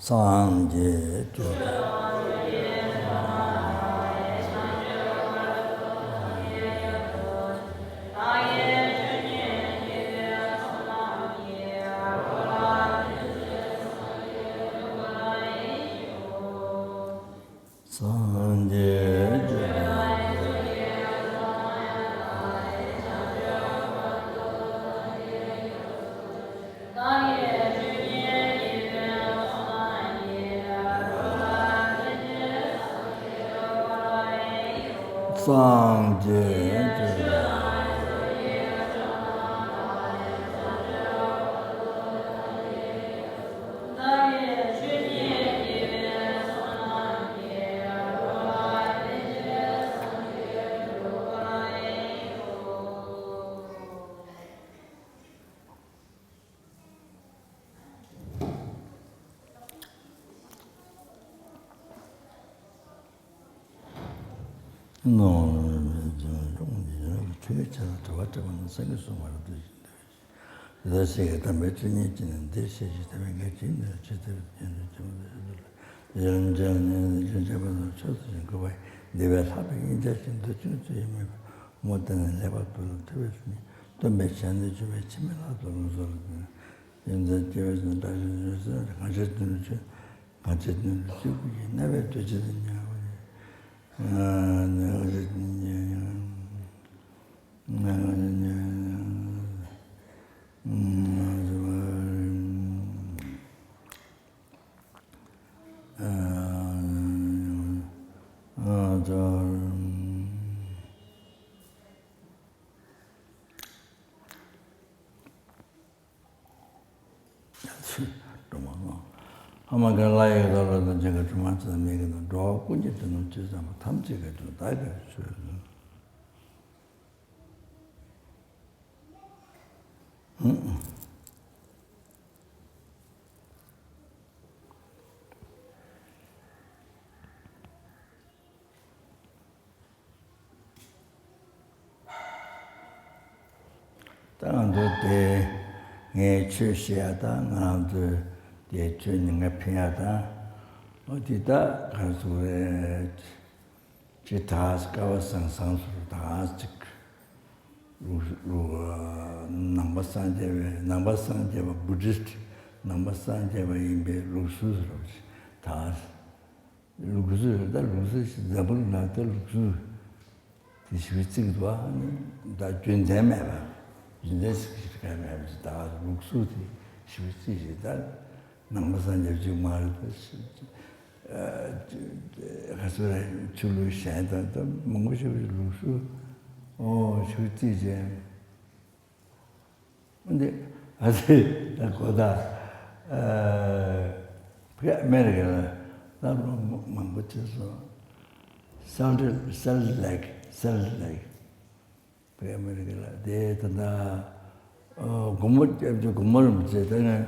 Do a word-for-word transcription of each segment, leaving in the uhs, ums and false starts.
སངས་རྒྱས་སྤྱོད། སངས་རྒྱས་སྤྱོད། སངས་རྒྱས་སྤྱོད། ནང་ལ་ཡོང་ནས་ཡོང་གི་ཆོས་ཀྱི་ཆ་ལ་དྲི་བ་དྲི་བ་ནི་སེང་གེ་གསུམ་པར་འདོད་ཅིང་འདོད་ཅིང་། དེ་ལྟར་སེང་གེ་དམ་པའི་ཆོས་ཉིད་ཀྱིས་ནི། འདིར་གཤེགས་ཤིང་དམ་པའི་དགེ་བ་ཅི་ཡིན་ནས། ཇི་ལྟར་བསྟན་པའི་ཆོས་ཉིད་ཀྱི་ཡོན་ཏན་ནི། ཡོན་ཏན་ནི་ཆོས་ཐོབ་ཅིང་གོ་བ་ཡིས། འདི་བས་ལྷག་པའི་དབྱིངས་འཆར་ཞིང་། འདི་ཕྱིར་ཆོས་ཉིད་མེད་པར་མོས་ཏེ་ནི། ལེགས་པར་རྟོགས་ལ་ཐུབ་པའི་སེམས་ཉིད། སྟོན་པའི་ཞལ་ནས་བྱུང་བའི་འཆི་མེད་ལྷ་ཚོགས་ལ་སོགས་ལ་བརྟེན། ཡོན་ཏན་སྐྱེ་བའི་ཚེ་བཀྲ་ཤིས་ལ་སོགས། གང་ཕྱིར་དུས་ནི་ཆོས། གང་ཕྱིར་དུས་ནི་ཆོས་སྐུ་ཡི། གནས་པའི་དུས་ཕྱིར་དུ་ཉེ་བར་ཉེ་བར་ཉེ་བར་ཉེ་བར་ཉེ་བར་ཉེ་བར་ཉེ་བར་སྒྲོལ་མ་ལྔ། ཨ་མ་ག་ལ་ཡི་དྭགས་ལྷ་དང་བཅས་པའི་སྒྲོལ་མ་ཚོགས་མི་གི་ནང་འགྲོ་བ་ཀུན་གྱི་དོན་དུ་ཇི་ཙམ་པ་ཐམས་ཅད་ཀྱི་དོན་བདག་གིས་མཆོད། ད་ང་ཚོ་དེ་ངས་ཆོས་བཤད་ཡ་དང་། ང་ཚོ་དེ་ཆོས་ནི་ངས་ཕན་ཡ་དང་། འོ་དེ་ད་ག་རེ་ཟེར་དགོས་རེད། ཅིག་ད་སྐལ་བ་བཟང་བཟང་ཟེར། ད་ཅིག་ལུགས་ལུགས་ནང་པ་སངས་རྒྱས་པའི། ནང་པ་སངས་རྒྱས་པ། བུ་དིསྟ། ནང་པ་སངས་རྒྱས་པ་ཡིན་པའི་ལུགས་སྲོལ་ཟེར་བ་ཅིག་ད་ལུགས་སྲོལ་རེད། ད་ལུགས་སྲོལ་ཞིག་འཛམ་བུ་གླིང་ལ་ད་ལུགས་སྲོལ་དེ་ཞེ་པོ་བརྩི་གི་འདུག་ཨ། ད་རྒྱུན་ལྡན་མེད་པ། རྒྱུན་ལྡན་ཞིག་ཞིག་ག་མེད་པ་ཞིག་ད་ལུགས་སྲོལ་དེ་ཞེ་པོ་བརྩི་ཞིག་ད་ནང་པ་སངས་རྒྱས་ཅིག་མ་རེད། ད་ཞིག་ཨ་ག་ཚོད་རེད། ཆོས་ལུགས་གཞན་དང་ད་མང་པོ་ཞིག་ལུགས་སྲོལ་ཨོ་ཞེ་པོ་བརྩི་བྱས། འདི་ཨ་ཙི་ད་གོ་ད། ཨ་བོད་ཨ་མེ་རི་ཀ་ལ་ད་ལོ་མང་པོ་ཕྱིན་སོང་། སལ་ཊི་སལ་ཊི་ལེག་སལ་ཊི་ལེག་བོད་ཨ་མེ་རི་ཀ་ལ་དེ་ད་ལྟ་ཨ་སྒོ་མོ་སྐྱབས་རྗེ་སྒོ་མོ་རིན་པོ་ཆེ་དེ་ནས་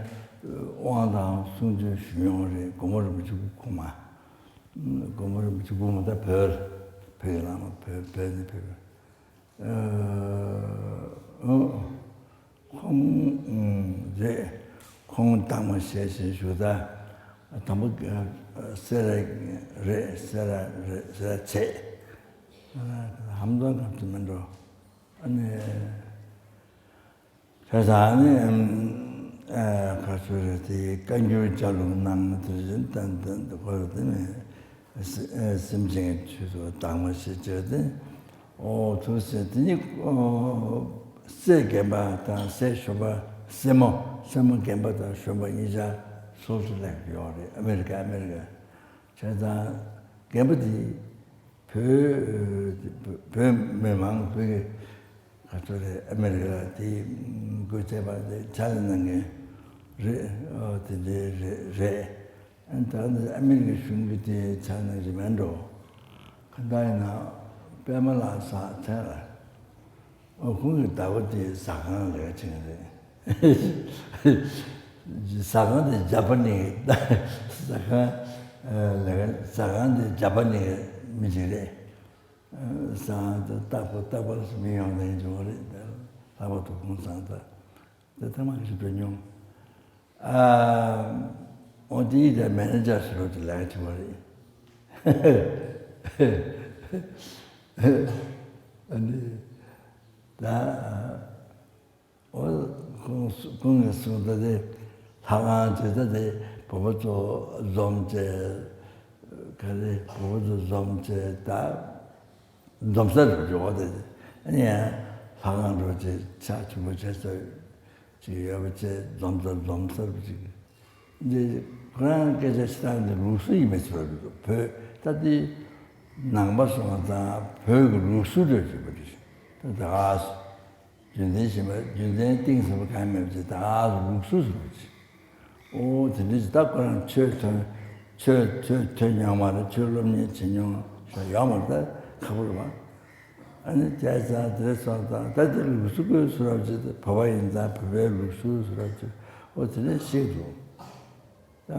དབང་དང་གསུང་ཆོས་ཞུ་ཡོང་རེད། སྒོ་མོ་རིན་པོ་ཆེ་སྐུ་གོང་མ། སྒོ་མོ་རིན་པོ་ཆེ་སྐུ་གོང་མ་ད་བོད་བོད་ཀྱི་བླ་མ། བོད་བོད་ནས་བོད། ཨ་ཨ་ཁོང་རེད། ཁོང་དང་པོ་ཞལ་བཞེས་ཞུ་ད། དང་པོ་སེ་ར་རེད། སེ་ར་རེད། སེ་ར་བྱས། ཧམ་ཏོང་གམ་དུ་མི་འགྲོ། ཨ་ནི། བྱས་ཙང་ནི་ཨ་ག་ཚོད་རེད། དེ་བཀའ་འགྱུར་ལྗགས་ལུང་གནང་། དེ་བཞིན་ཏན་ཏན་དུ་ཁོ་ར་དེ་ནི་སེམས་ཅན་གྱི་ཆོས་སུ་དྭངས་མ་ཞེས་བྱ་སྟེ། ཨོ་ཐུགས་སྲས་དེ་ནི་ཨོ་སྲས་རྒན་པ་དང་སྲས་གཞོན་པ། སྲས་མོ་སྲས་མོ་རྒན་པ་དང་གཞོན་པ་གཉིས་ཆ་སོ་སོ་ལ་ཡོད་རེད། ཨ་མེ་རི་ཀ་ཨ་མེ་རི་ཀ། བྱས་ཙང་རྒན་པ་དེ། བོད་བོད་མི་མང་བོད་ཀྱི་ག་ཚོད་རེད། ཨ་མེ་རི་ཀ་དེ་སྐུ་ཚེ་བར་དེ་ཕྱག་ལས་གནང་མཁན་རེད། ཨོ་དེ་འདྲའི་རེད་རེད། ཨ་ད་ནི་ཨ་མེ་རི་ཀའི་གཞུང་གི་དེ་ཕྱག་ལས་གནང་གི་མེད་འགྲོ། གང་ལྟར་ཡིན་ན་པད་མ་ལགས་ཟ་ཚན་ལ། ཨོ་ཁོང་གི་ཟླ་བ་དེ་ཟ་ཁང་ལས་ཀ་བྱེད་མཁན་རེད། ཟ་ཁང་དེ་ཇ་པ་ནི། ཟ་ཁང་ལས་ཀ་ཟ་ཁང་དེ་ཇ་པ་ནི་མི་ཅིག་རེད། ཟ་ཁང་དེ་རྟག་པར་རྟག་པར་མི་ཡོང་ལེ་འགྲོ་བ་རེད། ལྷག་པར་དུ་ཁོང་ཟ་ཁང་དེ་ད་ཐེངས་མང་ཞིག་འགྲོ་མྱོང་། ཨ་འོ་དེ་ཡིན་ད་མེ་ནེ་ཇར་ཟེར་བ་དེ་ལས་ཀ་བྱེད་པ་རེད། ཨ་ནི་ད། ཨོ་ཁོང་ཁོང་གིས་གསུངས། ད་དེ་ལྷ་ཁང་བྱས། ད་དེ་བོད་པ་ཚོ་འཛོམས་བྱས། ག་རེ་བོད་པ་ཚོ་འཛོམས་བྱས། ད་འཛོམས་ས་རུ་འགྲོ་བ་དེ། ཨ་ནི་ཡང་ལྷ་ཁང་འགྲོ་བྱས། ཕྱག་མཆོད་པ་བྱས་ས་ཅིག་ཡོད་པ་བྱས། འཛོམས་ས་འཛོམས་ས་རུ་ཅིག་འདི་ཁོ་རང་སྐད་ཆ་བཤད་སྟངས་འདི་ལུགས་སྲོལ་ཡིན་མིན་ཚོར་གི་འདུག་བོད་ད་འདི་ནང་པ་སོང་བ་དང་བོད་ཀྱི་ལུགས་སྲོལ་རེད་ཟེར་བ་འདི། ད་ད་རྒྱུན་ལྡན་ཞིག་མ་རྒྱུན་ལྡན་གཏིང་ཟབ་པ་གང་མེད་པ་ཅིག་ད་ལུགས་སྲོལ་ཟེར་བ་ཅིག་ཨོ་དེ་འདྲ་ཅིག་ད་ཁོ་རང་ཆོས་ཐོན་ཆོས་ཆོས་ཐོས་མྱོང་མ་རེད། ཆོས་སློབ་གཉེར་བྱེད་མྱོང་ཡོད་མ་རེད། ད་ཁག་པོ་རེད་པ། ཨ་ནི་བྱས་ཙང་དེ་སོང་ཙང་ད་དེ་ལུགས་སྲོལ་ཀུན་སུ་རབ་ཅིག་བོད་པ་ཡིན་ཙང་བོད་པའི་ལུགས་སྲོལ་སུ་རབ་ཅིག་ཨོ་དེ་འདྲ་ཤེས་འདུག་ད་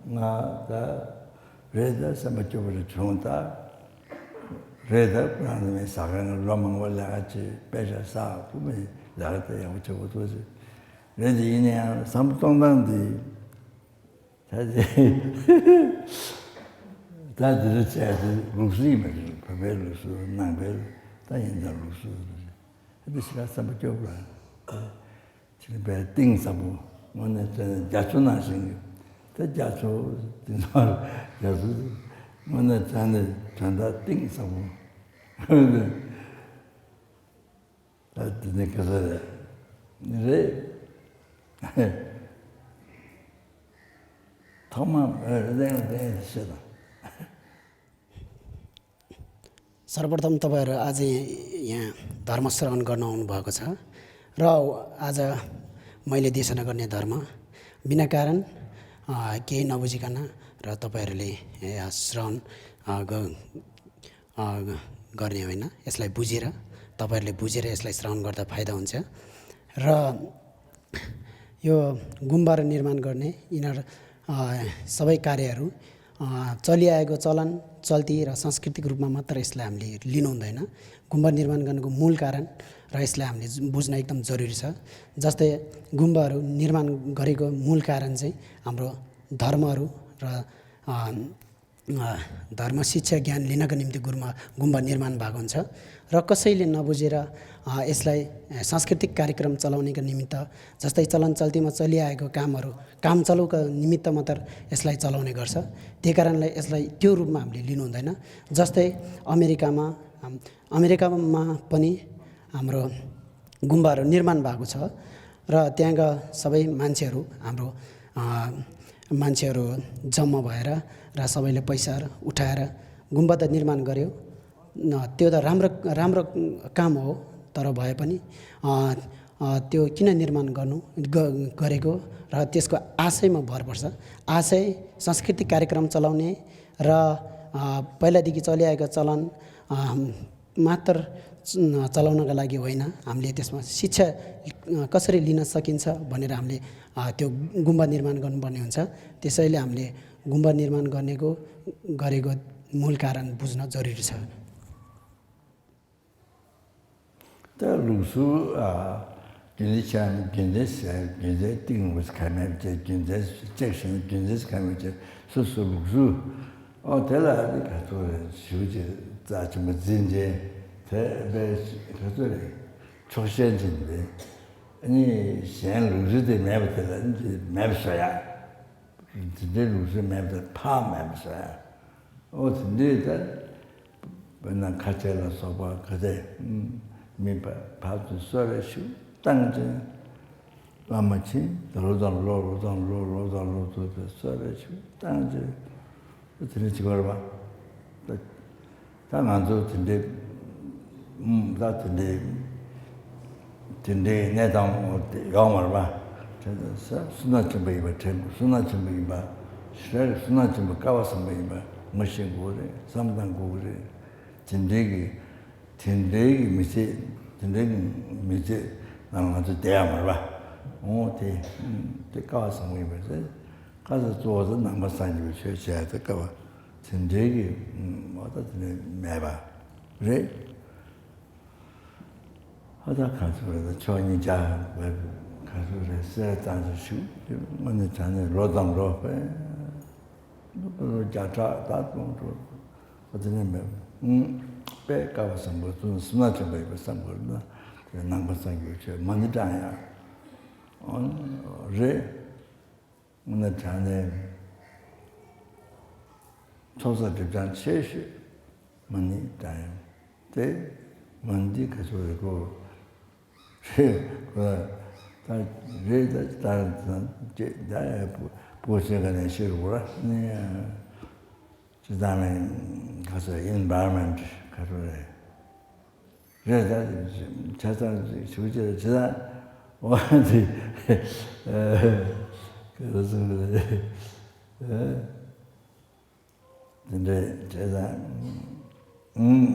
ང་ད་རེད། ད་སེམས་པ་སྐྱོ་པོ་རེ་བྱུང་། ད་ རེད། ད་ཁོ་རང་ཚོ་མི་ཟ་མཁན་ལོ་མང་པོ་ལས་ཀ་བྱེད། དཔེ་ཆ་བསགས། ཁོ་མི་ལས་ཀ་དེ་ཡག་པོ་བྱེད་དགོས་ཐུག་ཟེར། རེད་དེ་ཡིན་ན་ཡང་བསམ་བློ་གཏོང་སྟངས་འདི་ད་ཅི། ད་འདི་འདྲ་བྱས་ཏེ་ལུགས་སྲོལ་ཡིན་པ་རེད། བོད་པའི་ལུགས་སྲོལ། ནང་པའི། ད་ཡིན་ད་ལུགས་སྲོལ་རེད། ད་འདི་ཞེ་དྲག་བསམ་པ་སྐྱོ་པོ་རེད། ཕྱིན་པའི་གཏིང་ཟབ་པོ། དངོས་གནས་བྱས་ན་རྒྱ་མཚོ་ནང་བཞིན་གྱི། ད་རྒྱ་མཚོ་དེ་ཚོ་རྒྱ་མཚོ་དངོས་གནས་བྱས་ན་དོན་དག་གཏིང་ཟབ་པོ། ད་དེ་ནི་ག་ས་རེད། རེད། ཐོག་མ་གླེང་གླེང་བཤད་དང་། सर्वप्रथम तपाईँहरू आज यहाँ धर्म श्रवण गर्न आउनुभएको छ र आज मैले देशना गर्ने धर्म बिना कारण, अ, केही नबुझिकन र तपाईँहरूले यहाँ श्रवण, अ, ग-, अ, गर्ने होइन, यसलाई बुझेर, तपाईँहरूले बुझेर यसलाई श्रवण गर्दा फाइदा हुन्छ। र यो गुम्बाहरू निर्माण गर्ने यिनीहरू, अ, सबै कार्यहरू, अ, चलिआएको चलन चल्ती र सांस्कृतिक रूपमा मात्र यसलाई हामीले लिनु हुँदैन। गुम्बा निर्माण गर्नुको मूल कारण र यसलाई हामीले बुझ्न एकदम जरुरी छ। जस्तै गुम्बाहरू निर्माण गरेको मूल कारण चाहिँ हाम्रो धर्महरू र, अ, अ, धर्म शिक्षा ज्ञान लिनको निम्ति गुरुमा गुम्बा निर्माण भएको हुन्छ। र कसैले नबुझेर, अ, यसलाई, अ, सांस्कृतिक कार्यक्रम चलाउनेको निमित्त, जस्तै चलन चल्तीमा चलिआएको कामहरू काम चलाउका निमित्त मात्र यसलाई चलाउने गर्छ। त्यही कारणले यसलाई त्यो रूपमा हामीले लिनु हुँदैन। जस्तै अमेरिकामा, अम, अमेरिकामा पनि हाम्रो गुम्बाहरू निर्माण भएको छ र त्यहाँका सबै मान्छेहरू, हाम्रो, अ, मान्छेहरू जम्मा भएर र सबैले पैसाहरू उठाएर गुम्बा त निर्माण गर्यो। न, त्यो त राम्रो, राम्रो काम हो, तर भए पनि, अ, अ, त्यो किन निर्माण गर्नु, ग-, गरेको र त्यसको आशयमा भर पर्छ। आशय सांस्कृतिक कार्यक्रम चलाउने र, अ, पहिलादेखि चलिआएको चलन, अ, मात्र च-, चलाउनका लागि होइन, हामीले त्यसमा शिक्षा, अ, कसरी लिन सकिन्छ भनेर हामीले, अ, त्यो गुम्बा निर्माण गर्नुपर्ने हुन्छ। त्यसैले हामीले गुम्बा निर्माण गर्नेको, गरेको मूल कारण बुझ्न जरुरी छ। ད་ལུགས་སྲོལ། ཨ། རྒྱུན་འཛིན་བྱས་ན་རྒྱུན་འཛིན་ཟེར། རྒྱུན་འཛིན་གཏིང་ངོས་ག་མེད་བྱས། རྒྱུན་འཛིན་བཅུག་བཞག་ན་རྒྱུན་འཛིན་ག་མེད་བྱས། སོ་སོ་ལུགས་སྲོལ། ཨོ་དེ་ལ་ནི་ག་ཚོད་རེད། ཞུ་ཅིག་རྩ་ཆེན་པོ་འཛིན་བྱས། དེ་བས་ག་ཚོད་རེད། ཕྱོགས་ཞེན་ཅན་རེད། ཨ་ནི་གཞན་ལུགས་སྲོལ་དེ་མེད་པ་དེ་ལ་ནི་མེད་པ་བཟོ་ཡ། དེ་འདྲའི་ལུགས་སྲོལ་མེད་པ་དེ་ཕར་མེད་པ་བཟོ་ཡ། ཨོ་དེ་འདྲའི་ད། དཔེར་ན་ཁ་ཆེ་ལ་སོགས་པ་ག་ཚད་མི་ཕ་ཕར་ཚུར་གསོལ་རས་ཞུ་བཏང་ཅིང་། བླ་མ་ཕྱིན་ལོ་དང་ལོ། ལོ་དང་ལོ། ལོ་དང་ལོ་ཚུར་ཚུར་གསོལ་རས་ཞུ་བཏང་ཅིང་། དེ་འདྲ་བྱེད་པར་བ། ད་ང་ཚོ་དེ་འདྲའི། ད་དེ་འདྲའི་དེ་འདྲའི་གནས་སྟངས་ཡོང་བར་བ། དེ་བསོད་ནམས་ཆེན་པོ་ཡིན་པ། དྲན། བསོད་ནམས་ཆེན་པོ་ཡིན་པ། ཞེ་དྲག་བསོད་ནམས་ཆེན་པོ་སྐལ་བ་བཟང་པོ་ཡིན་པ་ངོ་ཤེས་དགོས་རེད། བསམ་བཏང་དགོས་རེད། དེ་འདྲའི་གི། དེ་འདྲའི་གི་མི་ཚེ། དེ་འདྲའི་གི་མི་ཚེ་ནང་ང་ཚོ་བསྡད་ཡ་མ་རེད་པ། འོ་དེ། དེ་སྐལ་བ་བཟང་པོ་ཡིན་པ་རེད། ཁ་ས་གཙོ་བོ་དེ་ནང་པ་སངས་རྒྱས་པའི་ཆོས་བྱས་ཏེ་སྐལ་བ་དེ་འདྲའི་གི། འོ་ད་དེ་འདྲའི་མེད་པ་རེད། ཨ་ད་ག་ཚོད་རེད། ད་ཕྱོགས་གཉིས་ཆ་བའི་ག་ཚོད་རེད། གསལ་བཏང་ཞིག་ཞུ། དངོས་གནས་དྲང་གནས་ལོ་དང་ལོ་བས། བརྒྱ་ཕྲག་ད་སྟོང་ཕྲག་ཨ་དེ་ནས་མེད། དཔེ་སྐལ་བ་བཟང་པོ་ཚུན་བསོད་ནམས་ཆེན་པོ་ཡིན་པ་བསམ་དགོས་ན། དེ་ནང་པ་སངས་རྒྱས་ཆོས་མ་ཎི་བགྲང་ཡ། ཨ་རེད། དངོས་གནས་དྲང་གནས་ཚོགས་བསགས་སྒྲིབ་སྦྱང་ཆེ་ཤོས་མ་ཎི་བགྲང་ཡ། དེ་མ་ཎི་འདི་ག་ཚོད་རེད་གོ། རེད་གོ། ད་རེད། ད་ད་ད་ད་ཡ་པོ་པོ་ཆེ་ག་ནས་ཤེས་རུ་གོ་ར་ནི། ཅི་ད་མེད་ག་ཚོད་ཨིན་ཝའི་རོན་མེན་ཊི་ག་ཚོད་རེད། རེད། ད་ཆ་ཚང་ཞུ་ཅི་ཅི་ད། འོ་དེ་ག་ཚོད་རེད། དེ་འདྲའི་བྱས་ཙང་། ཨུམ།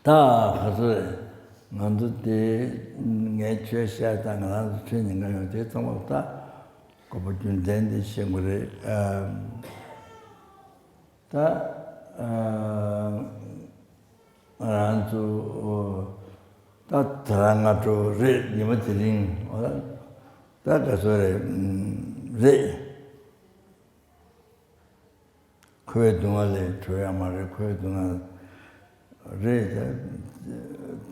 ད་ག་ཚོད་རེད། ང་ཚོ་དེ་ངའི་ཆོས་བཤད་སྟངས། ང་རང་ཚོ་ཆོས་ཉན་མཁན་ཡོད། དེ་ཚང་མ་ད་གོ་བ་རྒྱུ་མཚན་དེ་ཤེས་དགོས་རེད། ཨ། ད་ཨ། ང་རང་ཚོ་ད་དེ་རང་སྔ་དྲོ་རེད། ཉི་མ་དེ་རིང་ད་ག་ཚོད་རེད། རེད། ཁོའི་སྡུག་བསྔལ་ལས་གྲོལ་ཡ་མ་རེད། ཁོའི་སྡུག་བསྔལ་རེད།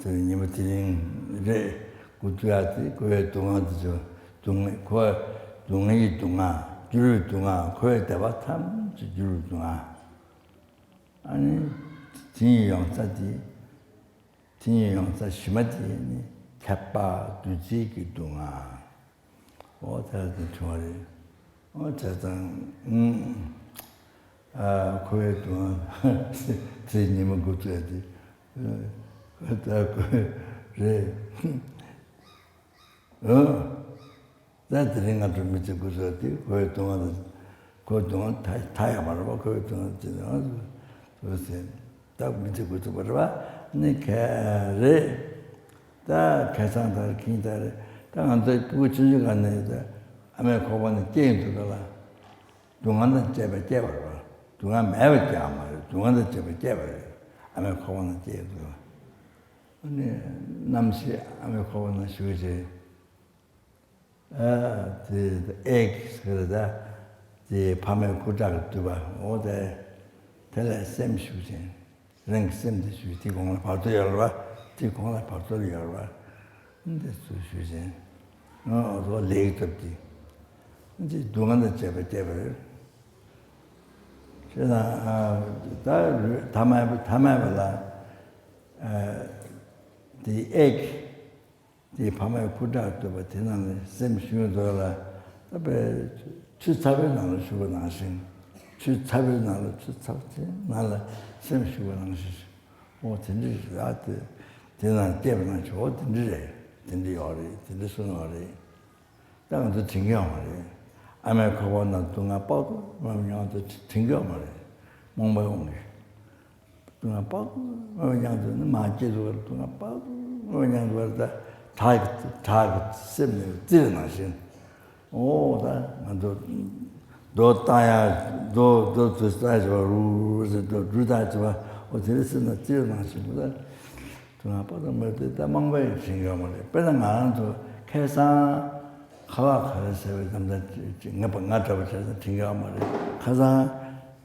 དེ་ཉི་མ་དེ་རིང་རེད། དགུ་བཅུ་ཡ་དེ་ཁོའི་སྡུག་བསྔལ་དེ་ཚོ་སྡུག་བསྔལ་ཁོའི་སྡུག་བསྔལ་གྱི་སྡུག་བསྔལ། འགྱུར་བའི་སྡུག་བསྔལ། ཁོའི་བདེ་བ་ཐམས་ཅད་འགྱུར་བའི་སྡུག་བསྔལ། ཨ་ནི་དེ་ཡི་ཡོང་ས་དེ། དེ་ཡི་ཡོང་ས་གཞི་མ་དེ་ནི་ཁྱབ་པ་འདུ་བྱེད་ཀྱི་སྡུག་བསྔལ། འོ་དེ་ལྟར་བྱུང་བ་རེད། འོ་དེ་ཙང་ཨུམ། ཨ་ཁོའི་སྡུག་བསྔལ་དེ་ཉི་མ་དགུ་བཅུ་དེ་ད་ཁོའི་རེད། ཨོ། ད་དེ་རིང་སྔ་དྲོ་མི་ཚེ་འགོ་ཚུགས་དེ་ཁོའི་སྡུག་བསྔལ་དང་། ཁོའི་སྡུག་བསྔལ་མཐའ་མཐའ་ཡས་པ་རེད་པ། ཁོའི་སྡུག་བསྔལ་ཅི་ཡང་ཟེར། ད་མི་ཚེ་འགོ་ཚུགས་པ་རེད་པ། ནི་ག་རེད། ད་ཁ་སང་དང་ཁིན་ད་རེད། ད་ང་ཚོའི་སྤུ་གུ་ཆུང་ཆུང་སྒང་ནས་ད་ཨ་མའི་ཁོག་པ་ནས་སྐྱེས་ཡོང་དུས་སྐབས་ལ། སྡུག་བསྔལ་དང་བཅས་པ་སྐྱེས་པ་རེད་པ། སྡུག་བསྔལ་མེད་པ་སྐྱེས་པ་མ་རེད། སྡུག་བསྔལ་དང་བཅས་པ་སྐྱེས་པ་རེད། ཨ་མའི་ཁོག་པ་ནས་སྐྱེས་ཡོང་དུས་སྐབས་ལ། ནི་རྣམ་ཤེས་ཨ་མའི་ཁོག་པ་ནང་ཞུགས་བྱས། ཨ་དེ་ཨེག་ཟེར་ད། དེ་ཕ་མའི་སྐུ་དྲག་གི་བཏུས་པ། འོ་དེ། དེ་ལ་སེམས་ཞུགས་ཤིང་། རང་གི་སེམས་དེ་ཞུགས། དེ་གོང་ལ་བར་དོ་ཡོད་རེད་པ། དེ་གོང་ལ་བར་དོ་ཡོད་རེད་པ། འདི་ཚོ་ཞུགས་ཤིང་། འོ་དེ་ལེགས་ཐུབ་ཀྱི། འདི་སྡུག་བསྔལ་དང་བཅས་པ་སྐྱེས་པ་རེད། ཞེས་དང་། ཨ་ད་ཐ་མལ་པ་ཐ་མལ་པ་ལ། ཨ་དེ་ཨེག་དེའི་ཕ་མའི་སྐུ་དྲག་བཏུས་པ་དེ་ནང་ལ་སེམས་ཞུགས་འདུག་ལ། ད་དཔེ་ཆུ་ཚ་བའི་ནང་ལ་ཞུགས་པ་ནང་བཞིན། ཆུ་ཚ་བའི་ནང་ལ། ཆུ་ཚ་བ་དེ་ནང་ལ་སེམས་ཞུགས་པ་ནང་བཞིན། འོ་དེ་འདྲ་རེད། དེ་དེ་ནང་སྐྱེས་པ་ནང་བཞིན། འོ་དེ་འདྲ་རེད། དེ་འདྲ་ཡོད་རེད། དེ་འདྲ་གསུངས་ཡོད་རེད། ད་ང་ཚོ་དྲན་གྱི་ཡོད་མ་རེད། ཨ་མའི་ཁོག་པ་ནང་སྡུག་བསྔལ་དཔག་ཏུ་མེད་པ་མྱོང་དུས་དྲན་གྱི་ཡོད་མ་རེད། རྨོངས་པའི་དབང་གིས། སྡུག་བསྔལ་དཔག་ཏུ་མེད་པ་མྱོང་དུས་ནི། མ་སྐྱེས་དུས་སྡུག་བསྔལ་དཔག་ཏུ་མེད་པ་མྱོང་དུས་ད་བྲག་གི་བྲག་གི་གསེབ་ནས་བཙིར་ནང་བཞིན། འོ་ད་ང་ཚོ་རྡོ་བཏང་ཡ། རྡོ་རྡོ་ཚོས་བཏང་བྱས་པ། རུ་རུ་ཟེར་རྡོ་འབྲུ་བཏང་བྱས་པ། འོ་དེ་རེད་ཟེར་ན་བཙིར་ནང་བཞིན་པོ་ད། དུ་ང་པ་དང་མ་དེ་ད་རྨོངས་པ་ཡིན་དྲན་གྱི་ཡོད་མ་རེད། དཔེར་ན་ང་རང་ཚོ་ཁ་སང་ཁ་ལག་ག་རེ་ཟ་བའི་མཚམས་ད་ཅིག་ང་པ་ང་འདྲ་པོ་བྱས་ན་དྲན་གྱི་ཡོད་མ་རེད། ཁ་སང་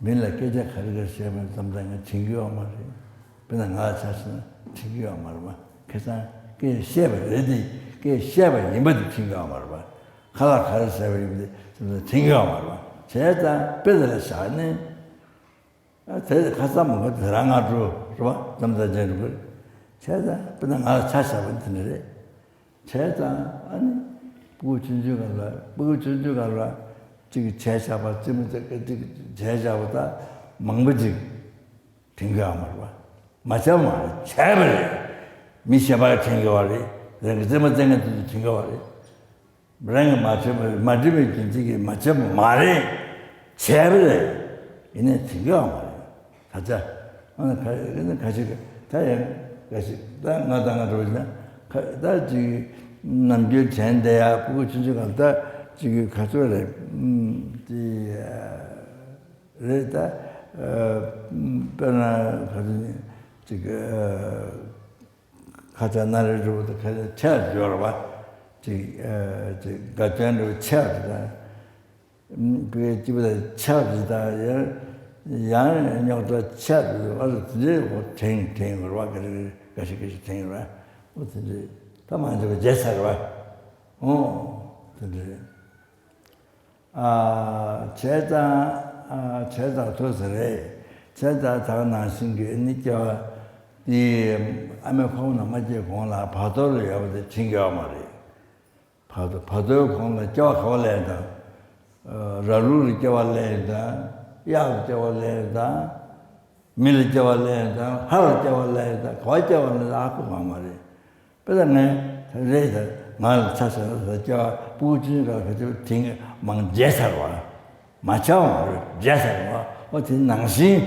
མི་ལ་སྐད་ཆ་ག་རེ་ག་རེ་བཤད་པའི་མཚམས་ད་ང་དྲན་གྱི་ཡོད་མ་རེད། དཔེར་ན་ང་ལ་ཆ་བཞག་ན་དྲན་གྱི་ཡོད་མ་རེད་པ། ཁ་སང་སྐད་བཤད་པ་རེད་དེ། སྐད་བཤད་པ་ཡིན་པ་དེ་དྲན་གྱི་ཡོད་མ་རེད་པ། ཁ་ལག་ག་རེ་ཟ་བ་ཡིན་པ་དེ་མཚམས་ད་དྲན་གྱི་ཡོད་མ་རེད་པ། བྱས་ཙང་དཔེ་དེ་ལ་བཞག་ནས། ཨ་དེ་ཁ་སང་མ་གོ་དེ་རང་སྔ་དྲོ་རེད་པ། མཚམས་ད་རྗེས་འགྲོ་གི་རེད། བྱས་ཙང་དཔེར་ན་ང་ལ་ཆ་བཞག་པ་ནི་དེ་འདྲ་རེད། བྱས་ཙང་ཨ་ནི་སྤུ་གུ་ཆུང་ཆུང་སྒང་ལ། སྤུ་གུ་ཆུང་ཆུང་སྒང་ལ་གཅིག་གིས་བྱས་བཞག་པ། རྩེད་མོ་རྩེ་ག་གཅིག་གིས་བྱས་བཞག་པ་ད་མང་པོ་ཅིག་དྲན་གྱི་ཡོད་མ་རེད་པ། མ་བྱས་པ་མ་རེད། བྱས་པ་རེད། མི་གཞན་པ་དྲན་གྱི་ཡོད་རེད། རང་གི་རྩེད་མོ་རྩེ་མཁན་དེ་ཚོ་དྲན་གྱི་ཡོད་རེད། རང་གིས་མ་བྱས་པ་རེད། མ་བྱས་པའི་རྒྱུ་མཚན་གྱིས་མ་བྱས་པ་མ་རེད། བྱས་པ་རེད། ཡིན་ནའི་དྲན་གྱི་ཡོད་མ་རེད། ད་ཆ་ཨ་ནི་ཁ་ཡིན་ན་ཁ་ཤས་ཀྱིས་ད་ཡང་ཁ་ཤས་ད་ང་དང་ང་འདྲ་བོ་ཡིན་ན་ཁ་ད་ཅིག་ནམ་རྒྱུན་དྲན་བསྡད་ཡ། སྤུ་གུ་ཆུང་ཆུང་སྒང་ད་ཅིག་ག་ཚོད་རེད། ཨུམ་དེ་རེད་ད། ཨ་དཔེར་ན་ག་ཚོད་ཅིག་ཨ། ཁ་ཆག་སྣ་རལ་འདྲ་བོ་དང་། ཁ་ཆག་ཆེ་བ་ཡོད་རེད་པ། ཅིག་ཨ་ཅིག་དགའ་སྐྱོ་འདྲ་བོ་ཆེ་བ་དེ་དང་། དཔེ་སྐྱིད་པོ་དང་ཆེ་བ་དེ་དང་། ཡང་ཡང་རྙོག་དྲ་ཆེ་བ་དེ་དང་། ཨ་རེ་དེ་འདྲའི་འོ་དྲན་དྲན་ཡོད་རེད་པ། ག་རེ་ག་ཤེད་ག་ཤེད་དྲན་ཡོད་རེད་པ། འོ་དེ་འདྲའི་ད་མ་འཇོན་པ་བརྗེད་ཚར་རེད་པ། འོ་དེ་འདྲའི། ཨ་བྱས་ཙང་། ཨ་བྱས་ཙང་ཐུག་ས་རེད། བྱས་ཙང་ད་ག་ནང་བཞིན་གྱི་ནི་སྐྱེ་བ་འདི་ཨ་མའི་ཁོག་ནང་མ་སྐྱེས་གོང་ལ་བར་དོ་ལ་ཡོད་པ་དེ་དྲན་གྱི་ཡོད་མ་རེད། བར་དོ་བར་དོའི་གོང་ལ་སྐྱེ་བ་ག་པར་སླེབས་དང་། ཨ་ར་ལུག་ལ་སྐྱེ་བ་སླེབས་དང་། གཡག་ལ་སྐྱེ་བ་སླེབས་དང་། མི་ལ་སྐྱེ་བ་སླེབས་དང་། ལྷ་ལ་སྐྱེ་བ་སླེབས་དང་། ག་པར་སྐྱེ་བ་སླེབས་དང་ཧ་གོ་གི་མ་རེད། དཔེར་ན་ངས་རེད་ད། ང་ལ་ཆ་བཞག་ན་ད་སྐྱེ་བ་སྤུ་གུ་ཆུང་ཆུང་སྒང་ལ་ཁ་ཆེ་བ་དེང་མང་བརྗེད་ཚར་བ། མ་བྱས་པ་མ་རེད། བརྗེད་ཚར་བ། འོ་དེ་ནང་བཞིན།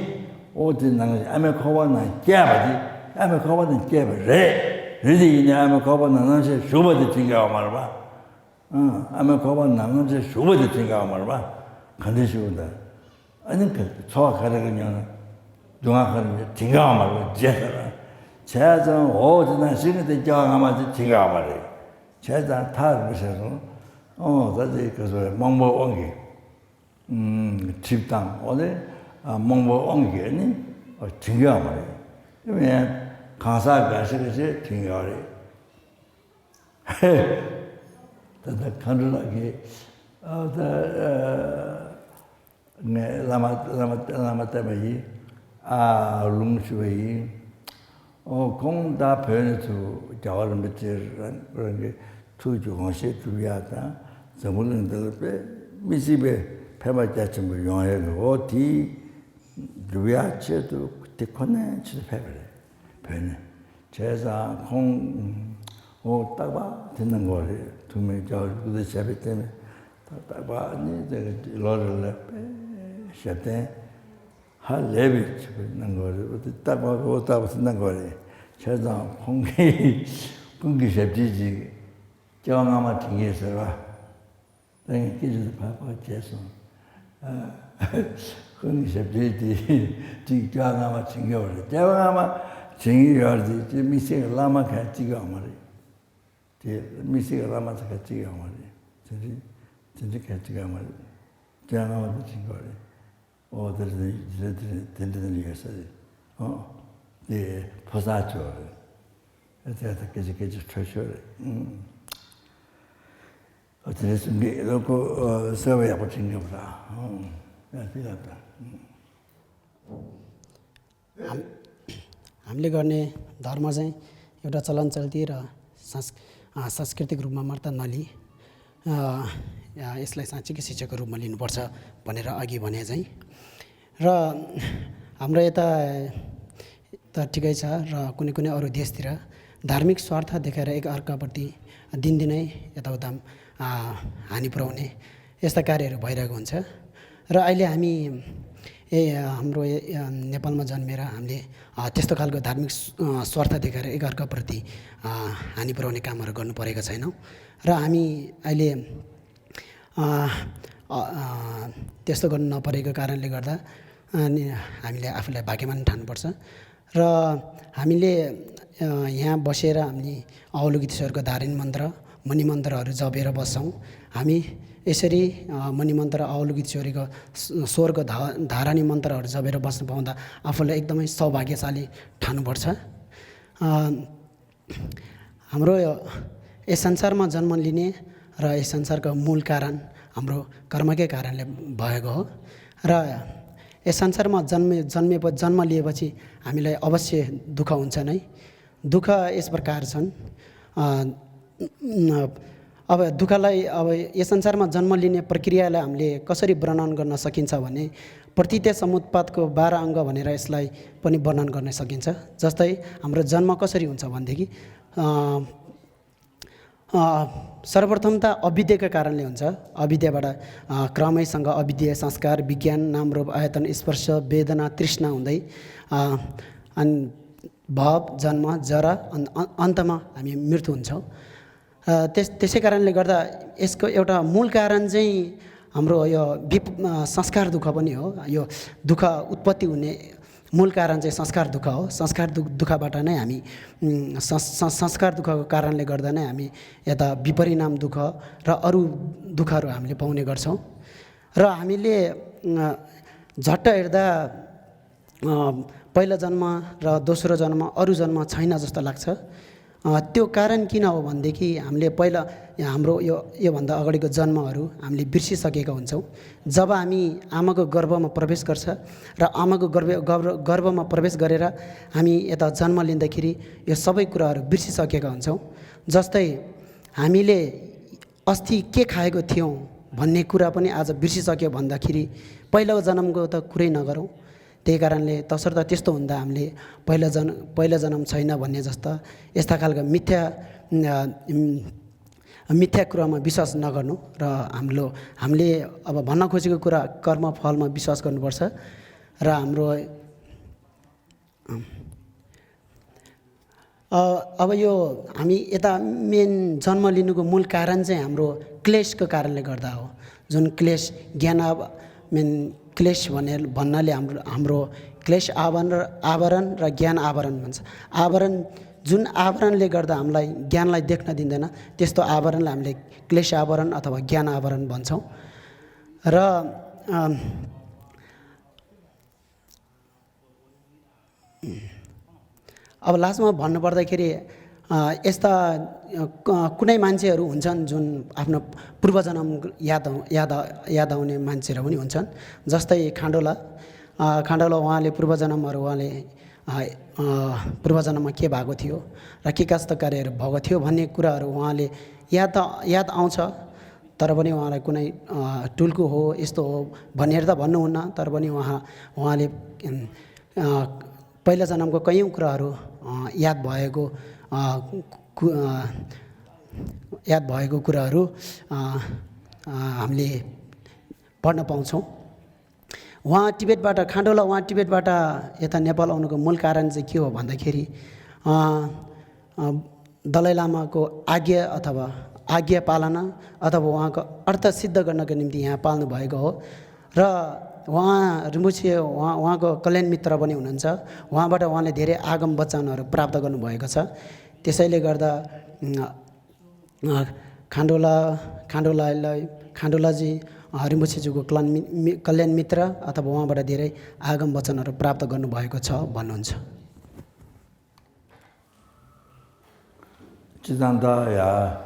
འོ་དེ་ནང་བཞིན་ཨ་མའི་ཁོག་པ་ནང་སྐྱེས་པ་དེ། ཨ་མའི་ཁོག་པ་ནང་སྐྱེས་པ་རེད། རེད་དེ་ཡིན་ནའི་ཨ་མའི་ཁོག་པ་ནང་རྣམ་ཤེས་ཞུགས་པ་དེ་དྲན་གྱི་ཡོད་མ་རེད་པ། ཨ་མའི་ཁོག་པ་ནང་རྣམ་ཤེས་ཞུགས་པ་དེ་དྲན་གྱི་ཡོད་མ་རེད་པ། ག་འདྲ་ཞུགས་པ་དང་། ཨ་ནི་ཚོར་བ་ག་རེ་ག་མྱོང་ན། སྡུག་བསྔལ་ག་རེ་མྱོང་ན་དྲན་གྱི་ཡོད་མ་རེད་པ། བརྗེད་ཚར་བ། བྱས་ཙང་འོ་དེ་ནང་བཞིན་གྱི་དེ་སྐྱེ་བ་སྔ་མ་དེ་བྱིན་གྱི་ཡོད་མ་རེད། བྱས་ཙང་ཐག་རིང་པོ་བྱས་སོང་། ཨོ་ད་དེ་ག་ཚོད་རེད། རྨོངས་པའི་དབང་གིས། ཨུམ། འཁྲིད་བཏང་། འོ་དེ་རྨོངས་པའི་དབང་གིས་ནི་བྱིན་གྱི་ཡོད་མ་རེད། དེ་མིན་གང་ཟག་འགའ་ཤས་ཀྱིས་བྱིན་གྱི་ཡོད་རེད། ད་ལྟ་མཁའ་འགྲོ་ལགས་ཀྱིས། ཨ་ད་ཨ་ངས་བླ་མ་བླ་མ་བླ་མ་བསྟེན་པ་ཡིན། ཨ་ལུང་ཞུ་བ་ཡིན། ཨོ་ཁོང་ད་བོད་ནས་ཚུར་རྒྱལ་བ་རིན་པོ་ཆེ་རང་རང་གི་ཐུགས་ཀྱི་དགོངས་བཞེད་སྒྲུབ་ཡག་དང་། འཛམ་བུ་གླིང་འདི་ལ་དཔེ་མི་སྲིད་པའི་ཕན་པ་རྒྱ་ཆེན་པོ་ཡོང་ཡག་གི། འོ་དེ་སྒྲུབ་ཡག་ཆེད་དུ་དེ་ཁོ་ནའི་ཆེད་དུ་ཕེབས་པ་རེད། བོད་ནས། བྱས་ཙང་ཁོང་འོ་རྟག་པར་དེ་གནང་གི་ཡོད་རེད། ཐུགས་སྨོན་སྐྱབས་སུ་བསྐུལ་དུ་བྱས་པའི་རྟེན་མེད། ད་རྟག་པར་ནི་དེ་ལོ་རེ་ལ་དཔེ་ཞབས་བརྟན་ཧ་ལས་པའི་ཆེད་དུ་གནང་གི་ཡོད་རེད། འོ་དེ་རྟག་པར་འོ་རྟག་པར་དེ་གནང་གི་ཡོད་རེད། བྱས་ཙང་ཁོང་གིས་ཁོང་གི་ཞབས་ཕྱི་ཅིག་སྐྱེ་བ་སྔ་མ་དྲན་གྱི་ཟེར་བ། ད་ངས་སྐད་ཆ་དེ་ཕར་ཕར་བརྗེད་སོང་། ཨ། ཁོང་གི་ཞབས་བརྟན་དེ་ཅིག་སྐྱེ་བ་སྔ་མ་དྲན་གྱི་ཡོད་རེད། སྐྱེ་བ་སྔ་མ་དྲན་གྱི་ཡོད་རེད་དེ། དམིགས་བསལ་གྱི་བླ་མ་གང་གཅིག་ཡོད་མ་རེད། དེ་དམིགས་བསལ་གྱི་བླ་མ་དེ་གང་གཅིག་ཡོད་མ་རེད། དེ་འདྲ་དེ་འདྲ་གང་གཅིག་ཡོད་མ་རེད། སྐྱེ་བ་སྔ་མ་དེ་དྲན་གྱི་ཡོད་རེད། ཨོ་དེ་རེད། དེ་རེད། དེ་རེད། དེ་འདྲ་དེ་འདྲ་ཡོད་ས་རེད། ཨོ་དེ་ཕོ་གསར་ཚོ་རེད། ཨ་དེ་ད་སྐད་ཆ་སྐད་ཆ་འཕྲོད་ཤོར་རེད། ཨུམ། ཨ་དེ་རེད། གསུང་གི་ལོ་ཀོ་གསལ་བ་ཡག་པོ་དྲན་གྱི་ཡོད་ར། ཨོ་ཡ་དེ་ལ་ད། ཨུམ། हाम- हामीले गर्ने धर्म चाहिँ एउटा चलन चल्ती र सांस- अ, सांस्कृतिक रूपमा मात्र नलिई, अ, अ, यसलाई साँच्चीकै शिक्षाको रूपमा लिनुपर्छ भनेर अघि भने चाहिँ। र हाम्रो यता त ठिकै छ, र कुनै कुनै अरू देशतिर धार्मिक स्वार्थ देखाएर एक अर्काप्रति दिनदिनै यताउता, अ, हानि पुर्याउने यस्ता कार्यहरू भइरहेको हुन्छ। र अहिले हामी, ए, हाम्रो, ए, नेपालमा जन्मेर हामीले, अ, त्यस्तो खालको धार्मिक स- अ, स्वार्थ देखाएर एकअर्काप्रति, अ, हानि पुर्याउने कामहरू गर्नु परेको छैनौँ। र हामी अहिले, अ, अ, अ, त्यस्तो गर्नु नपरेको कारणले गर्दा, अनि हामीले आफूलाई भाग्यमान ठान्नुपर्छ। र हामीले, अ, यहाँ बसेर हामी अवलोकितेश्वरको धारण मन्त्र, मणिमन्त्रहरू जपेर बस्छौँ। हामी यसरी, अ, मणिमन्त्र, अवलोकितेश्वरीको स- स्वरको धा- धारणी मन्त्रहरू जपेर बस्न पाउँदा आफूलाई एकदमै सौभाग्यशाली ठान्नुपर्छ। अ, हाम्रो यो- यस संसारमा जन्म लिने र यस संसारको मूल कारण हाम्रो कर्मकै कारणले भएको हो। र यस संसारमा जन्मे- जन्मे- जन्म लिएपछि हामीलाई अवश्य दुःख हुन्छ नै। दुःख यस प्रकार छन्। अ, न- अब दुःखलाई, अब यस संसारमा जन्म लिने प्रक्रियालाई हामीले कसरी वर्णन गर्न सकिन्छ भने, प्रतीत्य समुत्पादको बाह्र अङ्ग भनेर यसलाई पनि वर्णन गर्न सकिन्छ। जस्तै, हाम्रो जन्म कसरी हुन्छ भनेदेखि, अ, अ, सर्वप्रथम त अविद्याका कारणले हुन्छ। अविद्याबाट, अ, क्रमैसँग अविद्या, संस्कार, विज्ञान, नाम, रूप, आयतन, स्पर्श, वेदना, तृष्णा हुँदै, अ, अनि भव, जन्म, जरा, अन- अन- अन्तमा हामी मृत्यु हुन्छौँ। अ, त्यस- त्यसै कारणले गर्दा यसको एउटा मूल कारण चाहिँ हाम्रो यो विप- अ, संस्कार दुःख पनि हो। यो दुःख उत्पत्ति हुने मूल कारण चाहिँ संस्कार दुःख हो। संस्कार दु- दुःखबाट नै हामी, उम्, सं- सं- संस्कार दुःखको कारणले गर्दा नै हामी यता विपरिणाम दुःख र अरू दुःखहरू हामीले पाउने गर्छौँ। र हामीले, अ, झट्ट हेर्दा, अ, पहिलो जन्म र दोस्रो जन्म, अरू जन्म छैन जस्तो लाग्छ। अ, त्यो कारण किन हो भनेदेखि, हामीले पहिला हाम्रो यो- योभन्दा अगाडिको जन्महरू हामीले बिर्सिसकेका हुन्छौँ। जब हामी आमाको गर्भमा प्रवेश गर्छ र आमाको गर्भ- गर्भ- गर्भमा प्रवेश गरेर हामी यता जन्म लिँदाखेरि यो सबै कुराहरू बिर्सिसकेका हुन्छौँ। जस्तै, हामीले अस्ति के खाएको थियौँ भन्ने कुरा पनि आज बिर्सिसक्यो भन्दाखेरि पहिलाको जन्मको त कुरै नगरौँ। त्यही कारणले, तसर्थ त्यस्तो हुँदा हामीले पहिला जन- पहिला जन्म छैन भन्ने जस्ता यस्ता खालका मिथ्या, अ, उम्, मिथ्या कुरामा विश्वास नगर्नु र हाम्रो- हामीले अब भन्न खोजेको कुरा कर्मफलमा विश्वास गर्नुपर्छ। र हाम्रो अँ। अ, अब यो हामी यता मेन जन्म लिनुको मूल कारण चाहिँ हाम्रो क्लेशको कारणले गर्दा हो। जुन क्लेश, ज्ञान, अब मेन क्लेश भनेर भन्नाले हाम्रो हाम्रो क्लेश आवरण र आवरण र ज्ञान आवरण भन्छ। आवरण, जुन आवरणले गर्दा हामीलाई ज्ञानलाई देख्न दिँदैन, त्यस्तो आवरणलाई हामीले क्लेश आवरण अथवा ज्ञान आवरण भन्छौँ। र अम, अब लास्टमा भन्नुपर्दाखेरि, अ, यस्ता अ, क- कुनै मान्छेहरू हुन्छन् जुन आफ्नो पूर्वजन्म याद आउ- याद आ- याद आउने मान्छेहरू पनि हुन्छन्। जस्तै खाण्डोला, अ, खाण्डोला उहाँले पूर्वजन्महरू उहाँले, अ, अ, पूर्वजन्ममा के भएको थियो र के कस्ता कार्यहरू भएको थियो भन्ने कुराहरू उहाँले याद याद आउँछ। तर पनि उहाँलाई कुनै, अ, टुल्कु हो, यस्तो हो भनेर त भन्नुहुन्न। तर पनि उहाँ उहाँले, उम्, अ, पहिला जन्मको कयौँ कुराहरू, अ, याद भएको, अ, कु- अ, याद भएको कुराहरू, अ, अ, हामीले पढ्न पाउँछौँ। उहाँ टिबेटबाट, खाण्डोला उहाँ टिबेटबाट यता नेपाल आउनुको मूल कारण चाहिँ के हो भन्दाखेरि, अ, अ, दलाइ लामाको आज्ञा अथवा आज्ञा पालना अथवा उहाँको अर्थ सिद्ध गर्नको निम्ति यहाँ पाल्नु भएको हो। र उहाँ रिम्पोछे, उहाँ उहाँको कल्याण मित्र पनि हुनुहुन्छ। उहाँबाट उहाँले धेरै आगम वचनहरू प्राप्त गर्नुभएको छ। त्यसैले गर्दा, उम्, अ, खाण्डोला खाण्डोलालाई खाण्डोलाजी, अ, रिम्पोछेज्यूको कल्याण मि- मि- कल्याण मित्र अथवा उहाँबाट धेरै आगम वचनहरू प्राप्त गर्नुभएको छ भन्नुहुन्छ। སྤྱི་བཏང་ད་ཡ།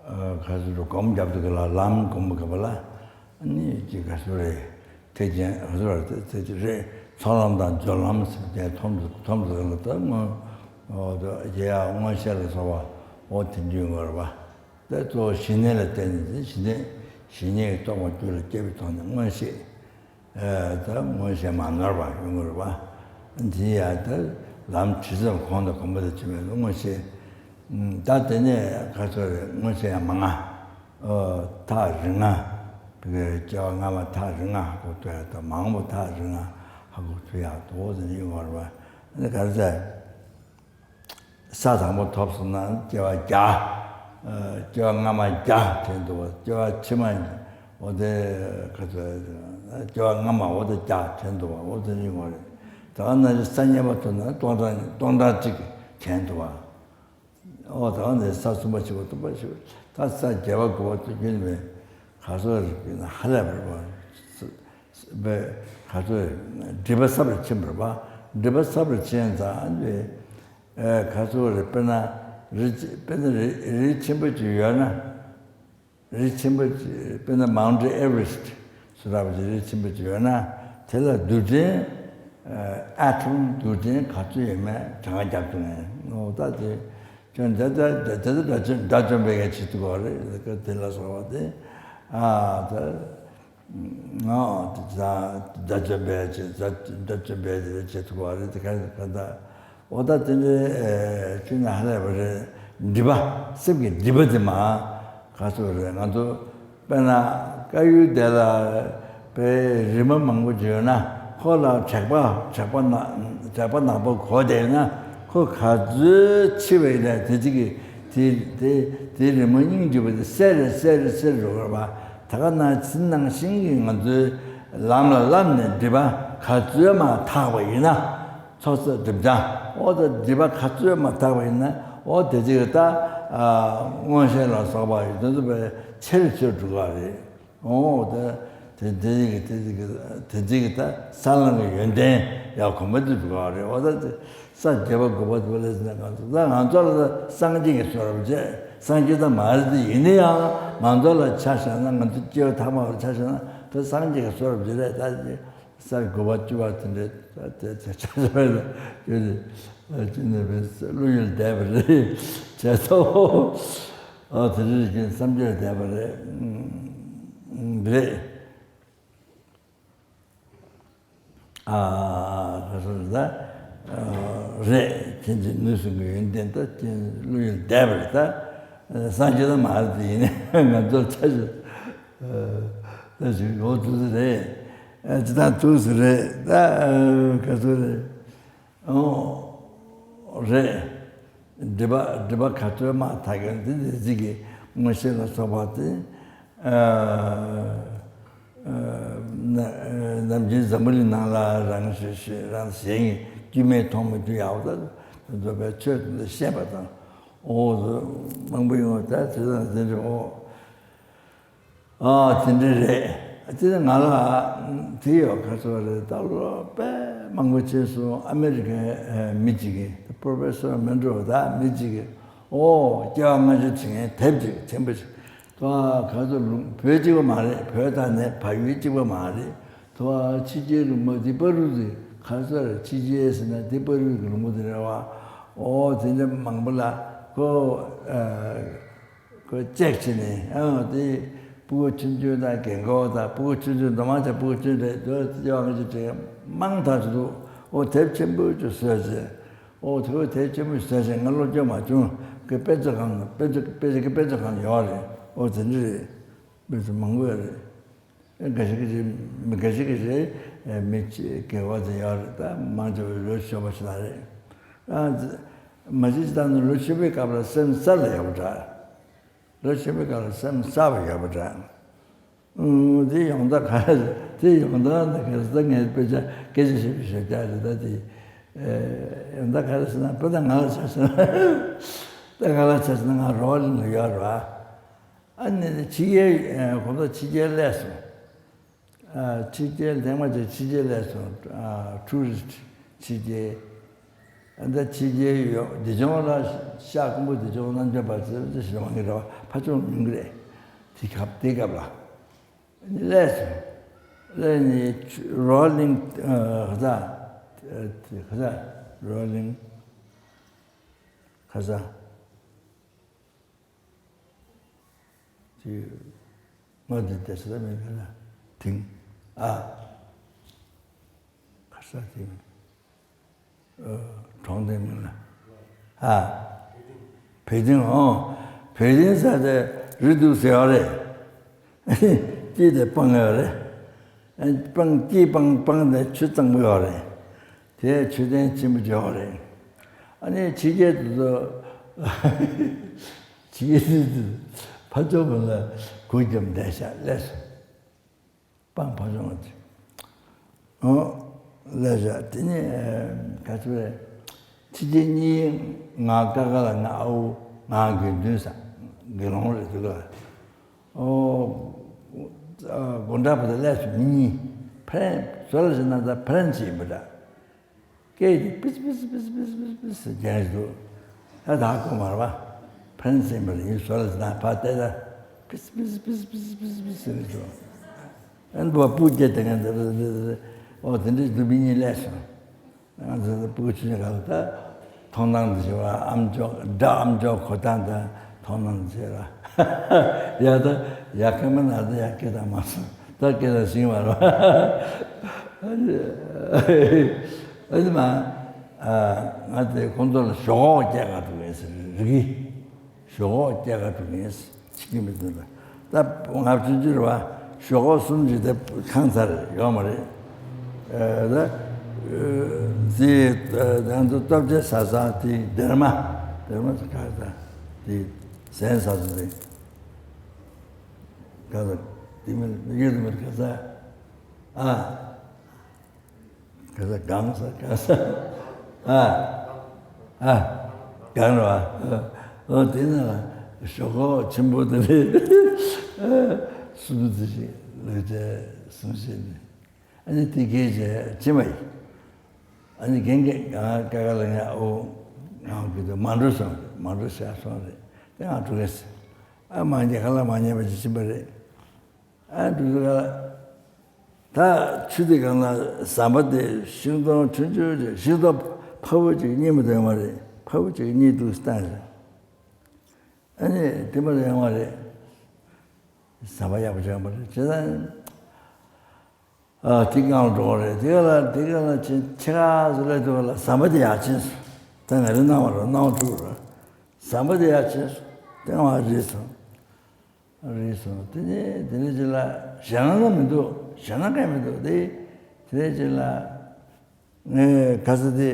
ག་ཟེར་རུ་སྒོམ་རྒྱབ་དུས་ལ་ལམ་སྒོམ་ག་བ་ལ། ནི་ཅི་ག་ཟེར་རེད། ཐེག་ཆེན་ག་ཟེར་རེད། ཐེག་ཆེན་རེད། ཚོགས་ལམ་དང་སྦྱོར་ལམ་ཟེར་ཏེ་ཐོམ་ཐོམ་ཟེར་ལ་ད་སྔོན། ཨོ་ད་རྒྱལ་ཡག་མངོན་ཤེས་ལ་སོགས་པ་ཨོ་དེ་འདྲའི་ངོ་ར་བ། ད་གཙོ་བོ་ཞི་གནས་ལ་བརྟེན་ནས་ཞི་གནས་ཞི་གནས་ཀྱི་རྟོགས་པ་རྒྱུད་ལ་སྐྱེ་བའི་ཐོག་ནས་མངོན་ཤེས། ད་མངོན་ཤེས་མ་ནོར་བ་ཡོང་གི་རེད་པ། འདི་ཡང་ད་ལམ་ཁྲིད་ཙམ་གོང་དུ་གོམས་པ་དང་བྱས་པའི་མངོན་ཤེས། ད་དེ་ནས་ཁ་ཚོ་རེ་མངོན་ཤེས་ཡང་མ་ང་། ཐག་རིང་ང་། སྐྱེ་བ་སྔ་མ་ཐག་རིང་ང་ཧ་གོ་ཐུབ་ཡག་དང་མ་འོངས་པ་ཐག་རིང་ང་ཧ་གོ་ཐུབ་ཡག་དོ་དེ་ནས་ཡོང་བ་རེད་པ། ག་རེ་ཟེར། ས་དང་པོ་ཐོབ་སོང་ན་སྐྱེ་བ་བརྒྱ། སྐྱེ་བ་སྔ་མ་བརྒྱ་དྲན་འདུག་པ། སྐྱེ་བ་ཕྱི་མ་འོ་དེ་ག་ཚོད། སྐྱེ་བ་སྔ་མ་འོ་དེ་བརྒྱ་དྲན་འདུག་པ། འོ་དེ་ནི་ངོ་རེད། ད་ག་ན་ས་གཉིས་པ་ཐོབ་ན་སྟོང་ཕྲག་སྟོང་ཕྲག་གཅིག་དྲན་འདུག་པ། འོ་ད་ག་ནས་ས་གསུམ་པ་བཞི་པ་བདུན་པ་བཞི་པ་ད་ས་བརྒྱད་པ་དགུ་པ་དུ་རྒྱུན་པའི་ག་ཚོད་རིག་པའི་ཧ་ལས་པར་པ། པའི་ག་ཚོད་སྒྲིབ་པ་ཟབ་རུ་ཕྱིན་པར་པ། སྒྲིབ་པ་ཟབ་རུ་ཕྱིན་ཙང་། ག་ཚོད་རེད། དཔེར་ན་རི་དཔེར་ན་རི་རི་ཆེན་པོ་ཅིག་ཡོད་ན། རི་ཆེན་པོ་ཅིག་དཔེར་ན་Mount Everest་སུ་རག་པ་ཅིག་རི་ཆེན་པོ་ཅིག་ཡོད་ན་དེ་ལ་རྡུལ་ཕྲན་atom་རྡུལ་ཕྲན་ག་ཚོད་ཡོད་མེད་གྲངས་ཀ་རྒྱབ་ཐུབ་ངེས་འོ་ད་དེ་ཁྱོད་འདི་ལྟར་འདི་ལྟར་དགྲ་བཅོམ་དགྲ་བཅོམ་པའི་ག་བྱེད་ཐུབ་པ་རེད། དེ་ལ་སོགས་པ་དེ་ཨ་ད། ང་དགྲ་བཅོམ་པའི་ཆེད་དགྲ་བཅོམ་པའི་དེ་བྱེད་ཐུབ་པ་རེད། དེ་ག་ག་ད་འོ་ད་དེ་འདྲའི་ཆོས་ནི་ཧ་ལས་པ་རེད། སྒྲིབ་པ་སེམས་ཀྱི་སྒྲིབ་པ་དེ་མ་ག་ཚོད་རེད། ང་ཚོ་དཔེར་ན་དཀར་ཡོལ་དེ་ལ་པའི་རི་མོ་མང་པོ་ཅིག་ཡོད་ན་ཁོ་ལ་དྲེག་པ་དྲེག་པ་ནག་དྲེག་པ་ནག་པོ་གོ་བསྡད་ན་ཁོ་ག་ཚོད་འཆི་བ་ཡིན་ན་དེ་གཅིག་གིས་དེ་དེ་དེ་རི་མོ་སྙིང་རྗེ་པོ་དེ་སེར་སེར་སེར་འགྲོ་གི་རེད་པ། ད་ག་ནང་བཞིན་ནང་བཞིན་གྱི་ང་ཚོའི་ལམ་ལ་བསླབས་ནས་སྒྲིབ་པ་ག་ཚོད་མ་དག་པ་ཡིན་ན་ཚོགས་བསགས་སྒྲིབ་སྦྱང་འོ་ད་སྒྲིབ་པ་ག་ཚོད་མ་དག་པ་ཡིན་ན་འོ་དེ་ཅིག་ད་མངོན་ཤེས་ལ་སོགས་པ་ཡོད་དེ་ཚོ་བས་ཆེར་ཆེར་འགྲོ་གི་རེད། འོ་ད་དེ་དེ་ཅིག་དེ་ཅིག་དེ་ཅིག་ད་ས་ལམ་གྱི་ཡོན་ཏན་ཡང་གོམས་པ་དེ་འགྲོ་གི་རེད། འོ་ད་དེ། ས་བརྒྱད་པ་དགུ་པ་དུ་ལས་ཟིན་ང་ཚོ་ད་ང་ཚོ་ལ་སངས་རྒྱས་ཀྱི་བཟོ་འདྲ་བྱས། སངས་རྒྱས་ད་མ་རེད་དེ་ཡིན་ན་ཡང་ང་ཚོ་ལ་ཆ་བཞག་ན་ང་ཚོ་སྐྱེ་བ་ཐ་མ་བར་ཆ་བཞག་ན་ད་སངས་རྒྱས་ཀྱི་བཟོ་འདྲ་བྱས་རེད། ད་ས་དགུ་པ་བཅུ་པ་དེ་འདྲས་ད་དེ་ཆ་ཆ་ཆ་བས་ལ་ཡོད་དེ་ཅི་ནས་བས་བློ་ཡུལ་འདས་པ་རེད་བྱས་ཚོ། ཨ་དེ་རེད་ཀྱི་བསམ་སྦྱོར་འདས་པ་རེད། རེད། ཨ་ག་ཚོད་རེད་ད། རེད། ཁྱེད་ཀྱི་ནུས་གསུམ་གྱི་ཡོན་ཏན་ད་ཁྱེད་བློ་ཡུལ་འདས་པ་རེད་ད། སངས་རྒྱས་ད་མ་རེད་དེ་ཡིན་ནའི་ང་ཚོར་ཆ་ཞིག་ད་ཞིག་ཡོང་ཐུབ་ས་རེད། ཅི་ད་ཐུབ་ས་རེད་ད། ག་ཚོད་རེད། ཨོ། རེད། སྒྲིབ་པ་སྒྲིབ་པ་ག་ཚོད་མ་དག་གི་འདི་འདི་གཅིག་གི་མངོན་ཤེས་ལ་སོགས་པ་དེ། ཨ་ ནམ་རྒྱུན་འཛམ་བུ་གླིང་ནང་ལ་རང་རང་གཞན་གྱི་སྐྱོན་མེད་མཐོང་མི་རྒྱུ་ཡག་པོ་ད་རྫོགས་པའི་ཆོས་དེ་ཤེས་པ་དང་། ཨོ་མང་པོ་ཡོང་བ་ད་དེ་དང་དེ་འདྲ་ཨོ། ཨ་དེ་འདྲ་རེད། དེ་ང་ལ་དེ་ཡོད་ག་ཚོད་རེད། ད་ལོ་དཔེ་མང་པོ་བྱས་སོང་། ཨ་མེ་རི་ཀའི་མི་གཅིག་གིས་པོ་རོ་ཕེ་སར་མན་ཌོ་ད་མི་གཅིག་གིས་ཨོ་སྐྱེ་བ་སྔ་ཕྱི་དྲི་མཁན་དེབ་ཅིག་ཆེན་པོ་ཅིག་ད་ག་ཚོད་ལུང་བོད་གཅིག་པ་མ་རེད། བོད་དང་ནས་བལ་ཡུལ་གཅིག་པ་མ་རེད། ད་ཕྱི་རྒྱལ་ལུང་པ་འདི་པ་རུ་ཟིག་ག་ཚོད་རེད། ཕྱི་རྒྱལ་ཟེར་ན་འདི་པ་རུ་གི་ལུང་པ་དེ་རེད་བ། ཨོ་དེ་འདྲ་མང་པོ་ལ་ཁོ། ཁོས་ཅེག་བྱས་ནས་ཨ་དེ་ཕྲུ་གུ་ཆུང་ཆུང་དང་རྒན་གོག་དང་ཕྲུ་གུ་ཆུང་ཆུང་འདུག་མ་ཆ་ཕྲུ་གུ་ཆུང་རེད་འདུག་དེ་ཡང་ང་ཚོ་དེ་མང་དྲགས་ཤིག་འདུག་ཨོ་དེབ་ཆེན་པོ་ཅིག་བཟོས་བྱས། ཨོ་དེ་དེབ་ཆེན་པོ་བཟོས་བྱས་ང་སློབ་སྦྱོང་མ་བྱུང་། ཁོས་དཔེ་མཛོད་ཁང་དཔེ་མཛོད་དཔེ་མཛོད་ཀྱི་དཔེ་མཛོད་ཁང་ཡོད་རེད། ཨོ་དེ་འདྲ་རེད། དཔེ་མཛོད་མང་པོ་ཡོད་རེད། འགའ་ཞིག་གིས་མི་འགའ་ཞིག་གིས་མི་སྐྱེ་བ་དེ་ཡོད་རེད། ད་མང་ཆེ་བས་ལོ་ཆེ་བ་ཞིག་ལ་རེད། ཨ་མ་གཞི་ད་ནི་ལོ་ཆེ་བའི་སྐབས་ལ་སེམས་གསར་ལ་ཡག་པོ་འདྲ། ལོ་ཆེ་བའི་སྐབས་ལ་སེམས་གསར་བ་ཡག་པོ་འདྲ། ཨུམ་དེ་ཡོང་ད་ག་རེ་དེ་ཡོང་ད་ནི་ག་རེ་ད་ངས་དཔེ་ཆ་སྐད་ཆ་བཤད་པའི་ཞབས་ཀྱག་རེད། ད་དེ་ཡོང་ད་ག་རེ་ཟེར་ན་དཔེ་ད་ང་ལ་ཆ་བཞག་ན་ད་ང་ལ་ཆ་བཞག་ན་ང་རོ་ལིང་ལ་ཡོད་རེད་བ། ཨ་ནི་ཕྱི་རྒྱལ་ཁོང་ཚོ་ཕྱི་རྒྱལ་སླེབས་སོང་། ཨ་ཕྱི་རྒྱལ་ཐེངས་མ་གཅིག་ཕྱི་རྒྱལ་སླེབས་སོང་། ཨ་ཊུ་རི་སི་ཊི་ཕྱི་རྒྱལ། ཨ་ད་ཕྱི་རྒྱལ་ཡོད་འདི་ཆུང་ལ་ཤག་ཀུན་པོ་འདི་ཆུང་རྣམ་འབྱོར་པ་ཚོས་ཅི་ཞིག་མང་གི་རེད་བ། ཕ་ཆུང་ཉུང་གི་རེད། དེ་སྐབས་དེ་སྐབས་ལ་སླེབས་སོང་། སླེབས་ནས་རོ་ལིང་ག་ས་ག་ས་རོ་ལིང་ག་ས། དེ་ང་འདི་བསྡད་ས་མེད་ག་ལ་དེང་ཨ་ག་ས་དེང་གྲོང་སྡེ་མིང་ལ་ཨ་བེ་ཏིང་། ཨོ་བེ་ཏིང་ས་དེ་རི་འདུག་ཟེར་བ་རེད། སྐྱིད་དེ་སྤང་ཡོད་རེད། སྤང་སྐྱིད་སྤང་སྤང་དེ་ཆུ་གཙང་པོ་ཡོད་རེད། དེ་མཆོད་རྟེན་ཆེན་པོ་ཅིག་ཡོད་རེད། ཨ་ནི་ཕྱི་རྒྱལ་དུ་ཚོ་ཕྱི་རྒྱལ་དུ་ཚོ་ཕ་ཆོས་པ་ལ་གུས་རྒྱབ་བསྡད་ཤག་སླེབས་སོང་། སྤང་ཕ་ཆོས་པ་ཅིག་ཨོ་སླེབས་ཤག་དེ་ནས་ག་ཚོད་རེད། ཕྱི་རྒྱལ་གཉིས་ང་ཀ་ཁ་ལ་ང་ཨ་ཁུ་ང་དགེ་འདུན་ས་དགེ་སློང་རེད་འདུག་ག་ཨོ། ཨ་དགོང་དག་བར་དུ་སླེབས་སོང་། མི་གཉིས་ཕ་རན་བཟོ་ལ་ཟེར་ན་ད་ཕ་རན་སི་ཡིན་པ་འདྲ། སྐད་ཀྱིས་པིས་པིས་པིས་པིས་པིས་པིས་ཟེར་རྒྱག་གི་འདུག་ད་ད་གོ་མ་རེད་པ། ཕ་རན་སི་ཡིན་པ་རེད། ཡིན་བཟོ་ལ་ཟེར་ན་ཕར་བལྟས་ད་པིས་པིས་པིས་པིས་པིས་པིས་ཟེར་གི་འདུག་ཨ་ནི་བ་སྤུ་སྐྱེས་དེ་ང་འདི་རེད་འདི་རེད། ཨོ་དེ་འདྲའི་འདུག་མི་གཉིས་སླེབས་སོང་། ང་ཚོ་སྤུ་གུ་ཆུང་ཆུང་སྒང་ལ་ད་མཐོང་སྣང་འདི་བྱེད་པ། ཨམ་ཅོག་སྒྲ་ཨམ་ཅོག་གོ་སྟངས་དང་མཐོང་སྣང་འདི་བྱེད་པ། ཡ་ད་ཡ་ཁ་མ་ན་ད་ཡ་སྐད་བཏང་མ་སོང་། ད་སྐད་བཏང་ཤེས་མ་རེད། ཨ་ནི་མ་ང་དེ་ཁོང་ཚོ་ལ་ཞོག་ཁོག་སྐྱེལ་ག་འགྲོ་གི་ཡིན་ཟེར་རིག་གི། ཞོག་ཁོག་སྐྱེལ་ག་འགྲོ་གི་ཡིན་ཟེར། ཕྱི་རྒྱལ་མི་དེ་ལ་ད་ང་ཚོ་འདི་རེད་བ། ཞོག་ཁོག་གསུམ་ཞིག་དེ་ཁང་ཚར་ཡོད་མ་རེད། ཨ་ད་ཨ་དེ་ང་ཚོ་སྟོབས་ཆེན་ཟ་ས་དེ་སྡེར་མ་སྡེར་མ་ཟ་ཁ་ས་དེ་ཟན་ཟ་ས་དེ་ག་ས་དེ་མིར་ཡོད་དེ་མིར་ག་ས་ཨ། ག་ས་གང་ས་གང་ས། ཨ་ཨ་གང་ར་བ། ཨོ་དེ་ན་ཞོག་ཁོག་ཆེན་པོ་དེ་རེད། གསུམ་ཙི་ཞིག་ལོས་བྱས་གསུམ་བྱས་ནས། ཨ་ནི་དེ་གས་བྱས་ཕྱི་མ་ཡིན། ཨ་ནི་རྒན་རྒས་ང་ཀ་ཁ་ལ་ང་ཨོ་ང་གི་དུ་མ་འགྲོ་སོང་རེད། མ་འགྲོ་ཤག་སོང་རེད། དེ་ང་འགྲོ་གས་ཨ་མ་རྒན་ཁ་ལག་མ་ཉན་པ་ཅིག་ཕྱིན་པ་རེད། ཨ་འདུག་ག་ད་ཆུ་དེ་སྒང་ལ་ཟམ་པ་དེ་ཤིང་སྡོང་ཆུང་ཆུང་ཅིག་ཤིང་སྡོང་ཕ་བུ་ཅིག་རྙེད་མི་འདུག་ཡོད་མ་རེད། ཕ་བུ་ཅིག་རྙེད་འདུག་བཏང་ཟེར། ཨ་ནི་དེ་མ་རེད་ཡོང་བ་རེད། ཟམ་པ་ཡག་པོ་ཅིག་ཡོད་མ་རེད། བྱས་ཙང་ཨ་དེ་སྒང་ལ་འགྲོ་བ་རེད། དེ་ག་ལ་དེ་ག་ལ་ཕྱིན་ཕྱི་ཁ་ཟེར་ལས་འདུག་ག་ལ་ཟམ་པ་དེ་ཡར་ཕྱིན་སོང་། ད་ང་རེ་སྣང་བ་རེད། སྣང་བ་དཀྲུག་རེད། ཟམ་པ་དེ་ཡར་ཕྱིན་སོང་། དེ་ང་རེད་སོང་། རེད་སོང་། དེ་ནས་དེ་ནས་ཅིག་ལ་ཞེད་སྣང་ལ་མི་འདུག་ཞེད་སྣང་གང་མི་འདུག་དེ་དེ་ནས་ཅིག་ལ་ངས་ག་ས་དེ་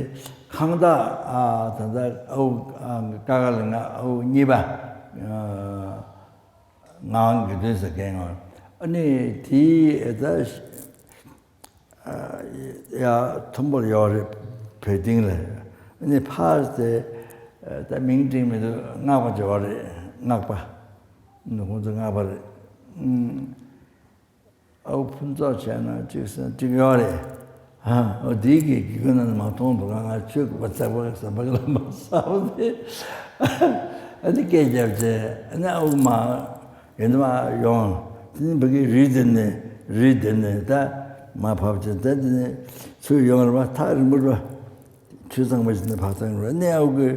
ཁང་བདག་ཨ་ད་ལྟ་ཨའུ་ཨ་ཀ་ཁ་ལ་ང་ཨའུ་གཉིས་པ་ཨ་ངག་དབང་དགེ་འདུན་ཟེར་མཁན་ང་ ཨ་ནི་དེའི་ད་ཡ་མཐོན་པོར་ཡོད་རེད། བོད་སྟེང་ལ། ཨ་ནི་ཕར་དེ་ད་མིང་དྲན་མི་འདུག་སྔགས་པ་ཅིག་ཡོད་རེད། སྔགས་པ། ཁོང་ཚོ་སྔགས་པ་རེད། ཨ་བོ་ཕུན་ཚོགས་བྱས་ན་གཅིག་ཟེར་གཅིག་ཡོད་རེད། ཨ་འོ་དེའི་གི་དགེ་རྒན་ནང་མ་མཐོང་འདུག་ང་ང་ཆོས་གོ་ཚགས་པ་ཟམ་པ་གི་ལ་མ་ཟ་བ་དེ། ཨ་ནི་སྐད་རྒྱབ་བྱས་ཨ་ནི་ཨ་བོ་མ་ཡོང་དུ་མ་ཡོང་། དེ་ནི་ཕ་གི་རི་དེ་ནས་རི་དེ་ནས་ད་མ་བབས་བྱས་ད་དེ་ནས་ཚུར་ཡོང་ར་བ་ཐག་རིང་པོ་ར། ཆུ་གཙང་མ་ཞིག་ནས་བག་བཏང་རུ་གནས་ཨའུ་གི་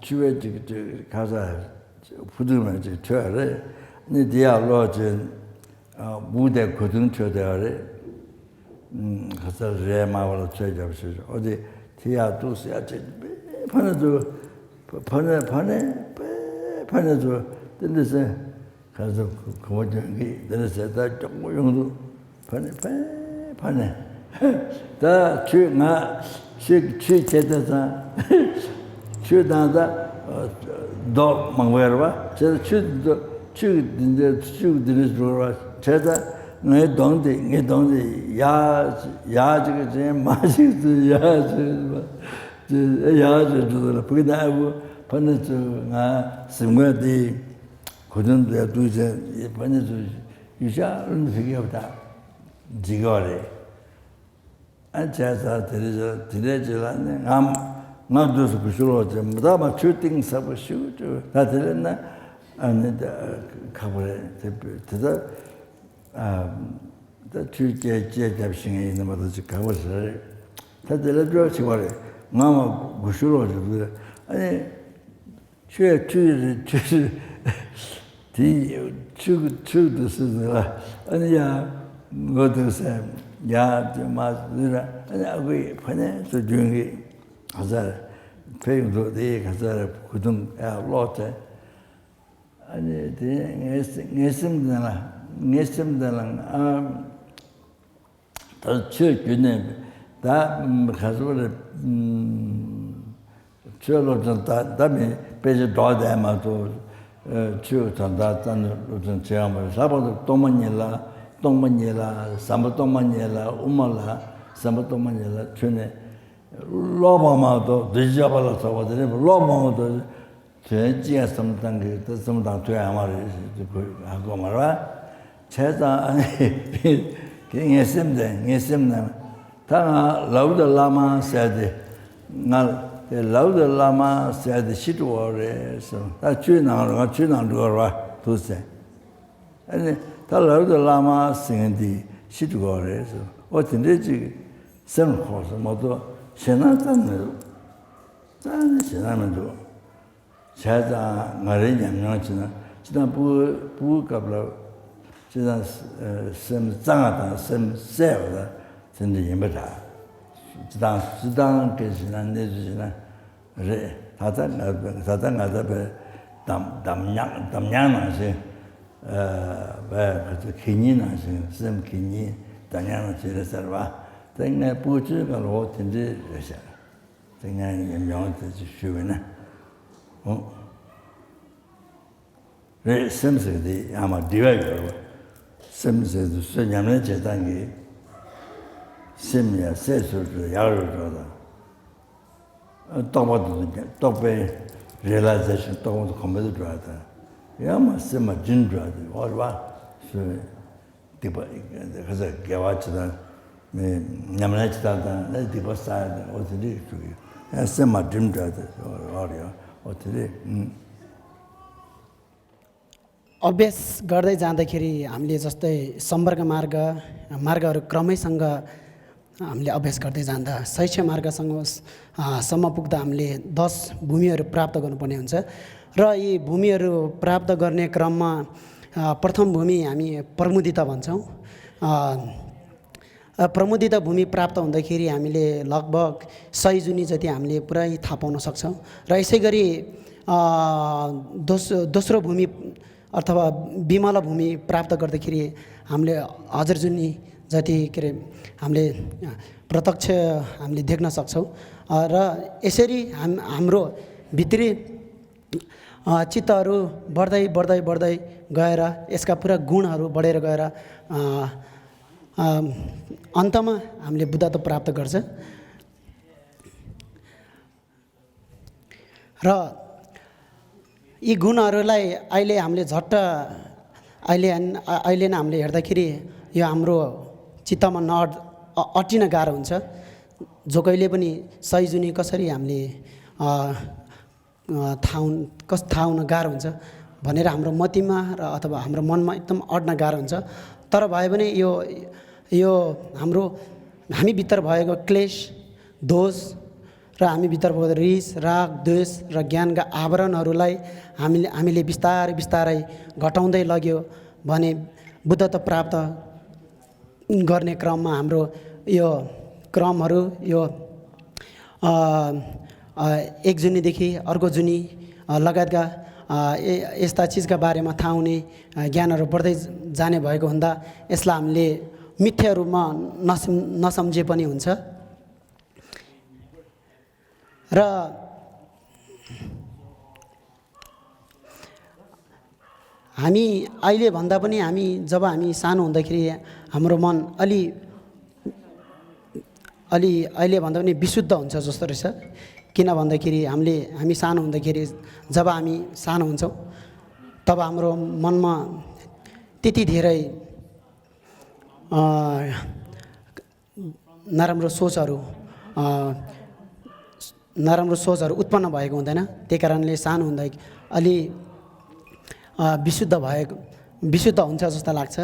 ཆུ་བས་ཅིག་ཅིག་ཁ་ས་ཕུ་ཐུང་མ་ཅིག་ཐོས་རེད། ནི་དེ་ཡག་ལོག་ཅིག་བུ་དེ་གོས་ཐུང་ཐོས་དེ་རེད། ཁ་ས་རས་དམར་བ་ལ་ཚོས་རྒྱབ་ཞུ་ཨོ་དེ་དེ་ཡག་འདུག་ཟེར་ཡག་ཅིག་ཕ་ནས་ཚུ་ཕ་ནས་ཕ་ནས་ཕ་ནས་ཚུ་དེ་འདྲ་ཟེར། ཁ་སང་གོ་བ་ཀྱང་གིས་འདི་འདྲ་ཟེར་ད་སྐྱོ་པོ་ཡོང་འདུག་ཕ་ནས་ཕ་ནས་ཕ་ནས། ད་ཆོས་ང་ཆོས་ཆོས་བྱེད་ད་ཙང་། ཆོས་དང་ད་མདོག་མང་པོ་ཡོད་རེད་བ། བྱས་ད་ཆོས་འདི་ཆོས་འདི་འདྲ་ཆོས་འདི་འདྲ་འགྲོ་རེད་བ། བྱས་ད་ངའི་གདོང་དེ་ངའི་གདོང་དེ་ཡག་ཡག་ཅིག་ཅན་མ་ཞིག་ཏུ་ཡག་ཅིག་ཡག་ཅིག་འགྲོ་ལ་བུ་ན་ཨ་བུ་ཕ་ནས་ཚུ་ང་གཟིམ་ངོས་དེ། གོ་དོན་དེ་ཐུགས་རྗེ་ཕ་ནི་ཚོ་ཡུལ་ཤར་ལུང་ཕིག་ཡབ་དང་འཇིག་ཡོད་རེད། ཨ་བྱས་ཙང་དེ་རེད་དེ་འདྲའི་རྗེས་ལ་ནི་ང་ང་དུས་སུ་བུ་ཤུ་ལོག་ཅེ་མི་ད་མ་ཆོས་གཏིང་ཟབ་པོ་ཞུ་ཅུ་ད་དེ་ལས་ན་ཨ་ནི་ཁག་པོ་རེད་དེ་དེ་ད་ཨ་ད་ཆོས་སྐྱེ་སྐྱེ་རྒྱབ་ཤིང་ཡིན་ནི་མ་གཏོགས་ཅིག་ག་པོ་རེད། ད་དེ་ལ་འགྲོ་ཆེ་བ་རེད། ང་མ་བུ་ཤུ་ལོག་ཅེ་དུས་ཨ་ནི། ཆོས་ཆོས་རེད་ཆོས་རེད། དེ་ཆོས་ཆོས་འདུག་སེ་ཟེར་བ་ཨ་ནི་ཡ་ངོ་འདུག་སེ་ཡ་དེ་མ་ཟེར་ཨ་ནི་ཨ་ཁུའི་ཕ་ནས་ཚུར་རྒྱུན་གྱི་ག་ཚར་ཕེབས་འདུག་དེ་ག་ཚར་གོས་ཐུང་ཡ་ཀློག་སྟེ་ཨ་ནི་དེ་ངའི་ངའི་སེམས་དེ་ལ་ངའི་སེམས་དེ་ལ་ཨ། ད་ཆོས་བརྒྱུད་ནས་ད་ག་ཚོད་རེད། ཆོས་སློབ་ཚན་ད་ད་མི་དཔེ་ཆ་སྒྲོག་བསྡད་མ་གཏོགས་ཆོས་དོན་དག་རྩ་ནས་སློབ་ཚན་བྱེད་ཡོང་མ་རེད། ལྷག་པར་དུ་སྟོང་པ་ཉིད་ལ་སྟོང་པ་ཉིད་ལ་ཟམ་པ་སྟོང་པ་ཉིད་ལ་དབུ་མ་ལ་ཟམ་པ་སྟོང་པ་ཉིད་ལ་ཁྱོན་ནས་ཀློག་པ་མ་གཏོགས་བདུད་རྩི་ལྕགས་པ་ལ་སོགས་པ་དེ་འདྲ་ཀློག་པ་མ་གཏོགས། དོན་ཅི་ཡང་བསམ་བློ་བཏང་གི་ད་བསམ་བློ་བཏང་ཐུབ་ཡ་མ་རེད་ཟེར་དུས་ཁོས་ཧ་གོ་མ་རེད་བ། བྱས་ཙང་ཨ་ནི་དེ་ངའི་སེམས་དེ་ངའི་སེམས་ནང་ད་ང་ལའུ་ཏེ་བླ་མ་ཟེར་དེ་ང་དེ་ལའུ་ཏེ་བླ་མ་ཟེར་དེ་ཤི་འགྲོ་བ་རེད་ཟེར། ད་ཆོས་ནང་ང་ཆོས་ནང་འགྲོ་བ་རེད་བ་དུ་ཟེར། ཨ་ནི་ད་ལའུ་ཏེ་བླ་མ་ཟེར་མཁན་དེ་ཤི་འགྲོ་བ་རེད་ཟེར། ཨོ་དེ་འདྲས་ཅིག་སེམས་ཁོག་སོང་མ་གཏོགས་ཞེད་སྣང་རྩ་ནས་མི་འདུག་རྩ་ནས་ཞེད་སྣང་མི་འདུག་བྱས་ཙང་ང་རའི་ཉམས་མྱོང་བྱས་ན་སྤྱིར་བཏང་ཕྲུ་གུ་ཕྲུ་གུའི་སྐབས་ལ་སྤྱིར་བཏང་ཨ་སེམས་གཙང་བ་དང་སེམས་གསལ་བ་དང་དེ་འདྲ་ཡིན་པ་འདྲ། སྤྱིར་བཏང་སྤྱིར་བཏང་གི་བྱས་ན་གནས་ཚུལ་བྱས་ན་རེད། ད་ལྟ་ང་ད་ལྟ་ང་ད་པའི་འདམ་འདམ་ཉག་འདམ་ཉག་ནང་བཞིན་ཨ་བའི་ག་ཚོད་གད་སྙིགས་ནང་བཞིན་སེམས་གད་སྙིགས་འདམ་ཉག་ནང་བཞིན་རེད་ཟེར་བ་དེ་ངས་ཕྲུ་གུ་ཚོའི་སྐབས་ལ་འོ་དེ་འདྲ་རེད་ཤག་དེ་ངས་ཉམས་མྱོང་དེ་ཅིག་ཞུས་པ་ཡིན་ན། འོ། རེད། སེམས་ཟེར་དེ་ཡང་མ་འདྲི་བ་ཡོད་རེད་བ། སེམས་ཟེར་དུས་ཚོད་ཉམས་ལེན་བྱེད་སྟངས་ཀྱི་སེམས་ཡང་སད་ཟུར་དུ་ཡག་རུ་འགྲོ་དང་། རྟོག་པ་དེ་རྟོག་པའི་རེ་ལ་རྫས་ཤིང་རྟོག་པ་དེ་གོང་འཕེལ་དུ་འགྲོ་བ་དང་། ཡང་མ་སེམས་མ་བསྒྲིམས་འགྲོ་བ་དེ་འོ་རེད་བ། སོ། སྡིག་པ་ཁ་ཚ་དགེ་བ་ཅི་དང་ཉམས་ལེན་ཅི་དང་དང་ནས་སྡིག་པ་བསགས་ཡ་དང་འོ་དེ་འདྲ་ཞིག་ཡོད། ཡང་སེམས་མ་བསྒྲིམས་འདྲ་དེ་འོ་རེད་ཡ་འོ་དེ་རེད། अभ्यास गर्दै जाँदाखेरि हामीले जस्तै सम्पर्क मार्ग मार्गहरू क्रमैसँग हामीले अभ्यास गर्दै जाँदा शैक्ष मार्गसँग होस् सम्म पुग्दा हामीले दस भूमिहरू प्राप्त गर्नुपर्ने हुन्छ। र यी भूमिहरू प्राप्त गर्ने क्रममा प्रथम भूमि हामी प्रमुदिता भन्छौँ। प्रमुदिता भूमि प्राप्त हुँदाखेरि हामीले लगभग सय जुनी जति हामीले पुरै थाहा पाउन सक्छौँ। र यसै गरी दोस दोस्रो भूमि अथवा विमला भूमि प्राप्त गर्दाखेरि हामीले हजार जुनी जति के अरे हामीले प्रत्यक्ष हामीले देख्न सक्छौँ। र यसरी हाम हाम्रो भित्री अ, चित्तहरू बढ्दै, बढ्दै, बढ्दै गएर यसका पुरा गुणहरू बढेर गएर, अ, अ, अन्तमा हामीले बुद्धत्व प्राप्त गर्छ। र यी गुणहरूलाई अहिले हामीले झट्ट अहिले, अहिले नै हामीले हेर्दाखेरि यो हाम्रो चित्तमा नअट-, अ-, अटिन गाह्रो हुन्छ। जो कोहीले पनि सही जुनी कसरी हामीले, अ, अ, थाहा हुन-, कस-, थाहा हुन गाह्रो हुन्छ भनेर हाम्रो मतिमा र अथवा हाम्रो मनमा एकदम अट्न गाह्रो हुन्छ। तर भए पनि यो, यो हाम्रो हामीभित्र भएको क्लेश, दोष र हामीभित्र भएको रिस, राग, द्वेष र ज्ञानका आवरणहरूलाई हामीले, हामीले बिस्तारै बिस्तारै घटाउँदै लग्यो भने बुद्धत्व प्राप्त गर्ने क्रममा हाम्रो यो क्रमहरू, यो, अ, अ, एक जुनीदेखि अर्को जुनी, अ, लगायतका, अ, य-, यस्ता चिजका बारेमा थाहा हुने, अ, ज्ञानहरू बढ्दै जाने भएको हुँदा यसलाई हामीले मिथ्या रूपमा नसम्-, नसम्झे पनि हुन्छ। र हामी अहिले भन्दा पनि हामी, जब हामी सानो हुँदाखेरि हाम्रो मन अलि, अलि अहिले भन्दा पनि विशुद्ध हुन्छ जस्तो रहेछ। किन भन्दाखेरि हामीले, हामी सानो हुँदाखेरि, जब हामी सानो हुन्छौँ तब हाम्रो मनमा त्यति धेरै, अ, नराम्रो सोचहरू, अ, नराम्रो सोचहरू उत्पन्न भएको हुँदैन। त्यही कारणले सानो हुँदा अलि, अ, विशुद्ध भएको, विशुद्ध हुन्छ जस्तो लाग्छ।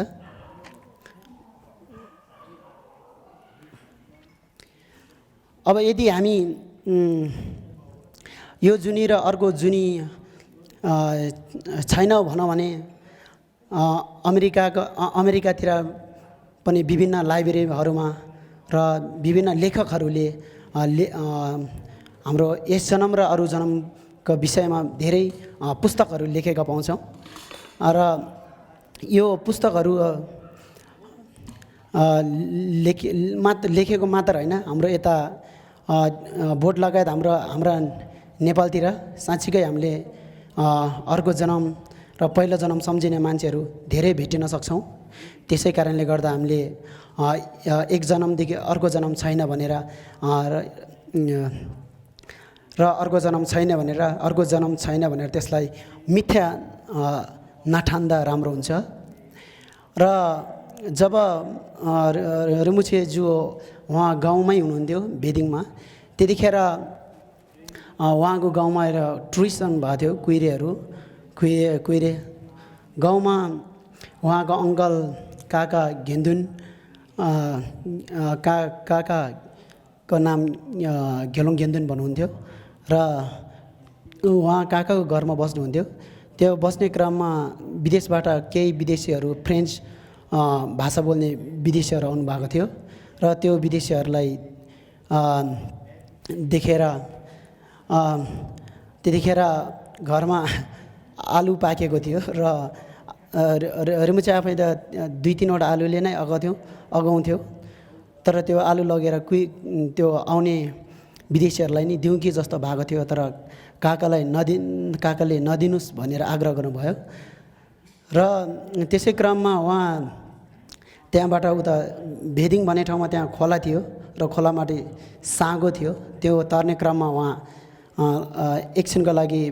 अब यदि हामी, उम्, यो जुनी र अर्को जुनी, अ, छैनौँ भनौँ भने, अ, अमेरिकाको, अ, अमेरिकातिर पनि विभिन्न लाइब्रेरीहरूमा र विभिन्न लेखकहरूले, अ, ले-, अ, हाम्रो यस जन्म र अरू जन्मको विषयमा धेरै, अ, पुस्तकहरू लेखेका पाउँछौँ। अ, र यो पुस्तकहरू, अ, अ, लेखे-, मात्र, लेखेको मात्र होइन, हाम्रो यता, अ, अ, बोट लगायत हाम्रो, हाम्रा नेपालतिर साँच्चीकै हामीले, अ, अर्को जन्म र पहिलो जन्म सम्झिने मान्छेहरू धेरै भेटिन सक्छौँ। त्यसै कारणले गर्दा हामीले, अ, अ, एक जन्मदेखि अर्को जन्म छैन भनेर, अ, र, अ, र अर्को जन्म छैन भनेर, अर्को जन्म छैन भनेर त्यसलाई मिथ्या, अ, नठान्दा राम्रो हुन्छ। र जब, अ, र-, र-, रिम्पोछेज्यू उहाँ गाउँमै हुनुहुन्थ्यो, बेदिङमा, त्यतिखेर, अ, उहाँको गाउँमा आएर टुरिस्ट आउनुभएको थियो, कुइरेहरू, कुइरे, कुइरे। गाउँमा उहाँको अङ्कल काका घेन्दुन, अ, अ, का-, काका को नाम, अ, घेलुङ घेन्दुन भन्नुहुन्थ्यो र उहाँ काकाको घरमा बस्नुहुन्थ्यो। त्यो बस्ने क्रममा विदेशबाट केही विदेशीहरू, फ्रेन्च, अ, भाषा बोल्ने विदेशीहरू आउनुभएको थियो र त्यो विदेशीहरूलाई, अ, देखेर, अ, त्यतिखेर घरमा आलु पाकेको थियो र, अ, र-, र-, रिम्पोछे आफै त दुई तिनवटा आलुले नै अगाउँथ्यो, अगाउँथ्यो। तर त्यो आलु लगेर कुइ-, त्यो आउने विदेशीहरूलाई नि दिउँ कि जस्तो भएको थियो, तर काकालाई नदि-, काकाले नदिनुस् भनेर आग्रह गर्नुभयो। र त्यसै क्रममा उहाँ त्यहाँबाट उता भेदिङ भन्ने ठाउँमा त्यहाँ खोला थियो र खोलामाथि साँगो थियो। त्यो तर्ने क्रममा उहाँ, अ, अ, एकछिनको लागि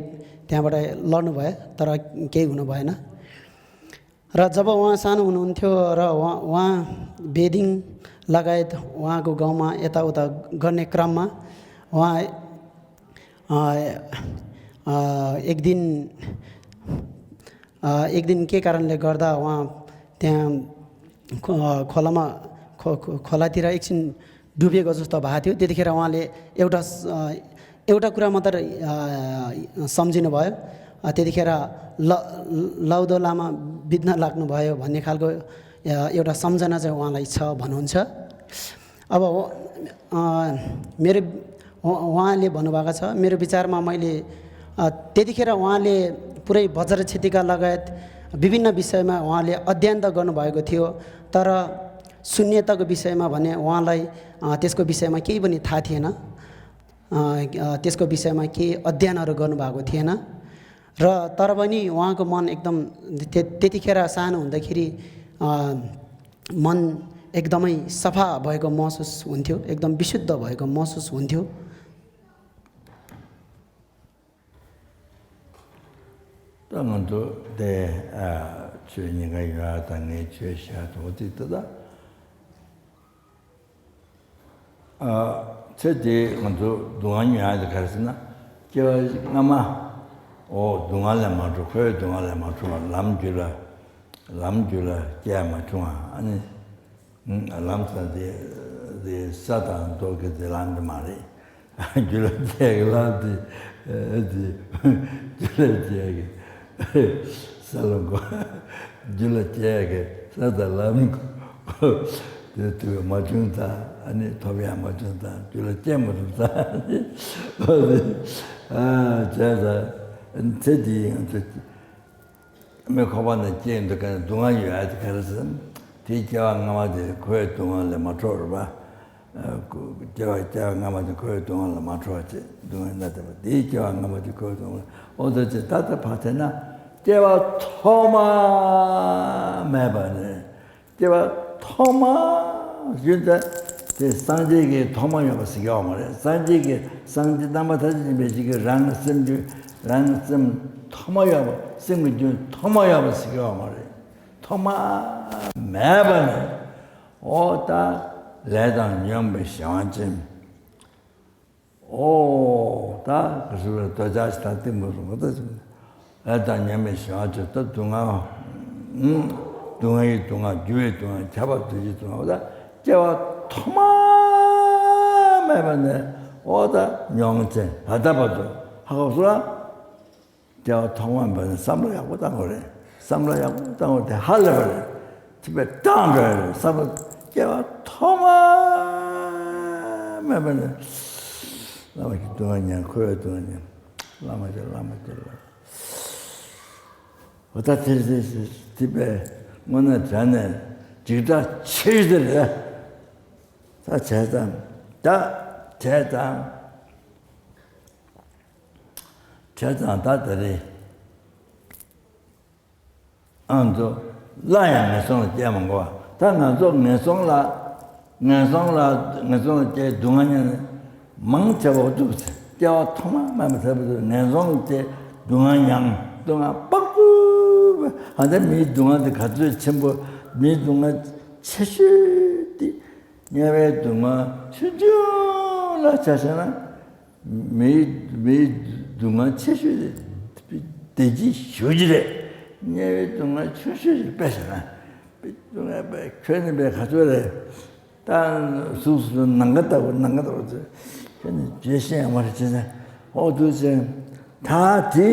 त्यहाँबाट लड्नुभयो, तर केही हुनु भएन। र जब उहाँ सानो हुनुहुन्थ्यो र उहाँ, उहाँ बेदिङ लगायत उहाँको गाउँमा यताउता गर्ने क्रममा उहाँ, अ, अ, एक दिन, अ, एक दिन के कारणले गर्दा उहाँ त्यहाँ खो-, खोलामा, खो-, खो-, खोलातिर एकछिन डुबेको जस्तो भएको थियो। त्यतिखेर उहाँले एउटा स-, अ, एउटा कुरा मात्र, अ, सम्झिनुभयो। अ, त्यतिखेर ल-, लौदो लामा बित्न लाग्नुभयो भन्ने खालको, अ, एउटा सम्झना चाहिँ उहाँलाई छ भन्नुहुन्छ। अब हो, अ, मेरो, उहाँ-, उहाँले भन्नुभएको छ, मेरो विचारमा मैले, अ, त्यतिखेर उहाँले पुरै बज्रक्षेत्रिका लगायत विभिन्न विषयमा उहाँले अध्ययन त गर्नुभएको थियो, तर शून्यताको विषयमा भने उहाँलाई, अ, त्यसको विषयमा केही पनि थाहा थिएन। अ, अ, त्यसको विषयमा केही अध्ययनहरू गर्नुभएको थिएन। र तर पनि उहाँको मन एकदम त्य- त्यतिखेर सानो हुँदाखेरि, अ, मन एकदमै सफा भएको महसुस हुन्थ्यो, एकदम विशुद्ध भएको महसुस हुन्थ्यो। ད་ང་ཚོ་དེ་ཨ་ཆོས་ཉེན་ཁ་ཡོད་ཨ་དང་ངས་ཆོས་བཤད་དོ་དེ་ད་ད། ཚེ་འདིའི་ང་ཚོ་སྡུག་བསྔལ་མྱོང་ཡག་དེ་ག་རེ་ཟེར་ན། སྐྱེ་བ་སྔ་མ། འོ་སྡུག་བསྔལ་ལས་མ་གྲོལ། ཁོའི་སྡུག་བསྔལ་ལས་མ་གྲོལ་བ། ལམ་རྒྱུད་ལ། ལམ་རྒྱུད་ལ་སྐྱེ་ཡག་མ་བྱུང་བ། ཨ་ནི། ལམ་ཟེར་དེ་དེ་ས་དང་རྡོ་གི་དེ་ལམ་དེ་མ་རེད། རྒྱུད་ལ་སྐྱེ་ཡག་གི་ལམ་དེ་དེ་རྒྱུད་ལ་སྐྱེ་ཡག་གི་ས་ལ་འགོ། རྒྱུད་ལ་སྐྱེ་ཡག་གི་ས་དང་ལམ་འགོ། དེ་དུས་མ་བྱུང་ཙང་། ཨ་ནི་ཐོབ་ཡག་མ་བྱུང་ཙང་། རྒྱུད་ལ་སྐྱེ་མ་ཐུབ་ཙང་། ཨ་ནི་ཨ་བྱས་ཙང་ཚེ་འདིའི་ང་ཚོ་མི་ཁོག་པ་ནས་སྐྱེས་འདུག་ག་ནས་སྡུག་བསྔལ་ཡོད་ཡག་དེ་ག་རེ་ཟེར་ན། དེའི་སྐྱེ་བ་སྔ་མ་དེ་ཁོའི་སྡུག་བསྔལ་ལས་མ་གྲོལ་བ། སྐྱེ་བ་སྐྱེ་བ་སྔ་མ་དེ་ཁོའི་སྡུག་བསྔལ་ལ་མ་གྲོལ་བ་བྱས། སྡུག་བསྔལ་ན་དེ་བ་དེའི་སྐྱེ་བ་སྔ་མ་དེ་ཁོའི་སྡུག་བསྔལ། འོ་ད་ཅི་ད་ལྟ་ཕར་དེ་ན་སྐྱེ་བ་ཐོག་མ་མེད་པ་ནས། སྐྱེ་བ་ཐོག་མ་བཞིན་དུ་དེ་སངས་རྒྱས་ཀྱི་ཐོག་མ་ཡོད་པ་ཟེར་གྱི་ཡོད་མ་རེད། སངས་རྒྱས་ཀྱི་སངས་རྒྱས་རྣམ་པ་ཐམས་ཅད་མཁྱེན་པའི་ཞིག་གིས་རང་གི་སེམས་རྒྱུད། རང་གི་སེམས་ཐོག་མ་ཡོད་པ། སེམས་ཀྱི་རྒྱུད་ཐོག་མ་ཡོད་པ་ཟེར་གྱི་ཡོད་མ་རེད། ཐོག་མ་མེད་པ་ནས། འོ་ད་ལས་དང་ཉོན་མོངས་པའི་གཞན་དབང་ཅན། ཨོ། ད་ག་ཟེར་བའི་འདོད་ཆགས་ཞེ་སྡང་གཏི་མུག་གསུམ་པོ་ད་ཟེར། ལས་དང་ཉོན་མོངས་གཞན་དབང་ཅན། ད་སྡུག་བསྔལ། སྡུག་བསྔལ་ཡི་སྡུག་བསྔལ། འགྱུར་བའི་སྡུག་བསྔལ། ཁྱབ་པ་འདུ་བྱེད་སྡུག་བསྔལ། འོ་ད་སྐྱེ་བ་ཐོག་མ་མེད་པ་ནས། འོ་ད་མྱོང་ཅན་ད་ལྟ་བར་དུ་ཧ་གོ་སོང་ཨ། སྐྱེ་བ་ཐོག་མ་མེད་པ་ནས་བསམ་བློ་ཡག་པོ་བཏང་དགོས་རེད། བསམ་བློ་ཡག་པོ་བཏང་དགོས་དེ་ཧ་ལས་པ་རེད། ཅི་བས་བཏང་དགོས་རེད། བསམ་བློ་སྐྱེ་བ་ཐོག་མ་མེད་པ་ནས། བླ་མ་གི་སྡུག་བསྔལ་མྱངས། ཁོའི་སྡུག་བསྔལ་མྱངས། བླ་མ་གི་བླ་མ་གི་བླ་མ། འོ་ད་དེ་དེ་དེ་བས་དངོས་གནས་དྲང་གནས་འཇིགས་སྐྲག་ཆེ་ཤོས་དེ་རེད། ད་བྱས་ཙང་། ད་བྱས་ཙང་། བྱས་ཙང་ད་དེ་རེད། ང་ཚོ་སླར་ཡང་ངན་སོང་ལ་སྐྱེ་མ་དགོས་པ། ད་ང་ཚོ་ངན་སོང་ལ། ངན་སོང་ལ། ངན་སོང་ལ་སྐྱེ། སྡུག་བསྔལ་མྱངས་ནས་མང་ཆེ་བ་འདུག་ཟེར། སྐྱེ་བ་ཐོག་མ་མེད་པ་ཟེར་བ་དེ་ངན་སོང་ལ་སྐྱེ། སྡུག་བསྔལ་མྱངས། སྡུག་བསྔལ་དཔག་ཏུ་མེད། ཨ་ད་མིའི་སྡུག་བསྔལ་དེ་ག་ཚོད་ཆེན་པོ། མིའི་སྡུག་བསྔལ་ཆེ་ཤོས་དེ། དམྱལ་བའི་སྡུག་བསྔལ་ཆུང་ཆུང་ལ་ཆ་བཞག་ན། མིའི་མིའི་སྡུག་བསྔལ་ཆེ་ཤོས་དེ་བདེ་སྐྱིད་ཞེ་པོ་ཅིག་རེད། དམྱལ་བའི་སྡུག་བསྔལ་ཆུང་ཤོས་ཅིག་དཔེ་བཞག་ན། དཔེ་སྡུག་བསྔལ་དཔེ་ཁྱོན་ནས་དཔེ་ག་ཚོད་རེད། ད་གཟུགས་སུ་ནམ་མཁའ་ལྟ་བུ། ནམ་མཁའ་ལྟ་བུ་ཚོས་ཁྱོན་ནས་བརྗོད་ཤེས་ཡོད་མ་རེད། བྱས་ཙང་། འོ་འདུག་ཟེར། ད་དེ།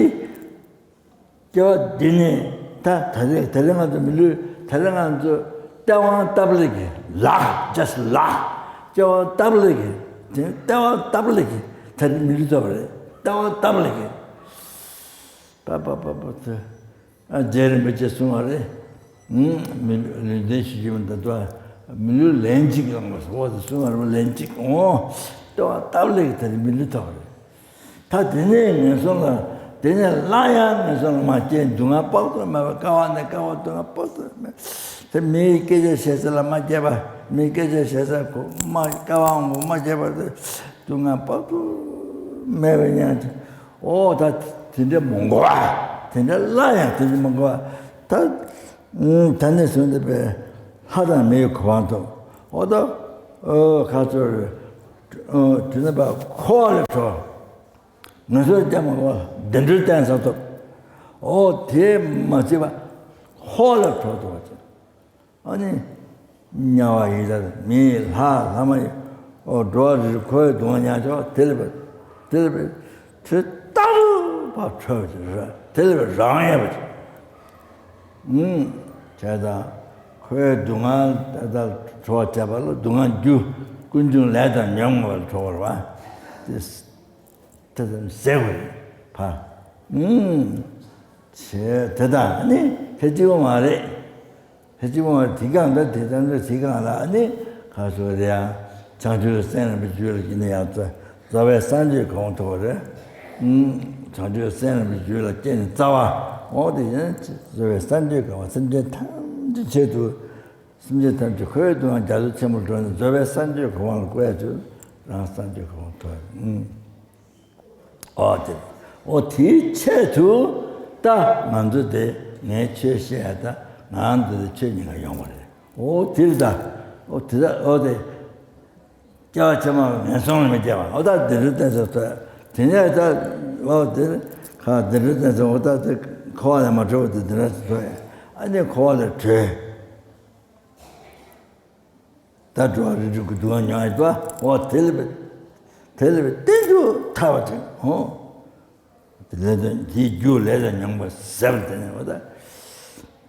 སྐྱེ་བ་འདི་ནས་ད་ད་རེས་ད་རེས་ང་ཚོ་མི་ལུས། ད་རེས་ང་ཚོ་ལྟེ་བ་ལྟ་བུ་ལས་ཀྱི་ལགས། just ལགས། སྐྱེ་བ་ལྟ་བུ་ལས་ཀྱི། དེ་ལྟེ་བ་ལྟ་བུ་ལས་ཀྱི་ད་རེས་མི་ལུས་ཐོབ་པ་རེད། ལྟེ་བ་ལྟ་བུ་ལས་ཀྱི། པ་པ་པ་པ་ཚེ། ཨ་རྗེ་རིན་པོ་ཆེས་གསུངས་པ་རེད། ཨུམ། མི་ལུས་ལེན་ཞུ་རྒྱུ་མི་འདུག་ད། མི་ལུས་ལན་གཅིག་བླངས་པ་སོགས་དེ་གསུངས་པ་རེད། ལན་གཅིག་འོ། ལྟེ་བ་ལྟ་བུ་ལས་ཀྱི་ད་རེས་མི་ལུས་ཐོབ་པ་རེད། ད་དེ་ནས་ངན་སོང་ལ། དེ་ནས་སླར་ཡང་ངན་སོང་ལ་མ་སྐྱེས། སྡུག་བསྔལ་དཔག་ཏུ་མེད་པ། དཀའ་བ་ནས་དཀའ་བ། སྡུག་བསྔལ་དཔག་ཏུ་མེད། དེ་མིའི་སྐད་ཆ་བཤད་ས་ལ་མ་སྐྱེས་པ། མིའི་སྐད་ཆ་བཤད་ས་ཁོ་མ། དཀའ་བའང་ཁོ་མ་སྐྱེས་པ་དེ། སྡུག་བསྔལ་དཔག་ཏུ་མེད་པ་མྱངས་ཏེ། འོ་ད་དེ་འདྲ་མི་དགོས་པ། དེ་འདྲ་སླར་ཡང་དེ་འདྲ་མི་དགོས་པ། ད། ད་ནས་བཟུང་སྟེ་པའི་ལྷ་དང་མིའི་གོ་འཕང་ཐོབ། འོ་ད། ཨོ་ཁ་ཚོར། ཨོ་དེ་ནས་པ་འཁོར་བ་ལས་གྲོལ། ངན་སོང་སྐྱེ་མ་དགོས། བདེ་འགྲོའི་གཏན་ས་ཐོབ། ཨོ་དེ་མ་ཚད་པ་འཁོར་བ་ལས་གྲོལ་ཐུབ་པ་བྱས། ཨ་ནི། དམྱལ་བ་ཡི་དྭགས་མི་ལྷ་ལྷ་མ་ཡིན། ཨོ་འགྲོ་བ་རིགས་འཁོར་བའི་སྡུག་བསྔལ་མྱངས་ཆོག། དེ་ལས་པ། དེ་ལས་པ། དེ་ལྟ་བུ་བ་གྲོལ་བ་ཅིག་རེད། དེ་ལས་པ་རང་ཡོད་པ་ཅིག་ཨུམ། བྱས་ཙང་ཁོའི་སྡུག་བསྔལ་ད་ལྟ་གྲོལ་བར་བྱས་པ་ལ་སྡུག་བསྔལ་རྒྱུ་ཀུན་འབྱུང་ལས་དང་ཉོན་མོངས་པ་ལ་གྲོལ་བར་བ། དེ་དེ་ཙམ་ཟད་དགོས་རེད་ཕ། ཨུམ། བྱས་དེ་དང་ནི་ཕལ་གཅིག་པོ་མ་རེད། ཕལ་གཅིག་པོ་མ་རེད། དེ་གང་འདྲ་དེ་ཙམ་འདྲ་དེ་གང་ལ་ནི་ག་སོ་རེད་ཡ། བྱང་ཆུབ་སེམས་རིན་པོ་ཆེ་ལ་ཡིན་ན་ཡང་རྩ་རྩ་བའི་སངས་རྒྱས་གོ་འཕང་ཐོབ་པ་རེད། བྱང་ཆུབ་སེམས་ལ་རྒྱུད་ལ་སྐྱེས་ནས་རྩ་བ། འོ་དེ་ཡིན་རྩོལ་བའི་སངས་རྒྱས་གང་བ། སེམས་ཅན་ཐམས་ཅད་ཆེད་དུ། སེམས་ཅན་ཐམས་ཅད་ཁོའི་དོན་རྒྱ་མཚོ་ཆེན་པོར་གྲོལ་ནས་རྩོལ་བའི་སངས་རྒྱས་གང་བ་ལ་བཀོད་ཡ་ཆེད་དུ་རང་སངས་རྒྱས་གང་བ་ཐོབ། ཨོ་དེ། ཨོ་དེའི་ཆེད་དུ་ད་ང་ཚོ་དེ་ངའི་ཆོས་བཤད་ཡ་ད་ང་ཚོ་དེ་ཆོས་ཉན་ག་ཡོང་བ་རེད། ཨོ་དེ་རེད་ད། ཨོ་དེ་ད་ཨོ་དེ། སྐྱེ་བ་ཕྱི་མ་ངན་སོང་ལ་མི་སྐྱེ་བ། ཨོ་ད་དེ་རེད་ད་ཟེར་ཐོས། དེ་ནས་ད་ཨོ་དེ་ཁ་དེ་རེད་ད་ཟེར། ཨོ་ད་དེ་འཁོར་བ་ལས་མ་གྲོལ་བ་དེ་དེ་འདྲ་ཟེར་ཐོས། ཨ་ནི་འཁོར་བ་ལས་གྲོལ། ད་འགྲོ་བ་རིགས་དྲུག་གི་སྡུག་བསྔལ་མྱོང་ཡོད་པ། འོ་དེ་ལས་པའི་དེ་ལས་པའི་རྟེན་འབྲེལ་ཐར་བ་དེ། འོ་དེ་ལས་དོན་དེའི་རྒྱུ་ལས་དང་མྱོང་བ་ཟེར་དེ་ནས་འོ་ད།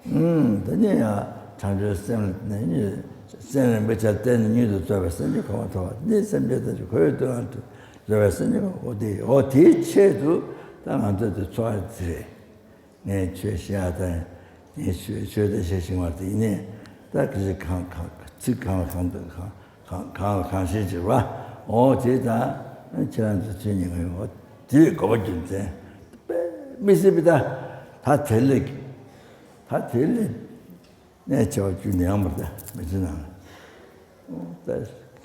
ཨུམ་དེ་ནས་ཡང་བྱང་ཆུབ་སེམས་ལ་ནི་སེམས་རིན་པོ་ཆེ་བརྟེན་ནས་མྱུར་དུ་རྩོལ་བའི་སེམས་ཀྱི་གོ་འཕང་ཐོབ་པ་ནི་སེམས་ཅན་ཐམས་ཅད་ཁོ་བོའི་དོན་དུ་རྩོལ་བའི་སེམས་ཀྱི་གོ་འཕང་། འོ་དེ་འོ་དེའི་ཆེད་དུ་ད་ང་ཚོ་དེ་འཚོ་བ་དེ་རེད། ངས་ཆོས་བཤད་ཡ་དང་། ངས་ཆོས་ཆོས་དེ་བཤད་བཞིན་པ་དེ་ཡིན་ནས། ད་གི་ཅིག་གང་གང་ཚིག་གང་ལ་གང་དུ་གང་གང་གང་ལ་གང་ཤེས་བྱེད་པ། འོ་དེ་ད་ཁྱེད་རང་ཚོ་ཆོས་ཉན་གི་ཡོད། དེ་གོ་བ་རྒྱུ་མཚན་དཔེ་མི་སྲིད་པའི་ད་ད་དེ་ལས་ད་དེ་ལས་གནད་ཆེ་བ་བཅུ་ནས་ཡང་མ་ད་མི་ཚེ་ནང་ད་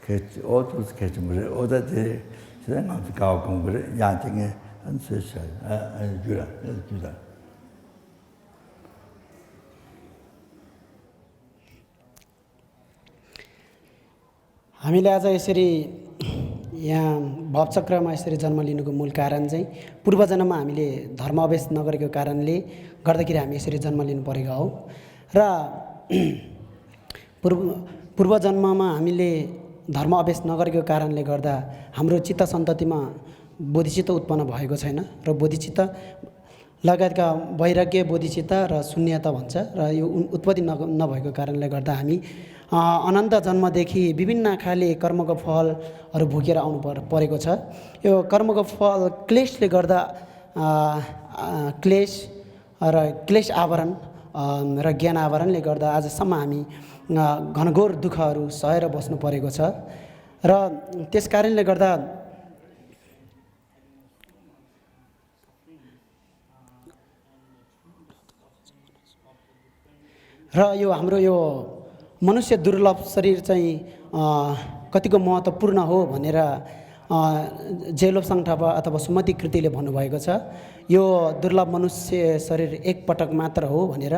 གལ་ཆེ་ཨོ་ཐུགས་སུ་གལ་ཆེན་པོ་རེད། ཨོ་ད་དེ་ཁྱེད་རང་ང་ཚོ་དགའ་བ་གང་པོ་རེད། ཡང་དེ་ངས་ཨ་ནི་ཚོས་བྱ་ཨ་ཨ་རྒྱུ་ར་ཨ་རྒྱུ་ར། हामीले आज यसरी यहाँ भवचक्रमा यसरी जन्म लिनुको मूल कारण चाहिँ पूर्वजन्ममा हामीले धर्म अभ्यास नगरेको कारणले गर्दाखेरि हामी यसरी जन्म लिनु परेको हो। र पूर्व पूर्वजन्ममा हामीले धर्म अभ्यास नगरेको कारणले गर्दा हाम्रो चित्त सन्ततिमा बोधिचित्त उत्पन्न भएको छैन। र बोधिचित्त लगायतका वैराग्य, बोधिचित्त र शून्यता भन्छ। र यो उन- उत्पत्ति नग- नभएको कारणले गर्दा हामी अ, अनन्त जन्मदेखि विभिन्न खाले कर्मको फलहरू भोगेर आउनु पर- परेको छ। यो कर्मको फल क्लेशले गर्दा अ, अ, क्लेश र क्लेश आवरण अ, र ज्ञान आवरणले गर्दा आजसम्म हामी अ, घनघोर दुःखहरू सहेर बस्नु परेको छ। र त्यस कारणले गर्दा र यो हाम्रो यो मनुष्य दुर्लभ शरीर चाहिँ अ, कतिको महत्त्वपूर्ण हो भनेर अ, जेलोप साङठापा अथवा सुमति कृतिले भन्नुभएको छ। यो दुर्लभ मनुष्य शरीर एक पटक मात्र हो भनेर।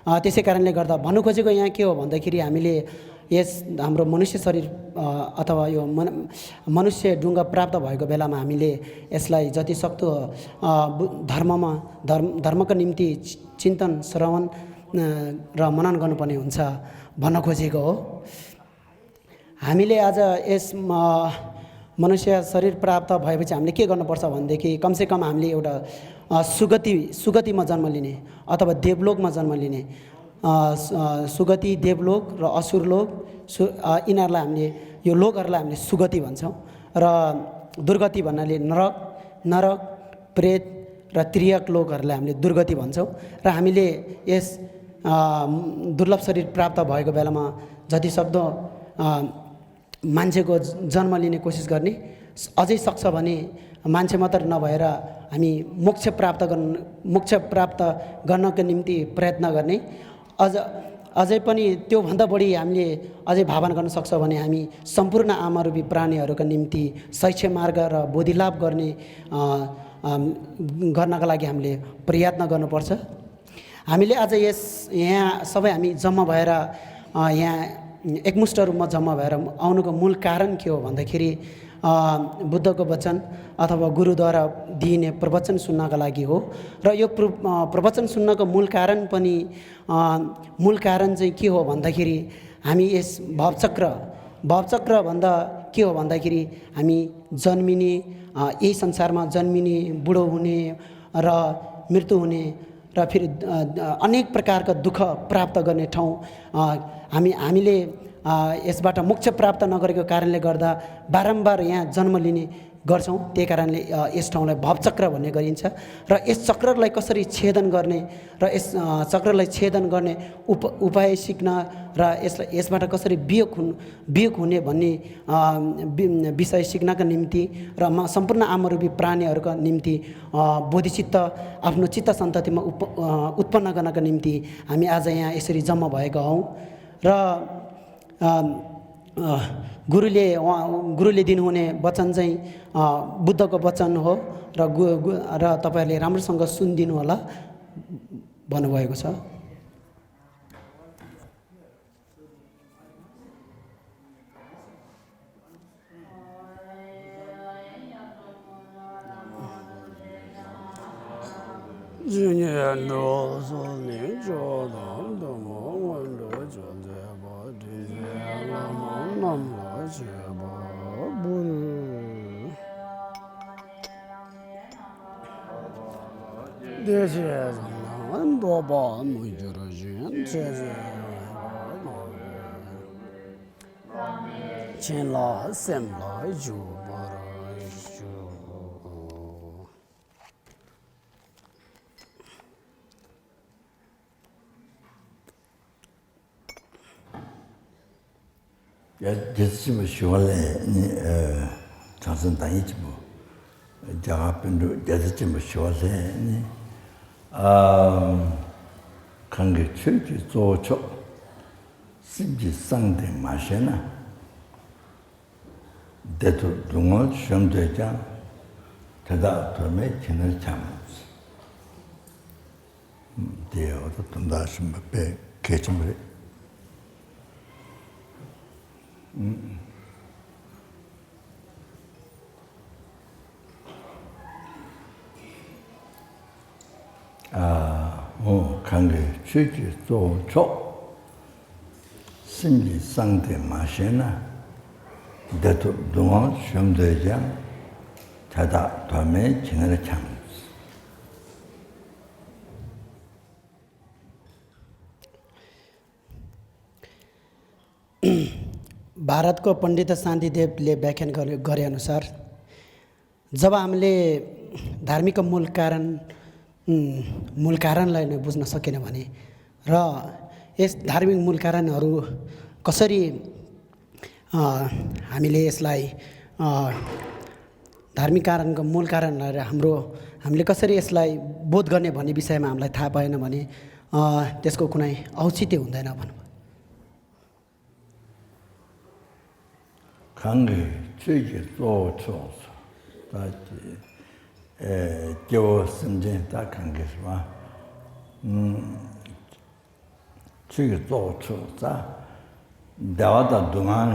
अ, त्यसै कारणले गर्दा भन्नु खोजेको यहाँ के हो भन्दाखेरि, हामीले यस हाम्रो मनुष्य शरीर अ, अथवा यो मन मनुष्य ढुङ्गा प्राप्त भएको बेलामा हामीले यसलाई जतिसक्दो अ, बु- धर्ममा धर्म धर्मको निम्ति चि- चिन्तन, श्रवण अ, र मनन गर्नुपर्ने हुन्छ भन्न खोजेको हो। हामीले आज यस अ, मनुष्य शरीर प्राप्त भएपछि हामीले के गर्नुपर्छ भनेदेखि, कमसेकम हामीले एउटा अ, सुगति सुगतिमा जन्म लिने अथवा देवलोकमा जन्म लिने अ, सु- अ, सुगति, देवलोक र असुरलोक, सु- अ, यिनीहरूलाई हामीले, यो लोकहरूलाई हामीले सुगति भन्छौँ। र दुर्गति भन्नाले नरक, नरक, प्रेत र त्रियक लोकहरूलाई हामीले दुर्गति भन्छौँ। र हामीले यस अ, दुर्लभ शरीर प्राप्त भएको बेलामा जतिसक्दो अ, मान्छेको ज- जन्म लिने कोसिस गर्ने। अझै सक्छ भने मान्छे मात्र नभएर हामी मोक्ष प्राप्त गर्न मोक्ष प्राप्त गर्नको निम्ति प्रयत्न गर्ने। अझ अझै पनि त्योभन्दा बढी हामीले अझै भावना गर्न सक्छ भने हामी सम्पूर्ण आमारूपी प्राणीहरूका निम्ति शैक्ष मार्ग र बोधिलाभ गर्ने अ, अ, गर्नका लागि हामीले प्रयत्न गर्नुपर्छ। हामीले आज यस यहाँ सबै हामी जम्मा भएर अ, यहाँ एकमुष्ट रूपमा जम्मा भएर आउनुको मूल कारण के हो भन्दाखेरि अ, बुद्धको वचन अथवा गुरुद्वारा दिइने प्रवचन सुन्नका लागि हो। र यो प्र- अ, प्रवचन सुन्नको मूल कारण पनि अ, मूल कारण चाहिँ के हो भन्दाखेरि हामी यस भवचक्र भवचक्र भन्दा के हो भन्दाखेरि हामी जन्मिने अ, यही संसारमा जन्मिने, बुढो हुने र मृत्यु हुने र फेरि अ, अ, अनेक प्रकारका दुःख प्राप्त गर्ने ठाउँ अ, हामी हामीले अ, यसबाट मोक्ष प्राप्त नगरेको कारणले गर्दा बारम्बार यहाँ जन्म लिने गर्छौँ। त्यही कारणले, अ, यस ठाउँलाई भवचक्र भन्ने गरिन्छ। र यस चक्रलाई कसरी छेदन गर्ने र यस, अ, चक्रलाई छेदन गर्ने उप-, उपाय सिक्न र यसलाई, यसबाट कसरी वियोग हुन-, वियोग हुने भन्ने, अ, वि-, विषय सिक्नका निम्ति र म-, सम्पूर्ण आमरूपी प्राणीहरूका निम्ति, अ, बोधिचित्त, आफ्नो चित्त सन्ततिमा उप-, अ, उत्पन्न गर्नका निम्ति हामी आज यहाँ यसरी जम्मा भएका हौँ। र अ, अ, गुरुले, उहाँ, गुरुले दिनुहुने वचन चाहिँ, अ, बुद्धको वचन हो र गु-, गु-, र तपाईँहरूले राम्रोसँग सुनिदिनु होला भन्नुभएको छ। ཇི་སྙེད་འགྲོ་བ་ཚོགས་ནི་མཆོག་དང་ཐུན་མོང་མངོན་འགྲོ་མཆོག་མཛད་པ་དྲིན་ཅན་བླ་མ་རྣམས་ལ་མཆོད་པ་འབུལ། བདེ་གཤེགས་ལ་འདོད་པ་མི་འགྱུར་ཞིང་། ཚེ་ཟད་བྱིན་རླབས་སེམས་ལ་འཇུག་པར་ཤོག། རྒྱལ་རྒྱལ་སྲས་ཆེན་པོ་ཞི་བ་ལྷས་ནི། ཨ། གྲངས་ཚང་བདག་ཉིད་ཆེན་པོ། རྒྱ་གར་པཎ་གྲུབ་རྒྱལ་སྲས་ཆེན་པོ་ཞི་བ་ལྷས་ནི། ཨ། གང་གི་ཆོས་ཀྱི་གཙོ་བོ་མཆོག། སེམས་ཀྱི་གསང་དེ་མ་ཤེས་ན། བདེ་ཐོབ་སྡུག་བསྔལ་གཞོམ་འདོད་ཀྱང་། དེ་དག་དོན་མེད་ཁྱིམ་ནས་འཁྱམས། དེ་འོ་ད་དོན་དག་གཞོམ་པ་དཔེ་གལ་ཆེན་པོ་རེད། ཨ། འོ། གང་གི་ཆོས་ཀྱི་གཙོ་བོ་མཆོག། སེམས་ཀྱི་གསང་དེ་མ་ཤེས་ན། བདེ་ཐོབ་སྡུག་བསྔལ་གཞོམ་འདོད་ཀྱང་། དེ་དག་དོན་མེད་ཁྱིམ་ནས་འཁྱམས། भारतको पण्डित शान्तिदेवले व्याख्यान गरे, गरे अनुसार, जब हामीले धार्मिकको मूल कारण, उम्, मूल कारणलाई नै बुझ्न सकेन भने र यस धार्मिक मूल कारणहरू कसरी, अ, हामीले यसलाई, अ, धार्मिक कारणको मूल कारणलाई र हाम्रो, हामीले कसरी यसलाई बोध गर्ने भन्ने विषयमा हामीलाई थाहा भएन भने, अ, त्यसको कुनै औचित्य हुँदैन भनौँ। གང་གི་ཆོས་ཀྱི་གཙོ་བོ་མཆོག། ད་ཀྱི་ཨེ་སྐྱེ་བོ་སེམས་ཅན་ད་གང་གི་རེད་བ། ཨུམ། ཆོས་ཀྱི་གཙོ་བོ་མཆོག་ཙ། བདེ་བ་དང་སྡུག་བསྔལ།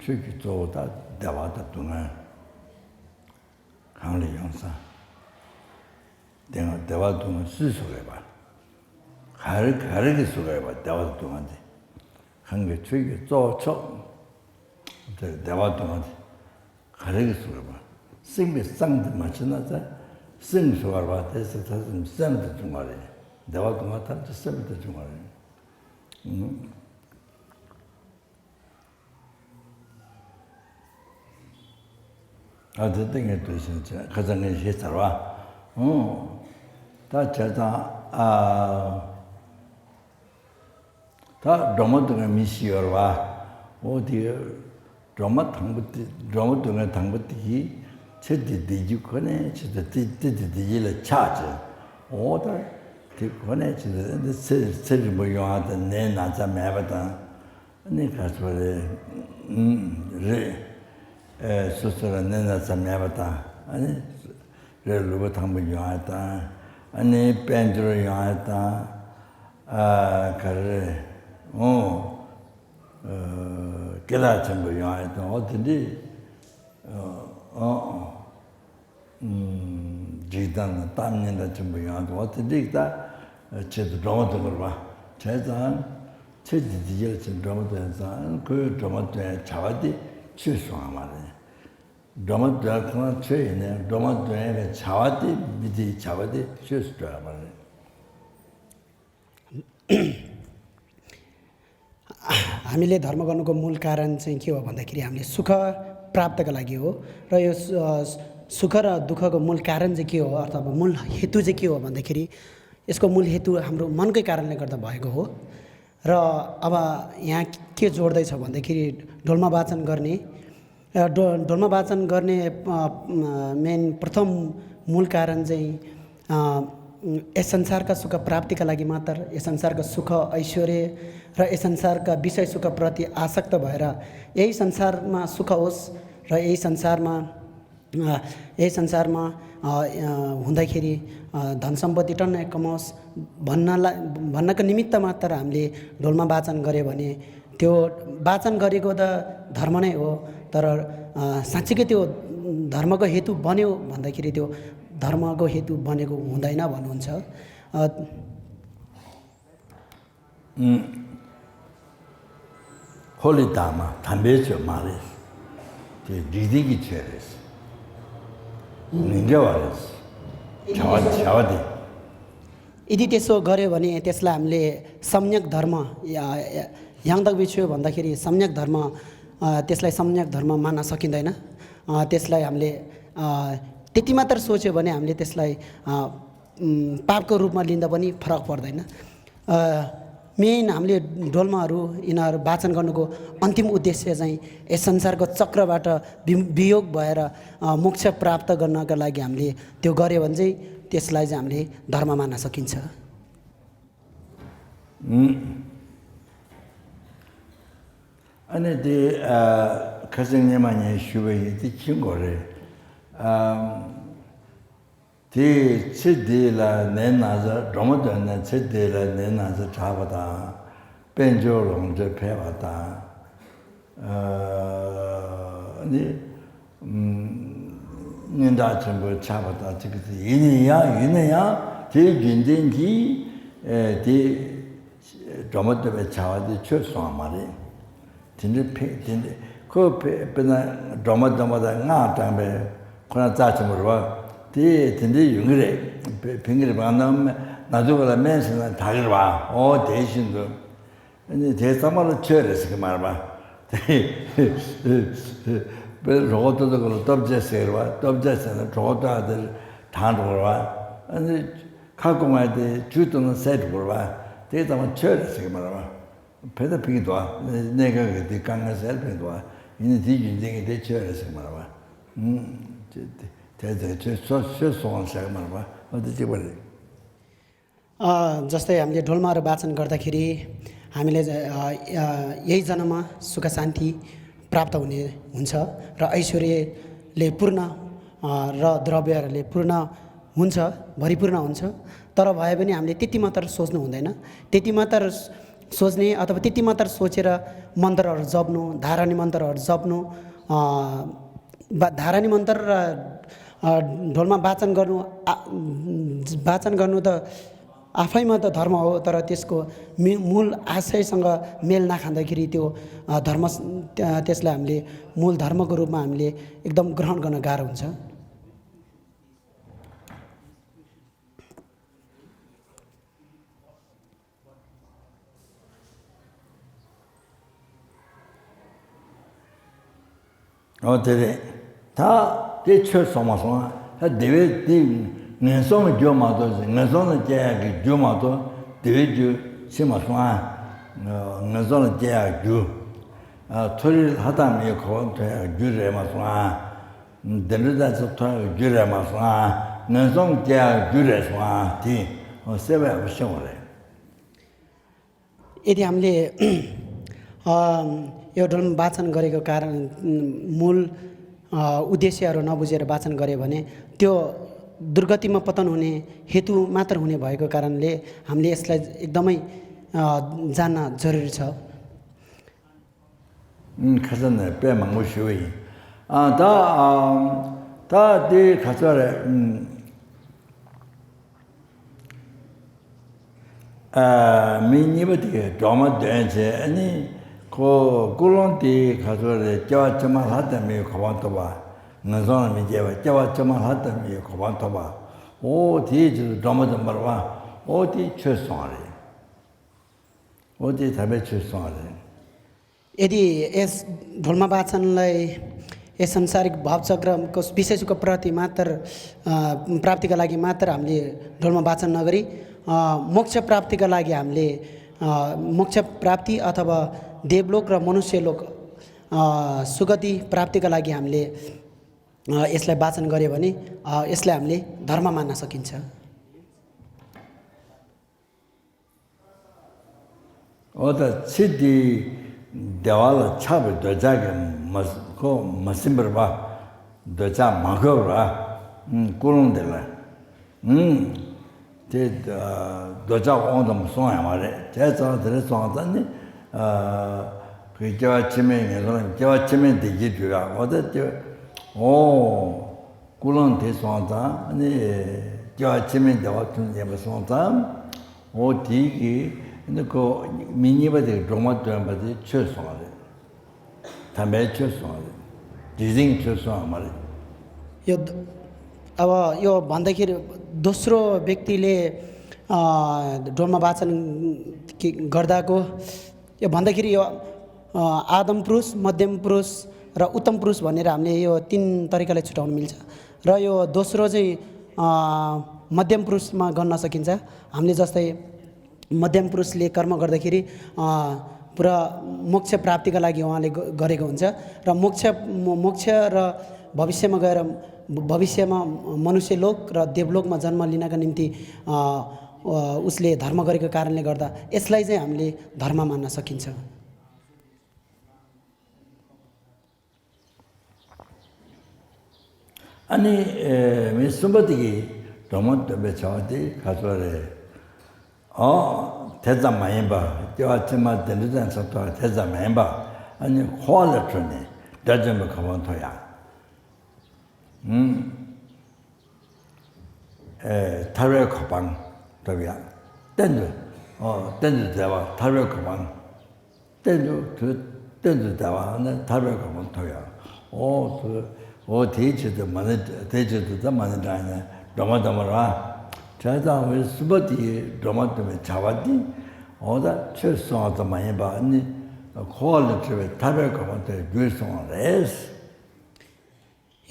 ཆོས་ཀྱི་གཙོ་བོ་ད་བདེ་བ་དང་སྡུག་བསྔལ། གང་ལས་ཡོང་ས། དེ་སྔ་བདེ་བ་སྡུག་བསྔལ་སུས་བཟོ་གི་ཡོད་པ། ག་རེ་ག་རེ་གིས་བཟོ་གི་ཡོད་པ་བདེ་བ་དང་སྡུག་བསྔལ་དེ། གང་གི་ཆོས་ཀྱི་གཙོ་བོ་མཆོག། དེ་བདེ་བ་སྡུག་བསྔལ་དེ་ག་རེ་གིས་བཟོ་གི་ཡོད་པ། སེམས་ཀྱི་གསང་དེ་མ་ཕྱེ་ན་ཚེ། སེམས་བཟོ་གི་ཡོད་པ་དེ་ཚེ་ཚེ་སེམས་སེམས་དེ་བྱུང་བ་རེད། བདེ་བ་སྡུག་བསྔལ་ཐམས་ཅད་སེམས་དེ་བྱུང་བ་རེད། ཨ། དེ་ལྟ་ངས་འདོད་བཞིན་བྱས། ཁ་སང་ངས་བཤད་ཚར་བ། ཨོ། ད་བྱས་ཙང་ཨ། ད་སྒྲོལ་མ་སྡུག་བསྔལ་མི་ཤེས་ཡོད་རེད་བ། ཨོ་དེ། སྒྲོལ་མ་དང་པོ་དེ། སྒྲོལ་མ་སྡུག་བསྔལ་དང་པོ་དེ་གིས་ཚེ་འདི་བདེ་སྐྱིད་ཁོ་ནའི་ཆེད་དུ། ཚེ་ཚེ་འདི་བདེ་སྐྱིད་ལ་ཆགས་བྱས། ཨོ་ད། དེ་ཁོ་ནའི་ཆེད་དུ་འདི་ཚེ་ཚེ་རིང་པོ་ཡོང་བ་དང་། ནད་ན་ཚ་མེད་པ་དང་། ཨ་ནི་ག་ཚོད་རེད། ཨུམ། རེད། ཨེ། སོ་སོ་ལ་ནད་ན་ཚ་མེད་པ་དང་། ཨ་ནི་རེད། ལུས་པོ་ཐང་པོ་ཡོང་ཡ་དང་། ཨ་ནི་དཔལ་འབྱོར་ཡོང་ཡ་དང་། ཨ། ག་རེ་རེད། ཨོ། ཨ། སྐྱིད་ལ་ཆེན་པོ་ཡོང་ཡ་དང་། ཨོ་དེ་འདྲའི། ཨ། ཨ། ཨུམ། འཇིག་རྟེན་ལ་སྟབས་ཉེས་དང་ཆེན་པོ་ཡོང་དུས། འོ་དེ་འདྲའི་ད་ཆེད་དུ་སྒྲོལ་མ་འདོན་དགོས་རེད་པ། བྱས་ཙང་ཚེ་འདི་བདེ་སྐྱིད་ལ་ཆེད་དུ་སྒྲོལ་མ་འདོན་ཙང་། ཁོས་སྒྲོལ་མ་འདོན་ཡའི་བྱ་བ་དེ་ཆོས་སུ་སོང་བ་མ་རེད། སྒྲོལ་མ་འདོན་ཁོ་རང་ཆོས་ཡིན་ནའི། སྒྲོལ་མ་འདོན་ཡའི་བྱ་བ་དེ། མི་དེའི་བྱ་བ་དེ་ཆོས་སུ་འགྲོ་ཡ་མ་རེད། हामीले धर्म गर्नुको मूल कारण चाहिँ के हो भन्दाखेरि, हामीले सुख प्राप्तका लागि हो। र यो सु-, अ, सुख र दुःखको मूल कारण चाहिँ के हो, अथवा मूल हेतु चाहिँ के हो भन्दाखेरि, यसको मूल हेतु हाम्रो मनकै कारणले गर्दा भएको हो। र अब यहाँ के जोड्दैछ भन्दाखेरि, ढोलमा वाचन गर्ने, अ, ढो-, ढोलमा वाचन गर्ने, अ, अ, मेन प्रथम मूल कारण चाहिँ, अ, यस संसारका सुख प्राप्तिका लागि मात्र, यस संसारका सुख, ऐश्वर्य र यस संसारका विषय सुखप्रति आसक्त भएर यही संसारमा सुख होस् र यही संसारमा, अ, यही संसारमा, अ, अ, हुँदाखेरि, अ, धन सम्पत्ति टन्नै कमाओस् भन्नलाई, भन्नको निमित्त मात्र हामीले ढोलमा वाचन गऱ्यो भने, त्यो वाचन गरेको त धर्म नै हो, तर, अ, साँच्चीकै त्यो धर्मको हेतु बन्यो भन्दाखेरि, त्यो धर्मको हेतु बनेको हुँदैन भन्नुहुन्छ। अ, ཨུམ། ཧོ་ལི་དཱ་མ་དམ་པའི་ཆོས་མ་རེད། དེ་འཇིག་རྟེན་གྱི་ཆོས་རེད། མི་འདྲ་བ་རེད། བྱ་བ་བྱ་བ་དེ། यदि त्यसो गर्‍यो भने, त्यसलाई हामीले सम्यक धर्म, या- या- याङदक विच्यो भन्दाखेरि सम्यक धर्म, अ, त्यसलाई सम्यक धर्म मान्न सकिँदैन। अ, त्यसलाई हामीले, अ, त्यति मात्र सोच्यो भने हामीले त्यसलाई, अ, उम्, पापको रूपमा लिँदा पनि फरक पर्दैन। अ, मेन हामीले डोल्माहरू यिनीहरू वाचन गर्नुको अन्तिम उद्देश्य चाहिँ यस संसारको चक्रबाट वि- वियोग भएर, अ, मोक्ष प्राप्त गर्नका लागि हामीले त्यो गऱ्यो भने चाहिँ त्यसलाई चाहिँ हामीले धर्म मान्न सकिन्छ। ཨ་ནི་དེ་ཨ་ཁ་སང་སྔོན་མ་ངས་ཞུས་པ་ཡིན། དེ་ཕྱིན་དགོས་རེད། ཨ་དེ་ཚེ་འདི་ལ་ནད་ན་ཚ། སྒྲོལ་མ་འདོན་ན་ཚེ་འདི་ལ་ནད་ན་ཚ་དྲག་པ་དང་། དཔལ་འབྱོར་ལོངས་སྤྱོད་འཕེལ་བ་དང་། ཨ་ནི་སྙན་གྲགས་ཆེན་པོ་ཆགས་པ་དང་གཅིག་གི་ཚེ། ཡིན་ན་ཡང་ཡིན་ན་ཡང་དེའི་རྒྱུན་ལྡན་གྱི་ཨེ་དེ་སྒྲོལ་མ་འདོན་པའི་བྱ་བ་དེ་ཆོས་སོང་བ་མ་རེད། དེ་འདྲའི་ཕེ་དེ་འདྲའི་ཁོ་ཕེ་དཔེར་ན་སྒྲོལ་མ་འདོན་པ་དང་སྔགས་བགྲངས་པའི་ཁོ་རང་རྩ་ཆེན་པོ་རེད་བ། དེ་དེ་འདྲའི་ཡོང་གི་རེད། ཕེ་ཕན་གི་རེད་བ། ང་ན་ན་ཚོད་ག་ལ་སྨན་ཟས་ན་དྲག་གི་རེད་བ། འོ་དེ་བཞིན་དུ། ཨ་ནི་དེ་ཚང་མ་ལ་ཆོས་རེད་ཟེར་གི་མ་རེད་པ། དཔེར་ན་གྲོད་ཁོག་ལྟོགས་ལྟོགས་སྐབས་ལ་ལྟོ་ཆས་ཟེར་གི་རེད་པ། ལྟོ་ཆས་ཟེར་ན་གྲོད་ཁོག་ལྟོགས་ཡ་དེ་དྲག་འགྲོ་གི་རེད་པ། ཨ་ནི་ཁ་སྐོམ་ཡ་དེ་ཆུ་བཏུང་ན་སེལ་འགྲོ་གི་རེད་པ། དེ་ཚང་མ་ཆོས་རེད་ཟེར་གི་མ་རེད་པ། ཕན་ད་ཕན་གི་འདུག་ཨ། གནས་སྐབས་ཀྱི་དེ་དཀའ་ངལ་སེལ་ཕན་འདུག་ཨ། ཡིན་ནའི་དེའི་རྒྱུན་ལྡན་གྱི་དེ་ཆོས་རེད་ཟེར་གི་མ་རེད་པ། ཨུམ། དེ་དེ་ཆོས་ཆོས་ཆོས་སོང་བ་ཟེར་གི་མ་རེད་པ། འོ་དེ་གཅིག་པ་རེད། अ, जस्तै हामीले ढोलमाहरू वाचन गर्दाखेरि हामीले, अ, अ, यही जन्ममा सुख शान्ति प्राप्त हुने हुन्छ र ऐश्वर्यले पूर्ण, अ, र द्रव्यहरूले पूर्ण हुन्छ, भरिपूर्ण हुन्छ। तर भए पनि हामीले त्यति मात्र सोच्नु हुँदैन। त्यति मात्र सोच्ने अथवा त्यति मात्र सोचेर मन्त्रहरू जप्नु, धारणी मन्त्रहरू जप्नु, अ, बा धारणी मन्त्र र, अ, ढोलमा वाचन गर्नु, आ, वाचन गर्नु त आफैमा त धर्म हो, तर त्यसको मे मूल आशयसँग मेल नखाँदाखेरि त्यो, अ, धर्म, अ, त्यसलाई हामीले मूल धर्मको रूपमा हामीले एकदम ग्रहण गर्न गाह्रो हुन्छ। འོ་དེ་རེད། ད་དེ་ཆོས་སོང་མ་སོང་ཨ། ད་དེ་བས་དེ་ངན་སོང་གི་རྒྱུ་མ་གཏོགས། ངན་སོང་ལ་སྐྱེ་ཡག་གི་རྒྱུ་མ་གཏོགས་དེ་བས་རྒྱུ་ཕྱིན་མ་སོང་ཨ། ངན་སོང་ལ་སྐྱེ་ཡག་རྒྱུ། ཨ་མཐོ་རིས་ལྷ་དང་མིའི་གོ་འཕང་ཐོབ་ཡག་རྒྱུ་རེད་མ་སོང་ཨ། བདེ་འགྲོ་ལྟ་ཚུལ་ཐོབ་ཡག་རྒྱུ་རེད་མ་སོང་ཨ། ངན་སོང་སྐྱེ་ཡག་རྒྱུ་རེད་སོང་ཨ། དེ་སེལ་བ་ཡག་པོ་ཤེས་དགོས་རེད། यदि हामीले, अ, यो ढोलमा वाचन गरेको कारण, मूल, अ, उद्देश्यहरू नबुझेर वाचन गऱ्यो भने त्यो दुर्गतिमा पतन हुने हेतु मात्र हुने भएको कारणले हामीले यसलाई एकदमै, अ, जान्न जरुरी छ। ཁ་སང་ནས་དཔེ་མང་པོ་ཞུས་པ་ཡིན། ཨ་ད་ཨ་ད་དེ་ག་ཚོད་རེད། ཨ་མི་གཉིས་པ་དེ་སྒྲོལ་མ་འདོན་བྱས། ཨ་ནི་ཁོ་ཀུན་སློང་དེ་ག་ཚོད་རེད། སྐྱེ་བ་ཕྱི་མ་ལྷ་དང་མིའི་གོ་འཕང་ཐོབ་པ། ངན་སོང་ལ་མི་སྐྱེ་བ། སྐྱེ་བ་ཕྱི་མ་ལྷ་དང་མིའི་གོ་འཕང་ཐོབ་པ། འོ་དེའི་རྗེས་སུ་སྒྲོལ་མ་འདོན་པ་རེད་པ། འོ་དེ་ཆོས་སོང་བ་རེད། འོ་དེ་དམ་པའི་ཆོས་སོང་བ་རེད། यदि यस ढोलमा वाचनलाई यस संसारिक भावचक्रको विषय सुख प्राप्ति मात्र, अ, प्राप्तिका लागि मात्र हामीले ढोलमा वाचन नगरी, अ, मोक्ष प्राप्तिका लागि हामीले, अ, मोक्ष प्राप्ति अथवा देवलोक र मनुष्य लोक, अ, सुगति प्राप्तिका लागि हामीले, अ, यसलाई वाचन गर्यो भने, अ, यसलाई हामीले धर्म मान्न सकिन्छ। འོ་ད་ཚེ་འདིའི་བདེ་བ་ལ་ཆགས་པའི་འདོད་ཆགས་ཀྱིས་མ་ཁོ་མ་ཟིན་པར་བ། འདོད་ཆགས་མ་གོས་པར་བ། ཀུན་སློང་དེ་ལ། དེ་འདོད་ཆགས་དབང་དུ་མ་སོང་ཡང་མ་རེད། བྱས་ཙང་དེ་རེད་སོང་ཙང་ནི། གི་སྐྱེ་བ་ཕྱི་མའི་ངན་སོང་སྐྱེ་བ་ཕྱི་མའི་བདེ་སྐྱིད་འདོད་ཡག་འོ་ད་སྐྱེ། འོ། ཀུན་སློང་དེ་སོང་ཙང་ནི་སྐྱེ་བ་ཕྱི་མའི་བདེ་བ་ཐོབ་ཡིན་པ་སོང་ཙང་། འོ་དེའི་གི་ནི་ཁོ་མི་གཉིས་པ་དེ་སྒྲོལ་མ་སྟོན་པ་དེ་ཆོས་སོང་བ་རེད། དམ་པའི་ཆོས་སོང་བ་རེད། རྗེས་འཛིན་ཆོས་སོང་བ་མ་རེད། यो द- अब यो भन्दाखेरि दोस्रो व्यक्तिले, अ, ढोलमा वाचन के- गर्दाको यो भन्दाखेरि यो, अ, आदम पुरुष, मध्यम पुरुष र उत्तम पुरुष भनेर हामीले यो तिन तरिकाले छुट्याउन मिल्छ। र यो दोस्रो चाहिँ, अ, मध्यम पुरुषमा गन्न सकिन्छ। हामीले जस्तै मध्यम पुरुषले कर्म गर्दाखेरि, अ, पुरा मोक्ष प्राप्तिका लागि उहाँले ग- गरेको हुन्छ। र मोक्ष म- मोक्ष र भविष्यमा गएर भ- भविष्यमा मनुष्य लोक र देवलोकमा जन्म लिनका निम्ति, अ, अ, उसले धर्म गरेको कारणले गर्दा यसलाई चाहिँ हामीले धर्म मान्न सकिन्छ। ཨ་ནི་ཨེ་མི་གསུམ་པ་དེ་གིས་སྒྲོལ་མ་སྟོན་པའི་བྱ་བ་དེ་ག་ཚོད་རེད། ཨོ། དེ་ཙམ་མ་ཡིན་པ། སྐྱེ་བ་ཕྱི་མ་བདེ་འགྲོ་ཙམ་སོགས་ཐོབ་པ་དེ་ཙམ་མ་ཡིན་པ། ཨ་ནི་འཁོར་བ་ལས་གྲོལ་ནས་དགྲ་བཅོམ་པའི་གོ་འཕང་ཐོབ་ཡག་ཨུམ། ཨེ་ཐར་པའི་གོ་འཕང་ཐོབ་ཡག་གཏན་དུ། ཨོ་གཏན་དུ་བདེ་བ་ཐར་པའི་གོ་འཕང་། གཏན་དུ་དུ་གཏན་དུ་བདེ་བ་ནི་ཐར་པའི་གོ་འཕང་ཐོབ་ཡག་འོ་དུ། འོ་དེའི་ཆེད་དུ་མ་ཎི་དེའི་ཆེད་དུ་ད་མ་ཎི་བགྲང་ནས་སྒྲོལ་མ་སྒྲོལ་མ་ར། བྱས་ཙང་འོ་གསུམ་པ་དེ་སྒྲོལ་མ་སྟོན་པའི་བྱ་བ་འདི་འོ་ད་ཆོས་སོང་བ་ཙམ་མ་ཡིན་པ་ནི་འཁོར་བ་ལས་གྲོལ་བའི་ཐར་པའི་གོ་འཕང་ཐོབ་པའི་རྒྱུར་སོང་བ་རེད།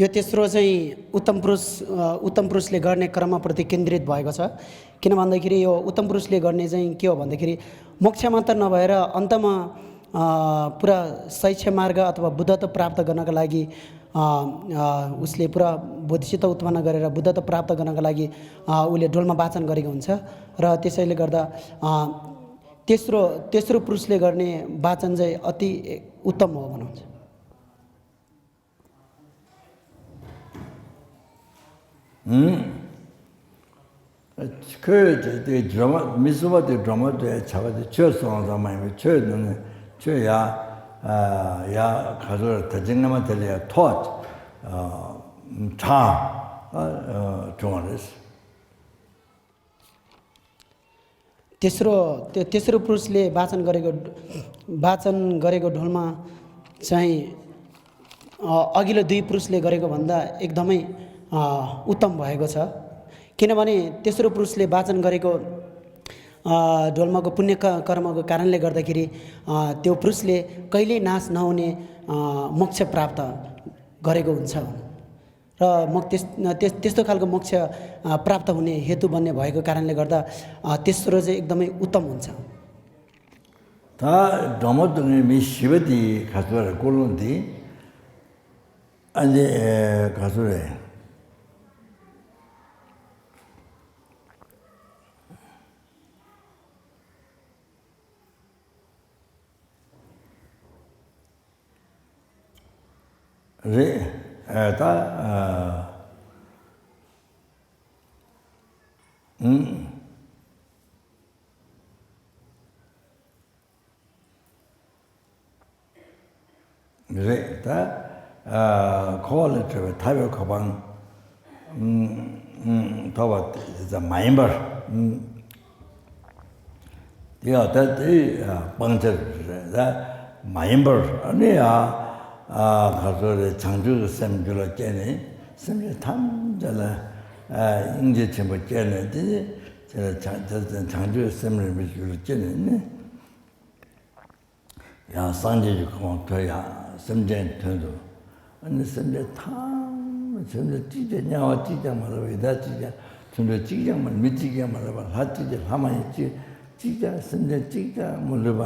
यो तेस्रो चाहिँ उत्तम पुरुष, अ, उत्तम पुरुषले गर्ने कर्मप्रति केन्द्रित भएको छ। किन भन्दाखेरि यो उत्तम पुरुषले गर्ने चाहिँ के हो भन्दाखेरि मोक्ष मात्र नभएर अन्तमा, अ, पुरा शैक्ष मार्ग अथवा बुद्धत्व प्राप्त गर्नका लागि, अ, अ, उसले पुरा बोधिचित्त उत्पन्न गरेर बुद्धत्व प्राप्त गर्नका लागि, अ, उसले डोलमा वाचन गरेको हुन्छ। र त्यसैले गर्दा, अ, तेस्रो तेस्रो पुरुषले गर्ने वाचन चाहिँ अति उत्तम हो भन्नुहुन्छ। ཁོས་དེ་དེ་སྒྲོལ་མ་མི་གསུམ་པ་དེ་སྒྲོལ་མ་དེ་བྱ་བ་དེ་ཆོས་སོང་ཙམ་མ་ཡིན་པའི་ཆོས་ནང་ནས་ཆོས་ཡ་ཡ་ག་ཚོད་ད་ཅི་སྔ་མ་དེ་ལ་ཡ་ཐོག་དྲག་བྱུང་བ་རེད། तेस्रो ते- तेस्रो पुरुषले वाचन गरेको वाचन गरेको ढोलमा चाहिँ, अ, अघिल्लो दुई पुरुषले गरेको भन्दा एकदमै, अ, उत्तम भएको छ। किनभने तेस्रो पुरुषले वाचन गरेको, अ, ढोलमाको पुण्य क- कर्मको कारणले गर्दाखेरि, अ, त्यो पुरुषले कहिल्यै नाश नहुने, अ, मोक्ष प्राप्त गरेको हुन्छ। र म त्यस त्यस- त्यस्तो खालको मोक्ष, अ, प्राप्त हुने हेतु बन्ने भएको कारणले गर्दा, अ, तेस्रो चाहिँ एकदमै उत्तम हुन्छ। ད་སྒྲོལ་མ་སྟོན་མཁན་མི་བཞི་པ་དེ་ག་ཚོད་རེད། ཀུན་སློང་དེ། ཨ་ནི་ཨེ་ག་ཚོད་རེད། རེད། ཨ་ད་ཨ་ཨུམ། རེད་ད། ཨ་འཁོར་བ་ལས་གྲོལ་བའི་ཐར་པའི་གོ་འཕང་ཐོབ་པ་དེ་ཙམ་མ་ཡིན་པར། དེ་ཡང་ད་དེ་སྤང་བྱ་རེད་ད། མ་ཡིན་པར་ཨ་ནི་ཡང་ག་ཚོད་རེད། བྱང་ཆུབ་ཀྱི་སེམས་རྒྱུད་ལ་སྐྱེས་ནས་སེམས་ཅན་ཐམས་ཅད་ལ་སྙིང་རྗེ་ཆེན་པོ་སྐྱེས་ནས་དེ་ནི་དེ་ལ་བྱང་བྱང་ཆུབ་ཀྱི་སེམས་རིན་པོ་ཆེ་རྒྱུད་ལ་སྐྱེས་ནས་ནི། ཡང་སངས་རྒྱས་ཀྱི་གོ་འཕང་ཐོབ་ཡག་སེམས་ཅན་དོན་དུ་ ཨ་ནི་སེམས་ཅན་ཐམས་སེམས་ཅན་གཅིག་ཀྱང་དམྱལ་བ་གཅིག་ཀྱང་མ་ལུས་པ། ཡི་དྭགས་གཅིག་ཀྱང་དུད་འགྲོ་གཅིག་ཀྱང་མ་ལུས། མི་གཅིག་ཀྱང་མ་ལུས་པ། ལྷ་གཅིག་ཀྱང་ལྷ་མ་ཡིན་གཅིག་གཅིག་ཀྱང་སེམས་ཅན་གཅིག་ཀྱང་མ་ལུས་པ།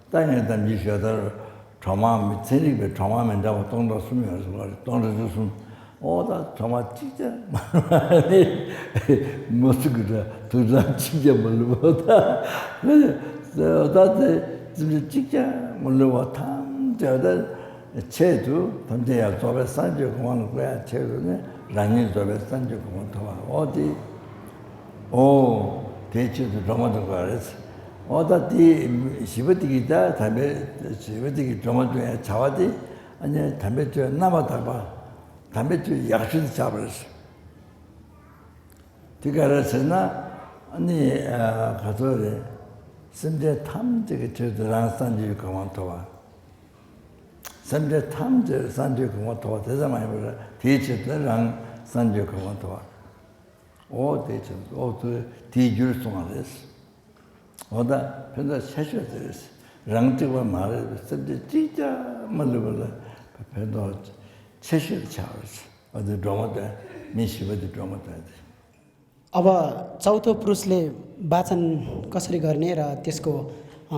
ད་ངས་ད་འདི་ཞུ་ད། གྲོག་མ་མི་ཚན་རིག་པའི་གྲོག་མ་མི་འདྲ་བ་སྟོང་ཕྲག་གསུམ་ཡོད་ཟེར་བ་རེད། སྟོང་ཕྲག་བཅུ་གསུམ། ཨོ་ད་གྲོག་མ་གཅིག་ཀྱང་མ་ལུས་པ་ནི་མོ་སུ་གི་འདྲ་དུད་འགྲོ་གཅིག་ཀྱང་མ་ལུས་པ། ད་ད་དེ་སེམས་ཅན་གཅིག་ཀྱང་མ་ལུས་པ་ཐམས་ཅད་ད། ཆེད་དུ་ཐམས་ཅད་ཡང་རྫོགས་པའི་སངས་རྒྱས་གོ་འཕང་ལ་བཀོད་ཡ་ཆེད་དུ་ནི་རང་ཉིད་རྫོགས་པའི་སངས་རྒྱས་གོ་འཕང་ཐོབ་པ། འོ་དེ། འོ། དེའི་ཆེད་དུ་སྒྲོལ་མ་འདོན་དགོས་རེད། འོ་ད་དེ་བཞི་པ་དེ་གི་ད་དམ་པའི་བཞི་པ་དེ་གི་སྒྲོལ་མ་འདོན་ཡ་བྱ་བ་དེ་ཨ་ནི་དམ་པའི་ཆོས་རྣམ་པར་དག་པ། དམ་པའི་ཆོས་ཡག་ཤོས་དེ་ཆགས་པ་རེད། དེ་ག་རེ་ཟེར་ན། ཨ་ནི་ག་ཚོད་རེད། སེམས་ཅན་ཐམས་ཅད་ཀྱི་ཆེད་དུ་རང་སངས་རྒྱས་ཀྱི་གོ་འཕང་ཐོབ་པ། སེམས་ཅན་ཐམས་ཅད་སངས་རྒྱས་གོ་འཕང་ཐོབ་པ་དེ་ཙམ་མ་ཡིན་པར་དེའི་ཕྱིར་དུ་རང་སངས་རྒྱས་གོ་འཕང་ཐོབ་པ། འོ་དེའི་ཕྱིར་དུ་འོ་དེ་དེའི་རྒྱུར་གསུངས་པ་རེད། འོ་ད་ཕན་ཐོགས་ཆེ་ཤོས་དེ་རེད། རང་གཅིག་པ་མ་རེད། སེམས་ཅན་གཅིག་ཀྱང་མ་ལུས་པ་ལ་ཕན་ཐོགས་ཆེ་ཤོས་ཆགས་པ་རེད། འོ་དེ་སྒྲོལ་མ་དང་མི་བཞི་པ་དེ་སྒྲོལ་མ་དང་དེ། अब चौथो पुरुषले वाचन कसरी गर्ने र त्यसको अ,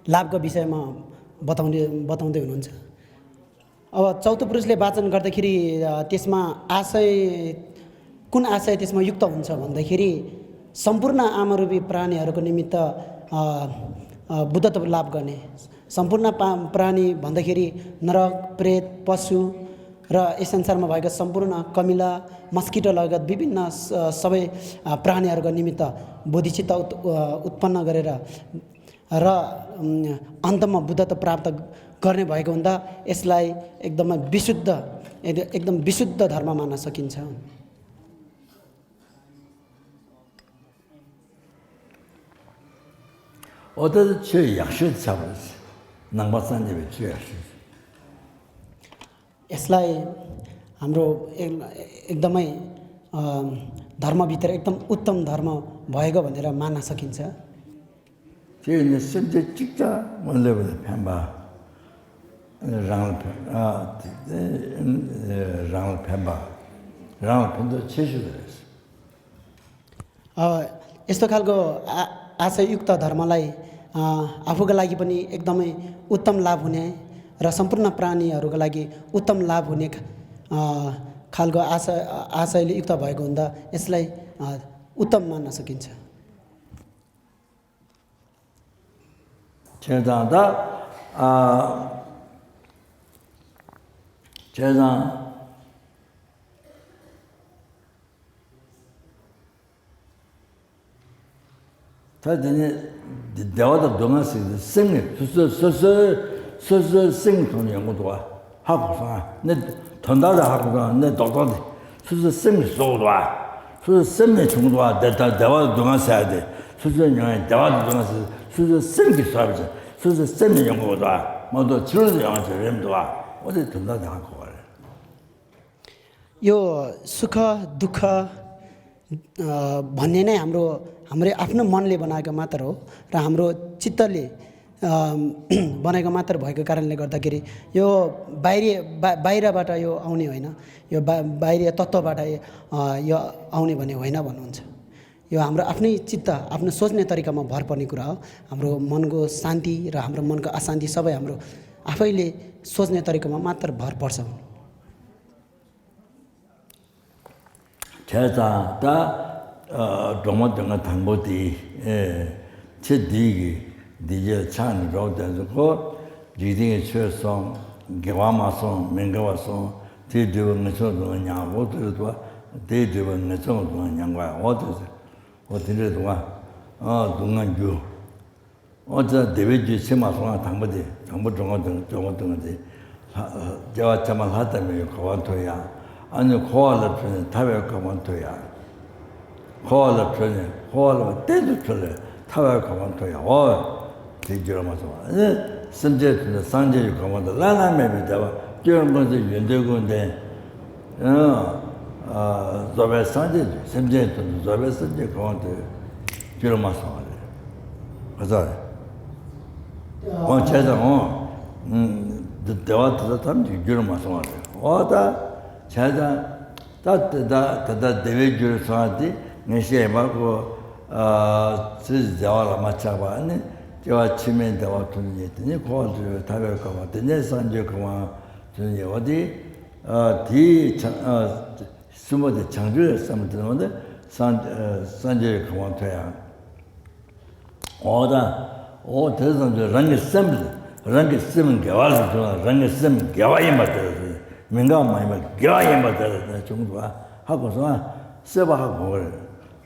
लाभको विषयमा बताउने बताउँदै हुनुहुन्छ। अब चौथो पुरुषले वाचन गर्दाखेरि अ, त्यसमा आशय कुन आशय त्यसमा युक्त हुन्छ भन्दाखेरि सम्पूर्ण आमारूपी प्राणीहरूको निमित्त अ, अ, बुद्धत्व लाभ गर्ने। सम्पूर्ण पा प्राणी भन्दाखेरि नरक, प्रेत, पशु र यस संसारमा भएका सम्पूर्ण कमिला, मस्किटो लगायत विभिन्न सबै प्राणीहरूका निमित्त बोधिचित्त उत्पन्न गरेर र अन्तमा बुद्धत्व प्राप्त गर्ने भएको हुँदा यसलाई एकदमै विशुद्ध एकदम विशुद्ध धर्म मान्न सकिन्छ। འོ་ད་ཆོས་ཡག་ཤོས་ཆགས་པ་རེད། ནང་པ་སངས་རྒྱས་པའི་ཆོས་ཡག་ཤོས། यसलाई हाम्रो एकदमै धर्मभित्र एकदम उत्तम धर्म भएको भनेर मान्न सकिन्छ। དེ་ནི་སེམས་ཅན་གཅིག་ཀྱང་མ་ལུས་པ་ལ་ཕན་པ། རང་ལ་ཕན་ཨ་དེ་རང་ལ་ཕན་པ། རང་ལ་ཕན་ཐོགས་ཆེ་ཤོས་རེད། यस्तो खालको आ आशययुक्त धर्मलाई आफूको लागि पनि एकदमै उत्तम लाभ हुने र सम्पूर्ण प्राणीहरूका लागि उत्तम लाभ हुने खालको आशय आशयले युक्त भएको हुँदा यसलाई उत्तम मान्न सकिन्छ। བྱས་ཙང་ད། ཨ། བྱས་ཙང་། ད་དེ་ནས་བདེ་བ་དང་སྡུག་བསྔལ་ཟེར་དུས་སེམས་ནས་སོ་སོའི་སོ་སོའི་སོ་སོའི་སེམས་ཐོག་ནས་ཡོང་གི་འདུག་བ། ཧ་གོ་སོང་ཨ། ནི་དོན་དག་དེ་ཧ་གོ་སོང་ཨ། ནི་རྡོག་རྡོག་དེ་སོ་སོའི་སེམས་ནས་བཟོ་གི་འདུག་བ། སོ་སོའི་སེམས་ནས་བྱུང་གི་འདུག་བ། བདེ་ད་བདེ་བ་དང་སྡུག་བསྔལ་ཟེར་ཡ་དེ་སོ་སོའི་མྱོང་ཡ་བདེ་བ་དང་སྡུག་བསྔལ་ཟེར་སོ་སོའི་སེམས་ཀྱིས་བཟོས་པ་ཅིག་སོ་སོའི་སེམས་ནས་ཡོང་གི་འདུག་བ། མ་གཏོགས་ཕྱི་ལོགས་ནས་ཡོང་བ་ཅིག་རེད་མི་འདུག་བ། འོ་དེ་དོན་དག་དེ་ཧ་གོ་བ་རེད། यो सुख दुःख अ, भन्ने नै हाम्रो हाम्रै आफ्नो मनले बनाएको मात्र हो र हाम्रो चित्तले अ, बनाएको मात्र भएको कारणले गर्दाखेरि यो बाहिरी बा बाहिरबाट यो आउने होइन। यो बा बाहिरी तत्त्वबाट यो आउने भन्ने होइन भन्नुहुन्छ। यो हाम्रो आफ्नै चित्त, आफ्नो सोच्ने तरिकामा भर पर्ने कुरा हो। हाम्रो मनको शान्ति र हाम्रो मनको अशान्ति सबै हाम्रो आफैले सोच्ने तरिकामा मात्र भर पर्छ। བྱས་ཙང་ད་སྒྲོལ་མ་སྟོན་ཁ་དང་པོ་དེ་ཚེ་འདི་གི་འདི་རྗེས་ཆགས་ནས་འགྲོ་བསྡད་ཚེ་ཁོ་འཇིག་རྟེན་གྱི་ཆོས་སོང་། དགེ་བ་མ་སོང་། མི་དགེ་བ་སོང་། དེའི་སྒྲིབ་པ་ངན་སོང་སྡུག་བསྔལ་མྱང་འོ་དེ་རེད་དོ། དེའི་སྒྲིབ་པ་ངན་སོང་སྡུག་བསྔལ་མྱང་དགོས་འོ་དེ་རེད། འོ་དེ་འདྲ་འདུག་ཨ། སྡུག་བསྔལ་རྒྱུ། འོ་ཙང་བདེ་བའི་རྒྱུ་ཕྱིར་མ་སོང་བ་དང་པོ་དེ་དང་པོ་འགྲོ་བ་དང་འགྲོ་བ་དང་དེ་སྐྱེ་བ་ཕྱི་མ་ལྷ་དང་མིའི་གོ་འཕང་ཐོབ་ཡ། ཨ་ནི་འཁོར་བ་ལ་བྲོས་ནས་ཐར་པའི་གོ་འཕང་ཐོབ་ཡ། འཁོར་བ་ལ་བྲོས་ནས་འཁོར་བ་ལ་གཏན་དུ་བྲོས་ནས་ཐར་པའི་གོ་འཕང་ཐོབ་ཡ། འོ་དེ་རྒྱུ་ར་མ་སོང་བ་ཨ་ནི་སེམས་ཅན་དོན་དུ་སངས་རྒྱས་ཀྱི་གོ་འཕང་དང་བླ་ན་མེད་པའི་བདེ་བ་སྐྱེ་བ་ཀུན་ཏུ་ཡོན་ཏན་ཀུན་ལྡན། རྫོགས་པའི་སངས་རྒྱས་ཀྱི་སེམས་ཅན་དོན་དུ་རྫོགས་པའི་སངས་རྒྱས་གོ་འཕང་དུ་འགྱུར་མ་སོང་བ་རེད། ཁ་ཚ་རེད། འོ་བྱས་ཙང་འོ། འདི་བདེ་བ་དེ་དག་ཐམས་ཅད་རྒྱུར་མ་སོང་བ་རེད། འོ་ད་བྱས་ཙང་ད་དེ་དག་དེ་དག་བདེ་བའི་རྒྱུར་སོང་བ་དེ་ངས་བཤད་ཡིན་པ་ཁོ། ཚེ་འཛད་པ་ལ་མ་ཆགས་པ་ནི་སྐྱེ་བ་ཕྱི་མའི་བདེ་བ་ཐོབ་ནས་དེ་ནས་འཁོར་བ་འདུལ་བའི་ཐར་པའི་གོ་འཕང་དེ་ནས་སངས་རྒྱས་གོ་འཕང་ཐོབ་ནས་འོ་དེ་དེའི་ཆ་གསུམ་པོ་དེ་བྱང་ཆུབ་ཀྱི་སེམས་དེ་ནང་དུ་སངས་སངས་རྒྱས་ཀྱི་གོ་འཕང་ཐོབ་ཡང་། འོ་ད། འོ་དེ་ཙམ་གྱིས་རང་གི་སེམས། རང་གི་སེམས་དགེ་བ་ཟེར་བྱུང་ལ། རང་གི་སེམས་དགེ་བ་ཡིན་པ་དེ་ལ་མི་འགལ་བ་མ་ཡིན་པ་དགེ་བ་ཡིན་པ་དེ་ལ་བྱུང་འདུག་ཧ་གོ་སོང་ཨ། སྲེད་པ་ཧ་གོ་གི་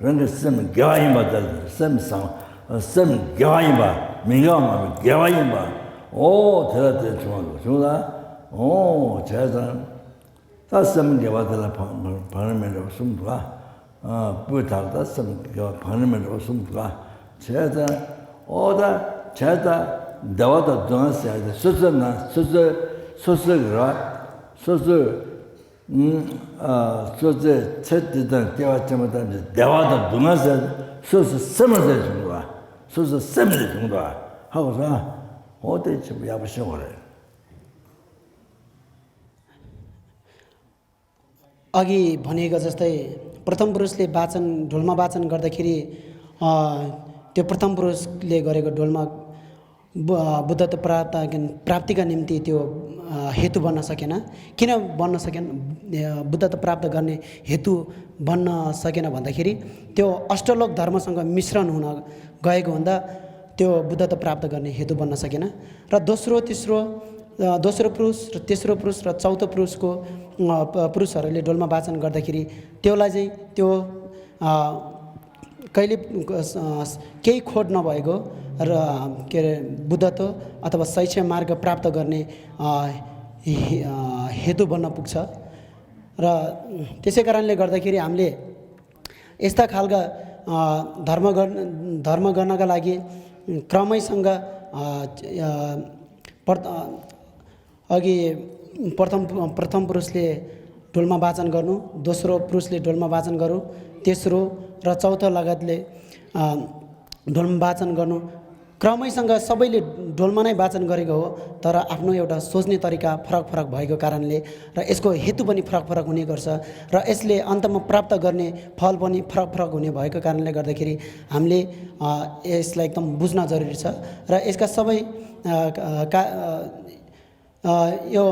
རེད། རང་གི་སེམས་དགེ་བ་ཡིན་པ་དེ་ལ་སེམས་བཟང་། སེམས་དགེ་བ་ཡིན་པ། མི་འགལ་བ་མ་ཡིན་པ་དགེ་བ་ཡིན་པ། འོ་དེ་ལ་དེ་བྱུང་བ་འདུག་བྱུང་ལ། འོ་བྱས་ཙང་། ད་སེམས་དགེ་བ་དེ་ལ་བག་བག་རིམ་མི་འདྲ་བ་གསུམ་འདུག་ཨ། སྤུས་དག་ད་སེམས་དགེ་བ་བག་རིམ་མི་འདྲ་བ་གསུམ་འདུག་ཨ། བྱས་ཙང་། འོ་ད། བྱས་ཙང་། བདེ་བ་དང་སྡུག་བསྔལ་ཟེར་ཡ་དེ་སོ་སོའི་ནང་སོ་སོའི་སོ་སོའི་རེད་བ། སོ་སོའི། ཨ། སོ་སོའི་ཚེ་འདི་དང་སྐྱེ་བ་ཕྱི་མ་ཐམས་ཅད་བདེ་བ་དང་སྡུག་བསྔལ་ཟེར་སོ་སོའི་སེམས་ལ་ཟེར་བྱུང་འདུག་ཨ། སོ་སོའི་སེམས་ལ་བྱུང་འདུག་ཨ། ཧ་གོ་སོང་ཨ། འོ་དེ་ཆེན་པོ་ཡག་པོ་ཤེས་དགོས་རེད། अघि भनेको जस्तै प्रथम पुरुषले वाचन, ढोलमा वाचन गर्दाखेरि, अ, त्यो प्रथम पुरुषले गरेको ढोलमा बु-, अ, बुद्धत्व प्राप्त, प्राप्तिका निम्ति त्यो, अ, हेतु बन्न सकेन। किन बन्न सकेन, अ, बुद्धत्व प्राप्त गर्ने हेतु बन्न सकेन भन्दाखेरि त्यो अष्टलोक धर्मसँग मिश्रण हुन गएको हुँदा त्यो बुद्धत्व प्राप्त गर्ने हेतु बन्न सकेन। र दोस्रो, तेस्रो, अ, दोस्रो पुरुष र तेस्रो पुरुष र चौथो पुरुषको, अ, प-, पुरुषहरूले डोलमा वाचन गर्दाखेरि त्यसलाई चाहिँ त्यो, अ, कहिले, अ, केही खोट नभएको र, के अरे, बुद्धत्व अथवा शैक्ष मार्ग प्राप्त गर्ने, अ, हे-, अ, हेतु बन्न पुग्छ। र त्यसै कारणले गर्दाखेरि हामीले यस्ता खालका, अ, धर्म गर्न, धर्म गर्नका लागि क्रमैसँग, अ, अ, प्रथ-, अ, अघि प्रथम, प्रथम पुरुषले ढोलमा वाचन गर्नु, दोस्रो पुरुषले ढोलमा वाचन गर्नु, तेस्रो र चौथो लगायतले, अ, ढोलमा वाचन गर्नु, क्रमैसँग सबैले डोलमा नै वाचन गरेको हो, तर आफ्नो एउटा सोच्ने तरिका फरक फरक भएको कारणले र यसको हेतु पनि फरक फरक हुने गर्छ र यसले अन्तमा प्राप्त गर्ने फल पनि फरक फरक हुने भएको कारणले गर्दाखेरि हामीले, अ, यसलाई एकदम बुझ्न जरुरी छ। र यसका सबै, अ, का, अ, यो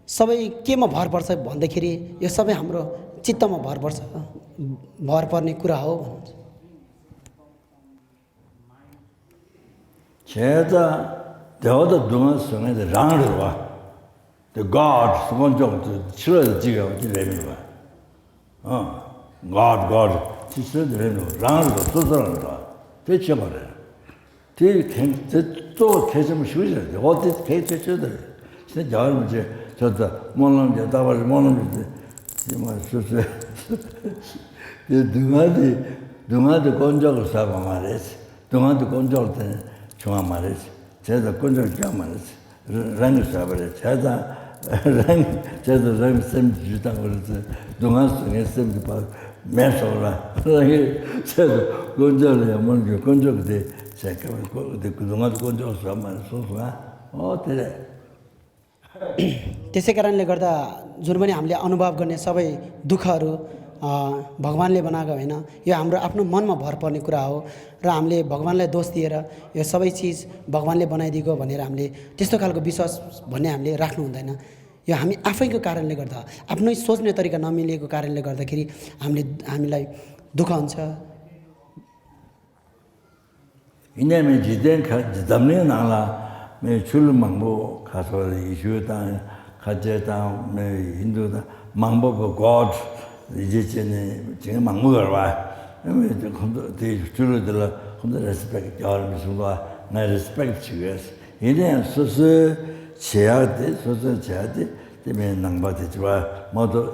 सबै केमा भर पर्छ भन्दाखेरि यो सबै हाम्रो चित्तमा भर पर्छ, भर पर्ने कुरा हो भन्नुहुन्छ। བྱས་ཙང་བདེ་བ་དང་སྡུག་བསྔལ་ཟེར་མཁན་དེ་རང་རེད་བ། དེ་God དཀོན་མཆོག་དེ་ཕྱི་ལོགས་ལ་གཅིག་ཡོད་པ་དེ་རེད་མེད་པ། ཨ། God God དེ་ཕྱི་ལོགས་དེ་རེད་མེད་པ། རང་རེད་བ། སོ་སོ་རང་རེད་བ། དེ་ཁྱད་པར་རེད། དེ་གལ་དེ་གཙོ་བོ་གལ་ཆེན་པོ་ཞིག་རེད། འོ་དེ་གལ་ཆེ་ཤོས་དེ་རེད། དེ་རྒྱལ་བ་རིན་པོ་ཆེ་ཚོ་ད་སྨོན་ལམ་གྱི་རྟག་པར་སྨོན་ལམ་གྱི་དེ་མ་སོ་སོ་དེ་སྡུག་བསྔལ་དེ་སྡུག་བསྔལ་དེ་དཀོན་མཆོག་གིས་བཟོས་པ་མ་རེད། སྡུག་བསྔལ་དེ་དཀོན་མཆོག་ལ་བརྟེན་བྱུང་བ་མ་རེད། བྱས་ཙང་དཀོན་མཆོག་སྐྱོན་མ་རེད། རང་གིས་བཟོས་པ་རེད། བྱས་ཙང་རང་གིས་བྱས་ཙང་རང་གི་སེམས་ཀྱི་ཇུས་བཏང་དགོས་རེད་ཟེར། སྡུག་བསྔལ་བཟོ་མཁན་སེམས་ཀྱི་བར་མེད་སོང་ལ། རང་གིས་བྱས་ཙང་དཀོན་མཆོག་ལ་ཡང་སྨོན་དགོས། དཀོན་མཆོག་གིས་དེ་བྱས་ཀ་བ་དེ་སྡུག་བསྔལ་དེ་དཀོན་མཆོག་གིས་བཟོས་པ་མ་རེད་གསུངས་སོང་ང་། འོ་དེ་རེད། त्यसै कारणले गर्दा जुन पनि हामीले अनुभव गर्ने सबै दुःखहरू, अ, भगवानले बनाएको होइन, यो हाम्रो आफ्नो मनमा भर पर्ने कुरा हो। र हामीले भगवानलाई दोष दिएर यो सबै चिज भगवानले बनाइदिएको भनेर हामीले त्यस्तो खालको विश्वास भन्ने हामीले राख्नु हुँदैन। यो हामी आफैको कारणले गर्दा, आफ्नै सोच्ने तरिका नमिलेको कारणले गर्दाखेरि हामीले, हामीलाई दुःख हुन्छ। ཡིན་ནའི་མི་འཇིག་རྟེན་ཁ་འཛམ་གླིང་ནང་ལ་མི་ཆོས་ལུགས་མང་པོ་ཁ་སོ་ཡེ་ཤུ་དང་ཁ་ཆེ་དང་མི་ཧིན་དུ་དང་མང་པོ་གི་God ཡིད་ཆེས་བྱས་ནས་བྱེད་མཁན་མང་པོ་ཡོད་རེད་བ། མི་དེ་ཁོང་ཚོ་དེ་ཆོས་ལུགས་དེ་ལ་ཁོང་ཚོ་རེ་སི་པེག་རྒྱག་རེ་མི་གསུང་བ། ང་རེ་སི་པེག་བྱེད་ཀྱི་ཡོད། ཡིན་ནའི་སོ་སོའི་བྱེད་ཡག་དེ་སོ་སོའི་བྱེད་ཡག་དེ་དེ་མིན་ནང་པ་དེ་བྱེད་པ་མ་གཏོགས།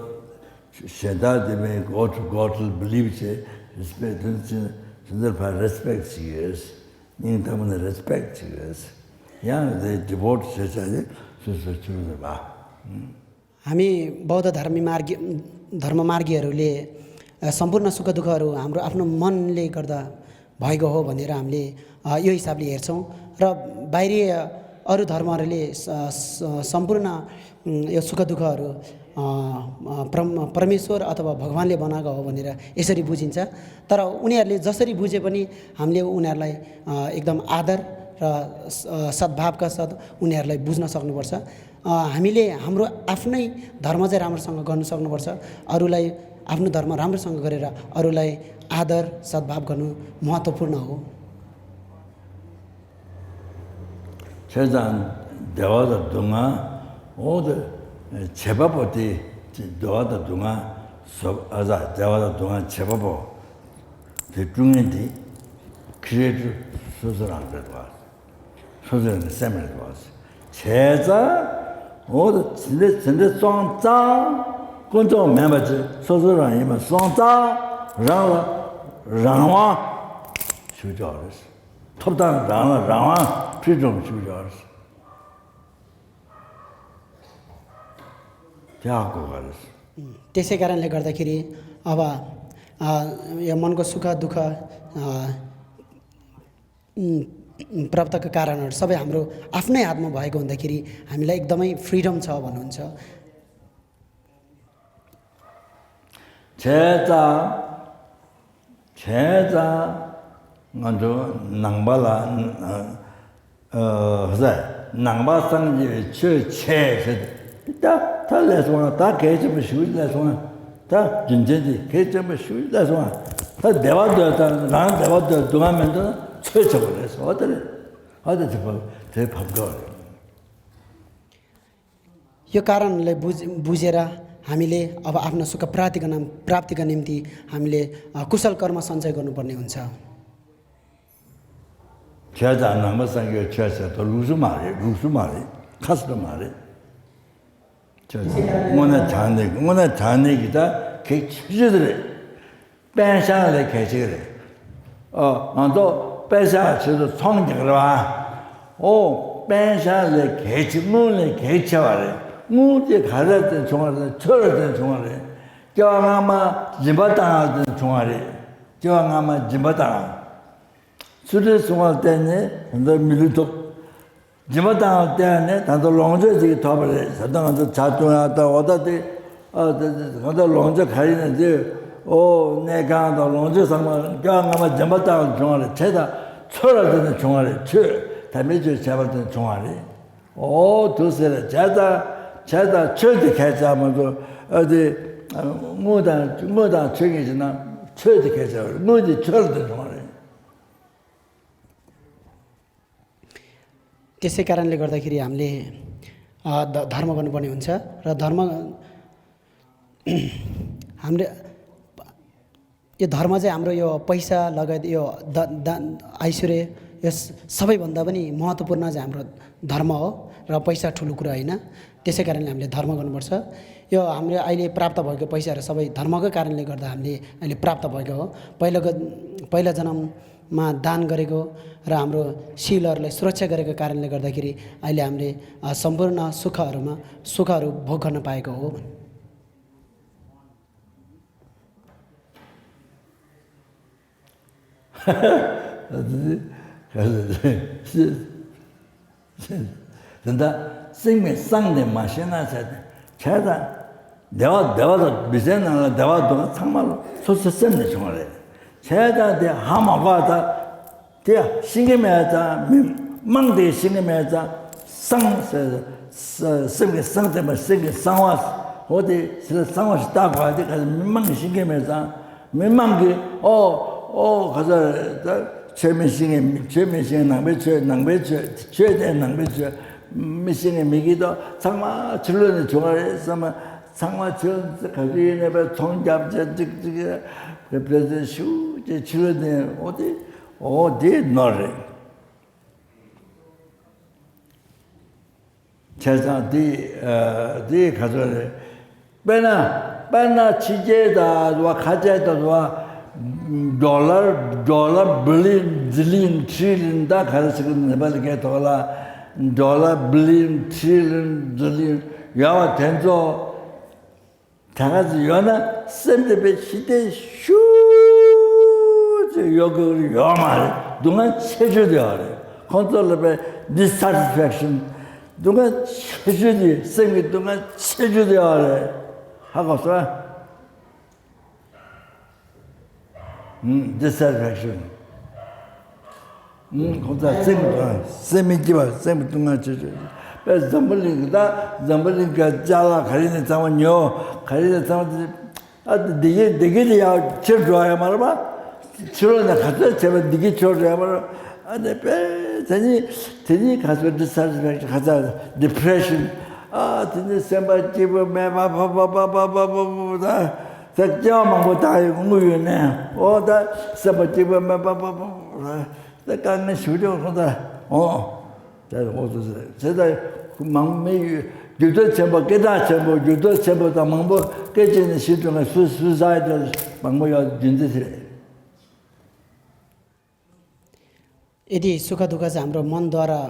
གཞན་དག་དེ་མིན་God to God to believe བྱེད། རེ་སི་པེག་དོན་ཚན་དོན་ཚན་ཕར་རེ་སི་པེག་བྱེད་ཀྱི་ཡོད། སྙིང་ཐག་པ་ནས་རེ་སི་པེག་བྱེད་ཀྱི་ཡོད། ཡང་དེ་ཌི་བོ་ཊི་བྱེད་བྱ་ཡི་སོ་སོའི་ཆོས་ལུགས་རེད་པ། ཨང་། हामी बौद्ध धर्मी मार्गी, धर्म मार्गीहरूले, अ, सम्पूर्ण सुख दुःखहरू हाम्रो आफ्नो मनले गर्दा भएको हो भनेर हामीले, अ, यो हिसाबले हेर्छौँ। र बाहिरी, अ, अरू धर्महरूले स- स- सम्पूर्ण उम्, यो सुख दुःखहरू अ, अ, परम- परमेश्वर अथवा भगवानले बनाएको हो भनेर यसरी बुझिन्छ। तर उनीहरूले जसरी बुझे पनि हामीले उनीहरूलाई अ, एकदम आदर र स- अ, सद्भावका साथ उनीहरूलाई बुझ्न सक्नुपर्छ। अ, हामीले हाम्रो आफ्नै धर्म चाहिँ राम्रोसँग गर्न सक्नुपर्छ। अरूलाई आफ्नो धर्म राम्रोसँग गरेर अरूलाई आदर सद्भाव गर्नु महत्त्वपूर्ण हो। བྱས་ཙང་བདེ་བ་དང་སྡུག་བསྔལ་འོ་དེ་བྱེད་པ་པོ་དེ་བདེ་བ་དང་སྡུག་བསྔལ་བཟོ་ཨ་ཙ་བདེ་བ་དང་སྡུག་བསྔལ་བྱེད་པ་པོ་དེ་སྐྲུན་མཁན་དེ་ཁྲི་ཡེ་ཊར་སོ་སོ་རང་རེད་བ། སོ་སོ་རང་གི་སེམས་རེད་བ། བྱས་ཙང་འོ་དེ་འདྲ་དེ་འདྲ་སོང་ཙང་དཀོན་མཆོག་མེད་པ་ཅིག་སོ་སོ་རང་ཡིན་པ་སོང་ཙང་རང་ལ་རང་དབང་ཞུ་ཆོག་རེད། ཐོབ་ཐང་རང་ལ་རང་དབང་ཕུལ་ཆོག་ཞུ་ཆོག་རེད། དེ་ཧ་གོ་ག་རེད། त्यसै कारणले गर्दाखेरि अब अ, यो मनको सुख दुःख अ, उम्, प्राप्तका कारणहरू सबै हाम्रो आफ्नै हातमा भएको हुँदाखेरि हामीलाई एकदमै फ्रिडम छ भन्नुहुन्छ। བྱས་ཙང་བྱས་ཙང་ང་ཚོ་ནང་པ་ལ་ཨ་ཟེར་ནང་པ་སངས་རྒྱས་པའི་ཆོས་ཆེ་ཟེར་ད་ད་ལས་སོང་ད་གལ་ཆེན་པོ་ཞུ་ལས་སོང་ད་རྒྱུ་མཚན་དེ་གལ་ཆེན་པོ་ཞུ་ལས་སོང་ད་བདེ་བ་འདོད་དང་རང་བདེ་བ་འདོད་སྡུག་བསྔལ་མི་འདོད་ན་ཆོས་ཆེ་བ་རེད་ཟེར་བ་དེ་རེད། ཨ་དེ་དེ་བབ་དེ་བབ་འགྲོ་རེད། यो कारणलाई बुझ बुझेर हामीले अब आफ्नो सुख प्राप्तिको नाम प्राप्तिको निम्ति हामीले अ, कुशल कर्म सञ्चय गर्नुपर्ने हुन्छ। བྱས་ཙང་ནང་པ་སངས་རྒྱས་ཆོས་ཟེར་ད་ལུགས་སྲོལ་མ་རེད། ལུགས་སྲོལ་མ་རེད། ཁ་སྲོལ་མ་རེད། བྱས་ཙང་དངོས་གནས་དྲང་གནས་དངོས་གནས་དྲང་གནས་ཀྱི་ད་གེགས་ཆེ་ཤོས་དེ་རེད། པེན་ཤང་ལས་གལ་ཆེ་གི་རེད། ཨོ་ང་ཚོ་པེན་ཤང་ཆེད་དུ་ཚོང་རྒྱག་རེད་བ། ཨོ་པེན་ཤང་ལས་གལ་ཆེ་དངུལ་ལས་གལ་ཆེ་བ་རེད། དངུལ་དེ་ག་རེ་བརྟེན་བྱུང་བ་རེད། ཆོས་ལ་བརྟེན་བྱུང་བ་རེད། སྐྱེ་བ་སྔ་མ་སྦྱིན་པ་བཏང་བ་བརྟེན་བྱུང་བ་རེད། སྐྱེ་བ་སྔ་མ་སྦྱིན་པ་བཏང་། ཚུལ་ཁྲིམས་སྲུང་བ་བརྟེན་ནས་ད་ལྟ་མི་ལུས་ཐོབ། སྦྱིན་པ་བཏང་བ་བརྟེན་ནས་ད་ལྟ་ལོངས་སྤྱོད་ཅིག་ཐོབ་པ་རེད། ད་ལྟ་ང་ཚོ་ཇ་བཏུང་ཡག་དང་འོ་ད་དེ་ཨ་དེ་དེ་ད་ལྟ་ལོངས་སྤྱོད་ག་རེ་ཡིན་ན་དེ་ཨོ་གནས་ཁང་དང་ལོངས་སྤྱོད་ཚང་མ་སྐྱེ་བ་སྔ་མ་སྦྱིན་པ་བཏང་བ་བྱུང་བ་རེད། བྱས་ཙང་ཚོད་ལ་བརྟེན་ནས་བྱུང་བ་རེད། ཆོས་དམ་པའི་ཆོས་བྱས་པ་བརྟེན་ནས་བྱུང་བ་རེད། ཨོ་དུ་ཟེར་བྱས་ཙང་བྱས་ཙང་ཆོས་དེ་གལ་ཆེ་མ་གཏོགས་ཨ་དེ་དངུལ་དང་དངུལ་དང་ཆོས་ཀྱི་ཞེ་ན་ཆོས་དེ་གལ་ཆེ་བ་རེད། དངུལ་དེ་ཆོས་ལ་བརྟེན་བྱུང་བ་རེད། त्यसै कारणले गर्दाखेरि हामीले अ, ध- धर्म गर्नुपर्ने हुन्छ र धर्म हाम्रो यो धर्म चाहिँ हाम्रो यो पैसा लगायत यो द द ऐश्वर्य यो स- सबैभन्दा पनि महत्त्वपूर्ण चाहिँ हाम्रो धर्म हो र पैसा ठुलो कुरा होइन। त्यसै कारणले हामीले धर्म गर्नुपर्छ। यो हामीले अहिले प्राप्त भएको पैसाहरू सबै धर्मकै कारणले गर्दा हामीले अहिले प्राप्त भएको हो। पहिलाको पहिला जन्ममा दान गरेको र हाम्रो शिलहरूलाई सुरक्षा गरेको कारणले गर्दाखेरि अहिले हामीले अ, सम्पूर्ण सुखहरूमा सुखहरू भोग गर्न पाएको हो। དེ་འདྲ་སེམས་ཀྱི་གསང་དེ་མ་ཤེས་ན་བྱས་བྱས་ཙང་བདེ་བ་བདེ་བ་དང་མི་ཚེའི་ནང་ལ་བདེ་བ་སྡུག་བསྔལ་ཚང་མ་ལ་སོ་སོའི་སེམས་ནས་བྱུང་བ་རེད། བྱས་ཙང་དེ་ཧ་མ་གོ་བ་དང་དེ་ཤེས་ཀྱི་མེད་ཙང་མི་མང་དེ་ཤེས་ཀྱི་མེད་ཙང་གསང་ཟེར་སེམས་ཀྱི་གསང་དེ་མ་སེམས་ཀྱི་གསང་བ་འོ་དེ་ཟེར་གསང་བ་ཞིག་བཏགས་དགོས་དེ་ག་ཚོད་མི་མང་གིས་ཤེས་ཀྱི་མེད་ཙང་། མི་མང་གིས་ཨོ་ཨོ་ག་ཚོད་རེད་ད། ཆོས་མི་ཤེས་མཁན་ཆོས་མི་ཤེས་མཁན་ནང་པའི་ཆོས་ནང་པའི་ཆོས་ཆོས་དེ་ནང་པའི་ཆོས་མི་ཤེས་མཁན་མི་གིས་ད་ཚང་མ་ཕྱི་ལོགས་ནས་བྱུང་བ་རེད་བསམ་པ་ཚང་མ་ཆོས་ག་ཚོད་ཡིན་ནའི་པའི་ཚོང་རྒྱབ་བྱས་ཅིག་ཅིག་པའི་པའི་ཚོད་ཤུགས་ཀྱིས་ཕྱི་ལོགས་ནས་ཨོ་དེ་ཨོ་དེ་ནོར་རེད། བྱས་ཙང་དེ་དེ་ག་ཚོད་རེད། དཔེར་ན་དཔེར་ན་ཕྱི་རྒྱལ་དང་བ་ཁ་ཆེ་དང་བ་ཌོ་ལར་ཌོ་ལར་བི་ལི་ཡོན་ཛི་ལི་ཡོན་ཊི་རི་ལི་ཡོན་ད་ག་རེ་ཟེར་གི་ནེ་པ་ལི་སྐད་ཐོག་ལ་ཌོ་ལར་བི་ལི་ཡོན་ཊི་རི་ལི་ཡོན་ཛི་ལི་ཡོན་ཡོད་པ་དེ་ཚོ། ད་ག་ཚོད་ཡོད་ན་སེམས་དེ་པའི་ཞི་བདེ་ཤུགས་ཅིག་ཡོད་དགོས་ཡོད་མ་རེད། སྡུག་བསྔལ་ཆེ་ཤོས་དེ་ཡོད་རེད། ཁོང་ཚོ་ལ་པའི་ dissatisfaction། སྡུག་བསྔལ་ཆེ་ཤོས་དེ། སེམས་ཀྱི་སྡུག་བསྔལ་ཆེ་ཤོས་དེ་ཡོད་རེད། ཧ་གོ་སོང་ཨ། dissatisfaction། ཁོང་ཚོ་སེམས་སེམས་མི་སྐྱིད་པ། སེམས་ཀྱི་སྡུག་བསྔལ་ཆེ་ཤོས། དཔེ་འཛམ་བུ་གླིང་གི། ད་འཛམ་བུ་གླིང་གི་ཅ་ལག་ག་རེ་ནས་ཚང་མ་ཉོ། ག་རེ་ནས་ཚང་མ། ཨ། བདེ་སྐྱིད། བདེ་སྐྱིད་དེ་ཡར་ཆེར་འགྲོ་ཡ་མ་རེད་པ། ཕྱི་ལོགས་ནས་ག་ཚོད་བྱས་པ་བདེ་སྐྱིད་ཆེར་འགྲོ་ཡ་མ་རེད། ཨ་ནི་དཔེ་དེ་ནི། དེ་ནི་ག་ཚོད་dissatisfaction། ག་ཚོད་depression། ཨ། དེ་ནི་སེམས་པ་སྐྱིད་པོ་མེད་པ། ཕ་ཕ་ཕ་ཕ་ཕ་ཕ་ཕ་ཕ། ད་ད་སྐྱེ་བ་མང་པོ་བཏང་ཡོད། དངུལ་ཡོད་ནས། འོ། ད་སེམས་པ་སྐྱིད་པོ་མེད་པ། ཕ་ཕ་ཕ། ད་དཀའ་ངལ་ཞེ་པོ་ཅིག་ཁོང་ཚོ། འོ། དེ་འོ་དེ་དེ་ད་མང་མི་ཡོད། འགྱུར་ལྡོག་ཆེན་པོ། སྐད་གྲགས་ཆེན་པོ། འགྱུར་ལྡོག་ཆེན་པོ་དང་མང་པོ། སྐད་ཅིག་ནས་ཞིག་ཏུ་ང་སུ་སུ་ཟ་ཡི་དེ་མང་པོ་ཡོད། རྒྱུ་མཚན་དེ་རེད། यदि सुख दुःख चाहिँ हाम्रो मनद्वारा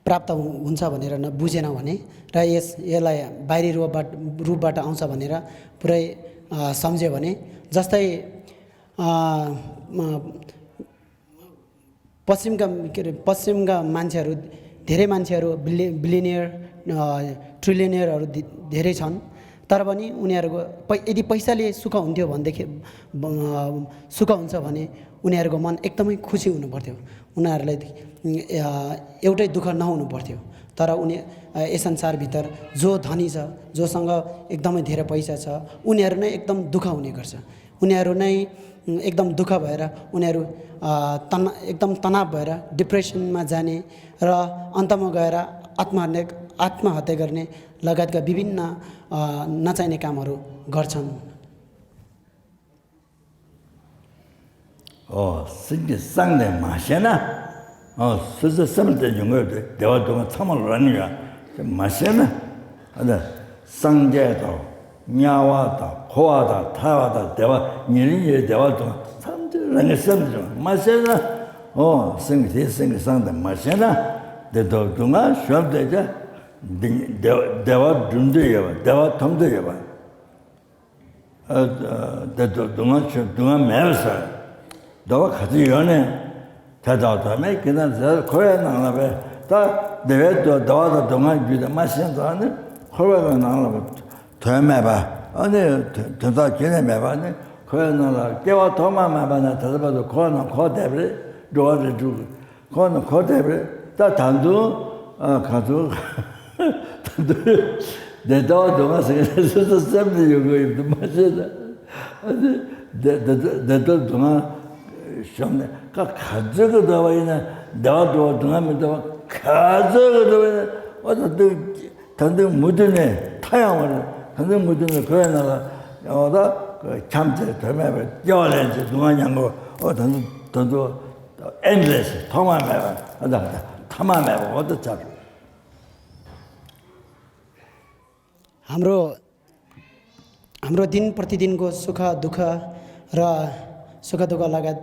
प्राप्त हु- हुन्छ भनेर नबुझेन भने, र यस यसलाई बाहिरी रूपबाट रूपबाट आउँछ भनेर पुरै अ, सम्झ्यो भने, जस्तै अ, म- पश्चिमका के अरे पश्चिमका मान्छेहरू, धेरै मान्छेहरू बिलि बिलिनियर, ट्रिलिनियरहरू धेरै छन्। तर पनि उनीहरूको पै यदि पैसाले सुख हुन्थ्यो भनेदेखि, सुख हुन्छ भने उनीहरूको मन एकदमै खुसी हुनुपर्थ्यो। उनीहरूलाई अ, एउटै दुःख नहुनुपर्थ्यो। तर उनी अ, यस संसारभित्र जो धनी छ, जोसँग एकदमै धेरै पैसा छ, उनीहरू नै एकदम दुःख हुने गर्छ। उनीहरू नै एकदम दुःख भएर उनीहरू अ, तना एकदम तनाव भएर डिप्रेसनमा जाने र अन्तमा गएर आत्महत्या आत्महत्या गर्ने लगायतका विभिन्न अ, नचाहिने कामहरू गर्छन्। ཨོ། སེམས་ཀྱི་གསང་ནས་མ་བཤད་ན། ཨོ། སོ་སོའི་སེམས་ལ་དེ་ཡོང་གི་ཡོད་དེ། བདེ་བ་སྡུག་བསྔལ་ཚང་མ་ལ་རག་ནི་ཡོད། དེ་མ་བཤད་ན། ཨ་ནི་སངས་རྒྱས་དང་དམྱལ་བ་དང་འཁོར་བ་དང་ཐར་བ་དང་བདེ་བ། ཉེ་རིང་ཉེ་བའི་བདེ་བ་སྡུག་བསྔལ་ཐམས་ཅད་རང་གི་སེམས་ལ་བྱུང་མ་བཤད་ན། ཨོ། སེམས་ཀྱི་དེ་སེམས་ཀྱི་གསང་དེ་མ་བཤད་ན། བདེ་སྡུག་སྡུག་བསྔལ་ཞོམ་བསྡད་ཀྱང་། བདེ་བདེ་བ་སྒྲུབ་འདོད་ཡོད་པ། བདེ་བ་ཐོབ་འདོད་ཡོད་པ། ཨ། དེ་སྡུག་སྡུག་བསྔལ་ཆོས་སྡུག་བསྔལ་མེད་པ་ཟེར། བདེ་བ་ག་ཚོད་ཡོད་ནས། དེ་དག་དོན་མེད་ཀྱི་ན་ཟེར། འཁོར་བའི་ནང་ལ་བས་ད་བདེ་བའི་སྡུག་བདེ་བ་དང་སྡུག་བསྔལ་རྒྱུ་དེ་མ་ཤེས་ཙང་ནི། འཁོར་བའི་ནང་ལ་དོན་མེད་པ། ཨ་ནི་དོན་དོན་དག་གྱོན་ནས་མེད་པ་ནི། འཁོར་བའི་ནང་ལ་སྐྱེ་བ་ཐོག་མ་མེད་པ་ནས་ད་ལྟ་བར་དུ་འཁོར་བ་ནང་འཁོར་བསྡད་པ་རེད། འགྲོ་བ་རེ་འགྲོ། ཁོང་ནི་འཁོར་བསྡད་པས། ད་ད་དུང་། ཨ། ག་ཚོད། ད་དུང་། བདེ་སྡུག་སྡུག་བསྔལ་ཟེར་མཁན་སོ་སོ་སེམས་ནས་ཡོང་གི་ཡོད་དུ་མ་ཤེས་ན། ཨ་ནི་བདེ་བདེ་བདེ་སྡུག་སྡུག་བསྔལ་ཤོམ་ནས་ཀ་ག་ཚོད་ཀྱི་འདོད་པ་ཡིན་ན། བདེ་བ་འདོད་པ་སྡུག་བསྔལ་མི་འདོད་པ་ག་ཚོད་ཀྱི་འདོད་པ་ཡིན་ན། ཨོ། ད་དུང་ད་དུང་མུ་མཐུད་ནས་མཐའ་ཡང་བ་རེད། ད་དུང་མུ་མཐུད་ནས་འཁོར་བའི་ནང་ལ་ཡང་ད་འཁྱམས་བྱས་དོན་མེད་པར་སྐྱེ་བ་ལེན་བྱས་སྡུག་བསྔལ་མྱང་དགོས། ཨོ། ད་དུང་ད་དུང་། endless། ཐོག་མ་མེད་པ། ཨ། ད་ད་ཐ་མ་མེད་པ། འོ་ད་ཆགས། हाम्रो हाम्रो दिन प्रतिदिनको सुख दुःख र सुख दुःख लगायत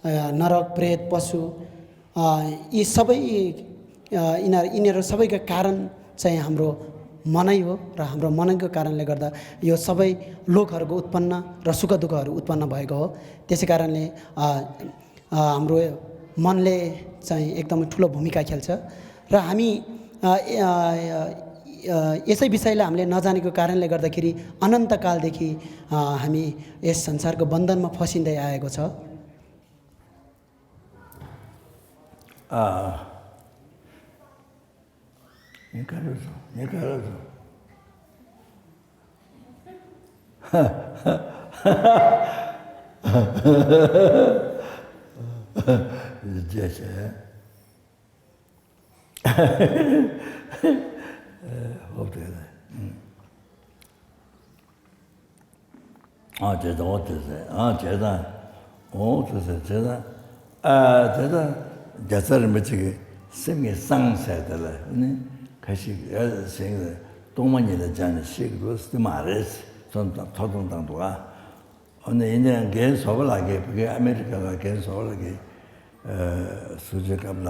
अ, नरक प्रेत पशु अ, यी सबै अ, यिनीहरू यिनीहरू सबैको कारण चाहिँ हाम्रो मनै हो र हाम्रो मनैको कारणले गर्दा यो सबै लोकहरूको उत्पन्न र सुख दुःखहरू उत्पन्न भएको हो। त्यसै कारणले अ, अ, हाम्रो मनले चाहिँ एकदमै ठुलो भूमिका खेल्छ र हामी अ, ए- अ, अ, यसै विषयलाई हामीले नजानेको कारणले गर्दाखेरि अनन्तकालदेखि अ, हामी यस संसारको बन्धनमा फसिँदै आएको छ। ཨ། ངས་ག་རེ་སོང་། ངས་ག་རེ་སོང་། རྗེས་ཆེ། ཧོབ་དེ་ལ། ཨ། བྱས་ཙང་། འོ་དེ་ཟེར། ཨ། བྱས་ཙང་། འོ་དེ་ཟེར། བྱས་ཙང་། ཨ། བྱས་ཙང་རྒྱལ་ཚབ་རིན་པོ་ཆེ་གིས་སེམས་ཀྱི་གསང་ཟེར་དེ་ལ་ནི་ཁ་ཤས་ཀྱིས་ཟེར་གྱི་རེད། སྟོང་པ་ཉིད་ལ་སྦྱངས་ནས་ཤེས་དགོས་ཟེར་མ་རེད། ཚོ་དང་ཐོ་ཐོང་བཏང་འདུག་ཨ། འོ་ན་ཡིན་ནའང་རྒན་བཟོ་པ་ལགས་ཀྱིས། ཕ་གི་ཨ་མེ་རི་ཀ་ལ་རྒན་བཟོ་པ་ལགས་ཀྱིས། ཨ། གསུང་ཆོས་སྐབས་ལ།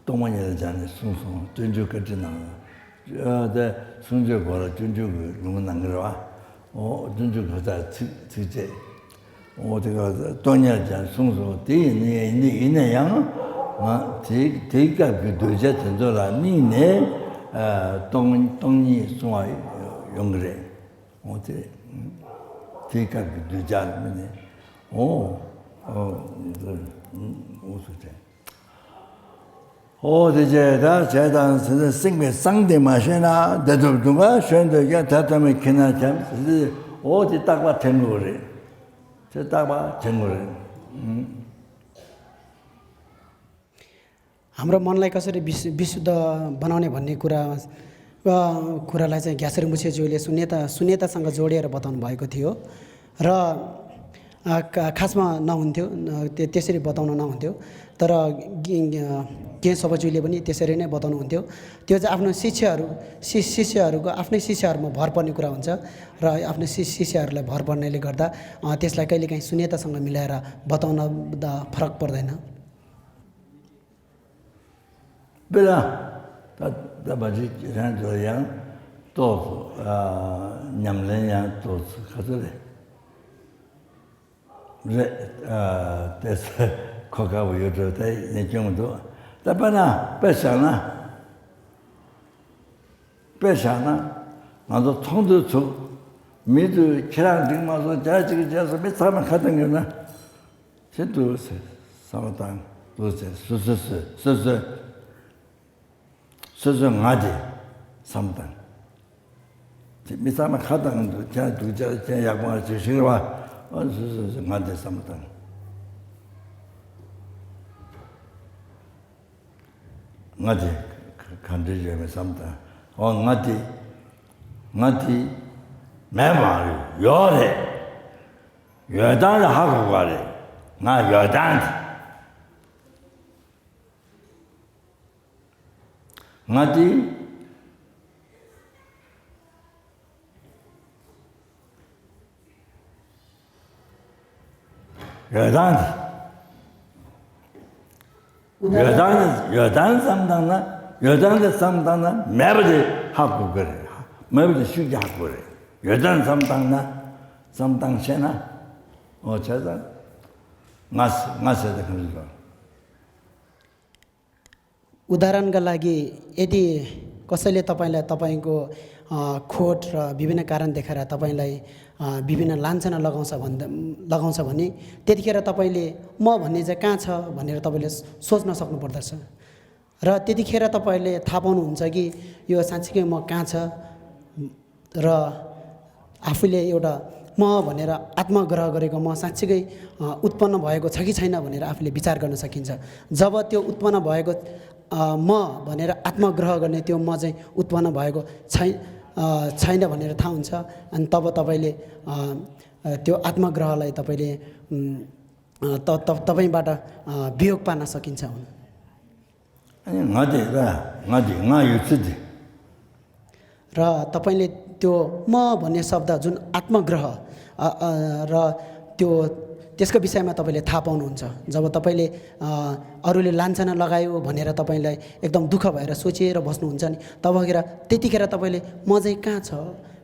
སྟོང་པ་ཉིད་ལ་སྦྱངས་ནས་གསུངས་སོང་། སྤྱོད་འཇུག་བཀའ་ཁྲིད་ནང་ལ། ཨ། དེ་གསུང་ཆོས་སྐོར་ལ་སྤྱོད་འཇུག་གི་ལུང་གནང་གི་རེད་པ། འོ། སྤྱོད་འཇུག་གི་ཚིགས་ཚིགས་བཅད། འོ། དེ་ག་སྟོང་ཉིད་ལ་སྦྱངས་གསུངས་སོང་། དེ་ཡིན་ནའི་ཡིན་ནའི་ཡིན་ན་ཡང་ ང་དེའི་དེའི་སྐབས་ཀྱི་གདུལ་བྱ་དེ་ཚོ་ལ་དམིགས་ནས་ཨ་སྟོང་སྟོང་ཉིད་གསུང་བ་ཡོང་གི་རེད། འོ་དེ་རེད། དེའི་སྐབས་ཀྱི་གདུལ་བྱ་ལ་དམིགས་ནས། འོ་འོ་འོ་སུ་དྲན། ཨོ་དེ་བྱས་ད་བྱས་དང་ཟེར་ན་སེམས་ཀྱི་གསང་དེ་མ་ཤེས་ན་བདེ་སྡུག་སྡུག་ག་ཞོན་འདོད་ཀྱང་ད་ལྟ་མི་ཁྱི་ན་འཁྱམ་ཟེར། ཨོ་དེ་རྟག་པ་དྲན་དགོས་རེད། དེ་རྟག་པ་དྲན་དགོས་རེད། ཨུམ། हाम्रो मनलाई कसरी विशु विशुद्ध बनाउने भन्ने कुरा अ, कुरालाई चाहिँ ग्यासुरी मुछेज्यूले शून्यता शून्यतासँग जोडेर बताउनु भएको थियो। र अ, खा- खासमा नहुन्थ्यो, अ, त्य- त्यसरी बताउन नहुन्थ्यो। तर गे- अ, गें सोपाज्यूले पनि त्यसरी नै बताउनुहुन्थ्यो। त्यो चाहिँ आफ्नो शिष्यहरू शि- शिष्यहरूको आफ्नै शिष्यहरूमा भर पर्ने कुरा हुन्छ। र आफ्नो शि- शिष्यहरूलाई भर पर्नाले गर्दा अ, त्यसलाई कहिलेकाहीँ शून्यतासँग मिलाएर बताउन द- फरक पर्दैन। དཔེ་ལ། ད་ད་བ་ཅི་རང་ཚོ་ཡང་ཏོག་ཙམ་ཨ་ཉམས་ལེན་ཡང་ཏོག་ཙམ་ག་ཚོད་རེད། རེད། ཨ་དེ་ཚོ་གོ་དཀའ་བོ་ཡོད་འགྲོ། དེ་ཡིན་སྐྱོན་མི་འདུག་ད་དཔེར་ན་དཔེ་བཞག་ན། དཔེ་བཞག་ན། ང་ཚོ་མཐོང་དུས་ཚུགས། མི་དུས་ཁྱེད་རང་འགྲིག་མ་སོང་བྱ་གཅིག་བྱས་སོང་མི་ཚང་མ་ཁ་བཏང་ཡོད་ན། ཅི་འདུག་ཟེར་བསམ་བློ་བཏང་། འདུག་ཟེར་སོ་སོ་སོ་སོ་སོ་སོ་ང་དེ་བསམ་བཏང་། དེ་མི་ཚང་མ་ཁ་བཏང་འདུག་ཅང་འདུག་ཅང་ཅང་ཡག་པོ་ཅིག་ཤེས་པ། ཨ་སོ་སོ་སོ་ང་དེ་བསམ་བཏང་། ང་དེ་ག་འདྲ་ཡོད་མེད་བསམ་བཏང་། ཨོ་ང་དེ་ང་དེ་མེད་མ་རེད། ཡོད་རེད། ཡོད་སྟངས་ལ་ཧ་གོ་ག་རེད། ང་ཡོད་སྟངས་དེ། ང་དེ། ཡོད་སྟངས་དེ། ཡོད་སྟངས་དེ་ཡོད་སྟངས་བསམ་བཏང་ན། ཡོད་སྟངས་དེ་བསམ་བཏང་ན་མེད་པ་དེ་ཧ་གོ་གི་རེད། མེད་པ་དེ་ཤུགས་ཀྱིས་ཧ་གོ་རེད། ཡོད་སྟངས་བསམ་བཏང་ན། བསམ་བཏང་ཤེས་ན། ཨོ་བྱས་ཙང་། ང་ང་ཟེར་དེ་གང་རེད་ལ། उदाहरणका लागि यदि कसैले तपाईँलाई तपाईँको अ, खोट र विभिन्न कारण देखाएर तपाईँलाई अ, विभिन्न लाञ्छना लगाउँछ भन्दा लगाउँछ भने त्यतिखेर तपाईँले म भन्ने चाहिँ कहाँ छ भनेर तपाईँले सोच्न सक्नुपर्दछ। र त्यतिखेर तपाईँले थाहा पाउनुहुन्छ कि यो साँच्चीकै म कहाँ छ। र आफूले एउटा म भनेर आत्मग्रह गरेको म साँच्चीकै अ, उत्पन्न भएको छ कि छैन भनेर आफूले विचार गर्न सकिन्छ। जब त्यो उत्पन्न भएको अ, म भनेर आत्मग्रह गर्ने त्यो म चाहिँ उत्पन्न भएको छै अ, छैन भनेर थाहा हुन्छ। अनि तब तपाईँले अ, अ, त्यो आत्मग्रहलाई तपाईँले उम्, अ, त- त- तपाईँबाट अ, वियोग पार्न सकिन्छ हुन। अनि ང་དེ་ལ་ང་དེ་ང་ཡོད་ཚུལ་དེ། र तपाईँले त्यो म भन्ने शब्द जुन आत्मग्रह अ, अ, र त्यो त्यसको विषयमा तपाईँले थाहा पाउनुहुन्छ। जब तपाईँले अ, अरूले लाञ्छना लगायो भनेर तपाईँलाई एकदम दुःख भएर सोचिएर बस्नुहुन्छ नि, तबखेर त्यतिखेर तपाईँले म चाहिँ कहाँ छ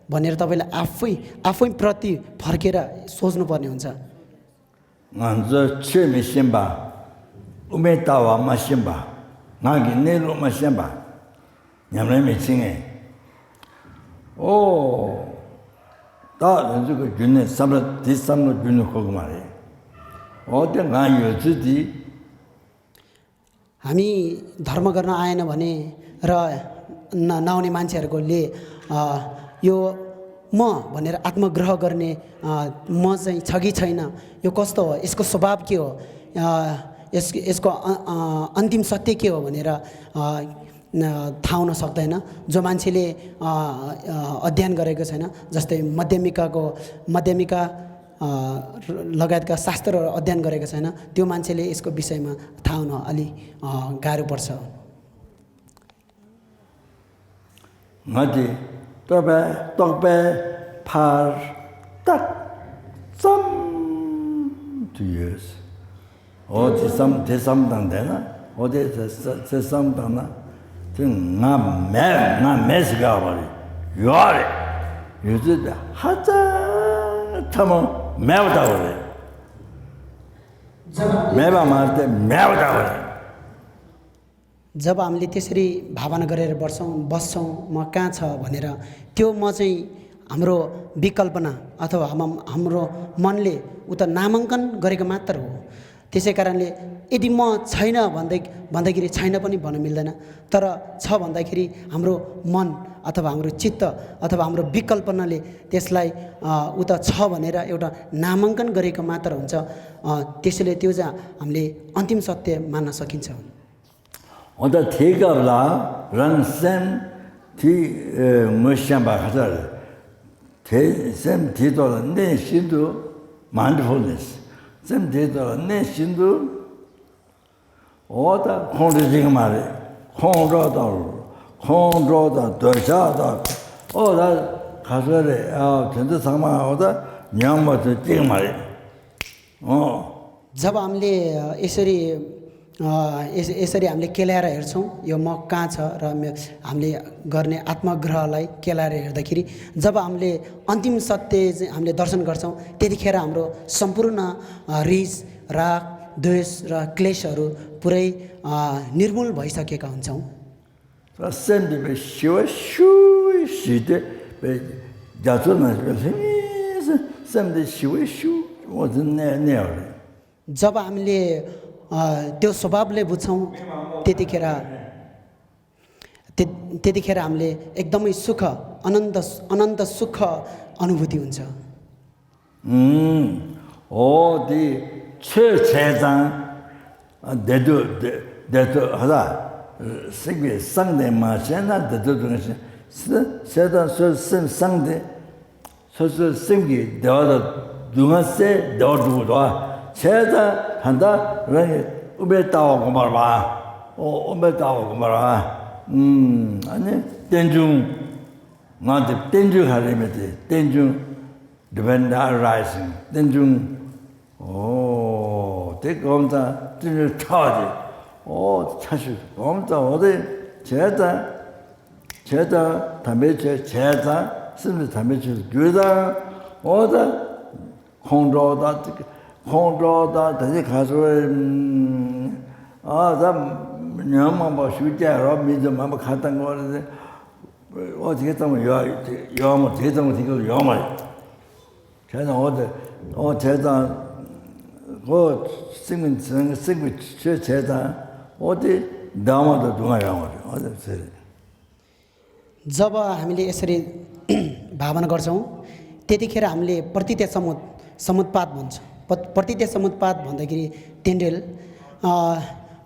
भनेर तपाईँले आफै आफैप्रति फर्केर सोच्नुपर्ने हुन्छ। ང་ཚོས་ཆོས་མི་ཤེས་པ། དབུ་མའི་ལྟ་བ་མ་ཤེས་པ། ངག་གི་གནས་ལུགས་མ་ཤེས་པ། ཉམས་ལེན་མི་བྱེད་མཁན། ཨོ། ད་ང་ཚོ་གི་རྒྱུན་ནས་བསམ་བློ་དེ་བསམ་བློ་རྒྱུན་ནས་འཁོར་གི་མ་རེད། ཨོ་དེ་ང་ཡོད་ཚུལ་དེ། हामी धर्म गर्न आएन भने र न नआउने मान्छेहरूकोले अ, यो म भनेर आत्मग्रह गर्ने अ, म चाहिँ छ कि छैन, यो कस्तो हो, यसको स्वभाव के हो, अ, यस यसको अ, अ, अन्तिम सत्य के हो भनेर अ, न- थाहा हुन सक्दैन। जो मान्छेले अ, अ, अध्ययन गरेको छैन, जस्तै मध्यमिकाको मध्यमिका अ, लगायतका शास्त्रहरू अध्ययन गरेको छैन, त्यो मान्छेले यसको विषयमा थाहा हुन अलि अ, गाह्रो पर्छ। ང་དེ་རྟོག་པའི་རྟོག་པའི་ཕར་ཏག་ཙམ་དུ་ཡོད། འོ་དེ་བསམ་དེ་བསམ་དང་བསྡད་ན། འོ་དེ་དེ་བསམ་དང་ན། དེ་ང་མེད་ང་མེད་ཟེར་ག་བ་རེད། ཡོད་རེད། ཡོད་ཚད་དེ་ཧ་ཅང་ཐ་མ་མེད་པ་ལྟ་བུ་རེད། མེད་པ་མ་རེད་དེ་མེད་པ་ལྟ་བུ་རེད། जब हामीले त्यसरी भावना गरेर बस्छौँ बस्छौँ म कहाँ छ भनेर, त्यो म चाहिँ हाम्रो विकल्पना अथवा हाम हाम्रो मनले उता नामाङ्कन गरेको मात्र हो। त्यसै कारणले यदि म छैन भन्दै भन्दाखेरि छैन पनि भन्न मिल्दैन, तर छ भन्दाखेरि हाम्रो मन अथवा हाम्रो चित्त अथवा हाम्रो विकल्पनाले त्यसलाई उता छ भनेर एउटा नामाङ्कन गरेको मात्र हुन्छ। त्यसैले त्यो चाहिँ हामीले अन्तिम सत्य मान्न सकिन्छ। འོ་ད་དེའི་སྐབས་ལ་རང་སེམས་དེ་ངོས་ཤེས་པ་ག་ཚོད་རེད། དེ་སེམས་དེའི་ཐོག་ལ་གནས་བཞིན་དུ་མའིན་ཌི་ཕུལ་ནེས། སེམས་དེའི་ཐོག་ལ་གནས་བཞིན་དུ། འོ་ད་ཁོང་ཁྲོ་བྱེད་ཀྱི་མ་རེད། ཁོང་ཁྲོ་དང་ཁོང་ཁྲོ་དང་འདོད་ཆགས་དང་། འོ་ད་ག་ཚོད་རེད། ཨ་དེ་ཚོ་ཚང་མ་འོ་ད་ཉོན་མོངས་པ་ཚོས་སྐྱེ་གི་མ་རེད། འོ། जब हामीले यसरी यस- यसरी हामीले केलाएर हेर्छौँ यो म कहाँ छ र मे- हामीले गर्ने आत्मग्रहलाई केलाएर हेर्दाखेरि, जब हामीले अन्तिम सत्य चाहिँ हामीले दर्शन गर्छौँ, त्यतिखेर हाम्रो सम्पूर्ण रिस, राग, द्वेष र क्लेशहरू पुरै निर्मूल भइसकेका हुन्छौँ। སེམས་དེ་པའི་ཞི་བ་ཤུགས་ཞི་སྟེ་པའི་རྒྱ་མཚོ་ནང་བཞིན་པའི་ལྷིང་ངེ་སེམས་དེ་ཞི་བ་ཤུགས་འོ་དེ་གནས་གནས་པ་རེད། जब हामीले त्यो स्वभावलाई बुझ्छौँ, त्यतिखेर त्यतिखेर हामीले एकदमै सुख, अनन्त अनन्त सुख अनुभूति हुन्छ। འོ་དེ་ཆོས་བྱས་ཙང་བདེ་སྡུག་བདེ་སྡུག་ཧ་ལ་སེམས་ཀྱི་སངས་དེ་མ་བྱས་ན་བདེ་སྡུག་སྡུག་བསྔལ་ཞིག་བྱས་ཙང་སོ་སེམས་སངས་དེ། སོ་སོའི་སེམས་ཀྱི་བདེ་བ་དང་སྡུག་བསྔལ་སེལ་བདེ་བ་སྒྲུབ་དགོས་འདུག་བྱས་ཙང་ད་ལྟ་རང་གི་དབུ་མའི་ལྟ་བ་སྒོམ་པར་བ། ཨོ་དབུ་མའི་ལྟ་བ་སྒོམ་པར་བ། ཨ་ནི་རྟེན་འབྱུང་། ང་དེ་རྟེན་འབྱུང་ག་རེ་མེད་དེ་རྟེན་འབྱུང་། Dependent arising རྟེན་འབྱུང་། ཨོ་དེ་སྒོམ་ཙང་རྟེན་འབྱུང་ཕྲ་བ་དེ། ཨོ་ཆ་ཤས་སྒོམ་ཙང་འོ་དེ་བྱས་ཙང་། བྱས་ཙང་དམ་པའི་ཆོས་བྱས་ཙང་སེམས་ནི་དམ་པའི་ཆོས་སུ་གྱུར་ཙང་། འོ་ད་ཁོང་ཁྲོ་དང་ཁོང་ཁྲོ་དང་ད་ཅི་ག་ཚོད་ཨ་ད་ཉོན་མོངས་པ་ཞུ་རྒྱག་རོགས་མི་འདུག་མ་པ་ཁ་བཏང་དགོས་རེད། འོ་དེ་ཙམ་ཡོད་ཡོད་མ་དེ་ཙམ་དེ་ག་ཡོད་མ་རེད། བྱས་ཙང་འོ་དེ་འོ་བྱས་ཙང་ཁོ་སེམས་ཀྱི་སེམས་ཀྱི་ཆོས་བྱས་ཙང་འོ་དེ་བདག་མ་དང་སྡུག་བསྔལ་ཡོང་བ་རེད། འོ་དེ་ཚེ་རེད། जब हामीले यसरी भावना गर्छौँ, त्यतिखेर हामीले प्रतीत्य समुत् समुत्पाद भन्छ। प- प्रतीत्य समुत्पाद भन्दाखेरि तेन्डेल, अ,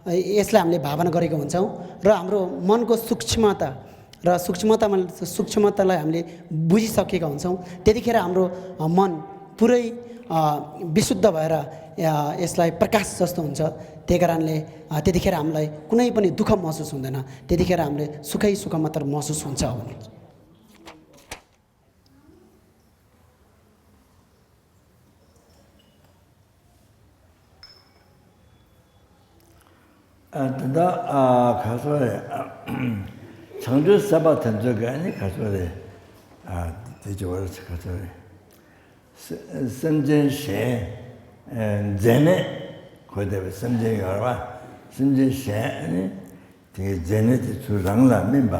यसलाई हामीले भावना गरेका हुन्छौँ र हाम्रो मनको सूक्ष्मता र सूक्ष्मतामा सूक्ष्मतालाई हामीले बुझिसकेका हुन्छौँ। त्यतिखेर हाम्रो मन पुरै विशुद्ध भएर यसलाई प्रकाश जस्तो हुन्छ। त्यही कारणले त्यतिखेर हामीलाई कुनै पनि दुःख महसुस हुँदैन। त्यतिखेर हामीले सुखै सुख मात्र महसुस हुन्छ। ད་ལྟ་ག་ཚོད་རེད། བྱང་ཆུབ་སེམས་དཔའ་དེ་ཚོ་ག་ནི་ག་ཚོད་རེད། དེ་ཅི་བར་ག་ཚོད་རེད། སེམས་ཅན་གཞན། མཛེ་ནད་གོ་བསྡད་པའི་སེམས་ཅན་ཡོད་རེད་པ། སེམས་ཅན་གཞན་ནི་དེའི་མཛེ་ནད་དེ་ཚུར་རང་ལ་སྨིན་པ།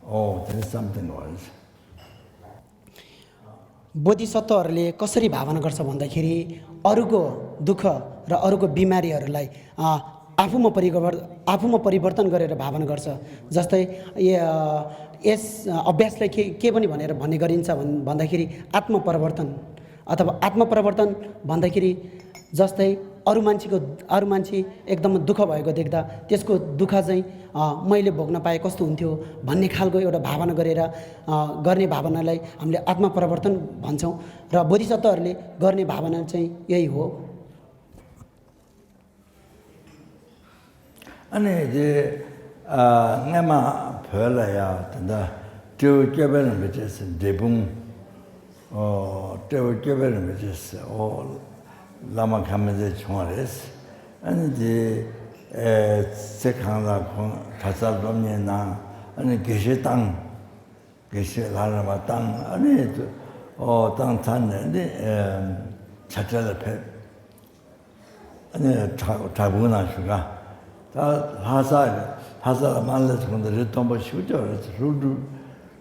ཨོ་དེ་ནི་བསམ་གཏན་གོ་རེད། बोधिसत्वहरूले कसरी भावना गर्छ भन्दाखेरि अरूको दुःख र अरूको बिमारीहरूलाई आफूमा परिवर्त आफूमा परिवर्तन गरेर भावना गर्छ। जस्तै यस अभ्यासलाई के के पनि भनेर भन्ने गरिन्छ भन् भन्दाखेरि आत्मपरिवर्तन अथवा आत्मपरिवर्तन भन्दाखेरि जस्तै अरू मान्छेको अरू मान्छे एकदम दुःख भएको देख्दा त्यसको दुःख चाहिँ मैले भोग्न पाए कस्तो हुन्थ्यो भन्ने खालको एउटा भावना गरेर गर्ने भावनालाई हामीले आत्मपरिवर्तन भन्छौँ। र बोधिसत्वहरूले गर्ने भावना चाहिँ यही हो। ཨ་ནི་དེ་སྔས་མ་བོད་ལ་ཡ་དེ་འདྲ་སྤྲེའུ་སྐྱོབ་པའི་རིན་པོ་ཆེ་ཟེར་འབྲས་སྤུངས། སྤྲེའུ་སྐྱོབ་པའི་རིན་པོ་ཆེ་ཟེར་ཨོ་བླ་མ་ཁ་མི་ཚེ་བྱུང་བ་རེད། ཨ་ནི་དེ་ཚེ་གང་ལ་ཁོང་གྲྭ་ཚང་སློབ་གཉེར་གནང་། ཨ་ནི་དགེ་བཤེས་བཏང་། དགེ་བཤེས་ལྷ་རམས་པ་བཏང་། ཨ་ནི་ཨོ་བཏང་ཚར་ནས་ནི་བྱ་བྲལ་ལ་ཕེབས། ཨ་ནི་བྲག་བྲག་ཕུག་ནང་བཞུགས་ག་ད་ལྷ་ས་ ལྷ་ས་ལ་མར་སླེབས་སོང་ད་རི་མཐོན་པོ་ཞེ་པོ་ཅིག་ཡོད་རེད། ལྷུན་གྲུབ།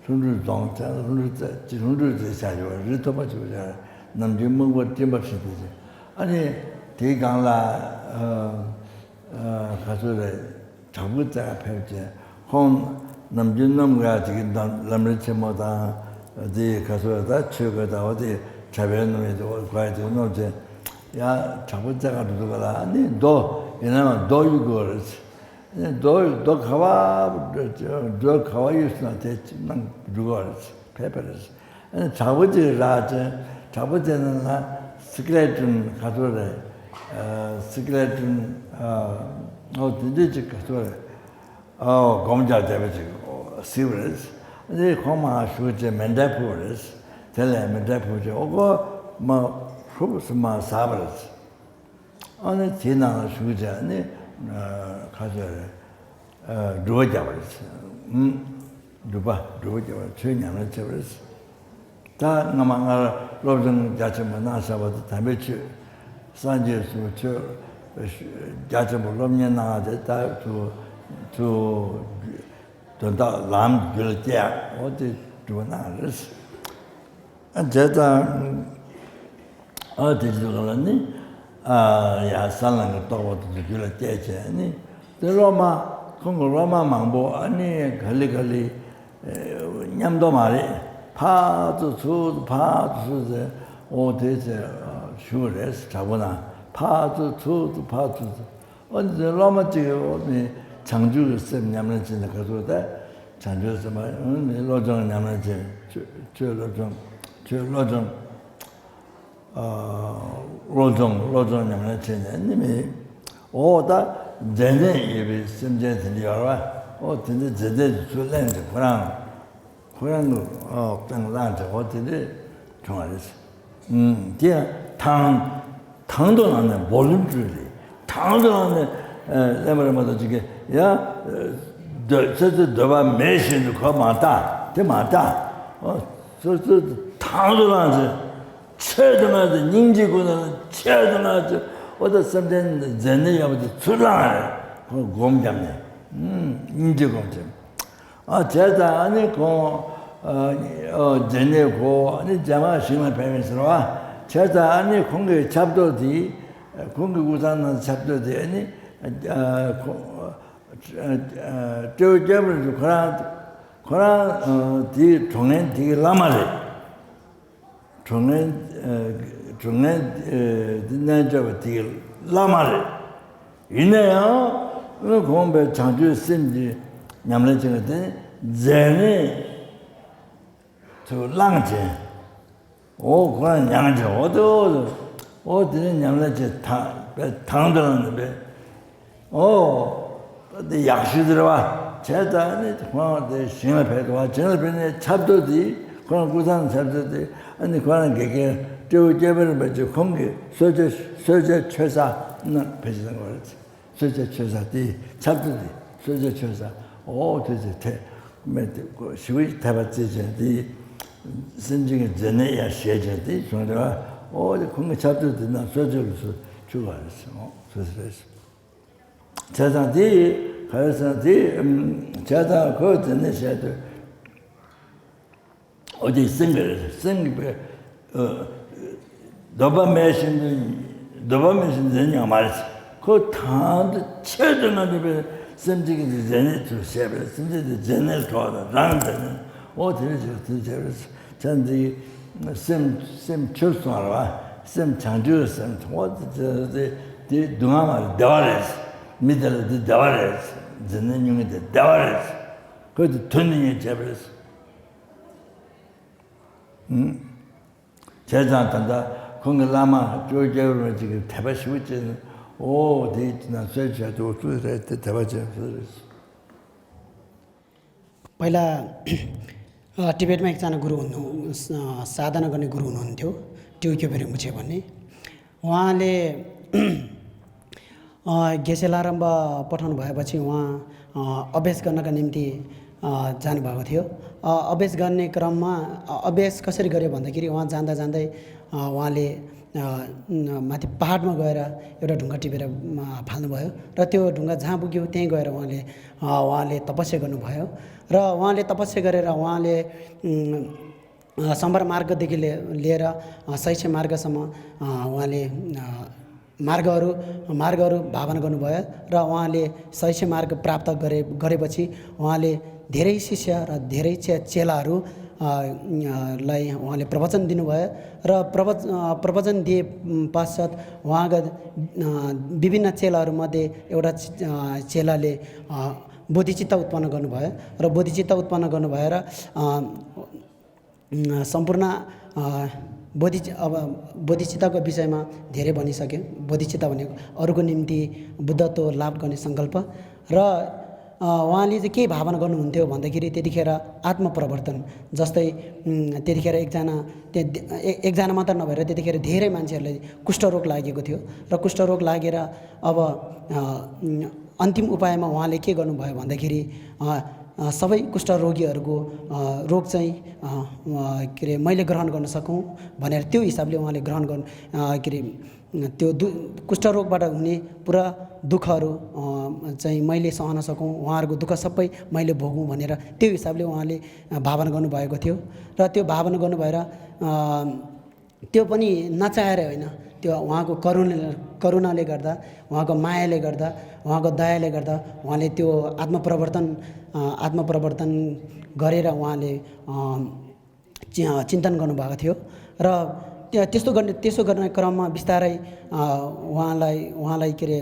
ལྷུན་གྲུབ་རྫོང་བྱས། ལྷུན་གྲུབ་རྩེ། ལྷུན་གྲུབ་རྩེ་བྱས་ཡོད་རེད། རི་མཐོན་པོ་ཞེ་པོ་ཅིག་ཡོད་རེད། ནམ་རྒྱུན་སྨུག་པ་སྤྲིན་པ་བཞིན་དུ་ཅིག་ཨ་ནི་དེའི་སྒང་ལ་ཨ་ཨ་ག་ཚོད་རེད། བྲག་ཕུག་རྩེ་ཁ་ཕེབས་བྱས། ཁོང་ནམ་རྒྱུན་གནམ་ག་ཅིག་གི་ལམ་རིམ་ཆེན་མོ་དང་། དེ་ག་ཚོད་རེད། ད་ཆོས་གོས་དང་འོ་དེ་གྲྭ་པའི་སྣུམ་ཡིན་དུ་འོ་གོ་ཡ་དེ་སྣོམ་བྱས། ཡ་བྲག་ཕུག་རྩེ་ཁ་འགྲོ་དུས་ག་ལ་ཨ་ནི་རྡོ་ཡིན་ན་ཡང་རྡོ་གཡུག་དགོས་རེད། རྡོ་རྡོ་ག་བ། རྡོ་ག་བ་གཡུགས་སོང་ན་དེ་ནང་འགྲོ་གི་རེད། ཕེབས་པ་རེད། ཨ་ནི་བྲག་ཕུག་ཅིག་རག་བྱས། བྲག་ཕུག་དེ་ནང་ལ་སི་ཀེ་ལེ་ཊོན་ག་ཚོད་རེད། ཨ་སི་ཀེ་ལེ་ཊོན་ཨ་ཨོ་དེ་འདྲ་ཅིག་ག་ཚོད་རེད། ཨོ་སྒོམ་རྒྱག་བསྡད་པ་ཅིག་གཟིགས་པ་རེད། ཨ་ནི་ཁོང་མར་བཞུགས་བྱས་མཎྜལ་ཕུལ་བ་རེད། དེ་ལས་མཎྜལ་ཕུལ་བྱས་ཨོ་ཁོ་མར་ཧྲུབ་སུ་མར་ཟགས་པ་རེད། ཨ་ནི་དེའི་ནང་ལ་བཞུགས་བྱས་ནི་ཁ་ཤས་རེད། སྒྲུབ་པ་རྒྱག་པ་རེད། སྒྲུབ་པ་སྒྲུབ་པ་རྒྱག་པ་ཆོས་ཉམས་ལེན་བྱེད་པ་རེད། ད་སྔ་མ་སྔར་སློབ་སྦྱོང་རྒྱ་ཆེན་པོ་གནང་བཞག་པ་དེ་དམ་པའི་ཆོས། སངས་རྒྱས་སུ་ཆོས་རྒྱ་ཆེན་པོ་སློབ་གཉེར་གནང་བ་དེ་ད་ཚུར་ཚུར་དོན་དག་ལམ་རྒྱུད་ལ་སྐྱེ་ཡག་འོ་དེ་སྒྲུབ་པ་གནང་རེད། བྱས་ཙང་། ཨ་དེ་དུས་ལ་ནི། ཨ་ཡ་ས་ལམ་གྱི་རྟོགས་པ་དེ་ཚོ་རྒྱུད་ལ་སྐྱེས་བྱས་ནི། དེ་སློབ་མ། ཁོང་གི་སློབ་མ་མང་པོ་ཨ་ནི་ག་ལེ་ག་ལེ། མཉམ་དུ་མ་རེད། ཕར་ཚུར་ཚུར་ཕར་ཚུར་ཚུར་ཟེར། འོ་དེ་ཚེ་བཞུགས་རེད། བྲག་ཕུག་ན་ཕར་ཚུར་ཚུར་ཕར་ཚུར་ཚུར། ཨ་ནི་སློབ་མ་གཅིག་གིས་ཨོ་ནི་བྱང་ཆུབ་ཀྱི་སེམས་ཉམས་ལེན་བྱེད་ན་ག་ཚོད་ད། བྱང་ཆུབ་སེམས་དཔའ་ཨ་ནི་བློ་སྦྱོང་ཉམས་ལེན་བྱེད། ཆོས་ཆོས་བློ་སྦྱོང་། ཆོས་བློ་སྦྱོང་། ཨ་བློ་སྦྱོང་བློ་སྦྱོང་ཉམས་ལེན་བྱེད་ནས་ནི་མི། ཨོ་ད་མཛེ་ནད་ཡོད་པའི་སེམས་ཅན་དེ་འདྲ་ཡོད་རེད་བ། ཨོ་དེ་འདྲ་མཛེ་ནད་དེ་ཚུར་གླེང་བྱས་ཁོ་རང་། ཁོ་རང་གི་ཨོ་སྟེང་བླངས་བྱས་ཨོ་དེ་འདྲ་བྱུང་བ་རེད། ཨུམ། དེ་ཡང་དང་དང་དུ་བླངས་ནས་ཝོ་ལུན་ཊ་རི་ལི་དང་དུ་བླངས་ནས་ཨ་གླེན་པ་རིན་པོ་ཆེ་གིས་ཡ་འདོད་ཚོད་ཚོད་འདོད་པ་མེད་བཞིན་དུ་ཁོ་མ་བལྟ། དེ་མ་བལྟ། ཨོ་ཚོད་ཚོད་དང་དུ་བླངས་ཏེ་ཆོས་དང་ལྔ་དེ་སྙིང་རྗེ་ཀུན་ལ་ཆོས་དང་ལྔ་དེ་ཨོ་ད་སེམས་ཅན་མཛེ་ནད་ཡོད་པ་དེ་ཚུར་བླངས་རེད། ཁོ་སྒོམ་བརྒྱབ་ནས་ཨུམ་སྙིང་རྗེ་སྒོམ་བྱས། ཨ་བྱས་ཙང་ཨ་ནི་ཁོང་ཨ་ཨ་མཛེ་ནད་གོ་ཨ་ནི་རྗེས་མ་ཞིང་ལ་ཕེབས་ཡིན་ཟེར་བ། བྱས་ཙང་ཨ་ནི་ཁོང་གི་ཆབ་ཏོག་དེ། ཁོང་གི་སྐུ་ཚང་ནང་ཆབ་ཏོག་དེ་ཨ་ནི་ཨ་ཁོང་ཨ་ཨ་སྤྲེའུ་སྐྱེས་བུ་རིན་པོ་ཆེ་ཁོ་རང་ཁོ་རང་ཨ་དེའི་གྲོང་ངན་དེ་གི་བླ་མ་རེད། གྲོང་ངན། ཨ་གྲོང་ངན། ཨ་དེ་རྣལ་འབྱོར་པ་དེ་གི་བླ་མ་རེད། ཡིན་ན་ཡང་ཨ་ཁོང་པའི་བྱང་ཆུབ་སེམས་ཀྱི་ཉམས་ལེན་བྱེད་པ་དེ་མཛེ་ནད་དུ་བླངས་བྱས། འོ་ཁོ་རང་མྱངས་བྱས་འོ་དེ་འོ་དེ་འོ་དེ་ནས་ཉམས་ལེན་བྱས་དང་པའི་དང་དུ་བླངས་ནས་པའི། ཨོ། ད་དེ་ཡག་ཤོས་དེ་རེད་བ། བྱས་ཙང་ནི་ཁོ་རང་དེ་ཞིང་ལ་ཕེབས་འདུག་བ། ཞིང་ལ་ཕེབས་ནས་ཆབ་ཏོག་དེ་ཁོ་རང་སྐུ་ཚང་ཆབ་ཏོག་དེ་ཨ་ནི་ཁོ་རང་དགེ་རྒན་སྤྲེའུ་སྐྱེས་བུ་རིན་པོ་ཆེ་ཁོང་གི་གསོལ་ཇ་གསོལ་ཇ་མཆོད་ས་ནང་ཕེབས་ཤིག་གནང་བ་རེད། གསོལ་ཇ་མཆོད་ས་དེ་ཆབ་ཏོག་དེ་གསོལ་ཇ་མཆོད་ས། ཨོ་དེ་དེ་དེ་མེད་དེ་ཞི་བའི་ཐེག་པ་རྩེ་ཅན་དེ་སེམས་ཅན་གྱི་མཛེ་ནད་ཡང་ཞི་བྱེད་དེ་བྱུང་རེད་བ། ཨོ་དེ་ཁོང་གི་ཆབ་ཏོག་དེ་ནང་གསོལ་ཇ་ལ་སོགས་མཆོད་པ་རེད། ཨོ་སོ་སོ་རེད། བྱས་ཙང་དེ་ག་རེ་ཟེར་ན་དེ་བྱས་ཙང་ཁོས་དེ་ནས་བཤད་དུས་འོ་དེ་སེམས་ཀྱི་རེད། སེམས་ཀྱི་པའི་འདོད་པ་མེད་བཞིན་དུ་འདོད་པ་མེད་བཞིན་མཛེ་ནད་ཡོད་མ་རེད། ཁོ་དང་དུ་ཆེད་དུ་ང་འདོད་པའི་སེམས་ཅན་གྱི་མཛེ་ནད་དུ་བཤད་པས་སེམས་ཅན་དེ་མཛེ་ནད་གྲོགས་དང་རང་མཛེ་ནད་འོ་དེ་རེད་ཅེས་དེ་བྱས་པས་བྱས་འདི་སེམས་སེམས་ཆོས་གསུངས་པ་རེད་བ། སེམས་བྱང་ཆུབ་སེམས་འོ་དེ་དེ་དེ་སྡུག་བསྔལ་མ་རེད་བདེ་བ་རེད། མི་དེ་ལ་དེ་བདེ་བ་རེད། མཛེ་ནད་མྱོང་མཁན་དེ་བདེ་བ་རེད། ཁོས་དེ་དོན་དུ་གཉེར་བྱས་པ་རེད། ཨུམ། བྱས་ཙང་ད་ལྟ་ཁོང་གི་བླ་མ་སྤྲེའུ་སྐྱེས་བུ་རིན་པོ་ཆེ་གིས་དད་པ་ཞེ་པོ་བྱས་ནས་ཨོ་དེ་ན་གསོལ་བྱས་འདུག་ཚུལ་རེད་དེ་དད་པ་བྱས་ཚུལ་རེད། पहिला अ, तिब्बतमा एकजना गुरु हुनु अ, साधना गर्ने गुरु हुनुहुन्थ्यो, टिउक्यो रिम्पोछे भन्ने। उहाँले अ, गेसेलारम्ब पठाउनु भएपछि उहाँ अ, अभ्यास गर्नका निम्ति अ, जानुभएको थियो। अ, अभ्यास गर्ने क्रममा अ, अभ्यास कसरी गर्‍यो भन्दाखेरि उहाँ जाँदा जाँदै अ, उहाँले अ, न-, माथि पहाडमा गएर एउटा ढुङ्गा टिपेर, अ, फाल्नुभयो र त्यो ढुङ्गा जहाँ पुग्यो त्यहीँ गएर उहाँले, अ, उहाँले तपस्या गर्नुभयो र उहाँले तपस्या गरेर उहाँले, उम्, अ, सम्भर मार्गदेखि ले-, लिएर, अ, शैक्ष मार्गसम्म, अ, उहाँले, अ, मार्गहरू, मार्गहरू भावना गर्नुभयो र उहाँले शैक्ष मार्ग प्राप्त गरे-, गरेपछि उहाँले धेरै शिष्य र धेरै चे-, चेलाहरू, अ, अ, लाई उहाँले प्रवचन दिनुभयो र प्रवच-, अ, प्रवचन दिए, उम्, पश्चात उहाँका, अ, विभिन्न चेलाहरूमध्ये एउटा च-, अ, चेलाले, अ, बोधिचित्त उत्पन्न गर्नुभयो र बोधिचित्त उत्पन्न गर्नुभएर, अ, उम्, सम्पूर्ण, अ, बोधि-, अब बोधिचित्तको विषयमा धेरै भनिसके। बोधिचित्त भनेको अरूको निम्ति बुद्धत्व लाभ गर्ने सङ्कल्प र, अ, उहाँले चाहिँ के भावना गर्नुहुन्थ्यो भन्दाखेरि त्यतिखेर आत्मप्रवर्तन, जस्तै, उम्, त्यतिखेर एकजना, त्य-, ए-, एकजना मात्र नभएर त्यतिखेर धेरै मान्छेहरूलाई कुष्ठरोग लागेको थियो र कुष्ठरोग लागेर अब, अ, उम्, अन्तिम उपायमा उहाँले के गर्नुभयो भन्दाखेरि, अ, अ, सबै कुष्ठरोगीहरूको, अ, रोग चाहिँ, अ, अ, के अरे, मैले ग्रहण गर्न सकौँ भनेर त्यो हिसाबले उहाँले ग्रहण गर्नु, अ, के अरे, त्यो दु-, कुष्ठरोगबाट हुने पुरा दुःखहरू, अ, चाहिँ मैले सहन सकौँ, उहाँहरूको दुःख सबै मैले भोगौँ भनेर त्यो हिसाबले उहाँले, अ, भावना गर्नुभएको थियो। र त्यो भावना गर्नुभएर, अ, त्यो पनि नचाहेर होइन, त्यो उहाँको करुणा, करुणाले गर्दा, उहाँको मायाले गर्दा, उहाँको दयाले गर्दा उहाँले त्यो आत्मप्रवर्तन, अ, आत्मप्रवर्तन गरेर उहाँले, अ, चि-, चिन्तन गर्नुभएको थियो। र त्य-, त्यस्तो गर्ने, त्यसो गर्ने क्रममा बिस्तारै, अ, उहाँलाई, उहाँलाई, के अरे,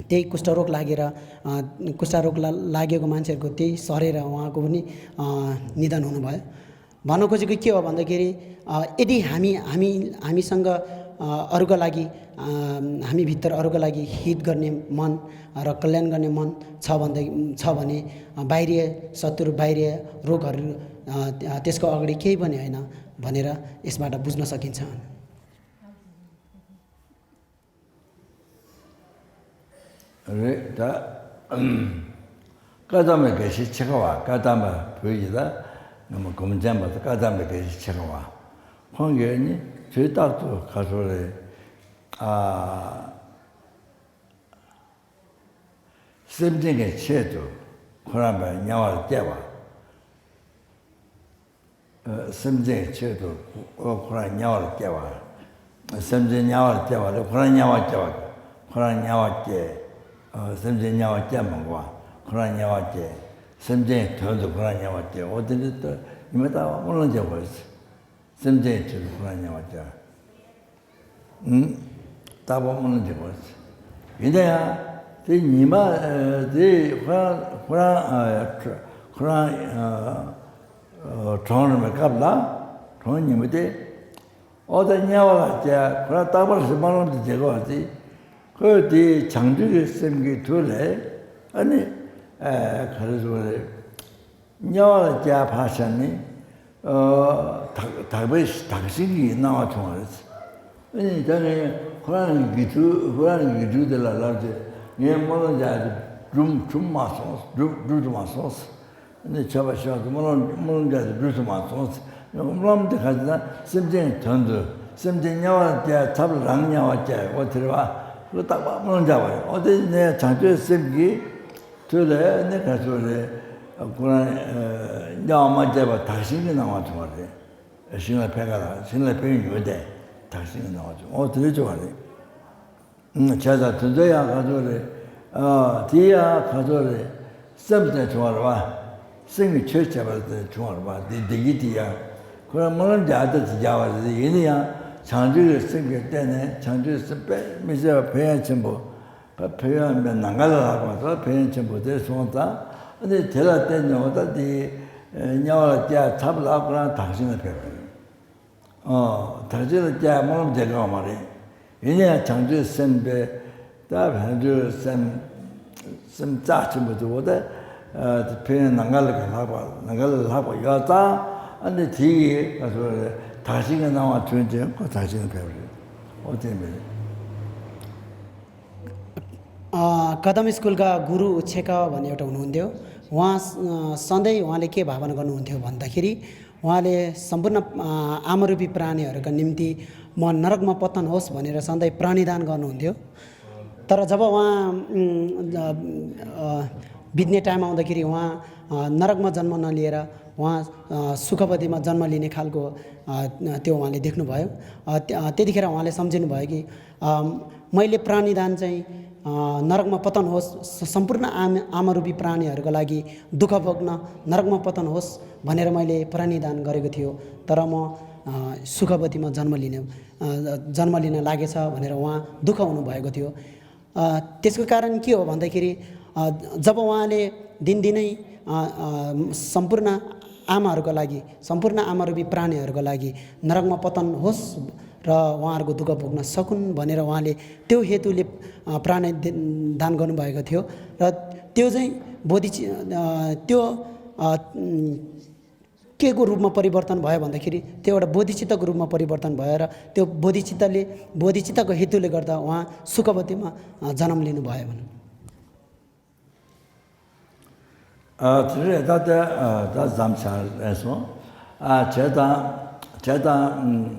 त्यही कुष्ठरोग लागेर, अ, कुष्ठरोग ला-, लागेको मान्छेहरूको त्यही सरेर उहाँको पनि, अ, निधन हुनुभयो। भन्न खोजेको के हो भन्दाखेरि, अ, यदि हामी, हामी, हामीसँग, अ, अरूका लागि, अ, हामीभित्र अरूका लागि हित गर्ने मन र कल्याण गर्ने मन छ भन्दै, छ भने, अ, बाहिरीय शत्रु, बाहिरीय रोगहरू, अ, त्यसको अगाडि केही पनि होइन भनेर यसबाट बुझ्न सकिन्छ। རེད་ད། བཀའ་གདམས་པའི་དགེ་བཤེས་ཆེ་ཁ་བ། བཀའ་གདམས་པ་བོད་ཀྱི་ད་ང་མ་སྒོམ་ཆེན་པ་ད་བཀའ་གདམས་པའི་དགེ་བཤེས་ཆེ་ཁ་བ། ཁོང་གིས་ནི་དུས་རྟག་ཏུ་ག་ཚོད་རེད། ཨ། སེམས་ཅན་གྱི་ཆེད་དུ་ཁོ་རང་པའི་དམྱལ་བར་སྐྱེ་བ། སེམས་ཅན་ཆེད་དུ་ཁོ་རང་དམྱལ་བར་སྐྱེ་བ། སེམས་ཅན་དམྱལ་བར་སྐྱེ་བ་ལས་ཁོ་རང་དམྱལ་བར་སྐྱེ་བ། ཁོ་རང་དམྱལ་བར་སྐྱེ། སེམས་ཅན་དམྱལ་བར་སྐྱེ་མ་དགོས་པ་ཁོ་རང་དམྱལ་བར་སྐྱེ། སེམས་ཅན་དོན་དུ་ཁོ་རང་དམྱལ་བར་སྐྱེ། འོ་དེ་འདྲ་ལྟོས་ཉི་མ་ལྟ་བ་སྨོན་ལམ་རྒྱག་དགོས། སེམས་ཅན་ཆེད་དུ་ཁོ་རང་དམྱལ་བར་སྐྱེ་བ། ཨུམ། རྟག་པར་སྨོན་ལམ་རྒྱག་དགོས། ཡིན་ན་ཡང་དེ་ཉི་མ་དེ་ཁོ་རང་ཁོ་རང་ཁོ་རང་གྲོངས་རན་པའི་སྐབས་ལ་གྲོངས་ཉིན་མོ་དེ། ཨོ་ད་དམྱལ་བ་ལ་སྐྱེ་ཁོ་རང་རྟག་པར་སྨོན་ལམ་དེ་རྒྱག་དགོས་པ་དེ། ཁོས་དེ་བྱང་ཆུབ་ཀྱི་སེམས་ཀྱི་མཐུ་ལས་ཨ་ནི་ག་རེ་ཟེར་བ་རེད། དམྱལ་བ་ལ་སྐྱེ་ཕར་ཕྱིན་ནི། དག་དག་པའི་དག་ཞིང་གི་སྣང་བ་བྱུང་བ་རེད། ཨ་ནི་ད་ངས་ཁོ་རང་གི་དགེ་ཕྲུག་ཁོ་རང་གི་དགེ་ཕྲུག་དེ་ལ་ལབ་ཚེ་ངས་སྨོན་ལམ་རྒྱག་དེ་གྲུབ་གྲུབ་མ་སོང་། གྲུབ་གྲུབ་ཏུ་མ་སོང་། ཨ་ནི་བྱས་པ་ཤོག་ཟེར་སྨོན་ལམ་སྨོན་ལམ་རྒྱག་དེ་གྲུབ་ཏུ་མ་སོང་། སྨོན་ལམ་དེ་ག་ཚོད་ན་སེམས་ཅན་དོན་དུ་སེམས་ཅན་དམྱལ་བ་སྐྱེ་ཚབ་རང་དམྱལ་བ་སྐྱེ་འོ་དེ་རེད་བ། ཁོ་རྟག་པར་སྨོན་ལམ་རྒྱག་པ་རེད། འོ་དེ་ནས་བྱང་ཆུབ་སེམས་ཀྱི་མཐུ་ལས་ནི་ག་ཚོད་རེད། ཁོ་རང་དམྱལ་བ་མ་སྐྱེས་པ་དག་ཞིང་གི་སྣང་བ་བྱུང་བ་རེད། ཞིང་ལ་ཕེབས་ཀ་ལ་ཞིང་ལ་ཕེབས་ཡོད་དེ་དག་ཞིང་གི་སྣང་བ་བྱུང་འོ་དེ་རེད་བྱུང་བ་རེད། བྱས་ཙང་དེ་ཚོ་ཡང་ག་ཚོད་རེད། ཨ་དེ་ཡང་ག་ཚོད་རེད། སེམས་དེ་བྱུང་བ་རེད་བ། སེམས་ཀྱི་ཆོས་བྱས་པ་དེ་བྱུང་བ་རེད་བ། དེ་བདེ་སྐྱིད་དེ་ཡང་ཁོ་རང་སྨོན་ལམ་རྒྱག་སྟེ་དེ་རྒྱག་པ་རེད། ཡིན་ན་ཡང་བྱང་ཆུབ་ཀྱི་སེམས་ཀྱི་སྟེང་ནས་བྱང་ཆུབ་སེམས་དཔེ་མི་སྲིད་པ་ཕན་ཡོན་ཆེན་པོ། ཕ་ཕན་ཡོན་མེད་ནམ་མཁའ་ལས་ལྷག་པ་ད་ཕན་ཡོན་ཆེན་པོ་དེ་སོང་ཙང་ཨ་ནི་དེ་ལ་བརྟེན་ནས་འོ་ད་དེ་དམྱལ་བ་ལ་སྐྱེ་ཚབ་ལ་ཁོ་རང་དག་ཞིང་ལ་ཕེབས་པ་རེད། ཨོ། དག་ཅིག་ལ་སྐྱེ་སྨོན་ལམ་རྒྱག་གི་ཡོད་མ་རེད། ཡིན་ན་ཡང་བྱང་ཆུབ་སེམས་དཔའི་ད་བྱང་ཆུབ་སེམས་སེམས་རྩ་ཆེན་པོ་དེ་འོ་ད་དེ་ཕན་ཡོན་ནམ་མཁའ་ལས་ཀྱང་ལྷག་པ་ནམ་མཁའ་ལས་ལྷག་པ་ཡོད་ཙང་ཨ་ནི་དེ་ཡིས་ང་ཚོ་དག་ཞིང་གི་སྣང་བ་ཐོན་ཅིང་ཁོ་དག་ཞིང་ལ་ཕེབས་རེད། ཨོ་དེ་མི་རེད། अ, कदम स्कुलका गुरु छेका भन्ने एउटा हुनुहुन्थ्यो। उहाँ अ, सधैँ उहाँले के भावना गर्नुहुन्थ्यो भन्दाखेरि उहाँले सम्पूर्ण अ, आमारूपी प्राणीहरूका निम्ति म नरकमा पतन होस् भनेर सधैँ प्रणिधान गर्नुहुन्थ्यो। तर जब उहाँ उम्, अ, अ, बित्ने टाइम आउँदाखेरि उहाँ अ, नरकमा जन्म नलिएर उहाँ अ, सुखपतिमा जन्म लिने खालको अ, त्यो उहाँले देख्नुभयो। अ, त्य- अ, त्यतिखेर उहाँले सम्झिनुभयो कि अ, मैले प्रणिधान चाहिँ अ, नरकमा पतन होस्, स- सम्पूर्ण आम आमारूपी प्राणीहरूको लागि दुःख भोग्न नरकमा पतन होस् भनेर मैले प्रणिधान गरेको थियो। तर म अ, सुखपतिमा जन्म लिने अ, जन्म लिन लागेछ भनेर उहाँ दुःख हुनुभएको थियो। अ, त्यसको कारण के हो भन्दाखेरि अ, जब उहाँले दिनदिनै अ, अ, सम्पूर्ण आमाहरूको लागि, सम्पूर्ण आमारूपी प्राणीहरूको लागि नरकमा पतन होस् र उहाँहरूको दुःख भोग्न सकुन् भनेर उहाँले त्यो हेतुले अ, प्राण दि- दान गर्नुभएको थियो। र त्यो चाहिँ बोधिचि अ, त्यो अ, उम्, के को रूपमा परिवर्तन भयो भन्दाखेरि त्यो एउटा बोधिचित्तको रूपमा परिवर्तन भयो र त्यो बोधिचित्तले बोधिचित्तको हेतुले गर्दा उहाँ सुखवतीमा अ, जन्म लिनुभयो भनौँ। ཨ་དེ་རེད། ད་ལྟ་ཨ་ད་འཛོམས་ཚར་སོང་། ཨ་བྱས་ཙང་། བྱས་ཙང་།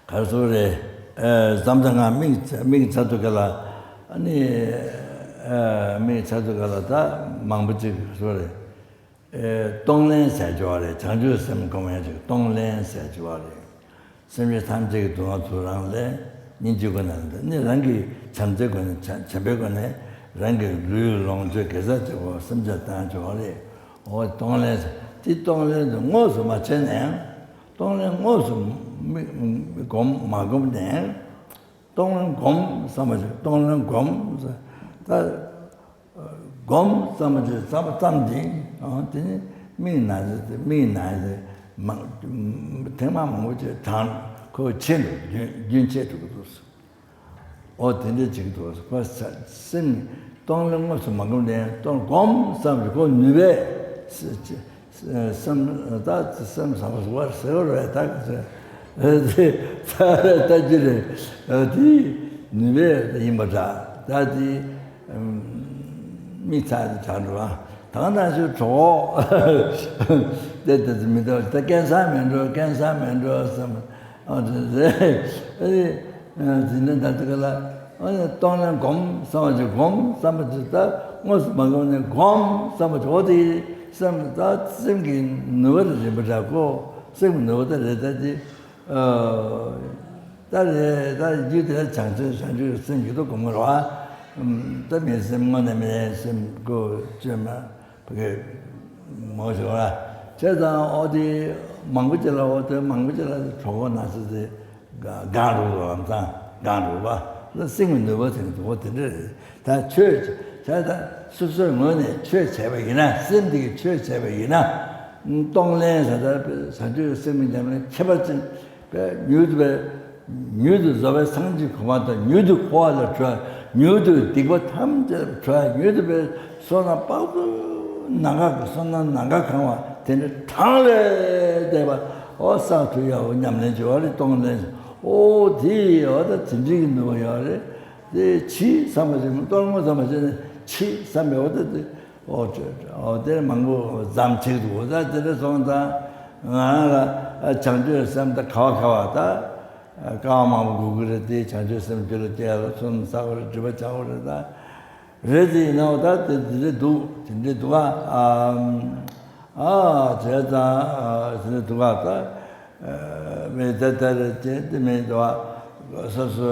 ག་རེ་ཟེར་རེད། ཨ་འཛོམས་ཙང་ང་མིག་མིག་ཚ་དུས་ག་ལ། ཨ་ནི་ཨ་མིག་ཚ་དུས་ག་ལ་ད་མང་པོ་ཅིག་ག་རེ་ཟེར་རེད། ཨེ་གཏོང་ལེན་ཟེར་གྱི་བ་རེད། བྱང་ཆུབ་སེམས་སྒོམ་ཡ་ཅིག་གཏོང་ལེན་ཟེར་གྱི་བ་རེད། སེམས་ཅན་ཐམས་ཅད་ཀྱི་སྡུག་བསྔལ་ཚུར་རང་ལས་སྙིང་རྗེ་སྒོ་ནས་ནི་རང་གི་བྱམས་བརྩེའི་སྒོ་ནས་བྱམས་བྱམས་པའི་སྒོ་ནས་རང་གི་ལུས་ལོངས་སྤྱོད་དགེ་རྩ་བྱེད་དགོས། སེམས་ཅན་བཏང་ཆོག་རེད། འོ་གཏོང་ལེན་ཟེར་དེ་གཏོང་ལེན་དུ་དངོས་སུ་མ་བྱས་ན་ཡང་། གཏོང་ལེན་དངོས་སུ་མི་སྒོམ་མ་སྒོམ་ནས་གཏོང་ལེན་སྒོམ་བསམ་པ་ཞིག་གཏོང་ལེན་སྒོམ་ཟེར་ད། སྒོམ་ཙམ་གྱིས་ཙམ་ཙམ་གྱིས་ཨང་དེ་ནི་མིག་ན་ཟེར་ཏེ་མིག་ན་ཟེར་མང་ཐེངས་མ་མང་པོ་ཅིག་དྲངས་ཁོ་ཆེ་འགྲོ་རྒྱུན་རྒྱུན་ཆད་འགྲོ་གི་འདུག་ཨོ་དེ་འདྲ་ཅིག་འདུག་ཁོ་སེམས་གཏོང་ལེན་དངོས་སུ་མ་སྒོམ་ནས་གཏོང་སྒོམ་ཙམ་གྱིས་ཁོ་ནུས་པས། སེམས་ད་སེམས་བཟང་པོ་ཟུག་པ་ཟེར་བ་རེད་ད། ད་ད་ཅི་རེད་དེ་ནུས་པས་ཡིན་པ་འདྲ་ད་དེ་མིག་ཚ་དེ་དྲག་འགྲོ་ཨ། ད་ག་ནང་བཞིན་གྲོགས་དེ་དེ་མི་འདུག་ད་སྐལ་བཟང་མེད་འགྲོ་སྐལ་བཟང་མེད་འགྲོ་བསམ་ཨ་དེ་རེད། དེ་ནས་ད་དེ་ག་ལ། ཨ་ནི་གཏོང་ལེན་སྒོམ་བསམ་པ་ཅིག་སྒོམ་བསམ་པ་ཅིག་ད་དངོས་སུ་མ་སྒོམ་ནས་སྒོམ་བསམ་པ་ཅིག་འོ་དེ་སེམས་ད་སེམས་ཀྱི་ནུས་པ་རེད་པ་འདྲ་གོ། སེམས་ཀྱི་ནུས་པ་ད་རེད་ད་དེ་ཨ་ད་རེད་ད་རྒྱུ་དེ་བྱང་ཆུབ་བྱང་ཆུབ་སེམས་ཀྱི་ཐོག་སྒོམ་དགོས་རེད་བ། ད་མི་སེམས་དངོས་གནས་མི་སེམས་ཀོ་བཅོས་མ་བ་གི་མོ་ཞིག་བ། བྱས་ཙང་འོ་དེ་མང་པོ་ཅིག་ལ་འོ་དེ་མང་པོ་ཅིག་ལ་གྲོགས་པོ་ན་ཚོད་དེ། གང་རུང་ལམ་སང་གང་རུང་བ་ལ་སེམས་ཀྱི་ནུས་པ་ཟེར་གྱི་འདུག་འོ་དེ་འདྲ་རེད། ད་ཆོས་བྱས་ད་སོ་སོའི་ངོས་ནས་ཆོས་བྱས་པ་ཡིན་ན་སེམས་འདི་གི་ཆོས་བྱས་པ་ཡིན་ན། གཏོང་ལེན་ཟེར་ད་བྱང་ཆུབ་སེམས་ཀྱི་ཉམས་ལེན་ཁྱད་པར་ཅན་པས་མྱུར་དུ་པས་མྱུར་དུ་རྫོགས་པའི་སངས་རྒྱས་གོ་འཕང་དང་མྱུར་དུ་འཁོར་བ་ལས་གྲོལ་མྱུར་དུ་སྡིག་པ་ཐམས་ཅད་གྲོལ་མྱུར་དུ་པས་བསོད་ནམས་དཔག་ཏུ་ནམ་མཁའ་གི་བསོད་ནམས་ནམ་མཁའ་གང་བ་དེ་འདྲ་གྲངས་ལས་འདས་པ་འོ་བསགས་ཐུབ་ཡག་འོ་ཉམས་ལེན་བྱེད་པ་རེད། གཏོང་ལེན་འོ་དེ་འོ་ད་དེ་འདྲའི་གི་ནུས་པ་ཡོད་རེད། དེ་ཕྱིས་བསམ་པ་ཞིག་གཏོང་ངོ་བསམ་པ་ཞིག་ནས་ཕྱིས་བསམ་པའི་འོ་ད་དེ་འོ་འོ་དེ་མང་པོ་ཙམ་ཅིག་འདུག་འོ་ད་དེ་འདྲ་སོང་ཙང་ང་རང་ལ་བྱང་ཆུབ་སེམས་ད་ག་བ་ག་བ་ད་དཀའ་བ་མང་པོ་དགོས་ཀྱི་རེད། དེ་བྱང་ཆུབ་སེམས་རྒྱུད་ལ་སྐྱེ་ཡག་ལ་ཚོད་བསགས་པ་རེད། སྒྲིབ་པ་བྱང་བ་རེད་ད། རེད་དེ་ཡིན་ནའང་ད་དེ་འདི་འདྲ་འདུག་དེ་འདྲ་འདུག་ཨ། ཨ་བྱས་ཙང་དེ་འདྲ་འདུག་ཨ། ད་མི་དེ་དེ་རེད་དེ་དེ་མི་འདུག་ཨ། སོ་སོ་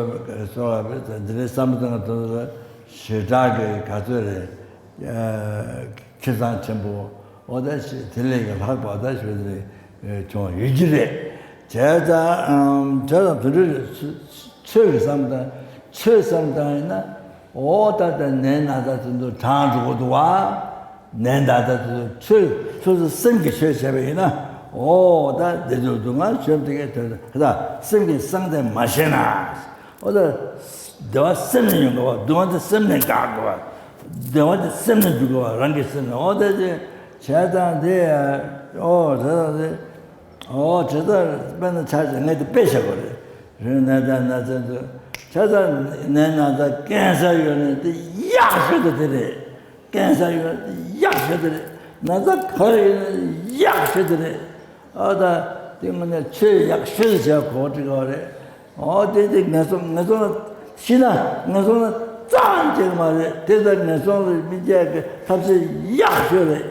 སོ་བ་བས་འདི་འདྲའི་བསམ་བློ་བཏང་དུས་ཞེ་དྲག་གི་ག་ཚོད་རེད། ཁེ་བཟང་ཆེན་པོ་འོ་ད་ཞེ་དེ་ལས་ཀྱི་ལྷག་པ་ད་ཞེ་དེ་བྱུང་ཡོད་ཀྱི་རེད། བྱས་ཙང་བྱས་ཙང་དེ་འདྲ་རེད། ཆོས་ཀྱི་བསམ་བཏང་ཆོས་བསམ་བཏང་ཡིན་ན། འོ་ད་ལྟ་ནད་ན་ཚ་དེ་ཚོ་གྲངས་འགྲོ་གི་འདུག་བ། ནད་ན་ཚ་དེ་ཚོ་ཆོས་སོ་སོ་སེམས་ཀྱི་ཆོས་བྱས་པ་ཡིན་ན། འོ་ད་བདེ་སྡུག་སྡུག་བསྔལ་ཆོས་དེ་གའི་དོན་དུ་ད་སེམས་ཀྱི་གསང་རྟེན་མ་ཤེས་ན། འོ་ད་བདེ་བ་སེམས་ནས་མྱོང་དགོས་པ། སྡུག་བསྔལ་དེ་སེམས་ནས་འགག་དགོས་པ། བདེ་བ་དེ་སེམས་ནས་འཇུག་དགོས་པ། རང་གི་སེམས་ནས། འོ་ད་ཅི་བྱས་ཙང་དེ་འོ་ད་ད་དེ། ཨོ་དེ་ལྟར་དཔེར་ན་ཆ་བཞག་ངས་དེ་དཔེ་བཞག་པ་རེད། རིང་ན་ཚ་ན་ཚ་དུ་ཆ་ཚ་ནད་ན་ཚ་ཀན་སར་ཡོད་ནས་དེ་ཡག་ཤོས་དེ་དེ་རེད། ཀན་སར་ཡོད་ན་ཡག་ཤོས་དེ་རེད། ན་ཚ་ག་རེ་ཡོད་ན་ཡག་ཤོས་དེ་རེད། ཨ་ད་དེ་ངོ་ནས་ཆོས་ཡག་ཤོས་དེ་བྱས་གོ་འདྲི་ག་རེད། ཨོ་དེ་དེ་ངན་སོང་ངན་སོང་ལ་ཤི་ན་ངན་སོང་ལ་རྩ་བ་འགྲིག་མ་རེད། དེ་ལྟར་ངན་སོང་ལ་མི་སྐྱེ་གི་ཐབས་ཤེས་ཡག་ཤོས་རེད།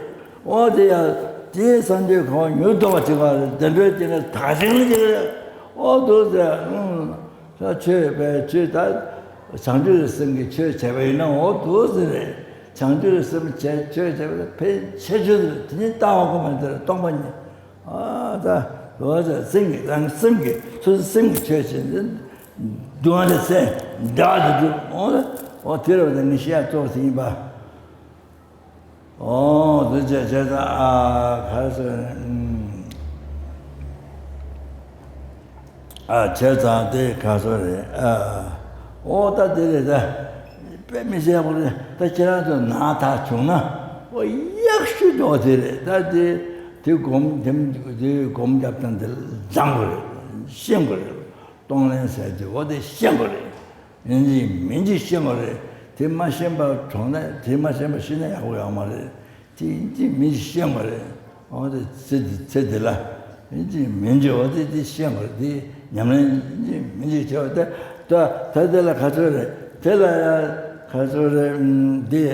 ཨོ་དེ་ཡང་དེའི་སངས་རྒྱས་གོ་ཉུལ་ལྡོག་པ་ཅིག་ག་རེད། བདེ་འགྲོའི་སྐྱེ་གནས་དག་ཞིང་ལ་ཅིག་རེད། ཨོ་དུ་ཟེར། ཨུམ། ད་ཆོས་པའི་ཆོས་ད་བྱང་ཆུབ་སེམས་ཀྱི་ཆོས་བྱས་པ་ཡིན་ན་འོ་དུ་ཟེར་རེད། བྱང་ཆུབ་སེམས་བྱས་ཆོས་བྱས་པ་ཕན་ཆེ་ཆུང་དེ་ནི་ལྟ་བ་གོ་མ་དེར་སྟོང་པ་ཉིད། ཨ་ད་འོ་ད་སེམས་ཀྱི་རང་སེམས་ཀྱི་སོ་སོ་སེམས་ཀྱི་ཆོས་བྱས་ནས་སྡུག་བསྔལ་དེ་སེལ། བདེ་བ་དེ་སྒྲུབ། འོ་ད་འོ་དེ་རུ་ད་ངས་བཤད་ཡ་གཙོ་བོ་དེ་ཡིན་པ། ཨོ་དེ་བྱས་བྱས་ཙང་ཨ་ག་རེ་ཟེར། ཨ་བྱས་ཙང་དེ་ག་ཚོད་རེད། ཨ་ཨོ་ད་དེ་རེད། ད་དཔེ་མི་སྲིད་པོ་རེད། ད་ཁྱེད་རང་ཚོ་ན་ཐག་བྱུང་ན་ཨོ་ཡག་ཤོས་འགྲོ་དེ་རེད། ད་དེ་དེ་སྒོམ་དེ་དེ་སྒོམ་རྒྱབ་སྟངས་དེ་སྦྱང་དགོས་རེད། ཤེས་དགོས་རེད། གཏོང་ལེན་ཟེར་དེ་འོ་དེ་ཤེས་དགོས་རེད། ཡིན་གཅིག་མིན་གཅིག་ཤེས་དགོས་རེད། དེ་མ་ཤེས་པ་གྲོངས་ན་དེ་མ་ཤེས་པ་ཤི་ན་ཡག་པོ་ཡོད་མ་རེད། དེ་ཡིན་གཅིག་མིན་གཅིག་ཤེས་དགོས་རེད། འོ་དེ་ཚེ་འདི་ཚེ་འདི་ལ་ཡིན་གཅིག་མིན་གཅིག་འོ་དེ་དེ་ཤེས་དགོས་རེད། དེ་ཉམས་ལེན་ཡིན་གཅིག་མིན་གཅིག་བྱས་པ་དེ་ད་ད་དེ་ལ་ག་ཚོད་རེད། དེ་ལ་ཡ་ག་ཚོད་རེད། ཨམ། དེ་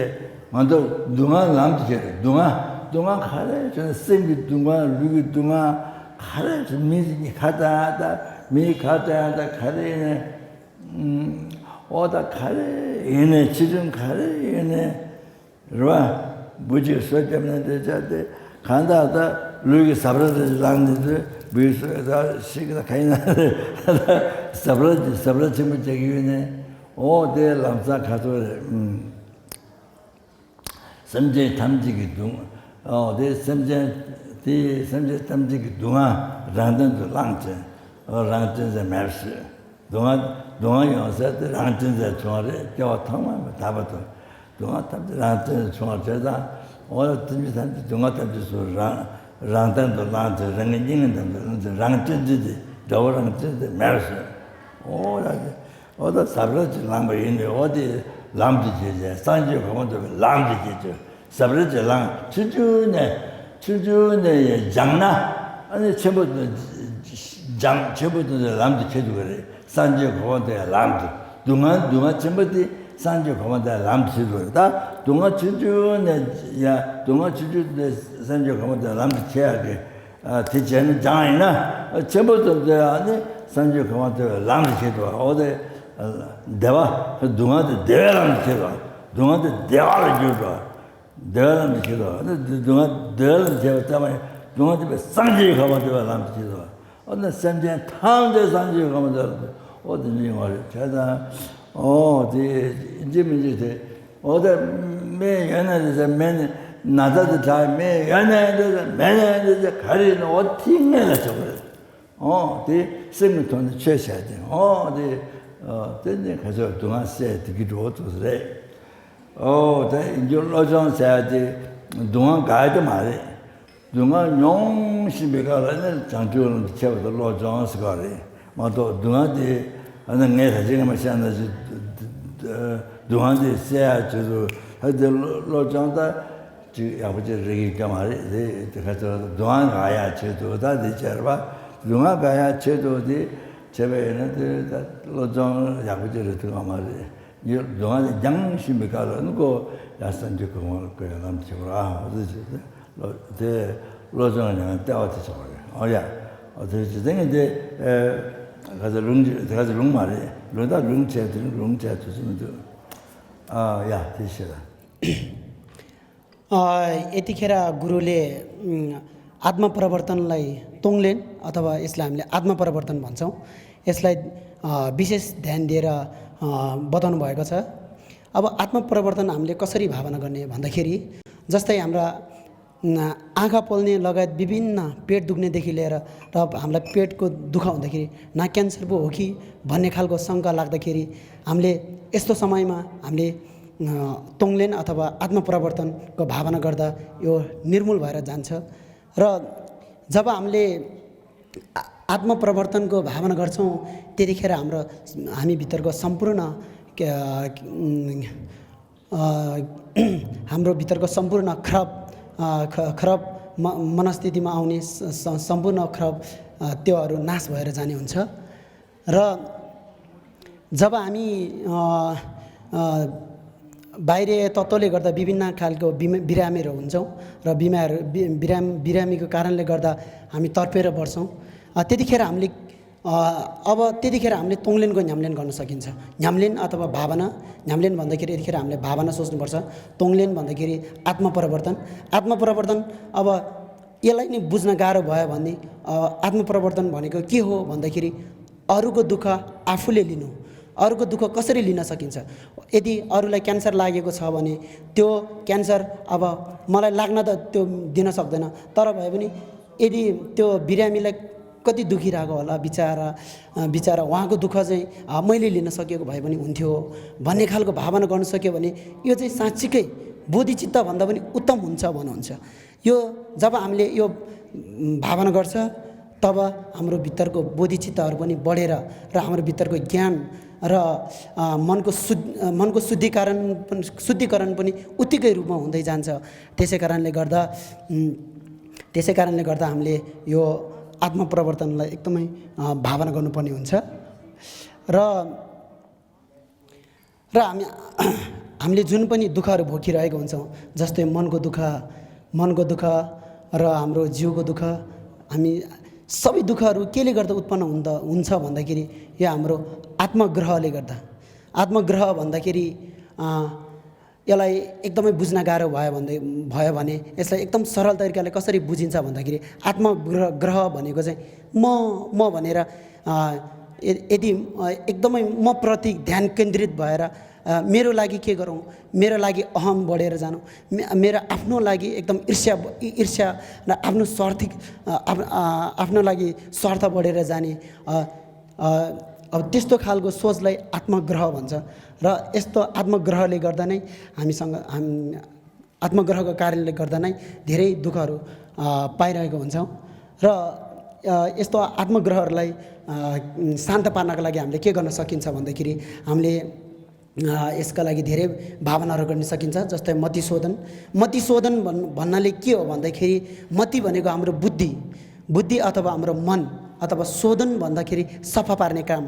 ང་ཚོ་སྡུག་བསྔལ་ལམ་དུ་བྱེད་རེད། སྡུག་བསྔལ་སྡུག་བསྔལ་ག་རེ་བྱུང་ན་སེམས་ཀྱི་སྡུག་བསྔལ། ལུས་ཀྱི་སྡུག་བསྔལ་ག་རེ་བྱུང་། མི་ཁ་བཏང་ཡ་ད་མི་ཁ་བཏང་ཡ་ད་ག་རེ་ཡིན་ན། ཨོ་ད་ག་རེ་ཡིན་ནའི་ཕྱི་དོན་ག་རེ་ཡིན་ནའི་རེད་བ། འབུ་གཅིག་སོ་བརྒྱབ་ནས་འདྲེ་བྱ་སྟེ་གང་ལྟར་ད་ལུས་ཀྱི་ཟ་འཕྲུག་དེ་ལངས་ནས་དུས་འབུའི་སོ་ད་ཤིག་ན་ག་ཡིན་ན་ཟ་འཕྲུག་ཟ་འཕྲུག་ཆེན་པོ་རྒྱག་གི་ཡོད་ནས། ཨོ་དེ་ལམ་སང་ག་ཚོད་རེད། སེམས་ཅན་ཐམས་ཅད་ཀྱི་སྡུག་བསྔལ། ཨོ་དེ་སེམས་ཅན་དེ་སེམས་ཅན་ཐམས་ཅད་ཀྱི་སྡུག་བསྔལ་རང་དོན་དུ་བླངས་ཏེ། ཨོ་རང་དོན་ཟེར་མེད་པ་ཞིག་སྡུག་བསྔལ་སྡུག་བསྔལ་ཡོང་ས་དེ་རང་དོན་ཟེར་བྱུང་བ་རེད། སྐྱེ་བ་ཐོག་མ་མི་རྟག་པ་དང་སྡུག་བསྔལ་ཐམས་ཅད་རང་དོན་དུ་བྱུང་བ་བྱས་ཙང་། ཨོ་སེམས་ཅན་ཐམས་ཅད་སྡུག་བསྔལ་ཐམས་ཅད་སུ་རང་རང་དོན་དུ་བླངས་ཏེ་རང་གི་སྙིང་གི་དོན་དུ་བླངས་ཏེ་རང་དོན་དུ་དེ་དགྲ་བོ་རང་དོན་དུ་མེད་པ་ཞིག་ཨོ་ད་དེ། ཨོ་ད་ཟ་འཕྲུག་ཅིག་ལངས་པ་ཡིན་ནའི་ཨོ་དེ་ལམ་དུ་བྱེད་ཅེས། སངས་རྒྱས་གོ་འཕང་ཐོབ་པའི་ལམ་དུ་བྱེད་ཅེས། ཟ་འཕྲུག་ཅིག་ལངས་ཆུང་ཆུང་ནས་ཆུང་ཆུང་ནས་ཡང་སྦྱངས་ན་ཨ་ནི་ཆེན་པོ་དུ་སྦྱངས་ཆེན་པོ་དུ་ལམ་དུ་ཁྱེར་ཐུབ་ཀྱི་རེད། སངས་རྒྱས་གོ་འཕང་ཐོབ་པའི་ལམ་དུ། སྡུག་བསྔལ་སྡུག་བསྔལ་ཆེན་པོ་དེ་སངས་རྒྱས་གོ་འཕང་ཐོབ་པའི་ལམ་དུ་ཁྱེར་ཐུབ་ཀྱི་རེད། ད་སྡུག་བསྔལ་ཆུང་ཆུང་ནས་ཡང་སྡུག་བསྔལ་ཆུང་ཆུང་ནས་སངས་རྒྱས་གོ་འཕང་ཐོབ་པའི་ལམ་དུ་ཁྱེར་ཡག་གི་ཨ་དེ་བྱས་ནས་སྦྱངས་ཡིན་ན་ཆེན་པོ་ཙམ་དེ་ཨ་ནི་སངས་རྒྱས་གོ་འཕང་ཐོབ་པའི་ལམ་དུ་ཁྱེར་འགྲོ་བ། འོ་དེ་བདེ་བ་སྡུག་བསྔལ་དེ་བདེ་བའི་ལམ་དུ་ཁྱེར་འགྲོ་བ། སྡུག་བསྔལ་དེ་བདེ་བ་ལ་བསྒྱུར་འགྲོ་བ། བདེ་བའི་ལམ་དུ་ཁྱེར་འགྲོ་བ། ཨ་ནི་སྡུག་བསྔལ་བདེ་བའི་ལམ་དུ་ཁྱེར་བ་ཙམ་མ་ཡིན། སྡུག་བསྔལ་དེ་བས་སངས་རྒྱས་གོ་འཕང་ཐོབ་པའི་ལམ་དུ་ཁྱེར་འགྲོ་བ། འོ་ན་སེམས་ཅན་ཐམས་ཅད་སངས་རྒྱས་གོ་འཕང་ཐོབ་པའི་ལམ་དུ། འོ་དེ་འདྲ་ཡོང་བ་རེད། བྱས་ཙང་འོ་དེ་འཇིགས་མི་འཇིགས་དེ། འོ་ད་སྨན་ཡོད་ན་རེད་ཟེར། སྨན་ན་ཚ་དེ་དྲག་སྨན་ཡོད་ན་རེད་ཟེར། མེད་ན་རེད་ཟེར། ག་རེ་ཡིན་ན་འོ་དེ་སྔོན་ལ་བྱེད་དགོས་རེད། འོ་དེ་སེམས་ཀྱི་ཐོག་ནས་ཆོས་བྱས་ཏེ། འོ་དེ་ཨ་དེ་ནི་ག་ཚོད་སྡུག་བསྔལ་སེལ་དེ་གི་འགྲོ་ཐུབ་ས་རེད། འོ་དེ་ཡིན་རྒྱུ་བློ་སྦྱོང་ཟེར་ཡ་དེ་སྡུག་བསྔལ་དགའ་ཡ་དེ་མ་རེད། སྡུག་བསྔལ་མྱོང་བཞིན་པའི་སྐབས་ལ་ནི་བྱང་ཆུབ་ལམ་དུ་ཁྱེར་བ་དེ་བློ་སྦྱོང་ཟེར་ག་རེད་མ་གཏོགས། སྡུག་བསྔལ་དེ་ཨ་ནི་ངས་ད་ཅི་སྔ་མ་བཤད་ན་ཅི། སྡུག་བསྔལ་དེ་སེལ་ཡག་ཆེད་དུ་ཨ་དེ་བློ་བློ་སྦྱོང་ད་ཅིག་ཡག་པོ་ཅིག་རེག་གི་སྐྱོ་མ་རེད་དེ། དེ་ག་ཚོད་སྡུག་བསྔལ་དགའ་ཡག་ཆེད་དུ་ད་དེ་བྱས་པ། སྡུག་བསྔལ་དགའ་ཡག་ཆེད་དུ་དེ་བྱས་པ་ཡིན་ན་དེ་ད་བློ་སྦྱོང་ཡག་པོ་ཅིག་རེད་ཐུབ་ཀྱི་མ་རེད། ཡོད་སྡུག་བསྔལ་དེ་སྦྱང་བཞིན་པའི་སྐབས་ལ་ནི་ཁོ་ཡང་སངས་རྒྱས་གོ་འཕང་ལ་བཀོད་ཡང་ལམ་དུ་ཁྱེར་བར་ཨ་འོ་ཟེར་བྱས་ཏེ་བློ་དེ་བློ་སྦྱོང་ཡང་ལྟེ་བ་དེ་ཆགས་པ་རེད། ཨོ་ཡ། ཨོ་དེ་བྱས་ཏེ་ངས་དེ་ཨེ་ག་ཚོད་ལུང་ཅིག་དེ་ག་ཚོད་ལུང་མ་རེད། ལུང་ད་ལུང་བྱས་དེ་ལུང་བྱས་དུས་ཚོད་མི་འདུག་ཨ་ཡ་དེ་བྱས་ད། अ, यतिखेर गुरुले, उम्, आत्मप्रवर्तनलाई तोङलेन अथवा यसलाई हामीले आत्मप्रवर्तन भन्छौँ। यसलाई, अ, विशेष ध्यान दिएर, अ, बताउनु भएको छ। अब आत्मप्रवर्तन हामीले कसरी भावना गर्ने भन्दाखेरि, जस्तै हाम्रा, न, आँखा पोल्ने लगायत विभिन्न पेट दुख्नेदेखि लिएर र हामीलाई पेटको दुःख हुँदाखेरि नाक क्यान्सर पो हो कि भन्ने खालको शङ्का लाग्दाखेरि हामीले यस्तो समयमा हामीले, अ, तोङलेन अथवा आत्मप्रवर्तनको भावना गर्दा यो निर्मूल भएर जान्छ। र जब हामीले आ-, आत्मप्रवर्तनको भावना गर्छौँ, त्यतिखेर हाम्रो, हामीभित्रको सम्पूर्ण, के, उम्, अ, हाम्रो भित्रको सम्पूर्ण खराब, अ, ख-, खराब म-, मनस्थितिमा आउने स-, स-, सम्पूर्ण खराब, अ, त्योहरू नाश भएर जाने हुन्छ। र जब हामी, अ, अ, बाहिर तत्त्वले गर्दा विभिन्न खालको बिम-, बिरामीहरू हुन्छौँ र बिमार-, बि-, बिराम-, बिरामीको कारणले गर्दा हामी तर्पेर बस्छौँ। अ, त्यतिखेर हामीले, अ, अब त्यतिखेर हामीले तोङलेनको न्याम्लेन गर्न सकिन्छ। न्याम्लेन अथवा भावना, न्याम्लेन भन्दाखेरि यतिखेर हामीले भावना सोच्नुपर्छ। तोङलेन भन्दाखेरि आत्मपरिवर्तन। आत्मपरिवर्तन, अब यसलाई नै बुझ्न गाह्रो भयो भने, अ, आत्मपरिवर्तन भनेको के हो भन्दाखेरि अरूको दुःख आफूले लिनु, अरूको दुःख कसरी लिन सकिन्छ। यदि अरूलाई क्यान्सर लागेको छ भने त्यो क्यान्सर अब मलाई लाग्न त त्यो दिन सक्दैन, तर भए पनि यदि त्यो बिरामीलाई कति दुखिरहेको होला बिचरा, अ, बिचरा उहाँको दुःख चाहिँ, अ, मैले लिन सकेको भए पनि हुन्थ्यो भन्ने खालको भावना गर्न सक्यो भने यो चाहिँ साँच्चीकै बोधिचित्त भन्दा पनि उत्तम हुन्छ भन्नुहुन्छ। यो जब हामीले यो, उम्, भावना गर्छ, तब हाम्रो भित्रको बोधिचित्तहरू पनि बढेर र हाम्रो भित्रको ज्ञान र, अ, मनको शुद्ध-, अ, मनको शुद्धिकरण पनि, शुद्धिकरण पनि उत्तिकै रूपमा हुँदै जान्छ। त्यसै कारणले गर्दा, उम्, त्यसै कारणले गर्दा हामीले यो आत्मप्रवर्तनलाई एकदमै, अ, भावना गर्नुपर्ने हुन्छ। र र हामी, हामीले जुन पनि दुःखहरू भोगिरहेका हुन्छौँ, जस्तै मनको दुःख, मनको दुःख र हाम्रो जिउको दुःख, हामी सबै दुःखहरू केले गर्दा उत्पन्न हुँदा, हुन्छ भन्दाखेरि यो हाम्रो आत्मग्रहले गर्दा। आत्मग्रह भन्दाखेरि, अँ, यसलाई एकदमै बुझ्न गाह्रो भयो भन्दै, भयो भने यसलाई एकदम सरल तरिकाले कसरी बुझिन्छ भन्दाखेरि आत्मग्रह, ग्रह भनेको चाहिँ म, म भनेर, अँ, य-, यदि, अँ, एकदमै म प्रति ध्यान केन्द्रित भएर, अँ, मेरो लागि के गरौँ, मेरो लागि अहम बढेर जानु, मे-, मेरो आफ्नो लागि एकदम ईर्ष्या ब-, इ-, ईर्ष्या र आफ्नो स्वार्थिक, अँ, आफ-, अँ, आफ्नो लागि स्वार्थ बढेर जाने, अँ, अँ, अब त्यस्तो खालको सोचलाई आत्मग्रह भन्छ। र यस्तो आत्मग्रहले गर्दा नै हामीसँग, हाम-, आत्मग्रहको कारणले गर्दा नै धेरै दुःखहरू, अँ, पाइरहेको हुन्छौँ। र, अँ, यस्तो आत्मग्रहहरूलाई, अँ, शान्त पार्नका लागि हामीले के गर्न सकिन्छ भन्दाखेरि हामीले, अँ, यसका लागि धेरै भावनाहरू गर्न सकिन्छ, जस्तै मति शोधन। मति शोधन भन्-, भन्नाले के हो भन्दाखेरि मति भनेको हाम्रो बुद्धि, बुद्धि अथवा हाम्रो मन, अथवा शोधन भन्दाखेरि सफा पार्ने काम।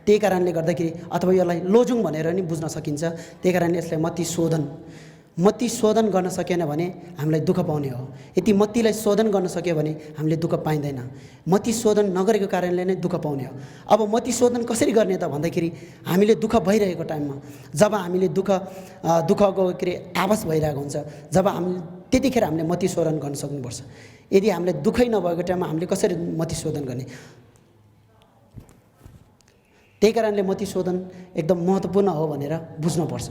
त्यही कारणले गर्दाखेरि, अथवा यसलाई लोजुङ भनेर नि बुझ्न सकिन्छ, त्यही कारणले यसलाई मति शोधन। मति शोधन गर्न सकेन भने हामीलाई दुःख पाउने हो। यदि मतिलाई शोधन गर्न सक्यो भने हामीले दुःख पाइँदैन। मति शोधन नगरेको कारणले नै दुःख पाउने हो। अब मति शोधन कसरी गर्ने त भन्दाखेरि हामीले दुःख भइरहेको टाइममा, जब हामीले दुःख, अँ, दुःखको के अरे आभास भइरहेको हुन्छ, जब हामी, त्यतिखेर हामीले मति शोधन गर्न सक्नुपर्छ। यदि हामीले दुःखै नभएको टाइममा हामीले कसरी मति शोधन गर्ने? त्यही कारणले मति शोधन एकदम महत्त्वपूर्ण हो भनेर बुझ्नुपर्छ।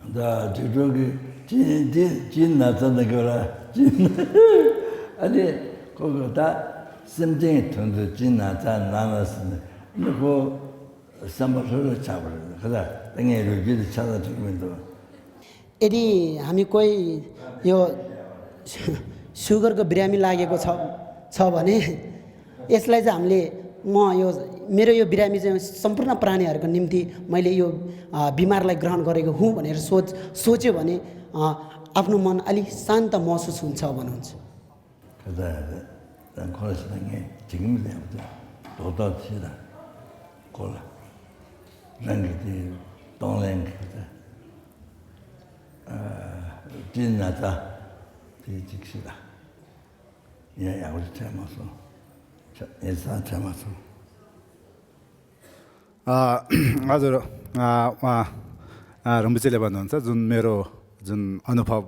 ད་དུས་ཀྲོང་གི་ཅི་ཅི་ཅི་ན་ཚ་ན་གི་ར་ཅི་ཨ་ནི་ཁོ་གི་ད་སེམས་ཅན་དོན་དུ་ཅི་ན་ཚ་ན་ན་སི་ནི་ཁོ་བསམ་པ་ལྷོད་ལྷོད་ཆགས་པ་རེད། ཁ་ད་ད་ངས་རུས་རྒྱུད་དུ་ཆ་ཚ་ཐུག་མི་འདུག यदि हामी कोही यो सुगरको बिरामी लागेको छ छ भने यसलाई चाहिँ हामीले, म यो, मेरो यो बिरामी चाहिँ सम्पूर्ण प्राणीहरूको निम्ति मैले यो, अ, बिमारलाई ग्रहण गरेको हुँ भनेर सोच सोच्यो भने, अ, आफ्नो मन अलि शान्त महसुस हुन्छ भन्नुहुन्छ। ཁ་ད་ད་ཁོ་ལ་ཞིག་ད་ངས་བྱེད་ཀྱི་མི་འདུག་ཡང་ད་རྡོག་རྡོག་ཞིག་ད་ཁོ་ལ་རང་གི་དེ་གཏོང་ལེན་གྱི་ད་ཅི་ན་ད་དེ་ཅིག་ཞིག་ད་ཡང་ཡག་པོ་ཞིག་འཕྲད་མ་སོང་། ཡིན་ཙང་འཕྲད་མ་སོང་། ང་ཚོར་རིན་པོ་ཆེ་ལེགས་པ་འདོན་ས་རྫུན་མེ་རོ་རྫུན་ཨ་ནུ་ཕབ་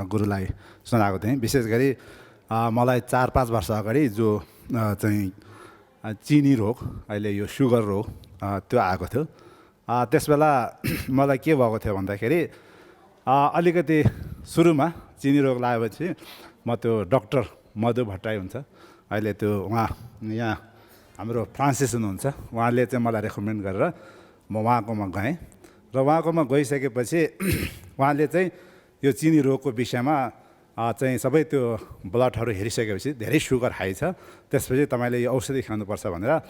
གུ་རུ་ལའི་སོན་ཨ་གོ་དེ་བི་ཤེས་ག་རི་མ་ལའི་ཙར་པ་པར་ས་ག་རི་ཛུ་ཙིན་ཅི་ནི་རོག་ཨ་ལེ་ཡོ་ཤུ་གར་རོག་ཏུ་ཨ་གོ་ཐུ། ཨ་དེ་སྦེ་ལ་མ་ལ་སྐྱེ་བ་གོ་ཐེ་བ་འདའ་ཁེ་རེ། ཨ་ཨ་ལི་ཀ་དེ་སུ་རུ་མ་ཅི་ནི་རོག་ལ་བ་ཆེ་མ་དུ་ཌོག་ཊར་མ་དུ་བ་ཏྲ་ཡོན་ཚ་ཨ་ལེ་དུ་ང་ཡ་ཨ་མི་རོ་ཕྲན་སི་སི་ནོན་ཚ་ཝ་ལེ་ཚེ་མ་ལ་རེ་ཁོ་མེན་ག་ར་མ་ཝ་གོ་མ་གོ་ཡིན་ར་ཝ་གོ་མ་གོ་ཡི་ས་ཀེ་པ་ཆེ་ཝ་ལེ་ཚེ་ཡོ་ཅི་ནི་རོག་གོ་བི་ཤ་མ། ཨ་ཙེ་ས་བའི་ཏུ་བླ་ཐ་རུ་ཧེ་རི་ཤ་ག་བི་ཤི་དེ་རི་ཤུ་གར་ཧའི་ཚ་དེ་སྤེ་ཅི་ཏ་མ་ལེ་ཡི་ཨོ་ཤ་དི་ཤ་ནུ་པར་ས་བ་ནི་ར་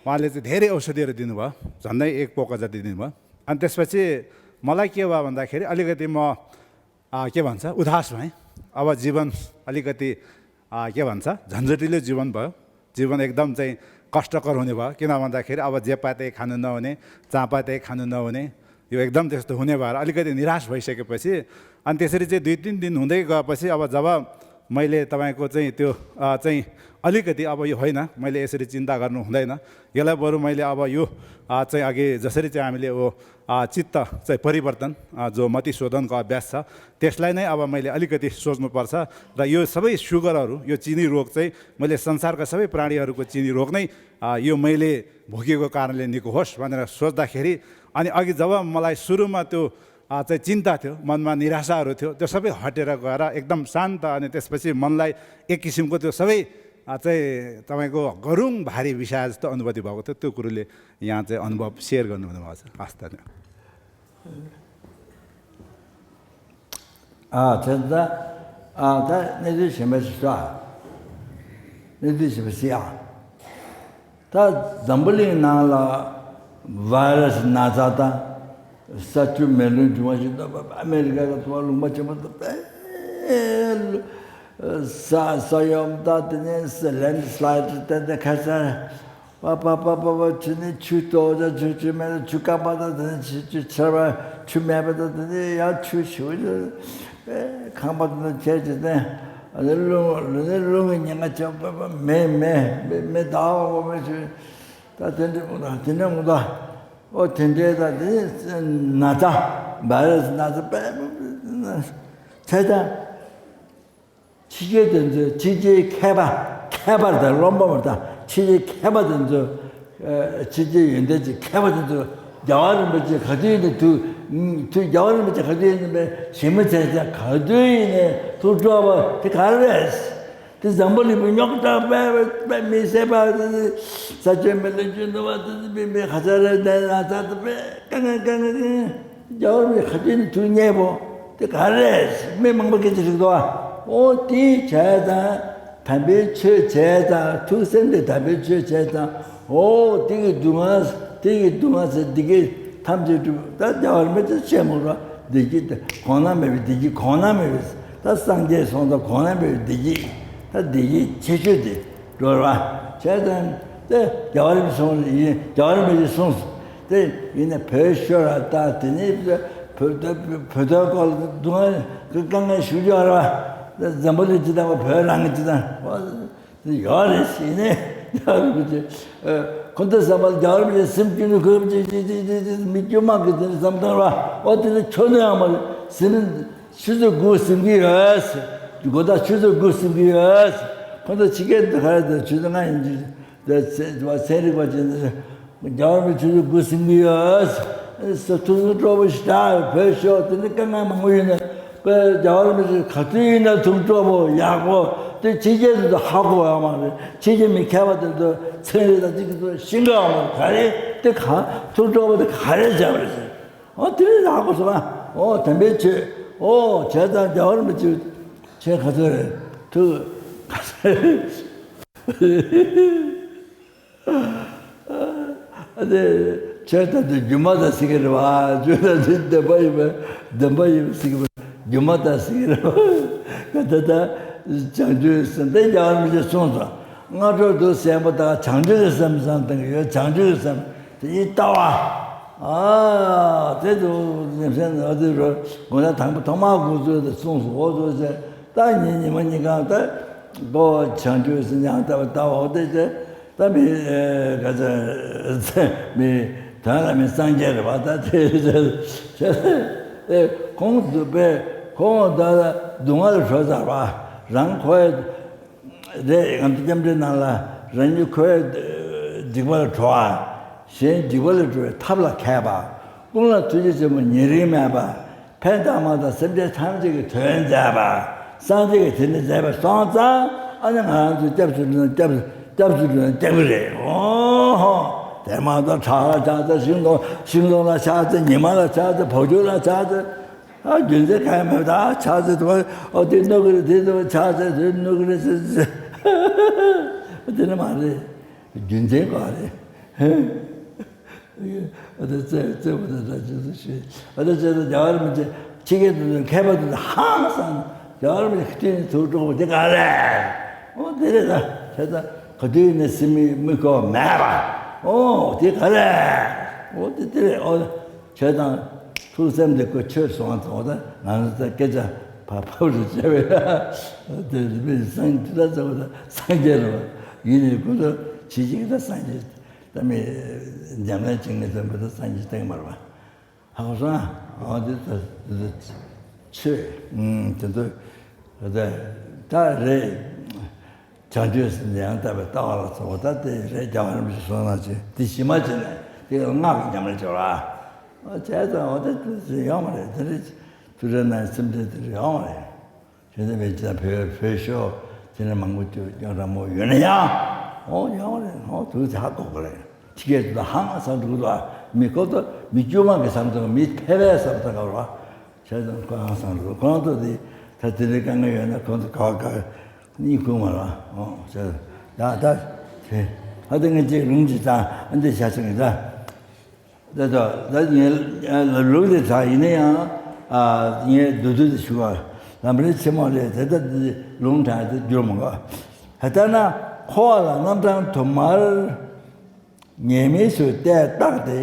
མ་ལེ་ཙེ་དེ་རི་ཨོ་ཤ་དི་ར་དི་ནུ་བ་ཛན་ནའི་ཨེག་པོ་ཀ་ཛ་དི་དི་ནུ་བ་ अनि त्यसपछि मलाई के भयो भन्दाखेरि अलिकति म, अ, के भन्छ, उदास भएँ। अब जीवन अलिकति, अ, के भन्छ, झन्झटिलो जीवन भयो। जीवन एकदम चाहिँ कष्टकर हुने भयो। किन भन्दाखेरि अब जे पाए त्यही खानु नहुने, जहाँ पाए त्यही खानु नहुने, यो एकदम त्यस्तो हुने भएर अलिकति निराश भइसकेपछि, अनि त्यसरी चाहिँ दुई तिन दिन हुँदै गएपछि, अब जब मैले तपाईँको चाहिँ त्यो, अ, चाहिँ अलिकति अब यो होइन, मैले यसरी चिन्ता गर्नु हुँदैन, यसलाई बरु मैले अब यो, अ, चाहिँ अघि जसरी चाहिँ हामीले यो, अ, चित्त चाहिँ परिवर्तन, अ, जो मति शोधनको अभ्यास छ, त्यसलाई नै अब मैले अलिकति सोच्नुपर्छ। र यो सबै सुगरहरू, यो चिनी रोग चाहिँ मैले संसारका सबै प्राणीहरूको चिनी रोग नै, अ, यो मैले भोगेको कारणले निको होस् भनेर सोच्दाखेरि, अनि अघि जब मलाई सुरुमा त्यो, अ, चाहिँ चिन्ता थियो, मनमा निराशाहरू थियो, त्यो सबै हटेर गएर एकदम शान्त, अनि त्यसपछि मनलाई एक किसिमको त्यो सबै, अ, चाहिँ तपाईँको गरुङ भारी विषय जस्तो अनुभूति भएको थियो। त्यो कुरोले यहाँ चाहिँ अनुभव सेयर गर्नुभएको छ। हस् त। ཨ་དེ་ད་ཨ་ད་གནས་ཚུལ་གཞན་པ་ཞིག་སོ། གནས་ཚུལ་གཞན་པ་ཞིག་ཨ། ད་འཛམ་བུ་གླིང་ནང་ལ་བྷའི་རས་ན་ཚ་དང་ས་ཆུ་མེ་རླུང་འབྱུང་བ་ཞིག་འདུག་ཨ་མེ་རི་ཀ་ལ་ཐུ་བ་ལུང་པ་ཆེན་པོ་འདུག་ས་ས་ཡོམ་དང་དེ་ནས་ལེན་སི་ལའེ་ཌི་དེ་འདྲ་ཁ་ཤས། པ་པ་པ་པ་པ་ཆུ་ནི་ཆུ་ཏོག་ཅག་ཆུ་ཆུ་མེད་ན་ཆུ་སྐམ་པ་དང་དེ་ནི་ཆུ་ཆུ་ཆར་པ་ཆུ་མེད་པ་དང་དེ་ནི་ཡང་ཆུ་ཞུ་ཆུ་ཁང་པ་དེ་ནི་ཆད་ཅི་དེ་ཨ་ནི་རླུང་རླུང་ནི་རླུང་གི་ཉེན་ཁ་ཆེ་པ་པ་མེ་མེ་མེ་མེ་ཟླ་བ་འོ་མེ་ཆུ་ད་དེ་འདྲ་མོ་དང་དེ་འདྲ་མོ་དང་ཨོ་དེ་འདྲའི་དང་དེ་ནི་ན་ཚ་བྷའི་རས་ན་ཚ་པ་ཆད་དང་། ཕྱི་རྒྱལ་དེ་ཚོས་ཕྱི་རྒྱལ་མཁས་པ་མཁས་པ་དང་བློན་པོ་དང་ཕྱི་རྒྱལ་མཁས་པ་དེ་ཚོས་ཨ་ཕྱི་རྒྱལ་ཡོན་ཏན་ཅན་མཁས་པ་དེ་ཚོས་རྒྱལ་བ་རིན་པོ་ཆེ་ག་དུས་ཡིན་ན་དུས་དུས་རྒྱལ་བ་རིན་པོ་ཆེ་ག་དུས་ཡིན་ན་པའི་ཞི་མི་ཚེ་ཚེ་ག་དུས་ཡིན་ནའི་ཐུགས་སྤྲོ་བ་དེ་ག་རེ་རེད། དེ་འཛམ་བུ་གླིང་པའི་རྙོག་དྲ་པའི་པའི་མི་སེར་པ་དེ་ས་ཆེན་མི་ལ་རྒྱུ་འདུ་བ་དེ་མི་མི་ཁ་ཚ་རེ་ནས་ན་ཚ་དེ་པའི་དཀའ་ངལ་དཀའ་ངལ་དཀའ་ངལ། རྒྱལ་བ་རིན་པོ་ཆེ་ག་དུས་ནས་ཐུགས་མཉེས་པོ་དེ་ག་རེ་རེད། མི་མང་པོ་སྐད་ཆ་ཞིག་འདུག་ཨ། ཨོ་དེ་བྱས་ཙང་དམ་པའི་ཆོས་བྱས་ཙང་ཐུགས་སེམས་དེ་དམ་པའི་ཆོས་བྱས་ཙང་ཨོ་དེ་གི་སྡུག་བསྔལ་དེ་གི་སྡུག་བསྔལ་ཟེར་འདི་གའི་ཐམས་ཅད་གྲུབ་ད་རྒྱལ་བ་རིན་པོ་ཆེ་བཤད་མོ་ར་བདེ་སྐྱིད་དེ་གོང་ན་མེད་པའི་བདེ་སྐྱིད་གོང་ན་མེད་པའི་ད་སངས་རྒྱས་སོང་ཙང་གོང་ན་མེད་པའི་བདེ་སྐྱིད་ད་བདེ་སྐྱིད་ཆེ་ཤོས་དེ་འགྲོ་ར་བྱས་ཙང་དེ་རྒྱལ་བ་རིན་པོ་ཆེ་གསུངས་ཡིན་རྒྱལ་བ་རིན་པོ་ཆེ་གསུངས། དེ་ཡིན་ན་བོད་ཤོར་བ་དང་དེ་ནས་བོད་བོད་བོད་དོན་སྐོར་ལ་སྡུག་བསྔལ་གྱི་དཀའ་ངལ་ཞུ་རྒྱུ་རེད་བ། འཛམ་བུ་གླིང་སྤྱི་དང་བོད་རང་གི་སྤྱི་དང་ཡོད་རེད་ཟེར་ནས་ཁོ་ཚོ་བསམ་པ་རྒྱལ་བ་རིན་པོ་ཆེ་སེམས་སྐྱིད་ནི་ཁོའི་ཅི་ཅི་ཅི་ཅི་ཅི་མི་དཀྱུས་མ་གི་དེ་འདྲ་བསམ་བཏང་ར་ཨོ་དེ་ནི་ཆོ་ནི་ཡང་མ་རེད་ཟེར་ནས་ཆུ་ཚོད་དགུ་ཟིན་གི་ཡོད་ཟེར་མགོ་ཐག་ཆུ་ཚོད་དགུ་ཟིན་གི་ཡོད་ཟེར་ཁོ་ཚོ་ཕྱི་རྒྱལ་དུ་ག་རེ་དང་ཆུ་ཚོད་ལྔ་ཡིན་གྱི། དེ་ཚན་རིག་པ་ཅན་དེ་རྒྱལ་བ་རིན་པོ་ཆེ་ཐུགས་སུ་འགུག་ཟིན་གྱི་ཡོད། ཐུགས་སུ་སྤྲོ་པོ་ཞེ་དྲག་བོད་ཤོག་དེ་ནི་དཀའ་ངལ་མང་པོ་ཡོད་ན་དཔེ་རྒྱལ་བ་རིན་པོ་ཆེ་ག་དུས་ཡིན་ན་ཐུགས་སྤྲོ་པོ་ཡག་པོ་དེ་ཕྱི་རྒྱལ་དུ་ཧ་གོ་ཡོད་མ་རེད། ཕྱི་རྒྱལ་མི་མཁས་པ་དེ་ཚོ་ཚན་རིག་དང་གཅིག་ཏུ་ཤེས་ཀྱི་ཡོད་མ་རེད། ག་རེ་དེ་ག་ཐུགས་སྤྲོ་པོ་དེ་ག་རེ་བྱས་པ་རེད་ཟེར། ཨོ་དེ་རིང་ཡག་པོ་སོང་ཨ། ཨོ་དམ་པའི་ཆོས་ཨོ་བྱས་ཙང་རྒྱལ་བ་རིན་པོ་ཆེ་ཆོས་ག་ཚོད་རེད་ཐུགས་ག་ཚོད་རེད། ཨ་ནི་ཆོས་ལྟར་དུ་སྒྱུ་མ་ལྟར་ཟེར་གྱི་རེད་བ། ཆོས་ལྟར་དུ་བདེན་པ་ཡིན་པ་བདེན་པ་ཡིན་པ་ཟེར་གྱི་རེད། སྒྱུ་མ་ལྟར་ཟེར་གྱི་རེད་བ། ད་ལྟ་བྱང་ཆུབ་སེམས་དེ་རྒྱལ་བ་རིན་པོ་ཆེས་གསུངས་སོ། སྔ་དྲོ་འདུག་སེམས་པ་དང་བྱང་ཆུབ་ཀྱི་སེམས་བསམ་བཏང་གི་ཡོད། བྱང་ཆུབ་ཀྱི་སེམས་དེ་ཡིན་ལྟ་བ། ཨ་དེ་ཚོ་ཉམས་སེམས་ནང་དེ་རུ་དགོངས་དག་དང་པོ་ཐོག་མར་འགོ་ཚུལ་དུ་གསུངས་སོ། འོ་ཚོ་ཟེར། ད་ཉིན་ཉི་མ་ཉིན་གང་ད་ལྟོ་བྱང་ཆུབ་སེམས་ཡང་ལྟ་བ་ལྟ་བ་འོ་དེ་ཟེར། ད་མི་ག་ཚོད་མི་དོན་ལ་མི་སངས་རྒྱས་རེད་བ། ད་དེ་ཁོང་དུ་པས་ཁོང་ད་སྡུག་བསྔལ་ལ་གྲོལ་ཚར་བ་རང་ཁོའི་རེད། ང་ཚོ་སྐྱབས་འགྲོའི་ནང་ལ་རང་ཉིད་ཁོའི་འཇིགས་པ་ལ་གྲོལ་བ་གཞན་འཇིགས་པ་ལ་གྲོལ་བའི་ཐབས་ལ་མཁས་པ་ཀུན་ལ་ཐུགས་རྗེ་ཆེན་པོ་ཉེ་རིང་མེད་པ། ཕན་བཏགས་མ་ཐག་སེམས་ཅན་ཐམས་ཅད་ཀྱི་དོན་མཛད་པ། སངས་རྒྱས་ཀྱིས་དེ་འདྲ་མཛད་པ་སོང་ཙང་ཨ་ནི་ང་རང་ཚོ་སྐྱབས་སུ་འགྲོ་ན་སྐྱབས་སྐྱབས་སུ་འགྲོ་ན་སྐྱབས་ཀྱི་རེད། ཨོ་ཧོ། དེ་མ་གཏོགས་བྲག་ལ་ཆགས་ཚེ་ཤིང་སྡོང་ཤིང་སྡོང་ལ་ཆགས་ཚེ་ཉི་མ་ལ་ཆགས་ཚེ་བ་ཕྱུགས་ལ་ཆགས་ཚེ་ཨ་རྒྱུ་མཚན་གང་ཡང་མེད་པ་ད་ཆགས་ཚེ་དུ་ཨོ་དེ་གནོད་ཀྱི་རེད། དེ་དུ་ཆགས་ཚེ་དེ་གནོད་ཀྱི་རེད་ཟེར་ཟེར་དེ་ནི་མ་རེད། རྒྱུ་མཚན་ག་རེད། ཨ་ད་རྩེ་རྩེ་བ་ད་ད་ཅི་ཟེར་ཞེས། ཨ་ད་ཅི་ད་རྒྱ་གར་མི་ཚེ་ཕྱི་རྒྱལ་དུ་མཁས་པ་དུ་ཧང་སང་། རྒྱ་གར་མི་ཚེ་ཁ་ཏོན་ཐུགས་སྤྲོ་བོ་དེ་ག་རེད། ཨོ་དེ་རེད། ད་ཁྱེད་ད་ག་དུས་ནས་སེམས་མི་མི་ཁོ་མེད་པ། ཨོ་དེ་ག་རེད། ཨོ་དེ་དེ་རེད། ཨོ་ཁྱེད་དང་ཐུགས་སེམས་དེ་ཁོ་ཆོས་སོང་ཙང་། ཨོ་ད་ང་ཚོ་ད་སྐད་ཆ་ཕ་ཕབ་རུ་བྱས་པས་དེ་མི་སངས་རྒྱས་ད་ཙང་། ཨོ་ད་སངས་རྒྱས་རེད་པ། ཡིན་ནའི་ཁོ་ཚོ་ཇི་བཞིན་ད་སངས་རྒྱས། ད་མི་ཉམས་ལེན་བྱེད་མཁན་ཚོ་མི་ཚོ་སངས་རྒྱས་བསྟན་མ་རེད་པ། ཧ་གོ་སོང་ཨ། འོ་དེ་ད་དེ་ད་ཆོས་དེ་ཚོ་ད་ད་རེད། བྱང་ཆུབ་ཟེར་ནས་ཡང་དག་པའི་ལྟ་བ་ལ་སོགས་པ་ད་དེ་རེད། རྒྱལ་བ་རིན་པོ་ཆེ་གསུངས་ན་ཅི་དེ་གཞི་མ་བྱས་ནས་དེ་ལ་སྔགས་ཀྱི་ཉམས་ལེན་བྱེད་པ། འོ་བྱས་ཙང་འོ་དེ་དེ་ཡོང་མ་རེད། དེ་རེད། ཐུགས་རྗེ་ན་སེམས་ཁྲལ་དེ་རེད་ཡོང་མ་རེད། དེ་ནས་བོད་ཀྱི་བོད་བོད་ཤོག་དེ་ནས་མང་པོ་ཅིག་ཀྱང་ར་མོ་ཡོད་ན་ཡང་། ཨོ་ཡང་རེད། ཨོ་དུ་ཚ་ཧ་གོ་གི་རེད། ཁྱི་སྐད་དུ་ཧང་སང་འགྲོ་གི་འདུག་མི་ཁོ་ཚོ་མི་དཀྱུས་མ་གི་བསམ་ཚུལ། མི་ཕལ་པའི་བསམ་ཚུལ་ག་རེ་བྱས་ཙང་ཁོ་ཧང་སང་འགྲོ། ཁོང་ཚོ་དེ་ད་དེ་འདྲའི་དཀའ་ངལ་ཡོད་ན་ཁོང་ཚོ་ག་བ་ག་གཉིད་ཁུག་མ་རེད། ཨོ་བྱས་ད་ད་དེ་ཧ་དེ་ངས་ཅིག་རུང་ཅིག་ཙང་ཨ་འདི་བྱ་ཆེ་ངས་ད། དེ་ད་ད་ངས་ལ་ལུགས་དེ་དྲག་ཡིན་ན་ཡང་། ཨ་ངས་བསྡུས་བསྡུས་དེ་ཞུ་བ། ལམ་རིམ་ཆེན་མོ་རེད། དེ་ལྟ་དེ་ལུང་དྲངས་དེ་བསྒྱུར་མི་དགོས། ད་ལྟ་ན་འཁོར་བ་ལ་རྣམ་གྲངས་དུ་མར་ཉེས་དམིགས་སུ་བལྟས་བརྟགས་ཏེ་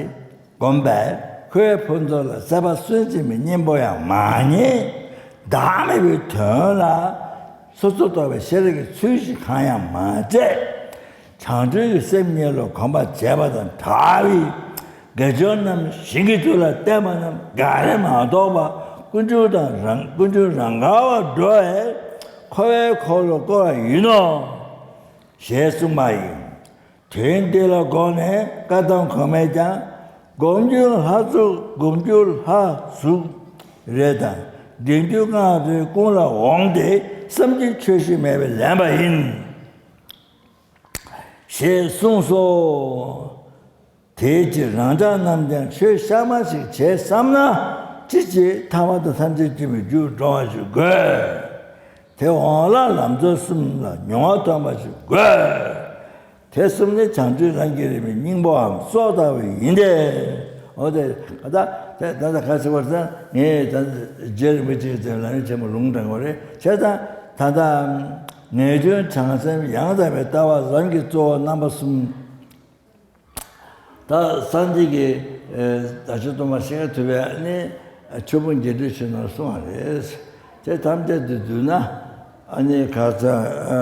བསྒོམས་པས། ཁོའི་ཕུན་ཚོགས་ལ་སྲེད་པ་གསོད་བྱེད་མི་གཉེན་པོ་ཡང་མ་རྙེད། བདག་མེད་པའི་དོན་ལ་སོ་སོར་རྟོག་པའི་ཤེས་རིག་གི་ཚུལ་ཞིག་གང་ཡང་མ་སྤྱད། བྱང་ཆུབ་ཀྱི་སེམས་ཉིད་ལ་གོམས་པར་བྱས་པ་དང་བྲལ་བའི་དགེ་སྦྱོར་རྣམས་ཞིང་གི་དུས་ལ་བསྟན་པ་རྣམས་འགའ་རེ་མ་གཏོགས་པ་དཀོན་མཆོག་དང་རང་དཀོན་མཆོག་རང་ག་བར་འགྲོ་བས་འཁོར་བའི་འཁོར་ལོ་བསྐོར་བ་ཡིན་ནོ། ཞེས་གསུངས་པ་ཡིན། དོན་འདི་ལ་དགོངས་ནས་བཀའ་གདམས་གོང་མས་ཀྱང་། སྒོམ་རྒྱུ་ལྷ་ཚུགས། སྒོམ་རྒྱུ་ལྷ་ཚུགས་རེ་དང་། བདེན་རྒྱུ་སྔགས་རེ་ཀུན་ལ་འོང་སྟེ། བསམ་གྱིས་ཆོས་ཤིག་མེད་པའི་ལན་པ་ཡིན། ཞེས་གསུངས་སོ། དེའི་ཕྱིར་རང་ཅག་རྣམས་ཀྱང་ཆོས་གཤའ་མ་ཞིག་བྱེད་བསམ་ན། ཅི་བྱེད་ཐ་མ་དང་ཐམས་ཅད་མཁྱེན་པའི་རྒྱུར་འགྲོ་བ་ཞིག་དགོས། དེ་འོང་ལ་ལམ་གཙོ་གསུམ་ལ་མྱོང་བ་ཐོན་པ་ཞིག་དགོས། དེ་གསུམ་ནི་བྱང་ཆུབ་ལམ་གྱི་རིམ་པའི་སྙིང་པོའམ་སྲོག་ལྟ་བུ་ཡིན་ཏེ། འོ་དེ་ད་ད་ད་ད་ག་ཟེར་བར་ཟེར། ངས་ད་རྗེ་རིན་པོ་ཆེ་གི་ལམ་རིམ་ཆེན་མོ་ལུང་དྲངས་པ་རེད། བྱས་ཙང་ད་ལྟ་ངེས་འབྱུང་བྱང་སེམས་ཡང་དག་པའི་ལྟ་བ་ལམ་གྱི་གཙོ་བོ་རྣམ་པ་གསུམ། ད་སངས་རྒྱས་ཀྱིས་ཨེ་བདག་ཅག་སྟོན་པ་ཤཱཀྱ་ཐུབ་པས་ནི་ཆོས་ཕུང་རྒྱས་འབྲིང་ཆོས་ནང་གསུངས་པ་རེད། དེ་ཐམས་ཅད་དུ་བསྡུས་ན་ཨ་ནི་ཁ་ཚ་ཨ་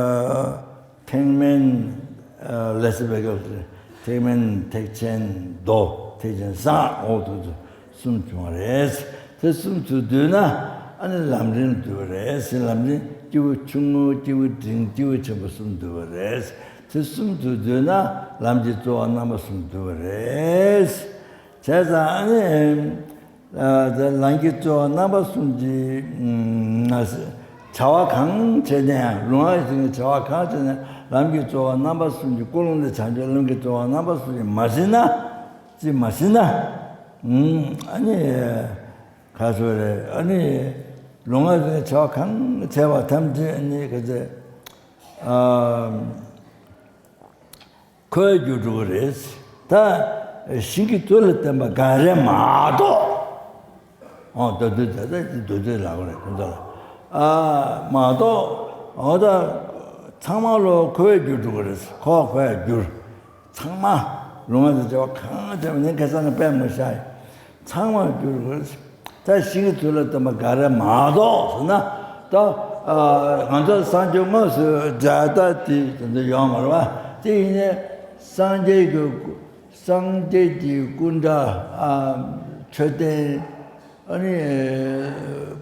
ཐེག་དམན་ཨ་ལས་སི་བེ་ག་ཐེག་དམན་ཐེག་ཆེན་མདོ་ཐེག་ཆེན་གསང་འོག་ཏུ་གསུམ་བྱུང་བ་རེད། དེ་གསུམ་དུ་བསྡུས་ན་ཨ་ནི་ལམ་རིམ་བསྡུས་པ་རེད། ལམ་རིམ་སྐྱེས་བུ་ཆུང་ངུ་སྐྱེས་བུ་འབྲིང་སྐྱེས་བུ་ཆེན་པོ་གསུམ་བསྡུས་པ་རེད། དེ་གསུམ་དུ་བསྡུས་ན་ལམ་གྱི་གཙོ་བོ་རྣམ་པ་གསུམ་བསྡུས་པ་རེད། བྱས་ཙང་ཨ་ནི་ཨ་དེ་ལམ་གྱི་གཙོ་བོ་རྣམ་པ་གསུམ་གྱི་ཨ་བྱ་བ་གང་བྱས་ནས་ཡང་། ལུང་ལ་བཞིན་གྱི་བྱ་བ་གང་བྱས་ནས་ལམ་གྱི་གཙོ་བོ་རྣམ་པ་གསུམ་གྱི་ཀུན་སློང་དེ་བྱང་ཆུབ་ལམ་གྱི་གཙོ་བོ་རྣམ་པ་གསུམ་གྱི་མ་ཟིན་ན། ཅི་མ་ཟིན་ན། ཨ་ནི་ག་ཚོད་རེད། ཨ་ནི་ལུང་ལ་བཞིན་གྱི་བྱ་བ་གང་བྱས་པ་ཐམས་ཅད་ཨ་ནི་ག་ཚོད་ཨ། འཁོར་བའི་རྒྱུར་འགྲོ་གི་རེད། ད་ཞིང་གི་དུས་ལ་བརྟེན་པ་འགའ་རེ་མ་གཏོགས། ཨོ་ད་དུས་ད་ལྟ་དུས་དུས་ལ་གོ་རེད་ཁོང་ཚོ་ལ། ཨ་མ་གཏོགས་ཨོ་ད་ཚང་མ་ལོ་འཁོར་བའི་རྒྱུར་འགྲོ་གི་རེད། འཁོར་འཁོར་བའི་རྒྱུར། ཚང་མ་ལུང་བ་དང་བཅས་པ་གང་བྱས་པ་ནི་ཁ་སང་ནས་དཔེ་མི་བཞག་ཚང་མར་འགྱུར་དགོས། ད་ཞིང་གི་དུས་ལ་བརྟེན་པ་འགའ་རེ་མ་གཏོགས་ཟེར་ན། ད་ཨ་ང་ཚོ་སངས་རྒྱས་དངོས་སུ་མཇལ་ད་དེ་དེ་འདྲ་ཡོང་མ་རེད་པ། དེ་ཡིན་ནའི་སངས་རྒྱས་ཀྱི་སངས་རྒྱས་ཀྱི་སྐུ་འདྲ་ཨ་མཆོད་རྟེན་ཨ་ནི་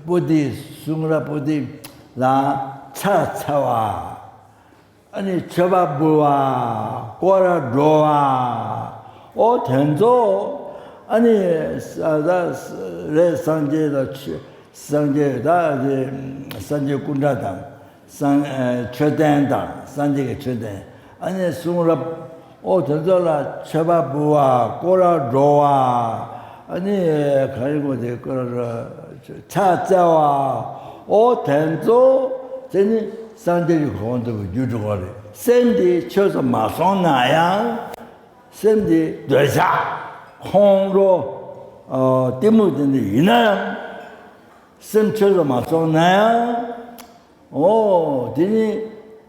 པོ་ཏི་གསུང་རབ་པོ་ཏི་ལ་ཕྱག་འཚལ་བ། ཨ་ནི་མཆོད་པ་འབུལ་བ། སྐོར་ར་འགྲོ་བ། ཨོ་དེ་ཚོ་ཨ་ནི་ས་ད་རེད། སངས་རྒྱས་དང་ཆོས་སངས་རྒྱས་ད་དེ་སངས་རྒྱས་སྐུ་འདྲ་དང་སངས་ཨ་མཆོད་རྟེན་དང་སངས་རྒྱས་ཀྱི་མཆོད་རྟེན། ཨ་ནི་གསུང་རབ། ཨོ་དེ་ཚོ་ལ་མཆོད་པ་འབུལ་བ། སྐོར་ར་འགྲོ་བ། ཨ་ནི་ག་རེ་དགོས་དེ་སྐོར་ར་ཕྱག་འཚལ་བ། ཨོ་དེ་ཚོ་དེ་ནི་སངས་རྒྱས་ཀྱི་གོ་འཕང་ཐོབ་པའི་རྒྱུར་འགྲོ་གི་རེད། སེམས་དེ་ཆོས་སུ་མ་སོང་ན་ཡང་། སེམས་དེ་འདོད་ཆགས། ཁོང་ཁྲོ་ཨ་གཏི་མུག་དེ་འདྲ་ཡིན་ན་ཡང་། སེམས་ཆོས་སུ་མ་སོང་ན་ཡང་། འོ་དེ་ནི་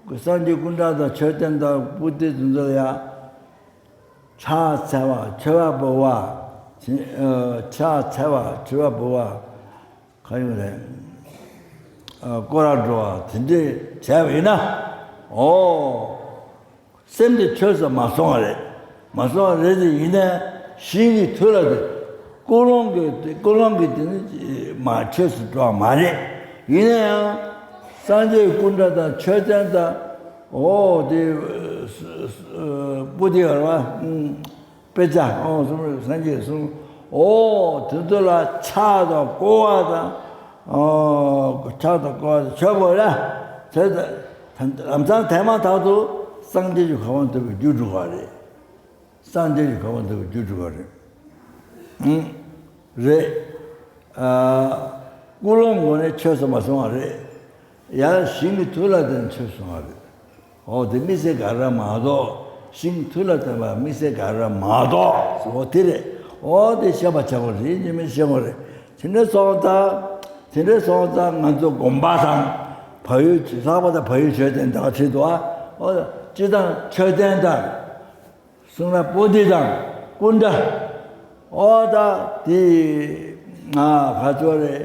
སངས་རྒྱས་སྐུ་འདྲ་དང་མཆོད་རྟེན་དང་པོ་ཏི་དེ་ཚོ་ལ་ཡང་ཕྱག་འཚལ་བ་མཆོད་པ་འབུལ་བ། ཕྱག་འཚལ་བ་མཆོད་པ་འབུལ་བ། ག་ཡོང་རེད། ཨ་སྐོར་ར་འགྲོ་བ་དེ་འདྲས་བྱས་པ་ཡིན་ན། འོ། སེམས་དེ་ཆོས་སུ་མ་སོང་བ་རེད། མ་སོང་བ་རེད་དེ་ཡིན་ནའི་ཞིང་གི་མཐུ་ལ་དེ། ཀུན་སློང་གི་ཀུན་སློང་གི་དེ་ནི་མ་ཆོས་སུ་འགྲོ་བ་མ་རེད། ཡིན་ན་ཡང་། སངས་རྒྱས་སྐུ་འདྲ་དང་མཆོད་རྟེན་དང་། འོ་དེ། པོ་ཏི་ཡོད་རེད་བ། དཔེ་ཆ། ཨོ་གསུང་རབ་སངས་རྒྱས་གསུང་། ཨོ་དེ་ཚོ་ལ་ཕྱག་དང་སྐོར་བ་དང་། ཨོ་ཕྱག་དང་སྐོར་བ་དང་མཆོད་པ་ལ། དེ་ལམ་སང་དེ་མ་ཐག་ཏུ་སངས་རྒྱས་ཀྱི་གོ་འཕང་ཐོབ་པའི་རྒྱུ་འགྲུབ་པ་རེད། སངས་རྒྱས་ཀྱི་གོ་འཕང་ཐོབ་པའི་རྒྱུ་འགྲུབ་པ་རེད། ཨང་། རེད། ཨ། ཀུན་སློང་ངོ་ནས་ཆོས་སུ་མ་སོང་བ་རེད། ཡང་ཞིང་གི་མཐུ་ལ་བརྟེན་ཆོས་སོང་བ་རེད། འོ་དེ་དམིགས་བསལ་ག་རེ་མ་གཏོགས། ཞིང་མཐུ་ལ་བརྟེན་པ་དམིགས་བསལ་ག་རེ་མ་གཏོགས། འོ་དེ་རེད། འོ་དེ་ཤེས་པ་བྱ་དགོས་རེད། ཉི་མ་ཤེས་དགོས་རེད། དེ་འདྲ་སོང་ཙང་། དེ་འདྲ་སོང་ཙང་ང་ཚོ་དགོན་པ་དང་། བལ་ཡུལ་ལྷག་པར་དུ་བལ་ཡུལ་མཆོད་རྟེན་དང་ཁྲིད་དུ་ཨ། འོ་སྤྱི་དང་མཆོད་རྟེན་དང་། གསུང་རབ་པོ་ཏི་དང་སྐུ་འདྲ། ཨོ་ད་དེ་ང་ག་ཚོད་རེད།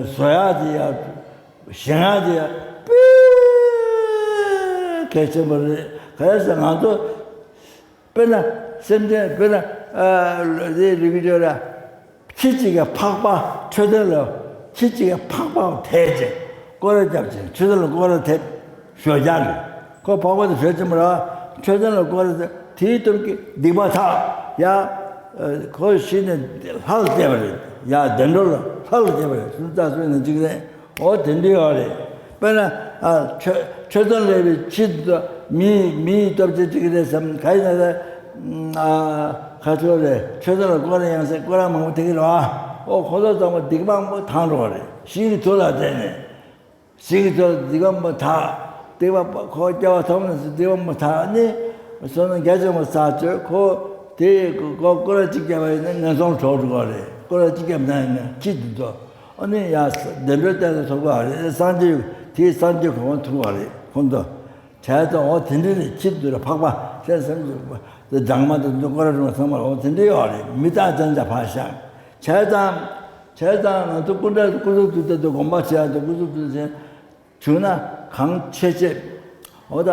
བཟོ་ཡག་དེ་ཡ། བཞེངས་ཡག་དེ་ཡ། དཔེ་གལ་ཆེན་པོ་རེད། ག་རེ་ཟེར་ང་ཚོ། དཔེར་ན་སེམས་ཅན་དཔེར་ན་ཨ་རེ་རེ་གི་ཅོ་ར། ཁྱི་གཅིག་གི་ཕག་པ་མཆོད་རྟེན་ལ། ཁྱི་གཅིག་གི་ཕག་པ་དེད་ཅིང་སྐོར་ར་བརྒྱབ་ཅིང་མཆོད་རྟེན་ལ་སྐོར་ར་ཐེབས། ཞོ་རྒྱག་གི། ཁོ་ཕག་པ་དེ་བྲོས་ཅིང་མ་ར། མཆོད་རྟེན་ལ་སྐོར་ར་ཐེབས། དེའི་སྟོབས་ཀྱིས་སྡིག་པ་དག་ཡ། ཁོ་ཤི་ནས་ལྷ་ལ་བསྐྱལ་བ་རེད། ཡ་བདེ་འགྲོ་ལ་ལྷ་ལ་བསྐྱལ་བ་རེད། སུམ་རྩ་གསུམ་ནས་གཅིག་རེད། འོ་དེ་འདྲ་ཡོད་རེད། དཔེར་ན་ཨ་མཆོད་མཆོད་རྟེན་ལས་པའི་ཁྱི་དེ་མི་མིའི་སྟོབས་ཆེ་གཅིག་རེད་བསམ་ག་ཡིན་ན། ཨ་ཁ་ཚོད་རེད། མཆོད་རྟེན་ལ་སྐོར་ར་ཡང་སེ་སྐོར་ར་མང་པོ་དེ་གི་རེད་བ། ཨོ་ཁོ་ཚོ་ཚང་མ་སྡིག་མང་པོ་དང་འགྲོ་བ་རེད། ཞིང་གི་མཐུ་ལ་བརྟེན་ནས། ཞིང་གི་མཐུ་ལ་སྡིག་པ་མང་པོ་དག་སྡིག་པ་ཁོ་སྐྱེ་བ་ཐོབ་ནས་སུ་སྡིག་པ་མང་པོ་དག་ནི། བསོད་ནམས་རྒྱ་ཆེན་པོ་བསགས་བཅོས་ཁོ། དེ་ཁོ་སྐོར་ར་གཅིག་བརྒྱབ་པ་ཡིན་ན་ངན་སོང་གྲོགས་འགྲོ་གི་རེད། སྐོར་ར་གཅིག་བརྒྱབ་ན་ཡིན་ན་ཁྱི་འདི་ཚོ། ཨ་ནི་ཡ་བདེ་འགྲོའི་གཏན་ལ་ཐོབ་པ་རེད། སངས་རྒྱས་དེའི་སངས་རྒྱས་གོ་འཕང་ཐོབ་པ་རེད་ཁོང་ཚོ། བྱས་ཙང་འོ་དེ་འདྲ་རེད། ཁྱི་འདི་ར་ཕག་པ་སེམས་སེམས་ཀྱི་སྦྲང་མ་དེ་འདི་སྐོར་ར་རུང་ཚང་མ་འོ་དེ་འདྲ་ཡོད་རེད། མི་རྟག་ཅན་ཅག་ཕར་བཞག་བྱས་ཙང་། བྱས་ཙང་ང་ཚོ་སྐུ་འདྲ་སྐུ་གཟུགས་དུ་དེ་དགོངས་པ་བྱས་ཏེ་སྐུ་གཟུགས་དུ་བྱས། བྱུང་ན་གང་ཆེ་ཆེ། འོ་ད།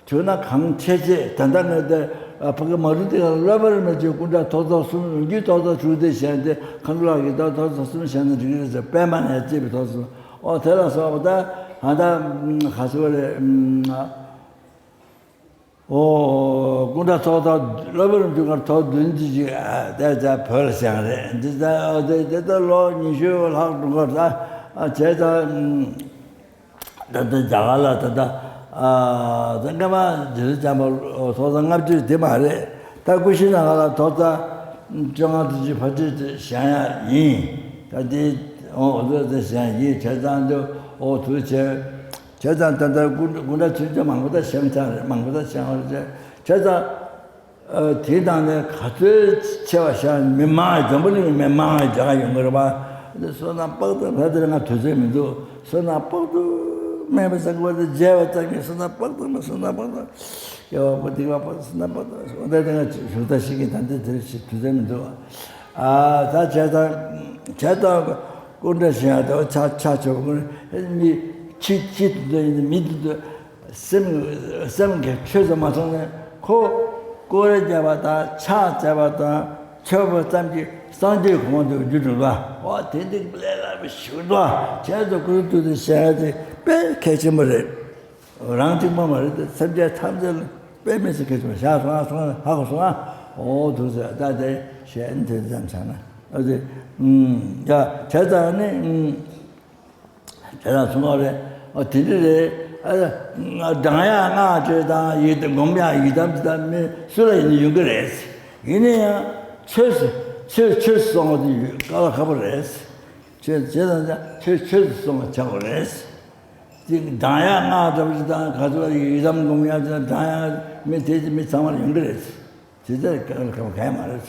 བྱུང་ན་གང་ཆེ་ཆེ་ད་ལྟ་ནས་དེ་ཕ་གི་མ་རུ་དེ་ག་ལ་བློ་བར་མི་བྱེད། སྐུ་འདྲ་ཐོག་ཐོག་གསུམ་རྒྱུད་ཐོག་ཐོག་དྲུག་དེ་བཞེངས་ཏེ་མཁའ་འགྲོ་ལྷ་གི་ཐོག་ཐོག་ཐོག་གསུམ་བཞེངས་ན་འགྲིག་གི་རེད་ཟེར། པད་མ་ནས་བརྩིས་པའི་ཐོག་གསུམ། ཨོ་དེ་ལ་སོགས་པ་ད་ད་ལྟ་ག་ཚོད་རེད། ཨོ་སྐུ་འདྲ་ཐོག་ཐོག་བློ་བར་མི་བྱེད་ཀར་ཐོག་བདུན་ཅི་ཅི་དེ་ད་བོད་ལ་བཞེངས་རེད། འདི་ད་ཨོ་དེ་དེ་ད་ལོ་ཉི་ཤུ་ལྷག་འགྲོ་གར་ད་བྱས་ད། ད་ལྟ་རྒྱ་གར་ལ་ད་ལྟ་ཨ་ད་སྔ་མ་རྗེ་བཙུན་བྱམས་པ་ཐོག་ས་ལྔ་བཅུ་དེ་མ་རེད། ད་ཀུ་ཤི་ན་ག་ལ་ཐོག་ས་བཅོ་ལྔ་དུ་ཅི་ཕ་ཅི་དེ་བཞེངས་ཡ་ཡིན། ད་དེ་འོ་འོ་དེ་བཞེངས་ཡིན། བྱས་ཙང་དུ་འོ་དུ་བྱས། བྱས་ཙང་ད་ལྟ་སྐུ་སྐུ་འདྲ་ཚུན་ཆད་མང་པོ་ད་བཞེངས་ཚར་རེད། མང་པོ་ད་བཞེངས་པ་རེད། བྱས་ཙང་། ཨ་དེའི་ནང་ནས་ག་ཚོད་ཆེ་བ་བཞག་མི་མང་། འཛམ་བུ་གླིང་མི་མང་རྒྱ་གར་ཡོང་གི་རེད་པ། འདི་བསོད་ནམས་དཔག་ཏུ་ད་དེར་ང་དུས་ཚོད་མི་འདུག་བསོད་ནམས་དཔག་ཏུ་མེད་པ་བསགས་པ་དེ་མཇལ་བ་ཙམ་གྱིས་བསོད་ནམས་དཔག་ཏུ་མེད། བསོད་ནམས་དཔག་ཏུ་སྐྱེ་བ་པོ་སྡིག་པ་དཔག་ཏུ་བསོད་ནམས་དཔག་ཏུ་འོ་ད་དེ་ང་ཞུ་ད་ཤེས་ཀྱི་ད་འདི་དེར་ཞིག་དུས་ཚོད་མི་འདུག་ཨ་ད་བྱས་ཙང་བྱས་ཙང་སྐུ་འདྲ་ཞིག་ཡང་དེ་བ་ཆ་ཆ་ཆོག་གི་མི་ཁྱི་ཁྱི་དེ་འདྲ་ཡིན་མི་དེ་འདྲ། སེམས་སེམས་ཀྱི་ཆོས་སུ་མ་སོང་ནས་ཁོ་སྐོར་ར་བརྒྱབ་པ་དང་ཕྱག་འཚལ་བ་དང་མཆོད་པ་ཙམ་གྱིས་སངས་རྒྱས་གོ་འཕང་དུ་འགྱུར་འགྲོ་ལ། འོ་དེ་འདི་ལས་སླ་པོ་ཞིག་འདུག་བྱས་ཙང་སྐུ་གཟུགས་ཐུགས་དེ་བཤད་ཡ་དེ་དཔེ་གལ་ཆེན་པོ་རེད། རང་གཅིག་པོ་མ་རེད་དེ་སེམས་ཅན་ཐམས་ཅད་ལ་དཔེ་མི་སྲིད་གལ་ཆེན་པོ། བཞག་སོང་ང་སོང་ང་ཧ་གོ་སོང་ང་། འོ་འདུག་ཟེར་ད་དེ་བཤད་ནི་དེ་ཙམ་བྱས་ན་ཨ་དེ་ཡ་བྱས་ཙང་ནི། དེ་ལ་གསུངས་པ་རེད། ཨ་དེ་འདྲ་རེད། ཨ་སྦྲང་ཡག་སྔགས་བརྗོད་དང་ཡི་དམ་སྒོམ་ཡག་ཡི་དམ་དེ་དག་མི་སུ་ལ་ཡིན་ན་ཡོང་གི་རེད། ཡིན་ན་ཡང་ཆོས་སུ་ཆོས་ཆོས་སུ་སོང་བ་དེ་ཡོད་དཀའ་ལས་ཁག་པོ་རེད། ཆོས་བྱས་ཙང་ཆོས་ཆོས་སུ་སོང་བ་ཆགས་པ་རེད། དེ་སྦྲང་ཡག་སྔགས་བརྗོད་དང་ག་ཚོད་ཡི་དམ་སྒོམ་ཡག་དེ་སྦྲང་ཡག་མི་དེ་མི་ཚང་མར་ཡོང་གི་རེད། དེ་ལྟར་དཀའ་ལས་ཁག་པོ་གང་ཡང་མ་རེད།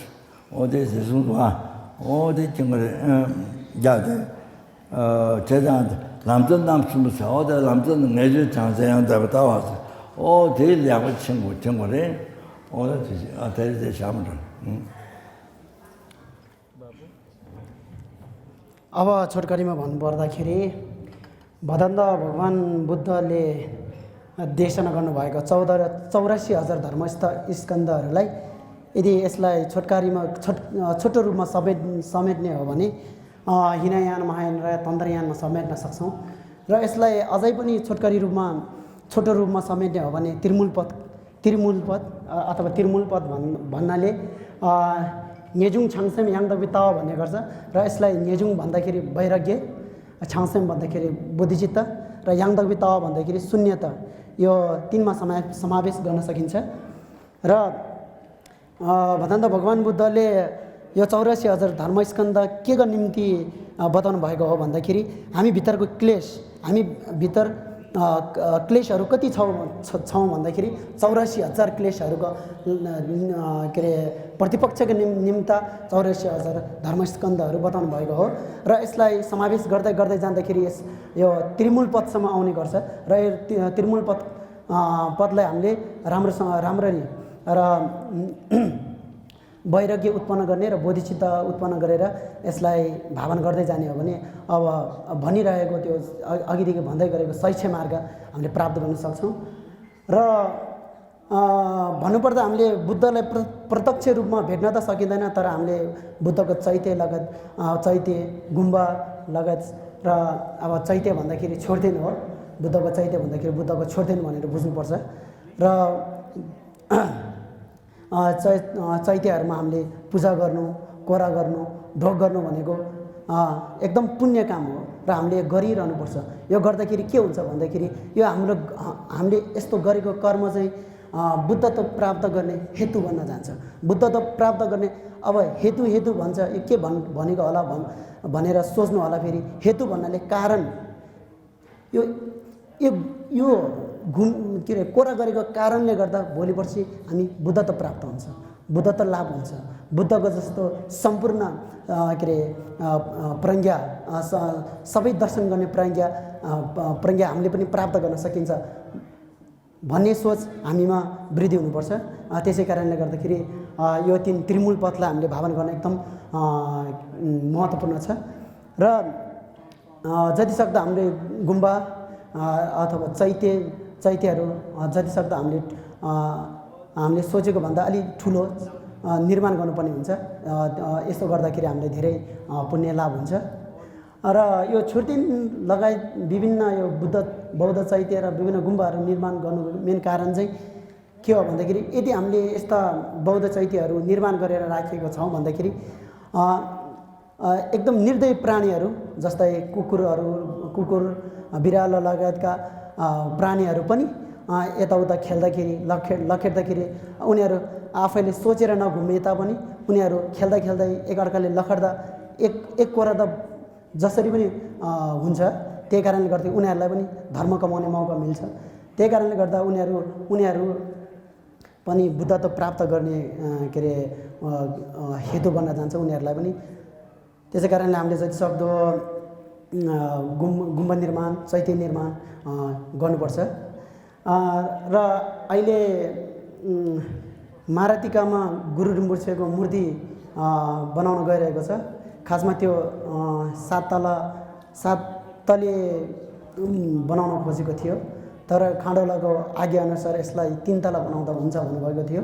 འོ་དེ་ཟེར་གསུངས་འདུག་ཨ། འོ་དེ་ཅི་འགོ་རེད། ཨ། རྒྱག་དེ། ཨ། བྱས་ཙང་ལམ་གཙོ་རྣམ་གསུམ་པོ་ཟེར། འོ་དེ་ལམ་གཙོ་ནི་ངེས་བྱུང་བྱང་སེམས་ཡང་དག་པའི་ལྟ་བ་ཟེར། འོ་དེ་ལེགས་པོ་ཕྱིན་དགོས་ཕྱིན་དགོས་རེད། འོ་དེ་ཨ་དེ་དེ་བྱ་མི་འགྲོ། ཨུ། अब छोटकरीमा भन्नुपर्दाखेरि, भदन्त भगवान बुद्धले देशना गर्नुभएको चौध र चौरासी हजार धर्म स्थ-, स्कन्धहरूलाई, यदि यसलाई छोटकरीमा छोट-, छोटो रूपमा समेट-, समेट्ने हो भने, अ, हिनयान, महायान र तन्त्रयानमा समेट्न सक्छौँ। र यसलाई अझै पनि छोटकरी रूपमा, छोटो रूपमा समेट्ने हो भने त्रिमूल पद, त्रिमूल पद, अ, अथवा त्रिमूल पद भन्-, भन्नाले, अ, ङेजुङ छाङसेम याङदबी ताओ भन्ने गर्छ। र यसलाई ङेजुङ भन्दाखेरि वैराग्य, छाङसेम भन्दाखेरि बोधिचित्त, र याङदबी ताओ भन्दाखेरि शून्यता, यो तिनमा समा-, समावेश गर्न सकिन्छ। र, अ, भदन्त भगवान बुद्धले यो चौरासी हजार धर्मस्कन्ध केको निम्ति, अ, बताउनु भएको हो भन्दाखेरि, हामी भित्रको क्लेश, हामी भित्र, अ, क-, क्लेशहरू कति छौँ, छ-, छौँ भन्दाखेरि, चौरासी हजार क्लेशहरूको, अ, अ, के अरे, प्रतिपक्षको निम-, निम्ता चौरासी हजार धर्मस्कन्धहरू बताउनु भएको हो। र यसलाई समावेश गर्दै गर्दै जाँदाखेरि यस, यो त्रिमूल पदसम्म आउने गर्छ। र यो त्रि-, त्रिमूल पद, अ, पदलाई हामीले राम्रोसँग, राम्ररी र, वैराग्य उत्पन्न गर्ने र बोधिचित्त उत्पन्न गरेर यसलाई भावना गर्दै जाने हो भने, अब भनिरहेको त्यो अ-, अघिदेखि भन्दै गरेको शैक्ष्य मार्ग हामीले प्राप्त गर्न सक्छौँ। र, अ, भन्नुपर्दा हामीले बुद्धलाई प्र-, प्रत्यक्ष रूपमा भेट्न त सकिँदैन, तर हामीले बुद्धको चैत्य लगायत, अ, चैत्य, गुम्बा लगायत र अब चैत्य भन्दाखेरि छोर्देन हो, बुद्धको चैत्य भन्दाखेरि बुद्धको छोर्देन भनेर बुझ्नुपर्छ। र अ, चै-, अ, चैत्यहरूमा हामीले पूजा गर्नु, कोरा गर्नु, ढोग गर्नु भनेको, अ, एकदम पुण्य काम हो र हामीले गरिरहनुपर्छ। यो गर्दाखेरि के हुन्छ भन्दाखेरि यो हाम्रो, अ, हामीले यस्तो गरेको कर्म चाहिँ, अ, बुद्धत्व प्राप्त गर्ने हेतु बन्न जान्छ। बुद्धत्व प्राप्त गर्ने, अब हेतु, हेतु भन्छ, यो के भन्-, भनेको होला भन्-, भनेर सोच्नु होला। फेरि हेतु भन्नाले कारण, यो, यो, यो घुम-, के अरे, कोरा गरेको कारणले गर्दा भोलि पर्सि हामी बुद्धत्व प्राप्त हुन्छ, बुद्धत्व लाभ हुन्छ। बुद्धको जस्तो सम्पूर्ण, अ, के अरे, अ, अ, प्रज्ञा, अ, स-, सबै दर्शन गर्ने प्रज्ञा, अ, प-, प्रज्ञा हामीले पनि प्राप्त गर्न सकिन्छ भन्ने सोच हामीमा वृद्धि हुनुपर्छ। अ, त्यसै कारणले गर्दाखेरि, अ, यो तिन त्रिमूल पथलाई हामीले भावना गर्न एकदम, अ, महत्त्वपूर्ण छ। र अ, जतिसक्दो हामीले गुम्बा, अ, अथवा चैत्य, चैत्यहरू, अ, जतिसक्दो हामीले, अ, हामीले सोचेको भन्दा अलि ठुलो, अ, निर्माण गर्नुपर्ने हुन्छ। अ, अ, यसो गर्दाखेरि हामीले धेरै, अ, पुण्य लाभ हुन्छ। र यो छोर्देन लगायत विभिन्न यो बुद्ध, बौद्ध चैत्य र विभिन्न गुम्बाहरू निर्माण गर्नुको मेन कारण चाहिँ के हो भन्दाखेरि, यदि हामीले यस्ता बौद्ध चैत्यहरू निर्माण गरेर राखेको छौँ भन्दाखेरि, अ, अ, एकदम निर्दयी प्राणीहरू, जस्तै कुकुरहरू, कुकुर, अ, बिरालो लगायतका, अ, प्राणीहरू पनि, अ, यताउता खेल्दाखेरि, लखेड-, लखेड्दाखेरि उनीहरू आफैले सोचेर नघुमे तापनि उनीहरू खेल्दा खेल्दै एकअर्काले लखेड्दा एक, एक कोरा त जसरी पनि, अ, हुन्छ। त्यही कारणले गर्दा उनीहरूलाई पनि धर्म कमाउने मौका मिल्छ। त्यही कारणले गर्दा उनीहरू, उनीहरू पनि बुद्धत्व प्राप्त गर्ने, अ, के अरे, अ, अ, हेतु बन्न जान्छ उनीहरूलाई पनि। त्यसै कारणले हामीले जति सक्दो, अ, गुम-, गुम्बा निर्माण, चैत्य निर्माण, अ, गर्नुपर्छ। अ, र अहिले, उम्, मारातिकामा गुरु रिम्पोछेको मूर्ति, अ, बनाउन गइरहेको छ। खासमा त्यो, अ, सात तला, सात तले, उम्, बनाउन खोजेको थियो, तर खाँडोलाको आज्ञाअनुसार यसलाई तिन तला बनाउँदा हुन्छ भन्नुभएको थियो।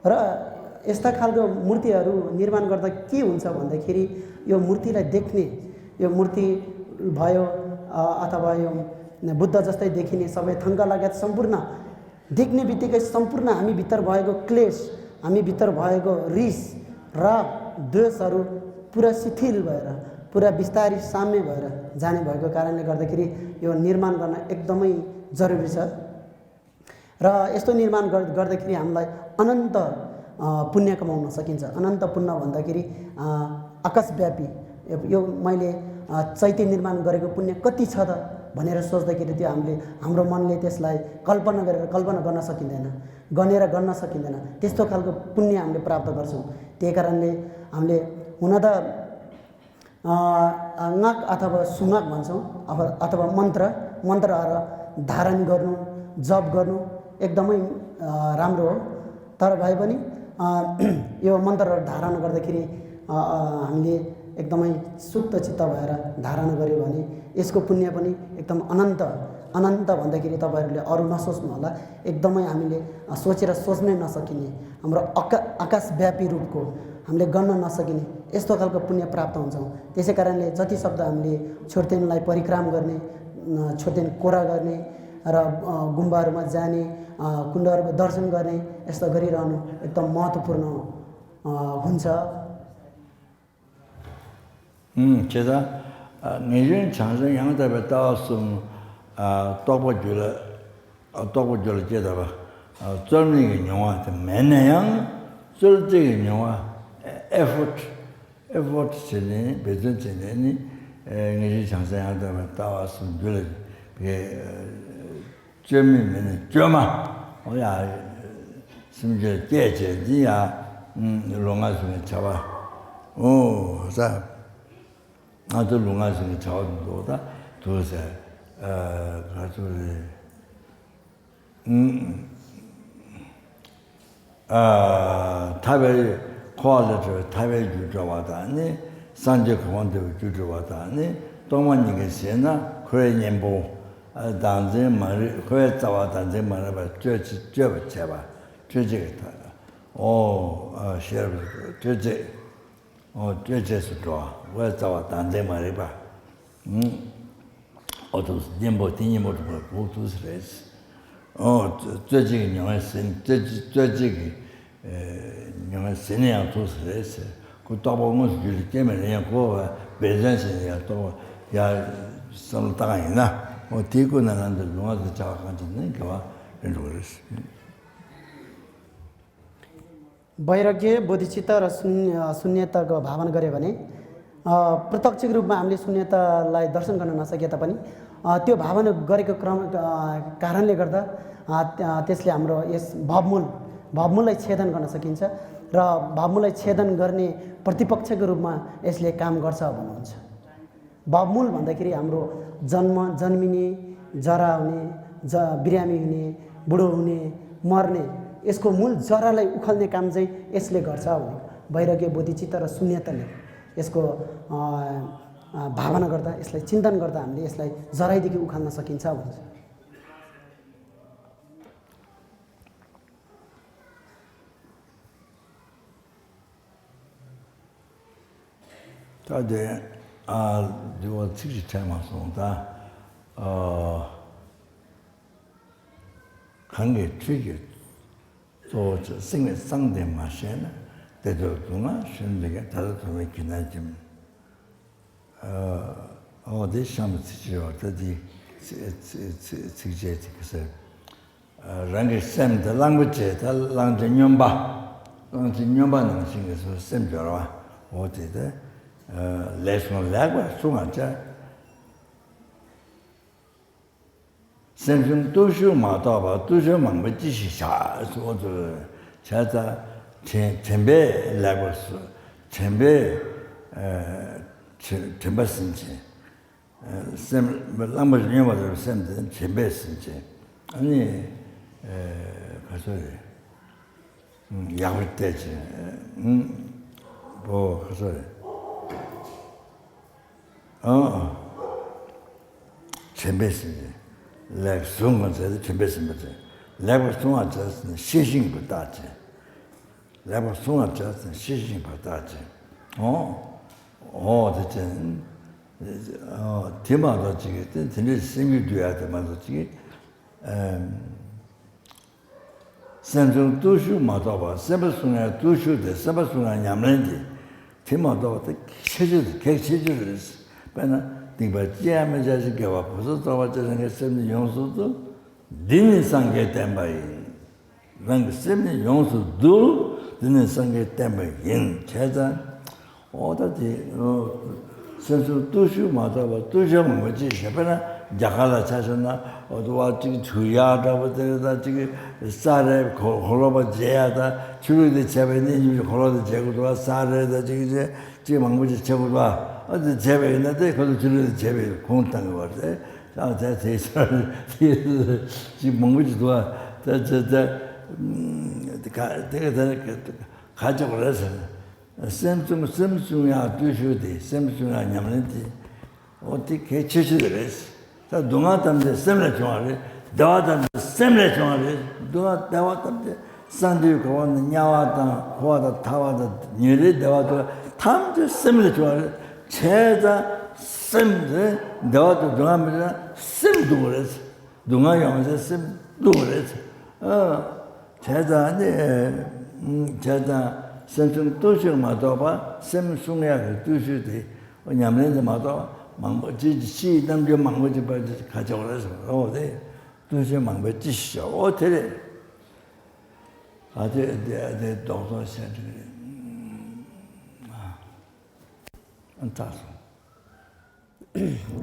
र यस्ता खालको मूर्तिहरू निर्माण गर्दा के हुन्छ भन्दाखेरि, यो मूर्तिलाई देख्ने, यो मूर्ति भयो, अ, अथवा यो बुद्ध जस्तै देखिने सबै थङ्का लगायत सम्पूर्ण देख्ने बित्तिकै सम्पूर्ण हामी भित्र भएको क्लेश, हामी भित्र भएको रिस, राग, द्वेषहरू पुरा शिथिल भएर, पुरा बिस्तारी साम्य भएर जाने भएको कारणले गर्दाखेरि यो निर्माण गर्न एकदमै जरुरी छ। र यस्तो निर्माण गर-, गर्दाखेरि हामीलाई अनन्त, अ, पुण्य कमाउन सकिन्छ। अनन्त पुण्य भन्दाखेरि, अ, आकाशव्यापी, यो, यो मैले, अ, चैत्य निर्माण गरेको पुण्य कति छ त भनेर सोच्दाखेरि त्यो हामीले, हाम्रो मनले त्यसलाई कल्पना गरेर कल्पना गर्न सकिँदैन, गनेर गन्न सकिँदैन। त्यस्तो खालको पुण्य हामीले प्राप्त गर्छौँ। त्यही कारणले हामीले हुन त अ, अ, नाग अथवा सुनाग भन्छौँ, अथवा अथवा मन्त्र, मन्त्रहरू धारण गर्नु, जप गर्नु एकदमै अ, राम्रो हो। तर भए पनि अ, यो मन्त्रहरू धारण गर्दाखेरि अ, अ, हामीले एकदमै शुद्ध चित्त भएर धारण गऱ्यो भने यसको पुण्य पनि एकदम अनन्त, अनन्त भन्दाखेरि तपाईँहरूले अरू नसोच्नु होला, एकदमै हामीले अ, सोचेर सोच्नै नसकिने, हाम्रो अका आकाशव्यापी रूपको, हामीले गन्न नसकिने यस्तो खालको पुण्य प्राप्त हुन्छौँ। त्यसै कारणले जति सक्दो हामीले छोर्तेनलाई परिक्राम गर्ने, अ, छोर्तेन कोरा गर्ने र अ, गुम्बाहरूमा जाने, अ, कुण्डहरूको दर्शन गर्ने, यस्तो गरिरहनु एकदम महत्त्वपूर्ण अ, हुन्छ। ཨུམ། བྱས་ཙང་། ངེས་འབྱུང་བྱང་སེམས་ཡང་དག་པའི་ལྟ་བ་གསུམ། རྟོགས་པ་རྒྱུད་ལ། རྟོགས་པ་རྒྱུད་ལ་སྐྱེས་དག་པ། རྩོལ་མེད་ཀྱི་མྱོང་བ་དེ་མེད་ན་ཡང་། རྩོལ་བྱེད་ཀྱི་མྱོང་བ། ཨེ་ཕོར་ཊི། ཨེ་ཕོར་ཊི་བྱས་ནས་འབད་བརྩོན་བྱས་ནས་ནི། ངེས་འབྱུང་བྱང་སེམས་ཡང་དག་པའི་ལྟ་བ་གསུམ་རྒྱུད་ལ། བཅོས་མིན་མེད་ན་བཅོས་མ། འོ་ཡ། སེམས་རྒྱུད་སྐྱེད་བྱས་འདི་ཡ། ལུས་ངག་གསུམ་གྱི་བྱ་བ། འོ་ས། ང་ཚོ་ལུས་ངག་གསུམ་གྱི་བྱ་བ་དུ་འདུག་ད་དུ་ཟེར། ག་ཚོད་རེད། ཐར་པའི་འཁོར་བ་ལས་གྲོལ་བའི་ཐར་པའི་རྒྱུར་གྲོལ་བ་དང་ནི། སངས་རྒྱས་གོ་འཕང་འདོད་པའི་རྒྱུར་གྲོལ་བ་དང་ནི། རྟོག་མ་ཉིད་ཀྱི་ཟེར་ན་འཁོར་བའི་གཉེན་པོ། བདག་འཛིན་མ་རིག་འཁོར་བའི་རྩ་བ་བདག་འཛིན་མ་རིག་པ་གཅོད་བྱེད་གཅོད་པར་བྱེད་པ། གཅོད་བྱེད་ཀྱི་མཐའ། འོ། ཤེས་རབ་གཅོད་བྱེད། འོ་གཅོད་བྱེད་སུ་འགྲོ་བ་འཁོར་བའི་རྩ་བ་བདག་འཛིན་མ་རིག་པ། འོ་ཐུགས་སུ་གཉེན་པོ་དེ་གཉེན་པོ་གྲུབ་པ་འོ་ཐུགས་སུ་རེད། འོ་རྩོལ་བྱེད་ཀྱི་མྱོང་བས་ཟིན། རྩོལ་བྱེད་ཀྱི་མྱོང་བས་ཟིན་ན་ཡང་ཐུགས་སུ་རེད་ཟེར། ཁོ་རྟོགས་པ་དངོས་སུ་རྒྱུད་ལ་སྐྱེས་མེད་ན་ཡང་ཁོ་བ་འབད་བརྩོན་བྱས་ནས་ཡང་རྟོགས་པ་ཡང་བསམ་བློ་བཏང་ཡིན་ན། འོ་དེའི་སྐུ་ན་ལམ་དུ་ལུས་ངག་གི་བྱ་བ་གང་བྱེད་ནས་དགེ་བ་རེ་འགྲོ་གི་རེད། वैराग्य, बोधिचित्त र शून्य शून्यताको भावना गऱ्यो भने प्रत्यक्ष रूपमा हामीले शून्यतालाई दर्शन गर्न नसके तापनि त्यो भावना गरेको क्रम कारणले गर्दा त्यसले हाम्रो यस भवमूल भवमूललाई छेदन गर्न सकिन्छ। र भवमूललाई छेदन गर्ने प्रतिपक्षको रूपमा यसले काम गर्छ भन्नुहुन्छ। भवमूल भन्दाखेरि हाम्रो जन्म जन्मिने, जरा हुने, ज बिरामी हुने, बुढो हुने, मर्ने, यसको मूल जरालाई उखाल्ने काम चाहिँ यसले गर्छ भनेको। वैराग्य, बोधिचित्त र शून्यताले यसको भावना गर्दा, यसलाई चिन्तन गर्दा हामीले यसलाई जराइदेखि उखाल्न सकिन्छ भन्छ। ད་དེ་ཨ་འདི་བ་ཚིག་ཅིག་དྲན་མ་སོང་ད། ཨ་གང་གི་ཁྲུས་ཀྱི་གཙོ་བོ་ཆེ་སེང་གེ་གཙང་དེ་མ་བཤད་ན། དེ་ཚོ་སྡུག་བསྔལ་གཞན་དེ་ག་ད་ལྟ་ཐོག་མའི་གྱི་ན་ཅིམ། འོ་དེ་གཤམ་ཚིག་ཅིག་ཡོད་ད་དེ་ཚིག་ཚིག་ཚིག་ཚིག་བཅད་ཅིག་གི་ཟེར། རང་གི་སེམས་དེ་གླང་པོ་ཆེ་ད་གླང་ཆེན་སྨྱོན་པ། གླང་ཆེན་སྨྱོན་པ་ནང་བཞིན་གྱི་སོ་སེམས་སྦྱོར་བ། འོ་དེ་དེ་ལེགས་སོང་ལེགས་པར་སྲུང་བར་བྱ། སེམས་བྱུང་བརྟུལ་ཞུགས་མ་གཏོགས་པར་བརྟུལ་ཞུགས་མང་པོ་ཅི་ཞིག་བྱ། འོ་དེ་བྱས་ཙང་དྲན་དྲན་པས་ལེགས་པར་སྲུང་། དྲན་པས་དྲན་པ་ཟིན་བྱས། སེམས་གླང་པོ་ཆེ་སྨྱོན་པ་ལྟ་བུའི་སེམས་དེ་དྲན་པས་ཟིན་བྱས། ཨ་ནི་ག་ཚོད་རེད། ཡག་པོ་བལྟས་བྱས། བོ་ག་ཚོད་རེད། ཨ་དྲན་པས་ཟིན་བྱས། ལེགས་བཟུང་གང་ཟེར་ཏེ་དྲན་པས་ཟིན་པ་དེ། ལེགས་པར་བསྲུང་བར་བྱ་ཟེར་ནས་ཤེས་བཞིན་པར་བརྟག་བྱས། ལེགས་པར་བསྲུང་བར་བྱ་ཟེར་ནས་ཤེས་བཞིན་པར་བརྟག་བྱས། འོ། འོ་དེ་ཅན། འོ་དེ་མ་གཏོགས་ཅིག་གིས་དེ་དེ་འདྲའི་སེམས་རྒྱུད་འདུལ་ཡག་དེ་མ་གཏོགས་ཅིག་གིས། སེམས་བྱུང་བརྟུལ་ཞུགས་མ་གཏོགས་པར་སེམས་པ་བསྲུང་ཡག་བརྟུལ་ཞུགས་དེ་སེམས་པ་བསྲུང་ཡག་ཉམས་ལེན་དེ། དེ་མ་གཏོགས་པར་དེ་ཆེ་ཆེ་གལ་ཆེ་ཆེ་རེད། དཔེར་ན་སྡིག་པ་ཅི་ཡང་མི་བྱ་ཞིང་དགེ་བ་ཕུན་སུམ་ཚོགས་པར་སྤྱད་པའི་སེམས་ནི་ཡོངས་སུ་འདུལ། འདི་ནི་སངས་རྒྱས་བསྟན་པ་ཡིན། རང་གི་སེམས་ནི་ཡོངས་སུ་འདུལ། འདི་ནི་སངས་རྒྱས་བསྟན་པ་ཡིན། བྱས་ཙང་། འོ་ད་དེ་སེམས་བྱུང་བརྟུལ་ཞུགས་མ་གཏོགས་པར་བརྟུལ་ཞུགས་མང་པོ་ཅི་ཞིག་བྱ། དཔེར་ན་ རྒྱ་གར་ལ་ཆ་བཞག་ན་འོ་དུ་བ་གཅིག་ཆུ་ཡག་འདྲ་པོ་དེ་རེད། ད་གཅིག་ས་རེད། གོ་གོ་ལོ་བ་བརྗེ་ཡག་ད་ཆུ་ལུད་དེ་བྱས་པའི་གནས་ཉིན་གོ་ལོ་དེ་བརྗེ་དགོས་འདུག་ས་རེད། ད་གཅིག་བྱས་གཅིག་མང་པོ་ཅིག་བྱེད་དགོས་འདུག་ཨ་དེ་བྱས་པ་ཡིན་ན་དེ་ཁོ་ཚོ་ཆུ་ལུད་དེ་བྱས་པའི་ཁུངས་བཏང་གི་བ་རེད། ཨ་དེ་དེ་ས་རེད། དེ་གཅིག་མང་པོ་ཅིག་འདུག་ཨ་དེ་དེ་དེ་ག་དེ་ག་དེ་ག་ཅོག་རེད་ཟེར། སེམས་བསྲུང་སེམས་བསྲུང་ཡག་བརྟུལ་ཞུགས་དེ། སེམས་བསྲུང་ཡག་ཉམས་ལེན་དེ། འོ་དེ་གལ་ཆེ་ཤོས་དེ་རེད། ད་སྡུག་བསྔལ་ཐམས་ཅད་སེམས་ལས་བྱུང་བ་རེད། བདེ་བ་ཐམས་ཅད་སེམས་ལས་བྱུང་བ་རེད། སྡུག་བསྔལ་བདེ་བ་ཐམས་ཅད་ས་འདུས་གོ་བ་ནས་དམྱལ་བ་དང་འཁོར་བ་དང་ཐར་བ་དང་ཉེ་རེ་བདེ་བ་དུ་ཐམས་ཅད་སེམས་ལས་བྱུང་བ་རེད། བྱས་ཙང་སེམས་རེད། བདེ་བ་དང་སྡུག་བསྔལ་མི་རེད། སེམས་སྡུག་པ་རེད། སྡུག་བསྔལ་ཡོང་ཚེ་སེམས་སྡུག་པ་རེད། ཨ། བྱས་ཙང་ནི། བྱས་ཙང་སེམས་བསྲུང་བརྟུལ་ཞུགས་མ་གཏོགས་པ། སེམས་བསྲུང་ཡག་གི་བརྟུལ་ཞུགས་དེ་ཉམས་ལེན་དེ་མ་གཏོགས་མང་པོ་ཅི་ཅི་ཕྱིའི་རྣམ་འགྱུར་མང་པོ་ཅིག་པར་ཅི་ཁ་ཆེ་བ་རེད་ཟེར། འོ་དེ་བརྟུལ་ཞུགས་མང་པོའི་ཅི་ཞིག་འོ་དེ་རེད། ཨ་དེ་དེ་དེ་རྡོག་རྡོག་བཤད་ཀྱི་རེད། ཨ་ད་སོང་།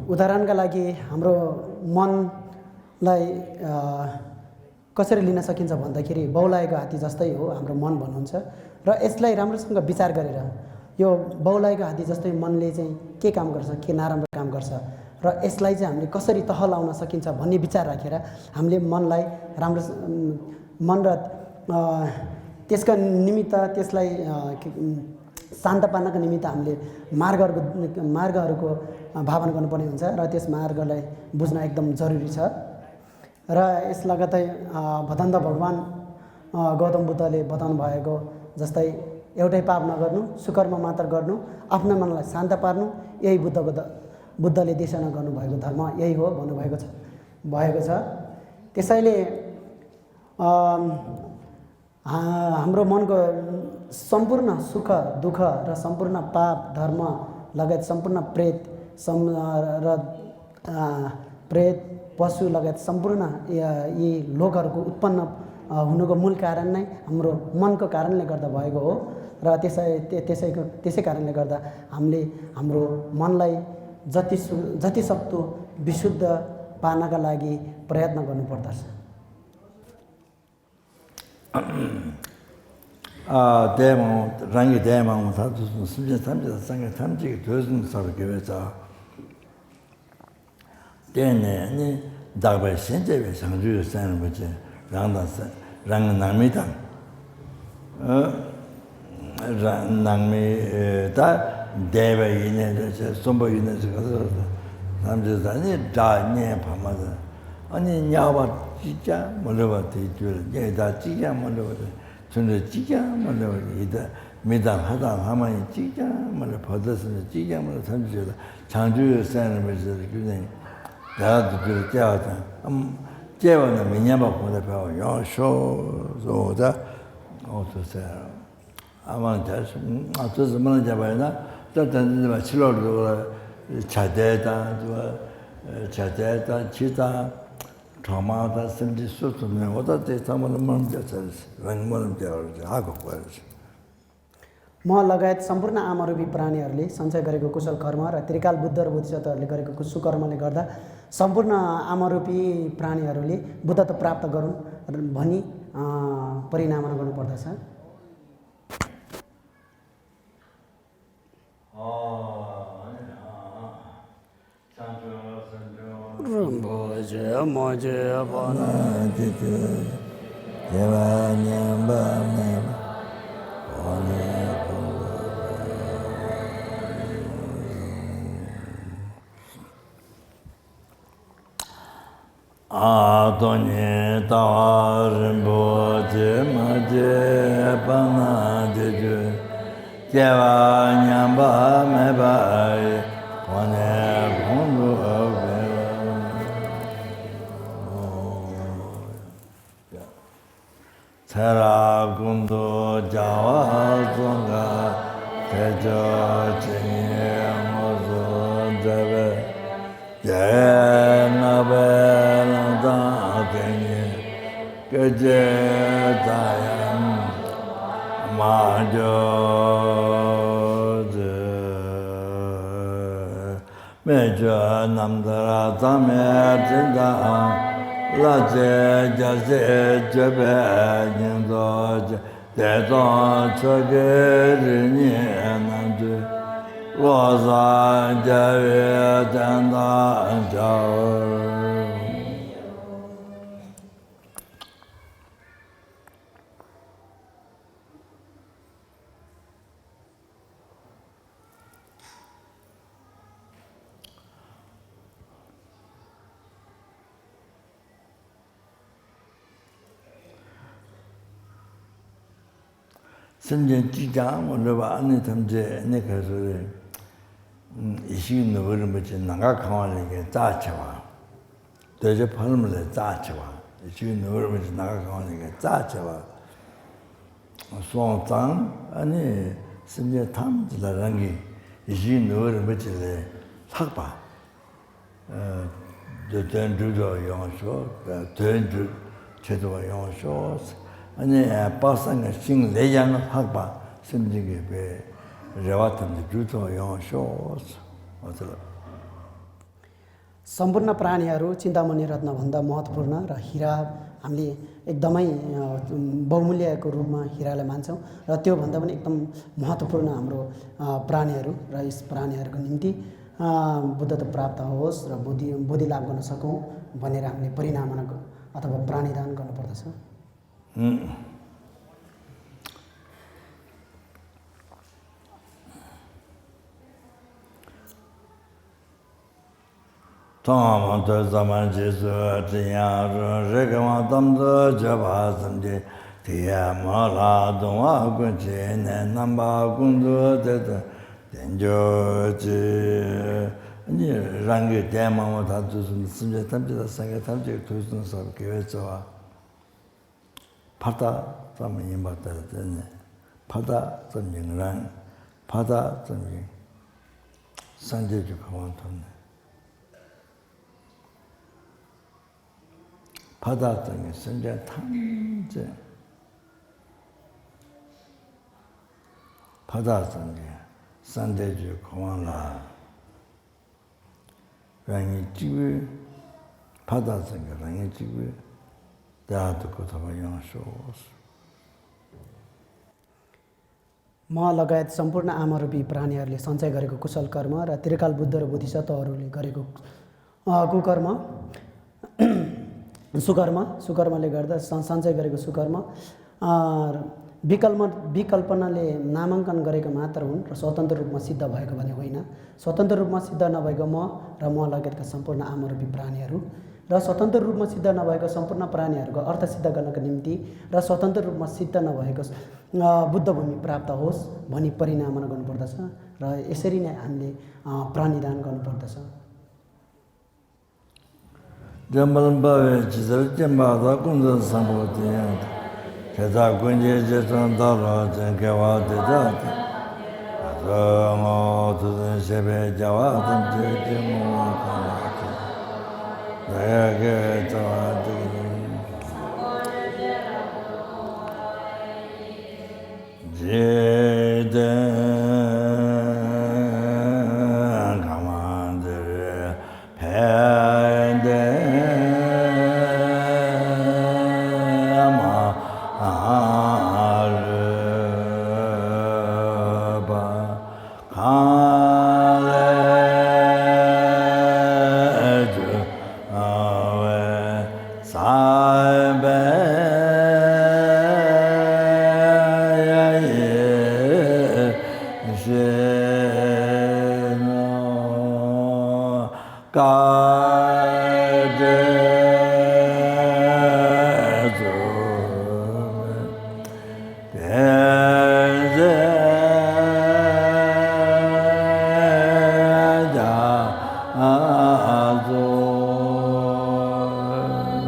उदाहरणका लागि हाम्रो मनलाई, अ, कसरी लिन सकिन्छ भन्दाखेरि बौलाएको हात्ती जस्तै हो हाम्रो मन भन्नुहुन्छ। र यसलाई राम्रोसँग विचार गरेर यो बौलाएको हात्ती जस्तै मनले चाहिँ के काम गर्छ, के नराम्रो काम गर्छ र यसलाई चाहिँ हामीले कसरी तह लाउन सकिन्छ भन्ने विचार राखेर हामीले मनलाई राम्रो, अम, मन र, अ, त्यसका निमित्त त्यसलाई, अ, के, अम, शान्त पार्नका निमित्त हामीले मार्गहरूको, मार्गहरूको, अ, भावना गर्नुपर्ने हुन्छ र त्यस मार्गलाई बुझ्न एकदम जरुरी छ। र यस लगत्तै, अ, भदन्त भगवान, अ, गौतम बुद्धले बताउनु भएको जस्तै एउटै पाप नगर्नु, सुकर्म मात्र गर्नु, आफ्नो मनलाई शान्त पार्नु, यही बुद्धको ध-, बुद्धले देशना गर्नुभएको धर्म यही हो भन्नुभएको छ, भएको छ। त्यसैले, अम, हा-, हाम्रो मनको सम्पूर्ण सुख, दुःख र सम्पूर्ण पाप, धर्म लगायत सम्पूर्ण प्रेत सम-, र, अ, प्रेत, पशु लगायत सम्पूर्ण, अ, यी लोकहरूको उत्पन्न, अ, हुनुको मूल कारण नै हाम्रो मनको कारणले गर्दा भएको हो। र त्यसै, त्य-, त्यसैको, त्यसै कारणले गर्दा हामीले हाम्रो मनलाई जति सु-, जति सक्दो विशुद्ध पार्नका लागि प्रयत्न गर्नुपर्दछ। ཨ། དེ་མང་པོ་རང་གི་དེ་མང་པོ་ཐག་ཏུ་སོང་། སེམས་ཅན་ཐམས་ཅད་དང་སངས་རྒྱས་ཐམས་ཅད་ཀྱི་དུས་གསུམ་དུ་གསལ་བར་གྱུར་པའི་ཚ། དེ་ནས་ནི་བདག་པས་གཞན་གཅེས་པའི་བྱང་ཆུབ་སེམས་རིན་པོ་ཆེ་རང་དང་སེམས་རང་གི་ནང་མི་དང་། ཨ། རང་ནང་མི་ད་འདས་པ་ཡིན་ནའི་འདྲ་ཆེ་གསོན་པོ་ཡིན་ནའི་ཆེ་ག་ཚོད་ཐམས་ཅད་ད་ནི་དགྲ་གཉེན་ཕ་མ་དང་ཨ་ནི་དམྱལ་བ་གཅིག་ཀྱང་མ་ལུས་པ་དེའི་དུས་ལ་དམྱལ་བ་གཅིག་ཀྱང་མ་ལུས་པ་དེ། མཐུན་འབྲེལ་གཅིག་ཀྱང་མ་ལུས་པ་ཡི་དྭགས་མི་དང་ལྷ་དང་ལྷ་མ་ཡིན་གཅིག་ཀྱང་མ་ལུས། བར་དོ་སེམས་ཅན་གཅིག་ཀྱང་མ་ལུས། ཐམས་ཅད་ཆོས་དང་བྱང་ཆུབ་སེམས་རིན་པོ་ཆེ་ལ་བརྒྱུད་ནས་བདག་ཏུ་གྱུར་སྐྱེ་བ་དང་། ཨམ། སྐྱེ་བ་ན་མི་ཉམས་པ་གོང་དུ་འཕེལ་བ་ཡོང་ཤོག་ཟེར་ད། འོ་ཐུགས་སྲས་ཨ་མ་ལ་བྱ་ཞིག་ང་ཚོ་ཟི་མ་ལ་བྱ་བ་ཡིན་ན་ད་ད་འདི་ནི་ཕྱི་ལོགས་འགྲོ་བ་བྱ་དེ་དང་དུ་བྱ་དེ་དང་ཁྱི་དང་། གྲོག་མ་དང་སེམས་ཅན་སུ་ཐུབ་ནས་འོ་ད་དེ་ཚང་མ་ལ་སྨོན་ལམ་རྒྱག་ཚར་རེད། རང་གི་སྨོན་ལམ་རྒྱག་རེད། ཧ་གོ་དགོས་རེད། म लगायत सम्पूर्ण आमारूपी प्राणीहरूले सञ्चय गरेको कुशल कर्म र त्रिकाल बुद्ध र बोधिसत्वहरूले गरेको कु-, सुकर्मले गर्दा सम्पूर्ण आमारूपी प्राणीहरूले बुद्धत्व प्राप्त गरून् भनी, अँ, परिणामना गर्नुपर्दछ। རིན་པོ་ཆེ་མ་སྐྱེས་པ་ན། དེ་དུས་སྐྱེ་བ་ཉམས་པ་མེད་པ་འོ་ནས་ཀུན་ཏུ། ཨ་སྟོང་ཉིད་ལྟ་བ་རིན་པོ་ཆེ་མ་སྐྱེས་པ་ན། དེ་དུས་སྐྱེ་བ་ཉམས་པ་མེད་པ་ཡི་གོང་ནས་གོང་དུ་འཕེལ། ཚེ་རབས་ཀུན་ཏུ་བྱ་བ་གསུམ་ཀ་ཁྱད་ཆོས་ཇི་སྙེད་དངོས་སུ་མཛད་པའི། རྒྱལ་བའི་བསྔགས་པའི་ལམ་དང་དེ་ཉིད་སྐད་ཅིག་ཙམ་ཡང་མ་གྱུར་ཅིག། སྨན་བཅོས་རྣམ་ཐར་མཚམས་མེད་འཛིན་དང་། བླ་བརྒྱའི་རྒྱལ་སྲས་བརྗོད་པའི་སྙིང་པོ་ཆེ། བདེ་སྟོང་ཆོས་ཀྱི་རིམ་གཉིས་རྣམ་འཕྲུལ། བློ་བཟང་རྒྱལ་བའི་བསྟན་དང་འཆར། སེམས་ཅན་གཅིག་ཀྱང་མ་ལུས་པ། ཨ་ནི་ཐམས་ཅད་ནི་ག་ཚོད་རེད། ཡེ་ཤེས་ནོར་བུ་རིན་པོ་ཆེ་ནམ་མཁའ་གང་བ་ལས་ཀྱང་རྩ་ཆེ་བ། གདོས་བཅས་ཕ་རོལ་ལས་རྩ་ཆེ་བ། ཡེ་ཤེས་ནོར་བུ་རིན་པོ་ཆེ་ནམ་མཁའ་གང་བ་ལས་ཀྱང་རྩ་ཆེ་བ། སོང་ཙང་ཨ་ནི་སེམས་ཅན་ཐམས་ཅད་ལ་རང་གི་ཡེ་ཤེས་ནོར་བུ་རིན་པོ་ཆེ་ལས་ལྷག་པ། ཨ། འདོད་དོན་འགྲུབ་ཐུབ་པ་ཡོང་ཤོག་དོན་འགྲུབ་བྱེད་ཐུབ་པ་ཡོང་ཤོག་ཨ་ནི་དཔག་བསམ་གྱི་ཤིང་ལས་ཀྱང་ལྷག་པ་སེམས་ཅན་གྱི་དཔེ་རེ་བ་ཐམས་ཅད་འགྲུབ་ཐུབ་པ་ཡོང་ཤོག་འོ་ཙི་ལ། सम्पूर्ण प्राणीहरू चिन्तामणि रत्नभन्दा महत्त्वपूर्ण र हीरा, हामीले एकदमै, अ, बहुमूल्यको रूपमा हीरालाई मान्छौँ र त्योभन्दा पनि एकदम महत्त्वपूर्ण हाम्रो, अ, प्राणीहरू र यस प्राणीहरूको निम्ति, अ, बुद्धत्व प्राप्त होस् र बोधि, बोधि लाभ गर्न सकौँ भनेर हामीले परिणामना ग-, अथवा प्राणीदान गर्नुपर्दछ। ཐོག་མར་ཐོས་བསམ་རྗེས་སུ་དྲན་ཡང་རུང་། རེས་འགའ་དམ་དུ་བརྗོད་པ་ཙམ་གྱིས། དེ་ཡི་མོད་ལ་གདུང་བ་ཀུན་ཞི་ནས། རྣམ་པ་ཀུན་ཏུ་བདེ་སྟོང་ལྡན་གྱུར་ཅིག་ཨ་ནི་རང་གི་དེ་མ་འོངས་ད་དུས་གསུམ་སེམས་ཅན་ཐམས་ཅད་དང་སངས་རྒྱས་ཐམས་ཅད་ཀྱི་ཐུགས་གསུང་ཟབ་དགེ་བའི་རྩ་བ། ཕར་བལྟ་ཙམ་ཡིན་པ་དེར་བརྟེན་ནས་ཕར་བལྟ་ཙམ་གྱིས་ང་རང་། ཕར་བལྟ་ཙམ་གྱིས་སངས་རྒྱས་ཀྱི་གོ་འཕང་ཐོབ་ནས། ཕར་བལྟ་ཙམ་གྱིས་སེམས་ཅན་ཐམས་ཅད། ཕར་བལྟ་ཙམ་གྱིས་སངས་རྒྱས་ཀྱི་གོ་འཕང་ལ། རང་ཉིད་གཅིག་པུས། ཕར་བལྟ་ཙམ་གྱིས་རང་ཉིད་གཅིག་པུས་དེ་ལ་ཐུགས་ཁུར་ཐོབ་པ་ཡོང་ཤོག म लगायत सम्पूर्ण आमारूपी प्राणीहरूले सञ्चय गरेको कुशल कर्म र त्रिकाल बुद्ध र बोधिसत्वहरूले गरेको, अ, कुकर्म, सुकर्म, सुकर्मले गर्दा सं-, सञ्चय गरेको सुकर्म, अ, विकल्प-, विकल्पनाले नामाङ्कन गरेका मात्र हुन् र स्वतन्त्र रूपमा सिद्ध भएको भने होइन। स्वतन्त्र रूपमा सिद्ध नभएको म र म लगायतका सम्पूर्ण आमारूपी प्राणीहरू र स्वतन्त्र रूपमा सिद्ध नभएको सम्पूर्ण प्राणीहरूको अर्थ सिद्ध गर्नको निम्ति र स्वतन्त्र रूपमा सिद्ध नभएको, अ, बुद्धभूमि प्राप्त होस् भनी परिणामना गर्नुपर्दछ र यसरी नै हामीले, अ, प्राणीदान गर्नुपर्दछ। འདྲེན་པར་འབད་པའི་ཇི་ལྟར་མཁྱེན་པ་དག །ཀུན་ཏུ་བཟང་པོ་དེ་ཡང་དེ། དེ་དག་ཀུན་གྱི་རྗེས་སུ་བདག་སློབ་ཅིང་། དགེ་བ་འདི་དག་ཀྱང་ངོ་། ཐུགས་བརྩོན་བཞེས་པའི་རྒྱལ་བ་ཐམས་ཅད་ཀྱིས། བསྔོ་བ་གང་ལགས་ཀྱང་། བདག་གིས་བསྐུལ་བ་འདི་ཡིས། འཇིག་རྟེན་ཁམས་འདིར་ཕན་བདེ་མ་ལུས་པ། གང་ལས་བྱུང་བའི་བསམ་པའི་ཡེ་ཤེས་ནོར། བཀའ་དྲིན་གསུམ་པའི་དེ་ཚེ་རྒྱ་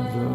མཚོ།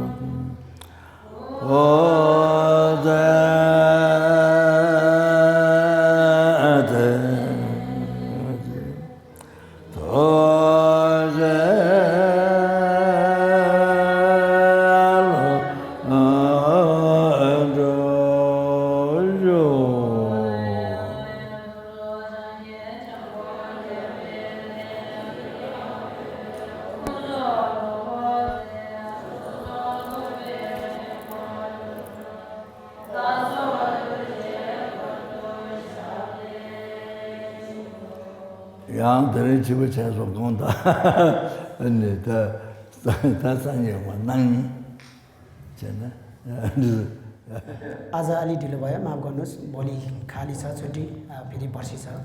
ཡང་དེ་རིང་ཕྱི་པོ་བྱས་སོང་གང་ལྟར་ནི་ད་ད་སང་ཉིན་ཡོང་བ་གནངས་ཉིན་བྱས་ན། ཨ་ཟ་ཨ་ལི་འདི་ལ་བ་ཡ་མ་གོ་ནོ་བོ་ལི་ཁ་ལི་ས་ཚོད་འདི་ཕི་དི་པར་ཤི་ས།